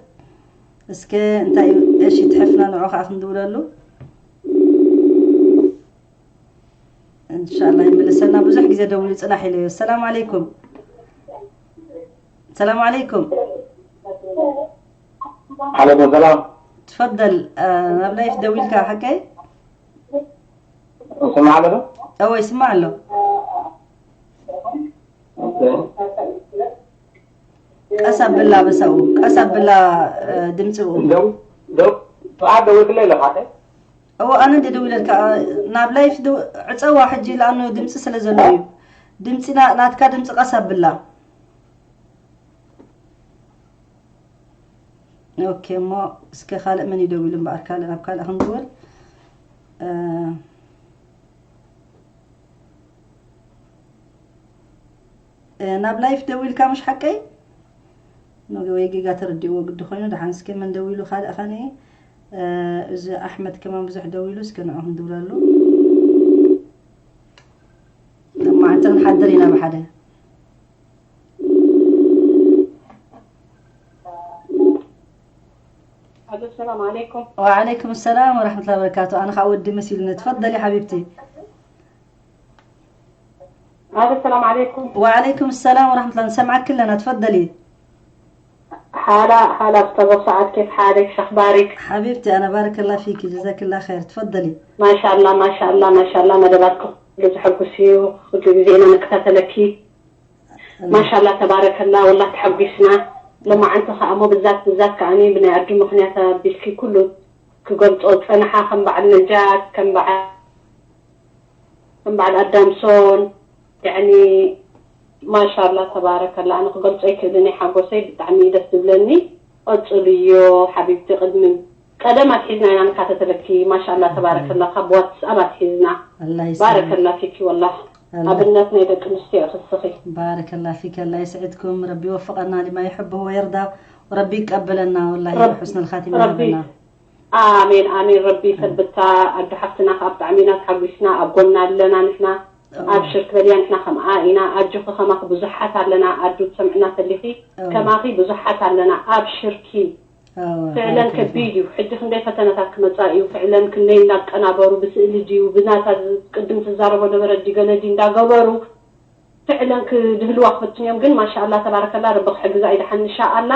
እስከ እንታይ እዩ እሺ ትሕፍና ንዕኡ ከዓ ክንድውለሉ إن شاء الله ይምልሰልና ብዙሕ ግዜ ደውሉ ፅናሕ ኢለዮ السلام عليكم السلام عليكم عليكم السلام تفضل ናብ ላይፍ ደዊልካ ሓቀይ ይስማዕ ኣሎ እወ ይስማዕ ኣሎ ቀስ ኣብላ በሳኡ ቀስ ኣብላ ድምፅኡ ሰዓት ደዊልክለይ ኣለካ እወ ኣነ እንደ ደዊለልካ ናብ ላይፍ ዕፀዋ ሕጂ ለኣኑ ድምፂ ስለ ዘሎ እዩ ድምፂ ናትካ ድምፂ ቀስ ኣብላ ኦኬ እሞ እስከ ካልእ መን ይደውል እምበኣር ካልእ ናብ ካልእ ክንድውል ናብ ላይፍ ደዊልካ ምሽ ሓቀይ ወይ ጌጋ ተረዲእዎ ግዲ ኮይኑ ደሓን እስከ መን ደዊሉ ካልእ ኸኒ እዚ ኣሕመድ ከማን ብዙሕ ደዊሉ እስከ ንዑ ክንድውለሉ መዓልቲ ክንሓድር ኢና ብሓደ السلام عليكم وعليكم السلام ورحمة الله وبركاته أنا خا ودي مسيلنا تفضلي حبيبتي هذا السلام عليكم وعليكم السلام ورحمة الله نسمعك كلنا تفضلي هلا هلا أستاذة سعد كيف حالك شو أخبارك حبيبتي أنا بارك الله فيك جزاك الله خير تفضلي ما شاء الله ما شاء الله ما شاء الله مدباتكم ብዙሕ ሕጉስ እዩ ኩሉ ግዜ ኢና ንከታተለኪ ማሻላ ተባረከላ፣ ወላ ተሓጒስና። ሎማዓንቲ ከኣ እሞ ብዛት ብዛት ከኣኒ ብናይ ኣዱ ምኽንያት ኣቢልኪ ኩሉ ክገልጾ ጸንሓ፣ ከም በዓል ነጃት፣ ከም በዓል ከም በዓል ኣዳምሶን፣ ያዕኒ ማሻላ ተባረከላ። ኣነ ክገልጾ ኣይክእልን እየ ሓጎሰይ፣ ብጣዕሚ እዩ ደስ ዝብለኒ። ቀጽልዮ ሓቢብቲ፣ ቅድሚ ቀደም ኣትሒዝና ኢና ንካተተለኪ። ማሻላ ተባረከላ፣ ካብ ዋትስኣብ ኣትሒዝና። ኣላህ ይስጥልኪ። ባረከላ ፊኪ ወላ። ኣላህ ኣብነት ናይ ደቂ ኣንስትዮ ኢኺ እስኺ። ባረከላ ፊክ፣ ኣላህ ይስዕድኩም። ረቢ ይወፍቀና ሊማ ይሕብሁ ወየርዳ። ረቢ ይቀበለና ወላሂ ረቢ- ሕስነል ኻቲማ ረቢ ይሃበና። ኣሜን ኣሜን። ረቢ ይሰብታ። ኣዱ ሓፍትና ካብ ብጣዕሚ ኢና ተሓጒስና፣ ኣብ ጎና ኣለና ንሕና። ኣብ ሽርክ በልያ ንሕና ከምኣ ኢና። ኣጆኺ ከማኺ ብዙሓት ኣለና። ኣዱ ትሰምዕና ተሊኺ ከማኺ ብዙሓት ኣለና ኣብ ሽርኪ። ፍዕለን ከቢድ እዩ። ሕጂ ክንደይ ፈተነታት ክመጻ እዩ። ፍዕለን ክንደይ እንዳቀናበሩ ብስእሊ ድዩ ብናታ ዝ- ቅድም ትዛረቦ ነበረ ድዩ ገለ ድዩ እንዳገበሩ ፍዕለን ክድህልዋ ክፈትኑ እዮም። ግን ማሻኣላ ተባረከላ ረቢ ክሕግዛ እዩ። ደሓን ንሻኣላ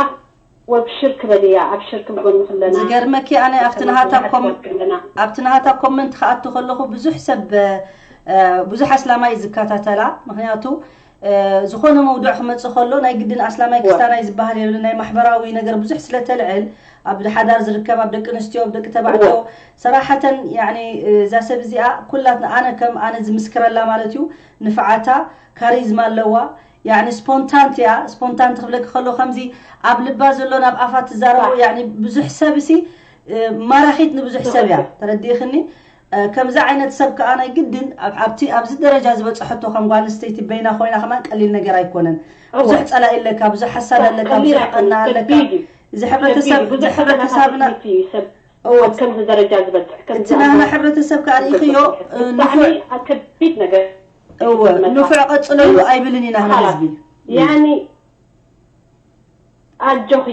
ወብ ሽርክ በልያ ኣብ ሽርክ ብጎንኺ ኣለና። ዝገርመኪ ኣነ ኣብቲ ናሃታ ኮም ኣለና። ኣብቲ ናሃታ ኮመንት ክኣቱ ከለኹ ብዙሕ ሰብ እ፣ ብዙሕ ኣስላማይ እዩ ዝከታተላ። ምክንያቱ እ፣ ዝኾነ መውዱዕ ክመፅእ ከሎ ናይ ግድን ኣስላማይ ክስታናይ ዝበሃል የብሉ። ናይ ማሕበራዊ ነገር ብዙሕ ስለተልዕል ኣብ ሓዳር ዝርከብ ኣብ ደቂ ኣንስትዮ ኣብ ደቂ ተባዕትዮ ሰራሓተን ያኒ እዛ ሰብ እዚኣ ኩላት ኣነ ከም ኣነ ዝምስክረላ ማለት እዩ። ንፍዓታ ካሪዝማ ኣለዋ። ያኒ ስፖንታንት እያ። ስፖንታንት ክብለኪ ከሎ ከምዚ ኣብ ልባ ዘሎ ናብ ኣፋ ትዛረቦ ያኒ ብዙሕ ሰብ ሲ እ፣ ማራኺት ንብዙሕ ሰብ እያ። ተረዲእኽኒ? እ፣ ከምዚ ዓይነት ሰብ ከኣ ናይ ግድን ኣብ- ኣብቲ ኣብዚ ደረጃ ዝበፅሐቶ ከም ጓል ኣንስተይቲ በይና ኮይና ከማን ቀሊል ነገር ኣይኮነን። ብዙሕ ፀላኢ ኣለካ፣ ብዙሕ ሓሳድ ኣለካ፣ ብዙሕ ቀና ኣለካ። እዚ ሕብረተሰብ እዚ ሕብረተሰብና እወ ከምዚ ደረጃ ዝበፅሕ እቲ ናህና ሕብረተሰብ ከኣ ርኢኽዮ እ፣ ንፉዕ እወ ንፉዕ ቀፅለሉ ኣይብልን ኢና ህና ህዝቢ ያኒ ኣጆኺ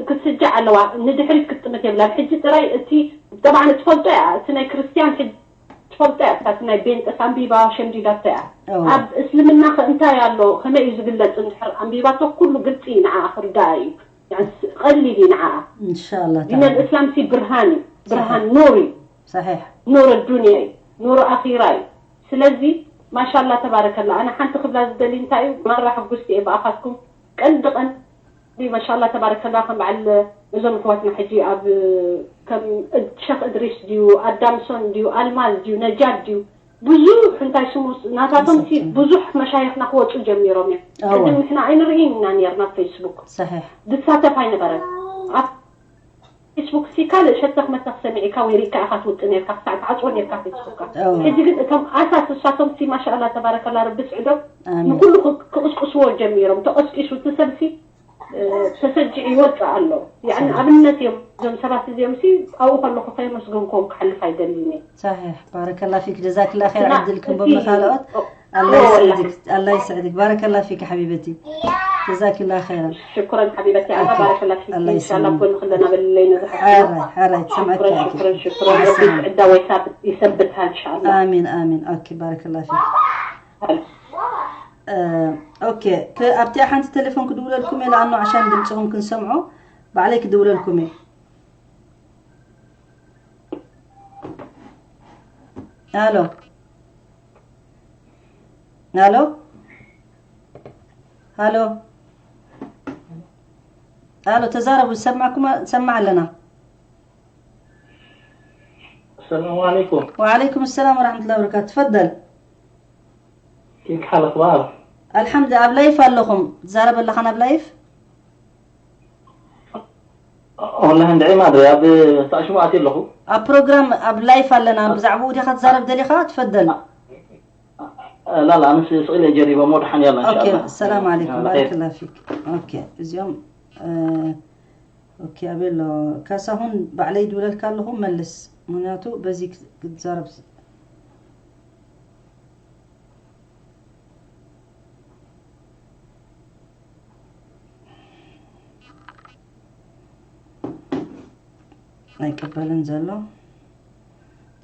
ክትስጃዕ ኣለዋ። ንድሕሪት ክትጥምት የብላን። ሕጂ ጥራይ እቲ ጠብዓ ትፈልጦ እያ። እቲ ናይ ክርስትያን ሕጂ ትፈልጦ እያ። እቲ ናይ ቤንጠስ ኣንቢባ ሸምዲዳቶ እያ። ኣብ እስልምና ከ እንታይ ኣሎ ከመይ እዩ ዝግለጽ እንድሕር ኣንቢባቶ ኩሉ ግልጺ እዩ ንዓኣ ክርዳኣ እዩ። ቀሊል እዩ ንዓኣ። ኢንሻላ ዲን ኣልእስላም ሲ ብርሃን እዩ። ብርሃን ኑር እዩ። ኑር ዱንያ እዩ። ኑር ኣኺራ እዩ። ስለዚ ማሻላ ተባረከላ። ኣነ ሓንቲ ክብላ ዝደሊ እንታይ እዩ ማራ ሕጉስቲ እየ ብኣኻትኩም ቀንዲ ቀንዲ ማሻላ ተባረከላ ከም በዓል እዞም ኣሕዋትና ሕጂ ኣብ ከም ሸክ እድሪስ ድዩ ኣዳምሶን ድዩ ኣልማዝ ድዩ ነጃድ ድዩ ብዙሕ እንታይ ስሙ ናታቶም ሲ ብዙሕ መሻይኽና ክወፁ ጀሚሮም እዮም። ቅድም ንሕና ኣይንርእይን ኢና ነርና ኣብ ፌስቡክ ድሳተፍ ኣይነበረን። ኣብ ፌስቡክ ሲ ካልእ ሸተኽ መተኽ ሰሚዕካ ወይ ሪእካ ኢኻ ትውጥ ነርካ ክሳዕ ትዓፅዎ ነርካ ፌስቡካ። ሕጂ ግን እቶም ኣሳስ እሳቶም ሲ ማሻላ ተባረከላ ረቢ ስዕዶም ንኩሉ ክቕስቅስዎ ጀሚሮም። ተቐስቂሱ እቲ ሰብ ሲ ተሰጅዕ ይወፅእ ኣሎ። ያኒ ኣብነት እዮም እዞም ሰባት እዚኦም ሲ ኣብኡ ከለኹ ከየመስገንኩም ክሓልፍ ኣይደልን እየ። ሳሒሕ ባረከላ ፊክ ጀዛክላ ኸይር ዕድል ክንቦም ንካልኦት ኣላ ይስዕድክ ኣላ ይስዕድክ ባረከላ ፊክ ሓቢበቲ ጀዛክላ ኸይራ ሽኩረን ሓቢበቲ ኣላ ባረከላ ፊክ ኢንሻላ ጎን ክለና በልለይ ነዚ ሓራይ ሓራይ ትሰምዐካ ሽኩረን ሽኩረን ረቢ ይስዕዳ ወይ ይሰብታ ኢንሻላ ኣሚን ኣሚን ኦኬ ባረከላ ፊክ ኦኬ ኣብቲ ሓንቲ ቴሌፎን ክድውለልኩም እየ ለኣኖ ዓሻን ድምፅኹም ክንሰምዖ ባዕለይ ክድውለልኩም እየ ኣሎ ኣሎ ኣሎ ኣሎ ተዛረቡ ዝሰማዕኩም ሰማዕ ኣለና السلام عليكم وعليكم السلام ورحمة الله وبركاته تفضل كيف حالك بابا؟ الحمد ኣብ ላይፍ ኣለኹም ትዛረብ ኣለኻ ናብ ላይፍ والله እንድዒ ማድሪ ኣብ ሳሽሙ ኣትየ ኣለኹ ኣብ ፕሮግራም ኣብ ላይፍ ኣለና ብዛዕባኡ ዲኻ ትዛረብ ደሊኻ ትፈደል لا لا ኣነስ ስቕ ኢለ ጀሪበ እሞ ደሓን ያላ ኦኬ ሰላም ዓለይኩም ባረከላ ፊክ ኦኬ እዚኦም ኦኬ ኣበሎ ካሳሁን ባዕለይ ድውለልካ ኣለኹ መልስ ምክንያቱ በዚ ክትዛረብ ኣይቅበልን ዘሎ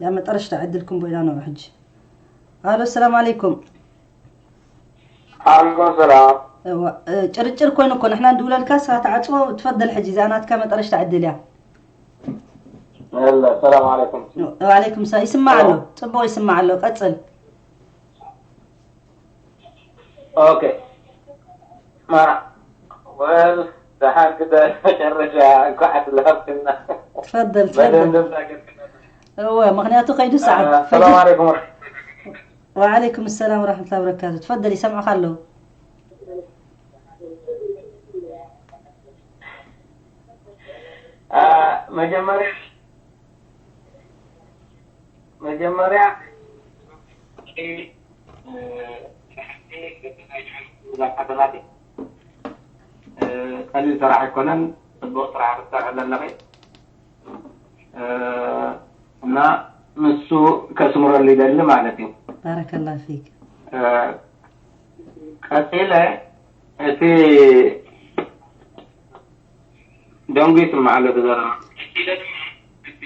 ያ መጠረሽታ ዕድልኩም ቦይና ነው ሕጂ ኣሎ ሰላም ኣለይኩም عليكم السلام ጭርጭር ኮይኑ እኮ ንሕና ንድውለልካ ስኻ ተዓፅዎ ትፈደል ሕጂ እዚኣ ናትካ መጠረሽታ ዕድል እያ السلام عليكم وعليكم السلام ይስማዕ ኣሎ ፅቡቅ ይስማዕ ኣሎ ቀፅል ኦኬ ወል ደሓን ክደ መጨረሻ እንኳዕ ስለሃብክና ትፈደል ትፈደል መደምደምታ ገርክና እወ ምክንያቱ ከይዱ ሰዓት ሰላም ዓለይኩም ወረሕመቱላሂ ወዓለይኩም ሰላም ወረሕመቱላሂ ወበረካቱ ትፈደል ይሰምዑካ ኣለዉ መጀመርያ መጀመርያ ቀሊል ስራሕ ኣይኮነን። ፅቡቅ ስራሕ ክትሰርሕ ዘለኺ እና ንሱ ከስምረሉ ይደሊ ማለት እዩ። ባረከላ ፊክ ቀፂለ እቲ ደንጉ ይስማዕ ኣሎ እቲ ዘረባ። ቀፂለ ድማ እቲ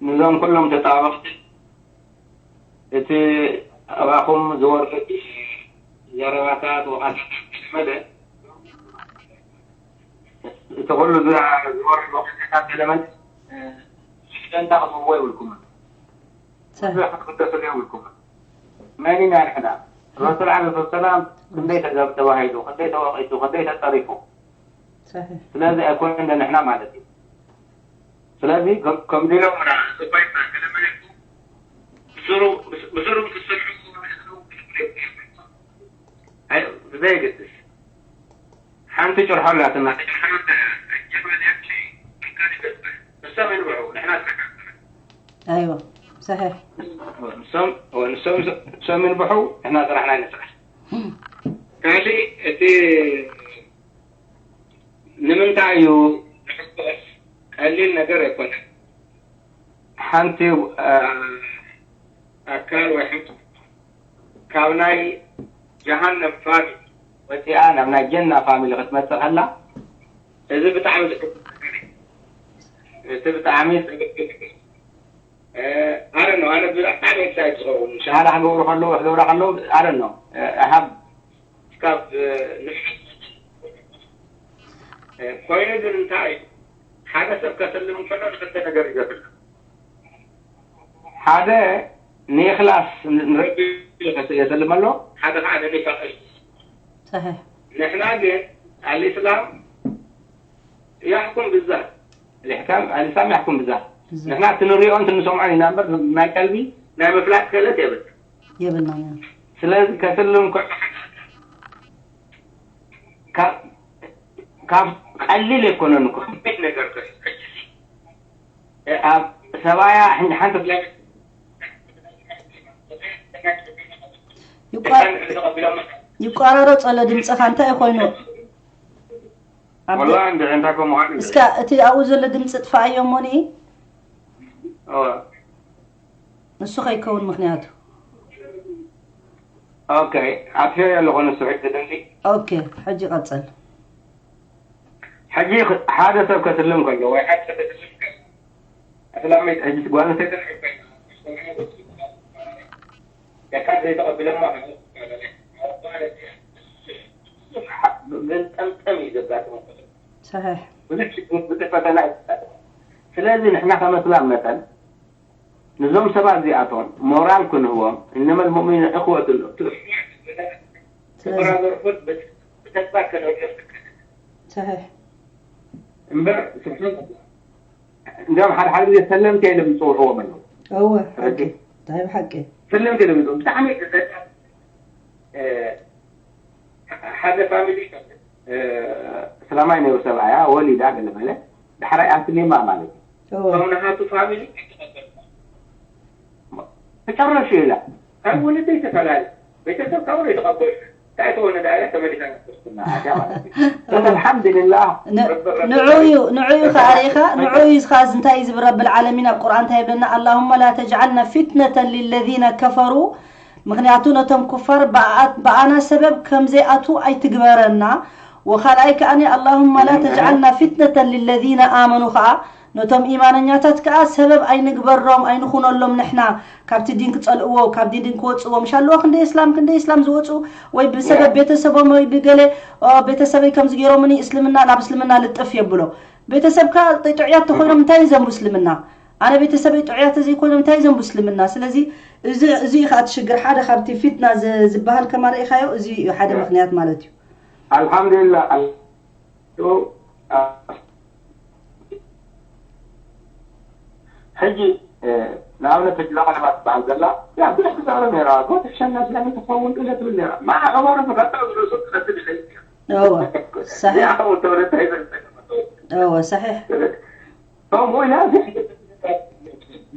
ንዞም ኩሎም ተጣበቕቲ እቲ ኣባኹም ዝወርድ ዘረባታት ወቐሳታት ገለመለ እቲ ኩሉ ዝወርድ ወቐሳታት ገለመለ ሽደንታ ክትህብዎ ይብልኩምን ብዙሕ ክትግደስሉ የብልኩምን። መን ኢና ንሕና? ረሱል ዓለ ሰላም ክንደይ ተገብ ተባሂሉ፣ ክንደይ ተወቒሱ፣ ክንደይ ተፀሪፉ። صحيح ስለዚ ኣይኮነ ንሕና ማለት እዩ። ስለዚ ከም- ከምዚ ኢሎም ምና ስባይና ገለመለ ብስሩ ብስሩ ክትሰምዑ ዘይገድስ ሓንቲ ጭርሖ ኣላትና ተጭርሖ ንሶም ይንብሑ ንሕና ስራሕ ايوه صحيح ንሶም ንሶም ንሶም ይንብሑ ንሕና ስራሕና ንስራሕ ካልእ እቲ ንምንታይ እዩ ንሕጎስ ቀሊል ነገር ኣይኮነን ሓንቲ ኣካል ወይ ሓንቲ ካብ ናይ ጀሃነም ፋሚሊ ወፂኣ ናብ ናይ ጀና ፋሚሊ ክትመፅእ ከላ እዚ ብጣዕሚ ዝሕጉስ ነገር እዩ። እቲ ብጣዕሚ ኣረ ነው ኣነ ብጣዕሚ ኤክሳይት ዝኸውን ሸሃዳ ክገብሩ ከለዉ ክገብራ ከለዉ ኣረ ነው ሃብ ካብ ንፍዓት ኮይኑ ግን እንታይ እዩ ሓደ ሰብ ከሰልም እንከሎ ንክልተ ነገር ይገፍል ሓደ ንእክላስ ንረቢ የሰልም ኣሎ ሓደ ከዓ ንኒፋቅ صحيح ንሕና ግን ኣልእስላም ያሕኩም ብዛት ልሕካም ኣልእስላም ያሕኩም ብዛት ንሕና እቲ ንሪኦ እንት ንሰምዖ ኢና እምበር ናይ ቀልቢ ናይ ምፍላጥ ክእለት የብል የብልና ስለዚ ከስልም ከሎ ካብ ቀሊል ኣይኮነን እኮ ከቢድ ነገር ከ ሕጂ ኣብ ሰባያ ሓንቲ ይቋራረፅ ኣሎ ድምፅኻ እንታይ ኮይኑ ወላ እንድዒ እንታይ ከምኡ እስካ እቲ ኣብኡ ዘሎ ድምፂ ጥፋኣዮ እሞኒ ንሱ ከይከውን ምክንያቱ ኦኬ ኣጥፊኦ ኣለኹ ንሱ ሕጂ ድምፂ ኦኬ ሕጂ ቀፅል ሕጂ ሓደ ሰብ ከስልም ከሎ ወይ ሓደ ሰብ ከስልም ከሎ ኣስላመይት ሕጂ ጓል ኣንስተይቲ ደቃ ዘይተቐብለማ ግን ጠምጠም እዩ ዘጋጥሞ صحيح ብዙሕ ሽግር ብዙሕ ፈተና እዩ ስለዚ ንሕና ከም ኣስላም መጠን ንዞም ሰባት እዚኣቶም ሞራል ክንህቦም እነመ ልሙእሚኑ እኽወት ብተግባር ከነሪኦ صحيح እምበር ስብሓን እንዲም ሓደ ሓደ ግዜ ሰለምቲ ኢሎም ዝፅውዕዎም ኣለዉ እወ ሓቂ እንታይ ብሓቂ ሰለምቲ ኢሎም ዝፅውዑ ብጣዕሚ ሓደ ፋሚሊ ሰላማይ ነይሩ ሰብኣያ ወሊዳ ገለ በለ ዳሕራይ ኣስሊማ ማለት እዩ እወ እቶም ንሃቱ ፋሚሊ ተጨረሹ ኢላ ካብ ወለደይ ተፈላለ ቤተሰብ ካብ ወለይ ተቐበሉ እንታይ ተወለዳ እያ ተመሊሳ ናብ ክርስትና ኣትያ ማለት እዩ በስ ኣልሓምዱልላህ ን- ንዑ እዩ ንዑ እዩ ከኣሪኻ ንዑ እዩ እስኻ እዚ እንታይ እዩ ዝብል ረብል ዓለሚን ኣብ ቁርኣን እንታይ ይብለና ኣላሁመ ላ ተጅዓልና ፊትነተን ሊለዚነ ከፈሩ ምክንያቱ ነቶም ኩፋር ብኣ- ብኣና ሰበብ ከም ዘይኣትዉ ኣይትግበረና ወካልኣይ ከኣኒ ኣላሁመ ላ ተጅዓልና ፊትነተን ሊለዚነ ኣመኑ ከኣ ነቶም ኢማነኛታት ከኣ ሰበብ ኣይንግበሮም ኣይንኹነሎም ንሕና ካብቲ ዲን ክጸልእዎ ካብ ዲን ክወጽእዎ ምሽ ኣለዎ ክንደይ እስላም ክንደይ እስላም ዝወጹ ወይ ብሰበብ ቤተሰቦም ወይ ብገለ ኦ፣ ቤተሰበይ ከምዚ ገይሮምኒ እስልምና ናብ እስልምና ልጥፍ የብሎ ቤተሰብካ ጥዑያት ተኮይኖም እንታይ ይዘንቡ እስልምና ኣነ ቤተሰበይ ጥዑያት ተዘይኮይኖም እንታይ ይዘንቡ እስልምና ስለዚ እዚ እዚ እዩ ከዓ እቲ ሽግር። ሓደ ካብቲ ፊትና ዝ- ዝበሃል ከማ ርኢኻዮ፣ እዚ እዩ ሓደ ምክንያት ማለት እዩ። ኣልሓምዱሊላህ። ሕጂ ንኣብነት ሕጂ ዛኸለማ ትበሃል ዘላ ያ ብዙሕ ትዛረብ ነራ። ጎትሕሸና ስለምን ትኸውን ኢለ ትብል ነራ። ማዓ ዑመር ብኸጠ ዝርእሱ ትኸትል ይኸይድ እወ፣ ሰሒሕ። ያኸው ተወለተ ይዘ እወ፣ ሰሒሕ። ከምኡ ኢና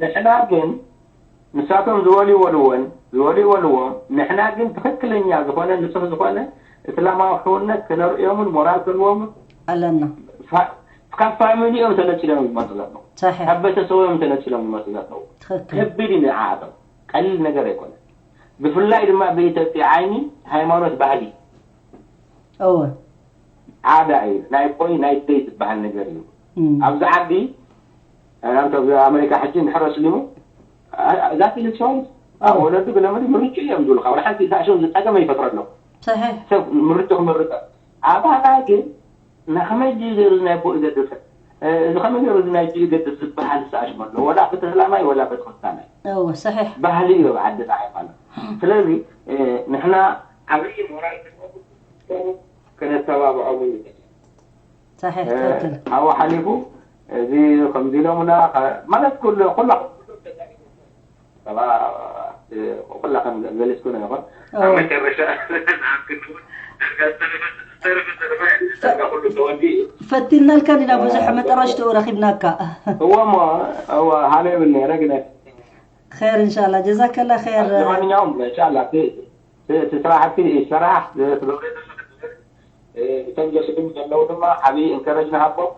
ንሕና ግን ንሳቶም ዝበልዎ ልወን ዝበልዎ ልዎም ንሕና ግን ትኽክለኛ ዝኾነ ንጹህ ዝኾነ እስላማዊ ሕውነት ክነርእዮምን ሞራል ክንቦምን ኣለና። ካብ ፋሚሊኦም ተነጺሎም ይመጹ ዘለዉ ሰሒሕ። ካብ ቤተሰቦም ተነጺሎም ይመጹ ዘለዉ ትኽክል። ከቢድ እዩ ንዓኣቶም ቀሊል ነገር ኣይኮነ ብፍላይ ድማ ብኢትዮጵያ ዓይኒ ሃይማኖት ባህሊ እወ። ዓዳ እዩ ናይ ቆይ ናይ ደይ ዝበሃል ነገር እዩ ኣብዚ ዓዲ ናንተ ኣብዚ ኣሜሪካ ሕጂ እንድሕር ኣስሊሙ እዛ ፊልም ሶንግ ኣብ ወለዱ ገለመዲ ምርጭ እዮም ዝብሉካ ወላ ሓንቲ እዛ ሽም ዝፀገም ኣይፈጥረሎም ሰሒሕ። ሰብ ምርጭ ክመርጠ ኣባና ግን ንኸመይ ድዩ ገይሩ ናይ ቦ ይገድፍ እዚ ከመይ ገይሩ እዚ ናይ ጅ ይገድፍ ዝበሃል ዝሰኣሽም ኣሎ ወላ በቲ እስላማይ ወላ በቲ ክርስታናይ እወ፣ ሰሒሕ። ባህሊ እዩ ኣብ ዓድና ሃይማኖት ስለዚ ንሕና ዓብዪ ሞራል ከነተባብዖም ንደሊ ሰሒሕ፣ ትኽክል። ኣብኡ ሓሊፉ እዚ ከምዚ ኢሎምና ማለት ኩሉ ኩሉ ኩላ ከም ገሊጽኩ ነው ይኾን እወ። መጨረሻ ንዓም ክንውን ዳርጋ ዝተረፈ ዝተረፈ ተረፈ ዳርጋ ኩሉ ተወዲኡ ፈቲንናልካ ዲና ብዙሕ መጠረሽትኡ ረኺብናካ እወ እሞ እወ ሃለ ይብል ነረ ግን ኸይር እንሻላ ጀዛከላ ኸይር ለማንኛውም እንሻላ እቲ ስራሕቲ ይሰራሕ ትገብረ እቶም ዘስልሙ ዘለዉ ድማ ዓብዪ እንከረጅ ንሃቦም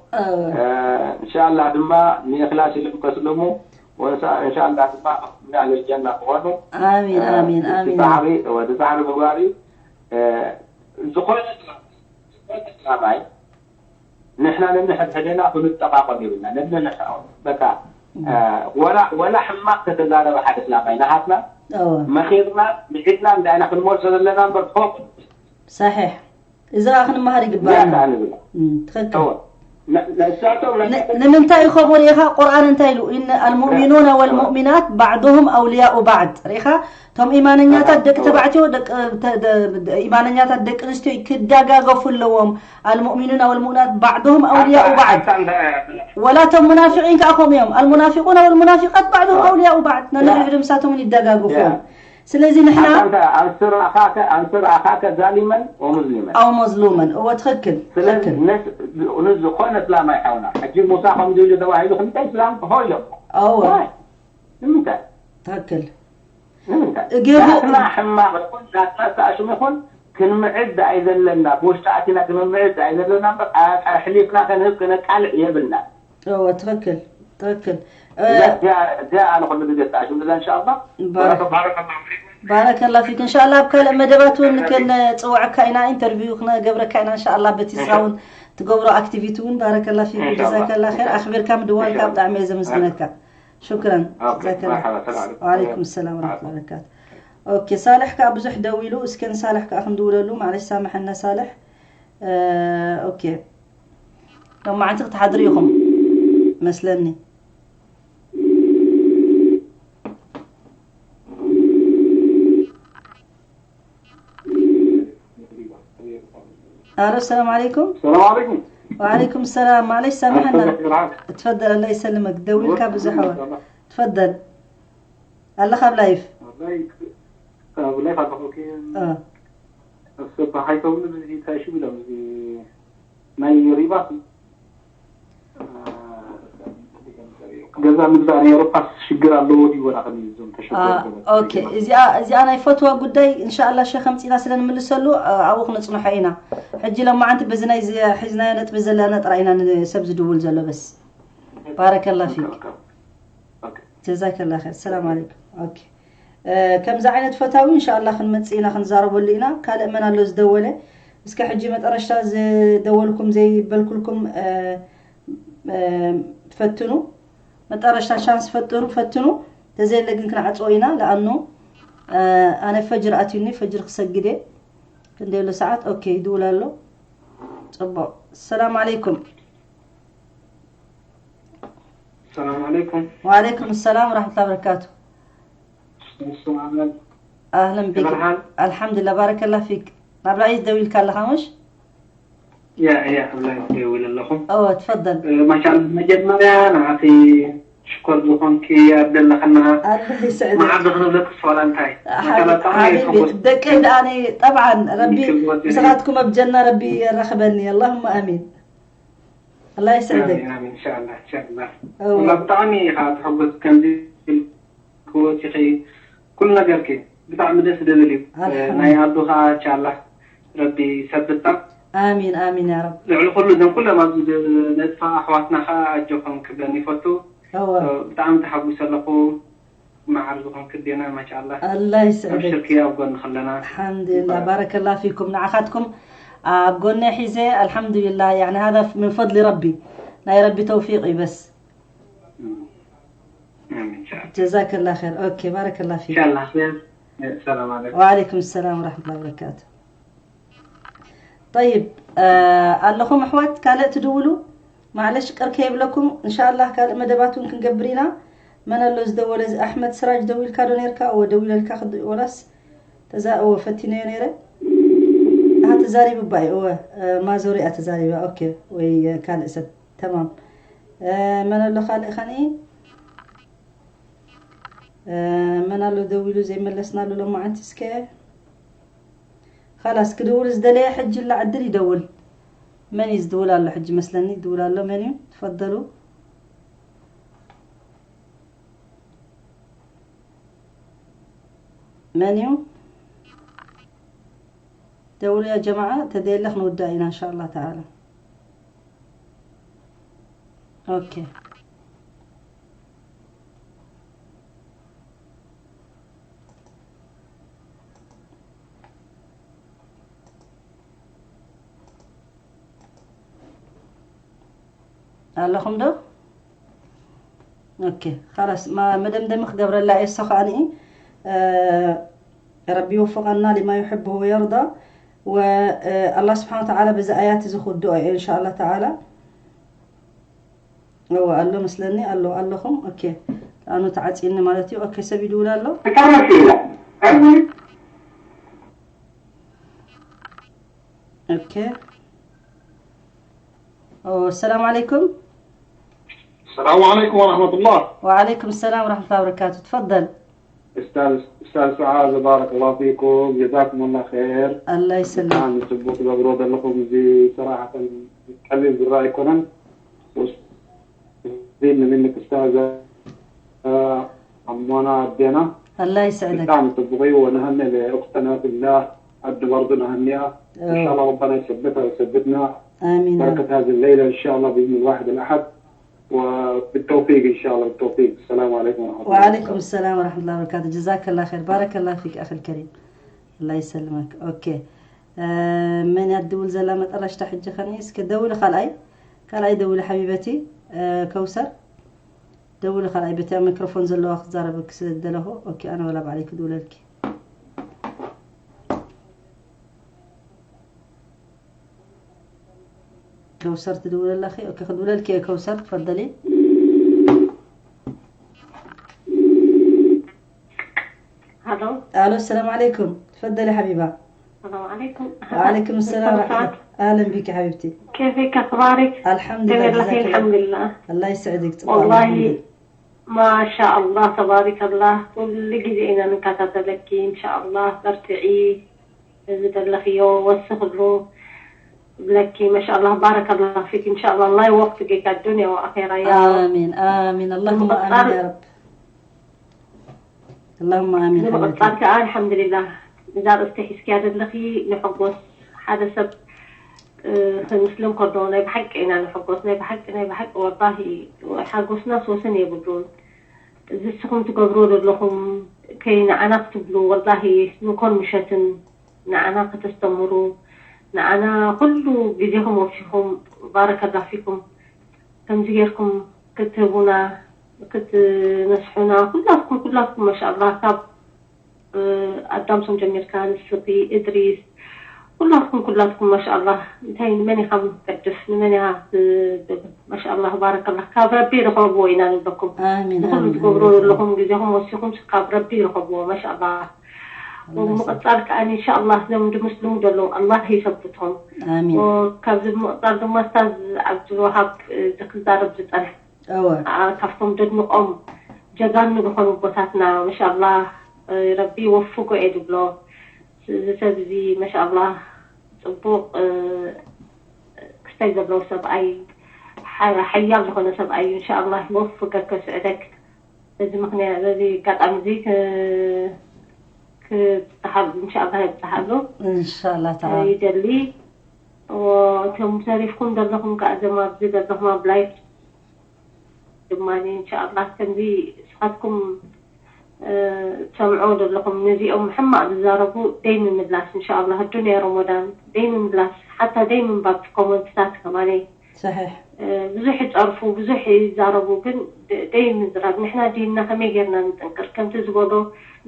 እንሻላ ድማ ንእክላስ ኢሎም ከስልሙ ወንሳ እንሻላ ድማ ናህል ጀና ክኾኑ ኣሚን ኣሚን ኣሚን ፃዕሪ ወዲ ፃዕሪ ምግባር እዩ ዝኾነ እስላማይ ንሕና ነንሕድሕደና ክንጠቃቆም ይብልና ነንሕ በቃ ወላ ወላ ሕማቅ ተተዛረበ ሓደ እስላማይ ናሃትና እወ መኺርና ምዒድና እንዳይና ክንመልሶ ዘለና እምበር ፎቅ ሰሒሕ። እዚ ከዓ ክንመሃር ይግባኣና። ያታ ንብላ እም፣ ትኽክል። እወ ን- ንሳቶም ናይ ን- ንምንታይ እዩ ከምኡ ርኢኻ? ቁርኣን እንታይ ኢሉ? ኢነ ኣልሙእሚኑና ወልሙእሚናት ባዕዱሁም ኣውልያኡ ባዕድ። ርኢኻ? እቶም ኢማነኛታት ደቂ ተባዕትዮ ደቂ ተ- ደ- ደ- ኢማነኛታት ደቂ ኣንስትዮ ክደጋገፉ ኣለዎም። ኣልሙእሚኑና ወልሙእሚናት ባዕዱሁም ኣውልያኡ ባዕድ። ወላ እቶም ሙናፊቂን ከዓ ከምኡ እዮም። ኣልሙናፊቁና ወልሙናፊቃት ባዕዱሁም ኣውልያኡ ባዕድ። ነንሕድሕዶም ንሳቶም ይደጋገፉ እዮም። ስለዚ ንሕና أنت أنصر أخاك أنصر أخاك ظالما ومظلما ኣው መዝሉመን እወ ትኽክል ስለዚ ትኽክል ነስ- ንዝኾነ እስላማይ ሓውና ሕጂ ሙሳ ከምዚ ኢሉ ተባሂሉ ክልተ እስላም ሆ ኢሎም እወ ዋይ ንምንታይ ትኽክል ንምንታይ ገቡ- ናትና ሕማቕ ይኹን ናትና ዝተኣሽሙ ይኹን ክንምዕድ ኣይዘለና ብውሽጢ ኣቲና ክንምዕድ ኣይዘለና እምበር ኣሕሊፍና ከንህብ ከነቃልዕ የብልና እወ ትኽክል ትኽክል እዚኣ ኣነ ኩሉ ግዜ ዝተኣሽሙ እዛ እንሻ ኣላ ባረከላ ፊክ እንሻላ ኣብ ካልእ መደባት እውን ክንፅውዐካ ኢና ኢንተርቪው ክነገብረካ ኢና እንሻላ በቲ ስራ እውን ትገብሮ ኣክቲቪቲ እውን ባረከላ ፊክ ጀዛከላ ር ኣክቢርካ ምድዋልካ ብጣዕሚ እየ ዘመስግነካ ሽክረን ጀዛከላ مرحبا السلام عليكم وعليكم السلام ورحمة الله وبركاته ኦኬ ሳልሕ ከዓ ብዙሕ ደው ኢሉ እስከ ንሳልሕ ከዓ ክንድውለሉ ማለሽ ሳምሐና ሳልሕ ኦኬ ሎማዓንቲ ክትሓድሩ ኢኹም መስለኒ الو السلام عليكم السلام عليكم وعليكم السلام معلش سامحنا السلام تفضل الله يسلمك دولك ብዙሕ ትፈደል ኣለኻ ኣብ ላይፍ ብላይ ኣለኹ ሰብሓይቶም እዚ እንታይ ሽም ኢሎም እዚ ናይ ሪባት ገዛ ምግዛእ ናይ ኤሮፓስ ሽግር ኣለዎ ድዩ ወላ ከመይ እዞም ተሸገሩ ገዛ ኦኬ እዚኣ እዚኣ ናይ ፈትዋ ጉዳይ እንሻላ ሸ ከምፂና ስለ ንምልሰሉ ኣብኡ ክነፅንሖ ኢና ሕጂ ለማዓንቲ በዚ ናይ ሒዝናዮ ነጥቢ ዘለና ጥራይ ኢና ንሰብ ዝድውል ዘሎ በስ ባረከላ ፊክ ጀዛከላ ር ሰላም ኣለይኩም ኦኬ ከምዚ ዓይነት ፈታዊ እንሻላ ክንመፅእ ኢና ክንዛረበሉ ኢና ካልእ መን ኣሎ ዝደወለ እስከ ሕጂ መጠረሽታ ዝደወልኩም ዘይበልኩልኩም ፈትኑ መጠረሽታ ሻንስ ፈጥሩ ፈትኑ ተዘየለ ግን ክንዓፅዎ ኢና ለኣኑ ኣነ ፈጅር ኣትዩኒ ፈጅር ክሰግድ እየ ክንደየሉ ሰዓት ኦኬ ይድውል ኣሎ ፅቡቅ ሰላም ኣለይኩም السلام عليكم وعليكم السلام ورحمة الله وبركاته ኣህለን ቢክ። ኣልሓምዱላ፣ ባረከላ ፊክ። ናብ ላይዝ ደዊልካ ኣለኻ ምሽ? ያ ያ ኣብ ላይዝ ደዊል ኣለኹ። ኦ ትፈደል። ማሻላ፣ መጀመርያ ንዓኺ ሽኮር ዝኾንኪ ኣብ ዘለኸና። ኣላህ ይስዕድክ። መዓዝ ክንብለክስ ዋላ እንታይ? ሓቢቢ ደቂ ደኣኒ። ጠብዓን ረቢ ምስኻትኩም ኣብ ጀና ረቢ የራኽበኒ። ኣላሁማ ኣሚን። ኣላህ ይስዕድክ። ኣሚን ኣሚን። ኢንሻኣላህ ኢንሻኣላህ። ብጣዕሚ ኢኻ ትሕጎስ ከምዚ ክወፂኺ ኩሉ ነገርኪ ብጣዕሚ ደስ ደብል እዩ። ናይ ኣዱ ከዓ ቻላ ረቢ ሰብታ። ኣሚን ኣሚን ያ ረብ። ልዕሊ ኩሉ እዞም ኩሎም ኣብዚ ነጥፋ ኣሕዋትና ከዓ ኣጆኹም ክብለን ይፈቱ። ብጣዕሚ ተሓጉሰ ኣለኹ። መዓር ዝኾንክ ዴና ማሻኣላ። ኣላ ይስዕደክ። ኣብሽርኪ ኣብ ጎንኺ ኣለና። ኣልሓምዱሊላ ባረከላ ፊኩም። ንዓኻትኩም ኣብ ጎነ ሒዘ ኣልሓምዱሊላ። ያኒ ሃዛ ምን ፈድሊ ረቢ፣ ናይ ረቢ ተውፊቅ እዩ በስ። ጀዛከላ ኸይር። ኦኬ ባረከላ ፊክ። ኢንሻላህ ኸይር። ሰላም ዓለይኩም። ወዓለይኩም ሰላም ወራህመቱላሂ ወበረካቱ። ጠይብ ኣለኹም ኣሕዋት ካልእ ትድውሉ ማዕለሽ ቅር ከይብለኩም እንሻላህ ካልእ መደባት እውን ክንገብር ኢና። መን ኣሎ ዝደወለ እዚ ኣሕመድ ስራጅ ደዊልካ ዶ ነርካ? እወ ደዊለልካ ወላስ ተዛ እወ ፈቲነዮ ነይረ። ኣሃ ተዛሪቡ ባይ እወ ማዞሪያ ተዛሪባ። ኦኬ ወይ ካልእ ሰብ ተማም። መን ኣሎ ካልእ ኸኒ መን ኣሎ ደዊሉ ዘይመለስናሉ ሎማዓንቲ እስከ። ኻላስ ክድውል ዝደለየ ሕጂ ላ ዕድል ይደውል። መን እዩ ዝድውል ኣሎ ሕጂ መስለኒ ይድውል ኣሎ መን እዩ? ትፈደሉ መን እዩ? ደውሉ ያ ጀማዓ ተደየለ ክንውዳእ ኢና እንሻ ኣላህ ተዓላ። ኦኬ ኣለኹም ዶ? ኦኬ ኻላስ መደምደሚ ክገብረላ እየ እሶ ከዓኒ ረቢ ይወፍቐና ሊማ ዩሕብሁ ወየርዳ ወኣላህ ስብሓን ተዓላ በዚ ኣያት እዚ ክውድኦ እየ እንሻ ኣላህ ተዓላ። እወ ኣሎ መስለኒ ኣሎ ኣለኹም። ኦኬ ኣኑ ተዓፂኒ ማለት እዩ። ኦኬ ሰብ ይድውል ኣሎ። ኦኬ ኦ ሰላም ዓለይኩም። السلام عليكم ورحمة الله. وعليكم السلام ورحمة الله وبركاته. تفضل. أستاذ أستاذ سعادة بارك الله فيكم جزاكم الله خير. الله يسلمك. ብጣዕሚ ጽቡቅ ትገብርዎ ዘለኹም እዚ ሰራሕተን ቀሊል ዝረኣ ኣይኮነን። እዚ ምንልክ استاذة ኣሞና ኣዴና الله يسعدك. ብጣዕሚ ጽቡቅ እዩ። ونهنئ لأختنا في الله عبد برضو نهنئها إن شاء الله ربنا يثبتها ويثبتنا. آمين. بركة هذه الليلة إن شاء الله بإذن الواحد الأحد. وبالتوفيق إن شاء الله بالتوفيق. السلام عليكم ورحمة الله وبركاته. وعليكم السلام ورحمة الله وبركاته. جزاك الله خير. بارك الله فيك أخي الكريم. الله يسلمك. أوكي. መን እያ ትድውል ዘላ መጠረሽታ ሕጂ ኸኒ እስከ ደውሊ ካልኣይ ካልኣይ ደውሊ ሓቢበቲ ከውሰር ደውሊ ካልኣይ በቲ ኣብ ሚክሮፎን ዘለዋ ክዛረበኪ ስለ ዝደለኹ ኦኬ ኣነ ወላ ባዕለይ ክድውለልኪ ከውሰር ትድውል ኣለኺ ኦኬ ክድውለልኪ እየ ከውሰር ትፈደሊ alo alo السلام عليكم تفضلي حبيبه السلام عليكم وعليكم السلام ورحمة الله أهلا بك حبيبتي كيفك أخبارك الحمد لله الحمد لله الله يسعدك والله ما شاء الله تبارك الله كل جزء إنا نكاتب لك إن شاء الله برتعي زد الله خيو وسخلو لك ما شاء الله بارك الله فيك إن شاء الله الله يوفقك الدنيا وآخرة يا رب آمين آمين اللهم آمين يا رب اللهم آمين حبيبتي. الحمد لله إذا استحسك هذا اللخي نحقوس حدا سب ክንምስልን ከሎ ናይ ብሓቂ ኢና ንሕጎስ ናይ ብሓቂ ናይ ብሓቂ ወላሂ ሓጎስና ስወሰን የብሉን እዚ ንስኹም ትገብርዎ ዘለኹም ከይ ንዓና ክትብሉ ወላሂ ንኮን ምሸትን ንዓና ከተስተምሩ ንዓና ኩሉ ግዜኹም ወፊኹም ባረከላ ፊኩም ከምዚ ጌርኩም ክትህቡና ክትነስሑና ኩላትኩም ኩላትኩም ማሻኣላ ካብ ኣዳምሶም ጀሚርካ ንስኺ እድሪስ ኩላትኩም ኩላትኩም ማሻኣላህ እንታይ ንመን ኢኻ ምትገድፍ ንመን ኢኻ ትብል ማሻኣላህ ባረከላህ ካብ ረቢ ርኸብዎ ኢና ንብለኩም። ኣሚን ንኹሉ ኣሚን ትገብሮ ኣሚን። ዘለኹም ግዜኹም ወሲኹም ካብ ረቢ ርኸብዎ ማሻኣላህ። ኣላህ ይስጥር። ብምቕፃል ከዓ ኢንሻኣላህ እዞም ድምስልሙ ዘለዉ ኣላህ ይሰብቶም። ኣሚን ካብዚ ብምቕፃል ድማ ስታዝ ዓብዱልዋሃብ እዚ ክዛረብ ዝፀንሕ እወ ከዓ ካብቶም ደድንቆም ጀጋኑ ዝኾኑ ኣቦታትና ማሻኣላህ ረቢ ይወፍጎ እየ ዝብሎ። እዚ ሰብ እዚ ማሻኣላህ ፅቡቕ ክስታይ ዘለዎ ሰብኣይ ሓያል ዝኾነ ሰብኣይ እዩ። እንሻኣላህ ይወፍገክ የስዕደክ። በዚ ምኽንያት በዚ ኣጋጣሚ እዚ ክትሓብ እንሻኣላህ የብፅሓሉ እንሻላ ተዓላ ይደሊ። እቶም ተሪፍኩም ዘለኹም ከዓ እዞም ኣብዚ ዘለኹም ኣብ ላይፍ ድማ እንሻኣላህ ከምዚ ንስኻትኩም ትሰምዕዎ ዘለኹም ነዚኦም ሕማቕ ዝዛረቡ ደይ ምምላስ እንሻኣላህ። ኣዱንያ ሮሞዳን ደይ ምምላስ ሓታ ደይ ምንባብ ኮመንትታት ከማነይ ሰሒሕ ብዙሕ ይፀርፉ ብዙሕ ይዛረቡ ግን ደይ ምዝራብ። ንሕና ዲንና ከመይ ጌርና ንጥንቅር ከምቲ ዝበሎ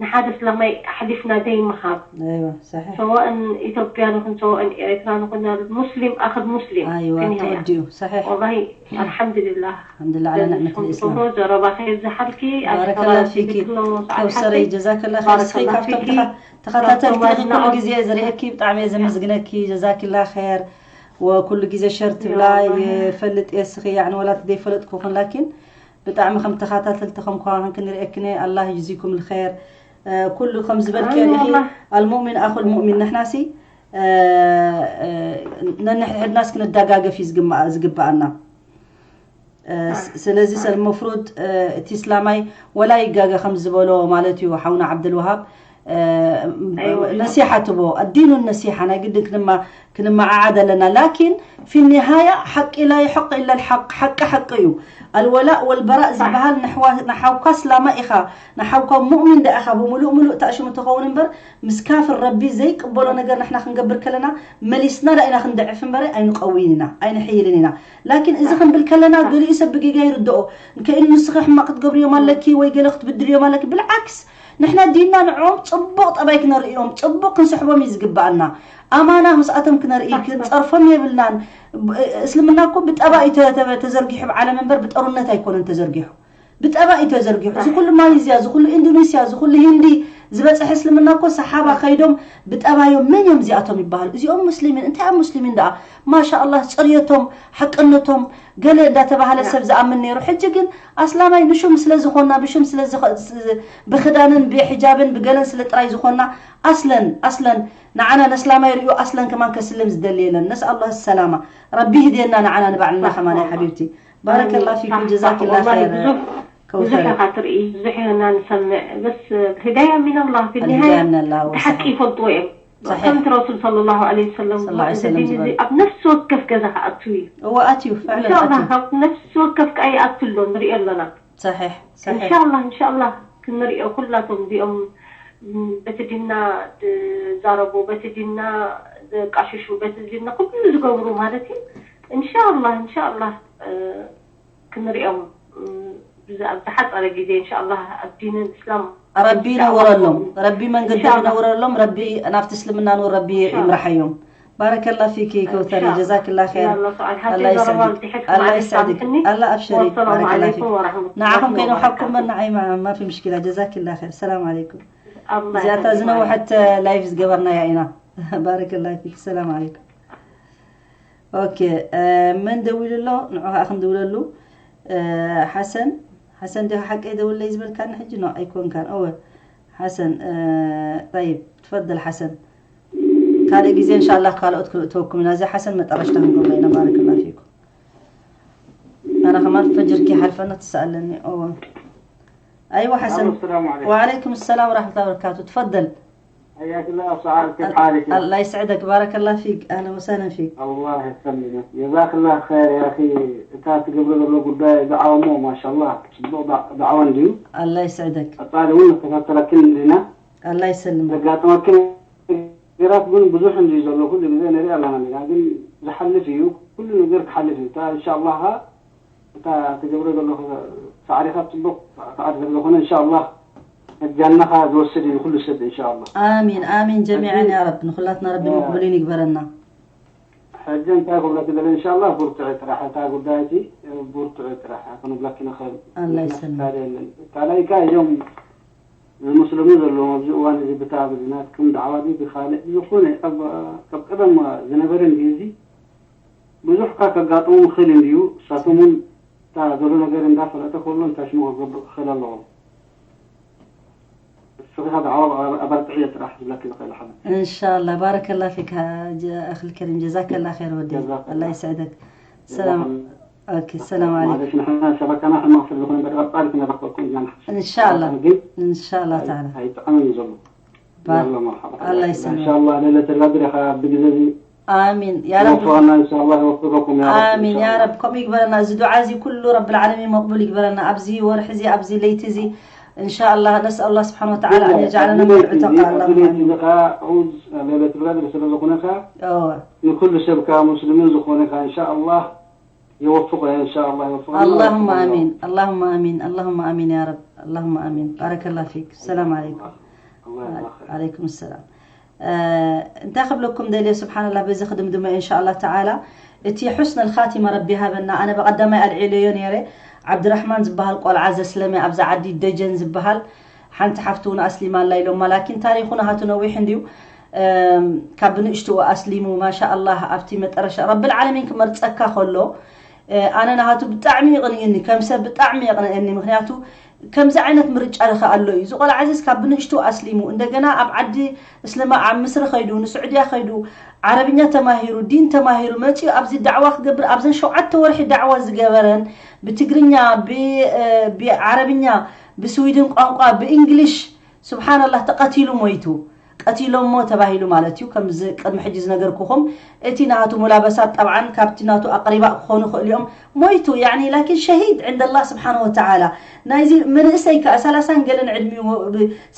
ንሓደ እስላማይ ኣሕሊፍና ደይ ምሃብ። ኣይዋ ሰሒሕ ሰዋእን ኢትዮጵያ ንኹን ሰዋእን ኤርትራ ንኹን ሙስሊም ኣኽል ሙስሊም ኣይዋ ክንህያ ተወዲኡ ሰሒሕ ወላሂ ኣልሓምዱሊላህ። الحمد لله على نعمة الإسلام ትብሎ ዘረባ ከይብዝሓልኪ ባረከላ ፊኪ ከውሰረይ ጀዛከላ ኸይር እስኺ ካብቶም ተኸታተልቲ ኢኺ ኩሉ ግዜ ዝርእየኪ ብጣዕሚ እየ ዘመስግነኪ ጀዛኪላ ኸይር ወኩሉ ግዜ ሸር ትብላ ይፈልጥ እየ እስኺ ያዕኒ ወላ ዘይፈለጥኩ ኹን ላኪን ብጣዕሚ ከም ተኸታተልቲ ከም ኳን ክንርእየክነ ኣላህ ይጅዚኩም ልኸይር ኩሉ ከም ዝበልክዮ ኢኺ ኣልሙእሚን ኣኹል ሙእሚን ንሕናሲ ነንሕድሕድናስ ክንደጋገፍ እዩ ዝግባኣና ስለዚ ሰልመፍሩድ እቲ እስላማይ ወላ ይጋገ ከም ዝበሎ ማለት እዩ ሓውና ዓብደልዋሃብ ነሲሓ ትቦ ኣዲኑ ነሲሓ ናይ ግድን ክንመዓዓድ ኣለና ላኪን ፊ ኒሃያ ሓቂ ላ ይሐቅ ኢላ ልሓቅ ሓቂ ሓቂ እዩ ኣልወላእ ወልበራእ ዝበሃል ንሓውካ እስላማ ኢኻ ንሓውካ ሙእሚን ዳ ኢኻ ብምሉእ ምሉእ ተኣሽሙ ትኸውን እምበር ምስ ካፍር ረቢ ዘይቅበሎ ነገር ንሕና ክንገብር ከለና መሊስና ዳ ኢና ክንድዕፍ እምበረ ኣይንቀውይን ኢና ኣይንሕይልን ኢና ላኪን እዚ ክንብል ከለና ገሊኡ ሰብ ብጌጋ ይርድኦ ከኢሉ ንስኺ ሕማቕ ክትገብርዮም ኣለኪ ወይ ገለ ክትብድልዮም ኣለኪ ብልዓክስ ንሕና ዲንና ንዕኦም ጽቡቕ ጠባይ ክነርእዮም ጽቡቕ ክንስሕቦም እዩ ዝግብኣና ኣማና ምስኣቶም ክነርኢ ክንጸርፎም የብልናን እስልምና እኮ ብጠባ እዩ ተዘርጊሑ ብዓለም እምበር ብጠሩነት ኣይኮነን ተዘርጊሑ ብጠባ እዩ ተዘርጊሑ እዚ ኩሉ ማሌዝያ እዚ ኩሉ ኢንዶኔስያ እዚ ኩሉ ሂንዲ ዝበፅሐ እስልምና እኮ ሰሓባ ከይዶም ብጠባዮም መን እዮም እዚኣቶም ይበሃሉ እዚኦም ሙስሊሚን እንታይ ኣብ ሙስሊሚን ደኣ ማሻ ኣላህ ፅርየቶም ሓቅነቶም ገለ እንዳተባሃለ ሰብ ዝኣምን ነይሩ ሕጂ ግን ኣስላማይ ንሹም ስለ ዝኾና ብሹም ስለ ብክዳንን ብሒጃብን ብገለን ስለ ጥራይ ዝኾና ኣስለን ኣስለን ንዓና ነስላማይ ርእዩ ኣስለን ከማን ከስልም ዝደሊ የለን ነስኣላህ ሰላማ ረቢ ይህድየና ንዓና ንባዕልና ከማን ሓቢብቲ ባረከላ ፊኩም ጀዛኪላ ኸይር ብዙሕ ኢኻ ትርኢ ብዙሕ ኢና ንሰምዕ በስ ህዳያ ሚን ኣላህ ፊ ኒሃያ ብሓቂ ይፈልጥዎ እዮም ከምቲ ረሱል صلى الله عليه وسلم እዚ ኣብ ነፍሲ ወከፍ ገዛ ክኣቱ እዩ እወ ኣትዩ ፍዕለን እንሻላ ካብ ነፍሲ ወከፍ ከዓ ይኣቱ ኣሎ ንሪኦ ኣለና ሰሒሕ ሰሒሕ እንሻላ እንሻላ ክንሪኦ ኩላቶም እዚኦም በቲ ዲንና ዝዛረቡ በቲ ዲንና ዘቃሽሹ በቲ ዲንና ኩሉ ዝገብሩ ማለት እዩ እንሻላ እንሻላ ክንሪኦም ኣብ ዝሓፀረ ግዜ እንሻላ ኣብ ዲን እስላም ረቢ ይነውረሎም ረቢ መንገዶም ይነውረሎም ረቢ ናብቲ እስልምና ን ረቢ ይምርሓዮም ባረከላ ፊኪ ከውተሪ ጀዛክላ ኸይር ኣላ ይስዕድክ ኣላ ይስዕድክ ኣላ ኣብሽሪ ባረከላ ፊክ ንዓኹም ከይነውሓኩም በር ንዓይ ማፊ ምሽኪላ ጀዛክላ ኸይር ሰላም ዓለይኩም እዚኣታ ዝነውሐት ላይፍ ዝገበርናያ ኢና ባረከላ ፊክ ሰላም ዓለይኩም ኦኬ መን ደዊሉ ኣሎ ንዑ ከዓ ክንድውለሉ ሓሰን ሓሰን ዲኻ ሓቀይ ደውለይ ዝበልካኒ ሕጂ ኖ ኣይኮንካን እወ ሓሰን ጠይብ ትፈደል ሓሰን ካልእ ግዜ እንሻላ ካልኦት ክልእተወኩም ኢና እዚ ሓሰን መጠረሽታ ክንገብሮ ኢና ባረክላ ፊኩም ኣነ ከማን ፈጅርኪ ሓልፈና ትሰኣለኒ እወ ኣይወ ሓሰን السلام عليكم وعليكم السلام ورحمة الله وبركاته تفضل حياك الله أستاذ عارف كيف حالك؟ الله يسعدك بارك الله فيك أهلا وسهلا فيك الله يسلمك جزاك الله خير يا أخي أنت تقبل له قد دعوة مو ما شاء الله تصدق دعوة نديو الله يسعدك أطالع وين تفكر كل لنا الله يسلمك زقاتنا كل قرات من بزوح نديو زلو كل جزء نري الله نمينا لكن زحلف يو كل نقر تحلف انت إن شاء الله أنت تقبل له سعري خط بق سعري خط إن شاء الله መጃናኻ ዝወስድ እዩ ንኩሉ ሰብ ኢንሻኣላ። ኣሚን ኣሚን ጀሚዓን ያ ረብ። ንኹላትና ረቢ ምቕቡሊን ይግበረና። ሕጂ እንታይ ክብለኪ ደለ ኢንሻኣላ፣ ብርትዒ ጥራሕ። እታ ጉዳይ እቲ ብርትዒ ጥራሕ ክንብለኪ ንኽእል። ኣላ ይሰልም። ካልኣይ ከኣ እዞም ሙስሊሙ ዘለዎም ኣብዚ እዋን እዚ ብታ ብዝናትኩም ዳዕዋ ድዩ ብኻልእ ዝኾነ ኣብ ካብ ቀደም ዝነበረ እንድዩ እዚ ብዙሕ እኳ ከጋጥሞም ይኽእል እንድዩ። እሳቶም እውን እታ ዘሎ ነገር እንዳፈለጠ ከሎ እንታይ ሽሙ ክገብር ክኽእል ኣለዎም። እስኺ ካብ ዓወብ ኣበርትዕዮ ጥራሕ ዝብለኪ ዝኽእል ሓደ እንሻላ ባረከላ ፊክ። ኣኽል ከሪም ጀዛከላ ኸይር ወዲ። ኣላ ይስዕደክ። ሰላም። ኦኬ ሰላም ዓለይኩም። ንሕና ሸበካና ሕማቕ ስለ ዝኾነ በቃ ቃል ክነበቀልኩም ኢና ንሓስብ። እንሻላ ግን እንሻላ ተዓላ። ኣይጥዕምን እዩ ዘሎ። ባር- ያላ መርሓባ ኣላ ይሰልም። እንሻላ ሌለተ ልቀድር ኢኻ ብግዜ እዚ ኣሚን ያ ረብ። ይወፍቐና እንሻላ ይወፍቀኩም ያ ረብ ኣሚን ያ ረብ። ከምኡ ይግበረና። እዚ ዱዓ እዚ ኩሉ ረብ ልዓለሚን መቕቡል ይግበረና። ኣብዚ ወርሒ እዚ ኣብዚ ለይቲ እዚ እንሻላ ነስኣል ኣላ ስብሓን ወተዓላ ኣን የጃዓለና ምን ዕተቃ ኣላ ሌለት ልቀድር ስለ ዝኾነ ከ እወ ንኩሉ ሰብ ከ ሙስሊምን ዝኾነ ከ እንሻላ ይወፍቆ እንሻላ ይወፍቀና اللهم آمين اللهم آمين اللهم آمين يا رب اللهم آمين بارك الله فيك السلام عليكم الله يبارك عليكم السلام እንታይ ክብለኩም ደልየ ስብሓንላ በዚ ክድምድመ እንሻላ ተዓላ እቲ ሑስን ልካቲማ ረቢ ሃበና ኣነ ብቐዳማይ ኣልዒለዮ ነይረ ዓብድራሕማን ዝበሃል ቆልዓ ዘስለመ ኣብዛ ዓዲ ደጀን ዝበሃል ሓንቲ ሓፍቲ እውን ኣስሊማ ኣላ ኢሎማ ላኪን ታሪኹ ናሃቱ ነዊሕ እንድዩ ካብ ብንእሽትኡ ኣስሊሙ ማሻ ኣላህ ኣብቲ መጠረሻ ረብል ዓለሚን ክመርፀካ ከሎ ኣነ ናሃቱ ብጣዕሚ ይቕንእኒ ከም ሰብ ብጣዕሚ የቕንእኒ ምክንያቱ ከምዚ ዓይነት ምርጫ ርኸ ኣሎ እዩ እዚ ቆልዓ እዚስ ካብ ብንእሽትኡ ኣስሊሙ እንደገና ኣብ ዓዲ እስልማ ኣብ ምስሪ ከይዱ ንስዑድያ ከይዱ ዓረብኛ ተማሂሩ ዲን ተማሂሩ መፂኡ ኣብዚ ዳዕዋ ክገብር ኣብዘን ሸውዓተ ወርሒ ዳዕዋ ዝገበረን ብትግርኛ ብዓረብኛ ብስዊድን ቋንቋ ብእንግሊሽ ስብሓንላህ ተቐቲሉ ሞይቱ ቀቲሎሞ ተባሂሉ ማለት እዩ ከምዚ ቅድሚ ሕጂ ዝነገርኩኹም እቲ ናቱ ሙላበሳት ጠብዓን ካብቲ ናቱ ኣቅሪባ ክኾኑ ይኽእሉ እዮም ሞይቱ ያኒ ላኪን ሸሂድ ዕንደ ላህ ስብሓን ወተዓላ ናይዚ መንእሰይ ከዓ ሰላሳን ገለን ዕድሚኡ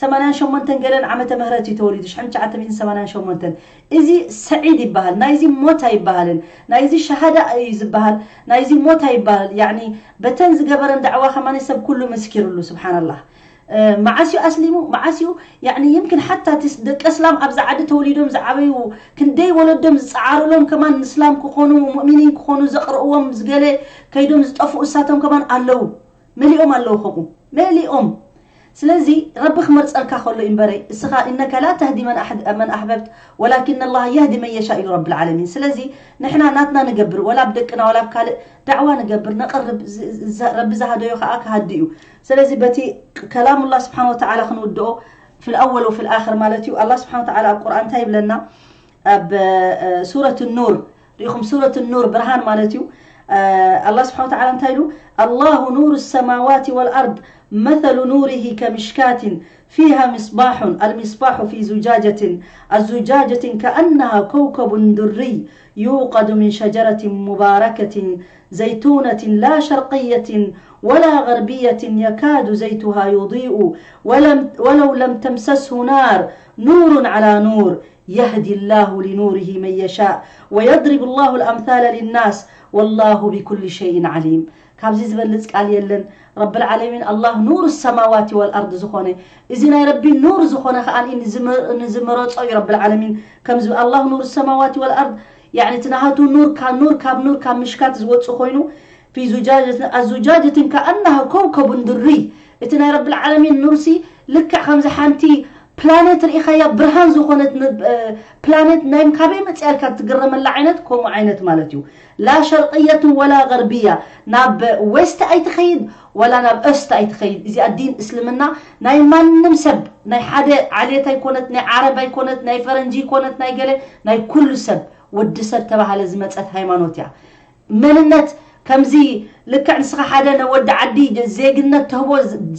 ሰማንያን ሸሞንተን ገለን ዓመተ ምህረት እዩ ተወሊዱ ሽሕን ትሽዓተ ሚእትን ሰማንያን ሸሞንተን እዚ ሰዒድ ይበሃል ናይዚ ሞት ኣይበሃልን ናይዚ ሸሃዳ እዩ ዝበሃል ናይዚ ሞት ኣይበሃል ያኒ በተን ዝገበረን ዳዕዋ ከማኒ ሰብ ኩሉ መስኪርሉ ስብሓንላህ መዓስ እዩ ኣስሊሙ መዓስ እዩ ያኒ ይምክን ሓታ ትስ ደቂ እስላም ኣብዛ ዓዲ ተወሊዶም ዝዓበዩ ክንደይ ወለዶም ዝፀዓሩሎም ከማን እስላም ክኾኑ ሙእሚኒን ክኾኑ ዘቕርእዎም ዝገለ ከይዶም ዝጠፍኡ እሳቶም ከማን ኣለዉ መሊኦም ኣለዉ ከምኡ መሊኦም ስለዚ ረቢ ክመርፀልካ ከሎ እምበረ እስኻ እነከ ላ ተህዲ መን ኣሕበብት ወላኪን ኣላህ የህዲ መን የሻ ኢሉ ረቢ ልዓለሚን ስለዚ ንሕና ናትና ንገብር ወላ ብደቅና ወላ ብካልእ ዳዕዋ ንገብር ነቕርብ ረቢ ዝሃደዮ ከዓ ክሃዲ እዩ ስለዚ በቲ ከላም ላ ስብሓን ወተዓላ ክንውድኦ في الأول وفي الآخر ማለት እዩ ኣላ ስብሓን ወተዓላ ኣብ ቁርኣን እንታይ ይብለና ኣብ ሱረት ኑር ሪኢኹም ሱረት ኑር ብርሃን ማለት እዩ ኣላ ስብሓን ወተዓላ እንታይ ኢሉ الله نور السماوات والأرض مثل نوره كمشكاة فيها مصباح المصباح في زجاجة الزجاجة كأنها كوكب دري يوقد من شجرة مباركة زيتونة لا شرقية ولا غربية يكاد زيتها يضيء ولم ولو لم تمسسه نار نور على نور يهدي الله لنوره من يشاء ويضرب الله الأمثال للناس والله بكل شيء عليم ካብዚ ዝበልፅ ቃል የለን ረብል ዓለሚን ኣላህ ኑር ሰማዋት ወልኣርድ ዝኾነ እዚ ናይ ረቢ ኑር ዝኾነ ከዓ ንዝመረፆ እዩ ረብል ዓለሚን ከምዚ ኣላህ ኑር ሰማዋት ወልኣርድ ያኒ እቲ ናሃቱ ኑር ካብ ኑር ካብ ኑር ካብ ምሽካት ዝወፅእ ኮይኑ ፊ ዙጃጀትን ኣዙጃጀትን ከኣናሃ ከውከቡን ድሪ እቲ ናይ ረብል ዓለሚን ኑርሲ ልክዕ ከምዚ ሓንቲ ፕላኔት ርኢኻያ ብርሃን ዝኾነት ፕላኔት ናይ ካበይ መፅኣልካ ትግረመላ ዓይነት ከምኡ ዓይነት ማለት እዩ ላ ሸርቅየትን ወላ ገርብያ ናብ ዌስት ኣይትኸይድ ወላ ናብ ኦስት ኣይትኸይድ እዚኣ ዲን እስልምና ናይ ማንም ሰብ ናይ ሓደ ዓሌት ኣይኮነት ናይ ዓረብ ኣይኮነት ናይ ፈረንጂ ኣይኮነት ናይ ገለ ናይ ኩሉ ሰብ ወዲ ሰብ ተባሃለ ዝመፀት ሃይማኖት እያ መንነት ከምዚ ልክዕ ንስኻ ሓደ ነወዲ ዓዲ ዜግነት ትህቦ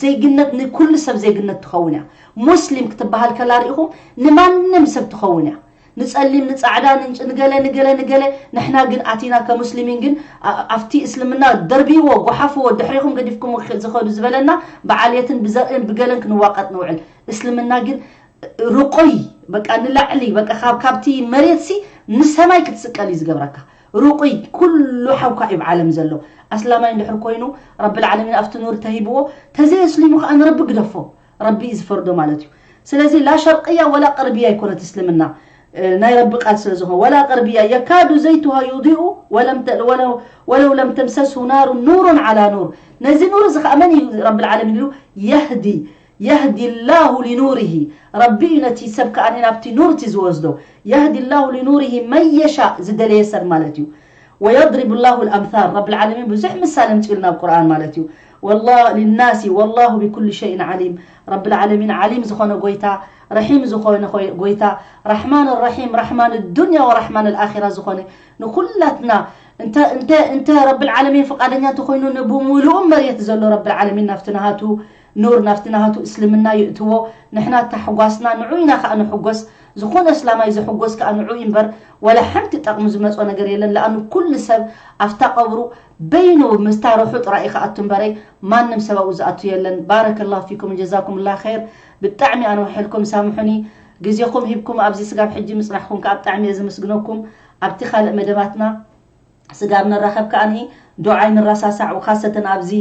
ዜግነት ንኩሉ ሰብ ዜግነት ትኸውን እያ ሙስሊም ክትበሃል ከላ ርኢኹም ንማንም ሰብ ትኸውን እያ ንፀሊም ንፃዕዳ ንገለ ንገለ ንገለ ንሕና ግን ኣቲና ከሙስሊሚን ግን ኣብቲ እስልምና ደርብይዎ ጎሓፍዎ ድሕሪኹም ገዲፍኩም ዝኸዱ ዝበለና ብዓልየትን ብዘርእን ብገለን ክንዋቀጥ ንውዕል እስልምና ግን ርቆይ በቃ ንላዕሊ በቃ ካብ ካብቲ መሬት ሲ ንሰማይ ክትስቀል እዩ ዝገብረካ ሩቁይ ኩሉ ሓውካ እዩ ዓለም ዘሎ ኣስላማይ እንድሕር ኮይኑ ረብል ዓለሚን ኣብቲ ኑር ተሂብዎ ተዘይ ኣስሊሙ ከዓ ንረቢ ግደፎ ረቢ እዩ ዝፈርዶ ማለት እዩ። ስለዚ ላ ሸርቅያ ወላ ቅርብያ ኣይኮነት እስልምና፣ እ፣ ናይ ረቢ ቃል ስለ ዝኾነ። ወላ ቅርብያ የካዱ ዘይቱሃ ዩዲኡ ወለም ተ-፣ ወለው፣ ወለው ለም ተምሰስሁ ናሩ ኑሩን ዓላ ኑር። ነዚ ኑር እዚ ከዓ መን እዩ ረቢ ዓለሚን ኢሉ? የህዲ፣ የህዲ ላሁ ሊኑሪሂ። ረቢ እዩ ነቲ ሰብ ከዓ ናብቲ ኑር እቲ ዝወስዶ። የህዲ ላሁ ሊኑሪሂ መን የሻእ፣ ዝደለየ ሰብ ማለት እዩ። ወየድሪቡ ላሁ ልኣምሳል፣ ረቢ ዓለሚን ብዙሕ ምሳሌ ኣምፅኡልና ኣብ ቁርኣን ማለት እዩ። ወላ-፣ ሊናሲ ወላሁ ቢኩል ሸይን ዓሊም። ረቢ ዓለሚን ዓሊም ዝኾነ ጎይታ፣ ረሒም ዝኾነ ኾይ-፣ ጎይታ፣ ራሕማን ራሒም፣ ራሕማን ዱንያ ወራሕማን ልኣኺራ ዝኾነ ንኹላትና እንተ፣ እንተ፣ እንተ ረቢ ዓለሚን ፍቃደኛ እንተኾይኑ ንብምሉኡ መሬት ዘሎ ረቢ ዓለሚን ናብቲ ናሃቱ ኑር፣ ናብቲ ናሃቱ እስልምና ይእትዎ። ንሕና ታሕጓስና ንዑ ኢና ከዓ ንሕጎስ። ዝኾነ እስላማይ ዝሕጎስ ከዓ ንዑ እዩ እምበር፣ ወላ ሓንቲ ጠቕሚ ዝመጾ ነገር የለን። ለኣኑ ኩሉ ሰብ ኣብታ ቀብሩ በይኑ ምስታ ርሑ ጥራይ እዩ ክኣቱ እምበረይ፣ ማንም ሰብ ኣብኡ ዝኣቱ የለን። ባረከላሁ ፊኩም ጀዛኩም ላ ኸይር። ብጣዕሚ ኣንውሐልኩም፣ ሳምሑኒ። ግዜኹም ሂብኩም ኣብዚ ስጋብ ሕጂ ምጽናሕኩም ከዓ ብጣዕሚ እየ ዝምስግነኩም። ኣብቲ ካልእ መደባትና ስጋብ ንራኸብ ከኣ ዱዓ ንረሳሳዕ፣ ወኻሰተን ኣብዚ፣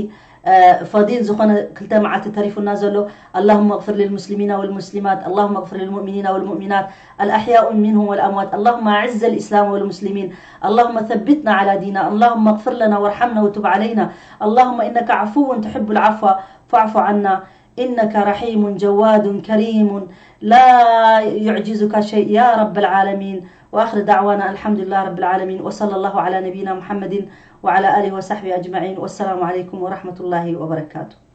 እ፣ ፈዲል ዝኾነ ክልተ መዓልቲ ተሪፉና ዘሎ። اللهم اغفر للمسلمين والمسلمات، اللهم اغفر للمؤمنين والمؤمنات الأحياء منهم والأموات، اللهم أعز الإسلام والمسلمين، اللهم ثبتنا على ديننا، اللهم اغفر لنا وارحمنا وتب علينا، اللهم إنك عفو تحب العفو فاعف عنا، إنك رحيم جواد كريم لا يعجزك شيء يا رب العالمين. وآخر دعوانا الحمد لله رب العالمين، وصلى الله على نبينا محمد وعلى آله وصحبه أجمعين، والسلام عليكم ورحمة الله وبركاته.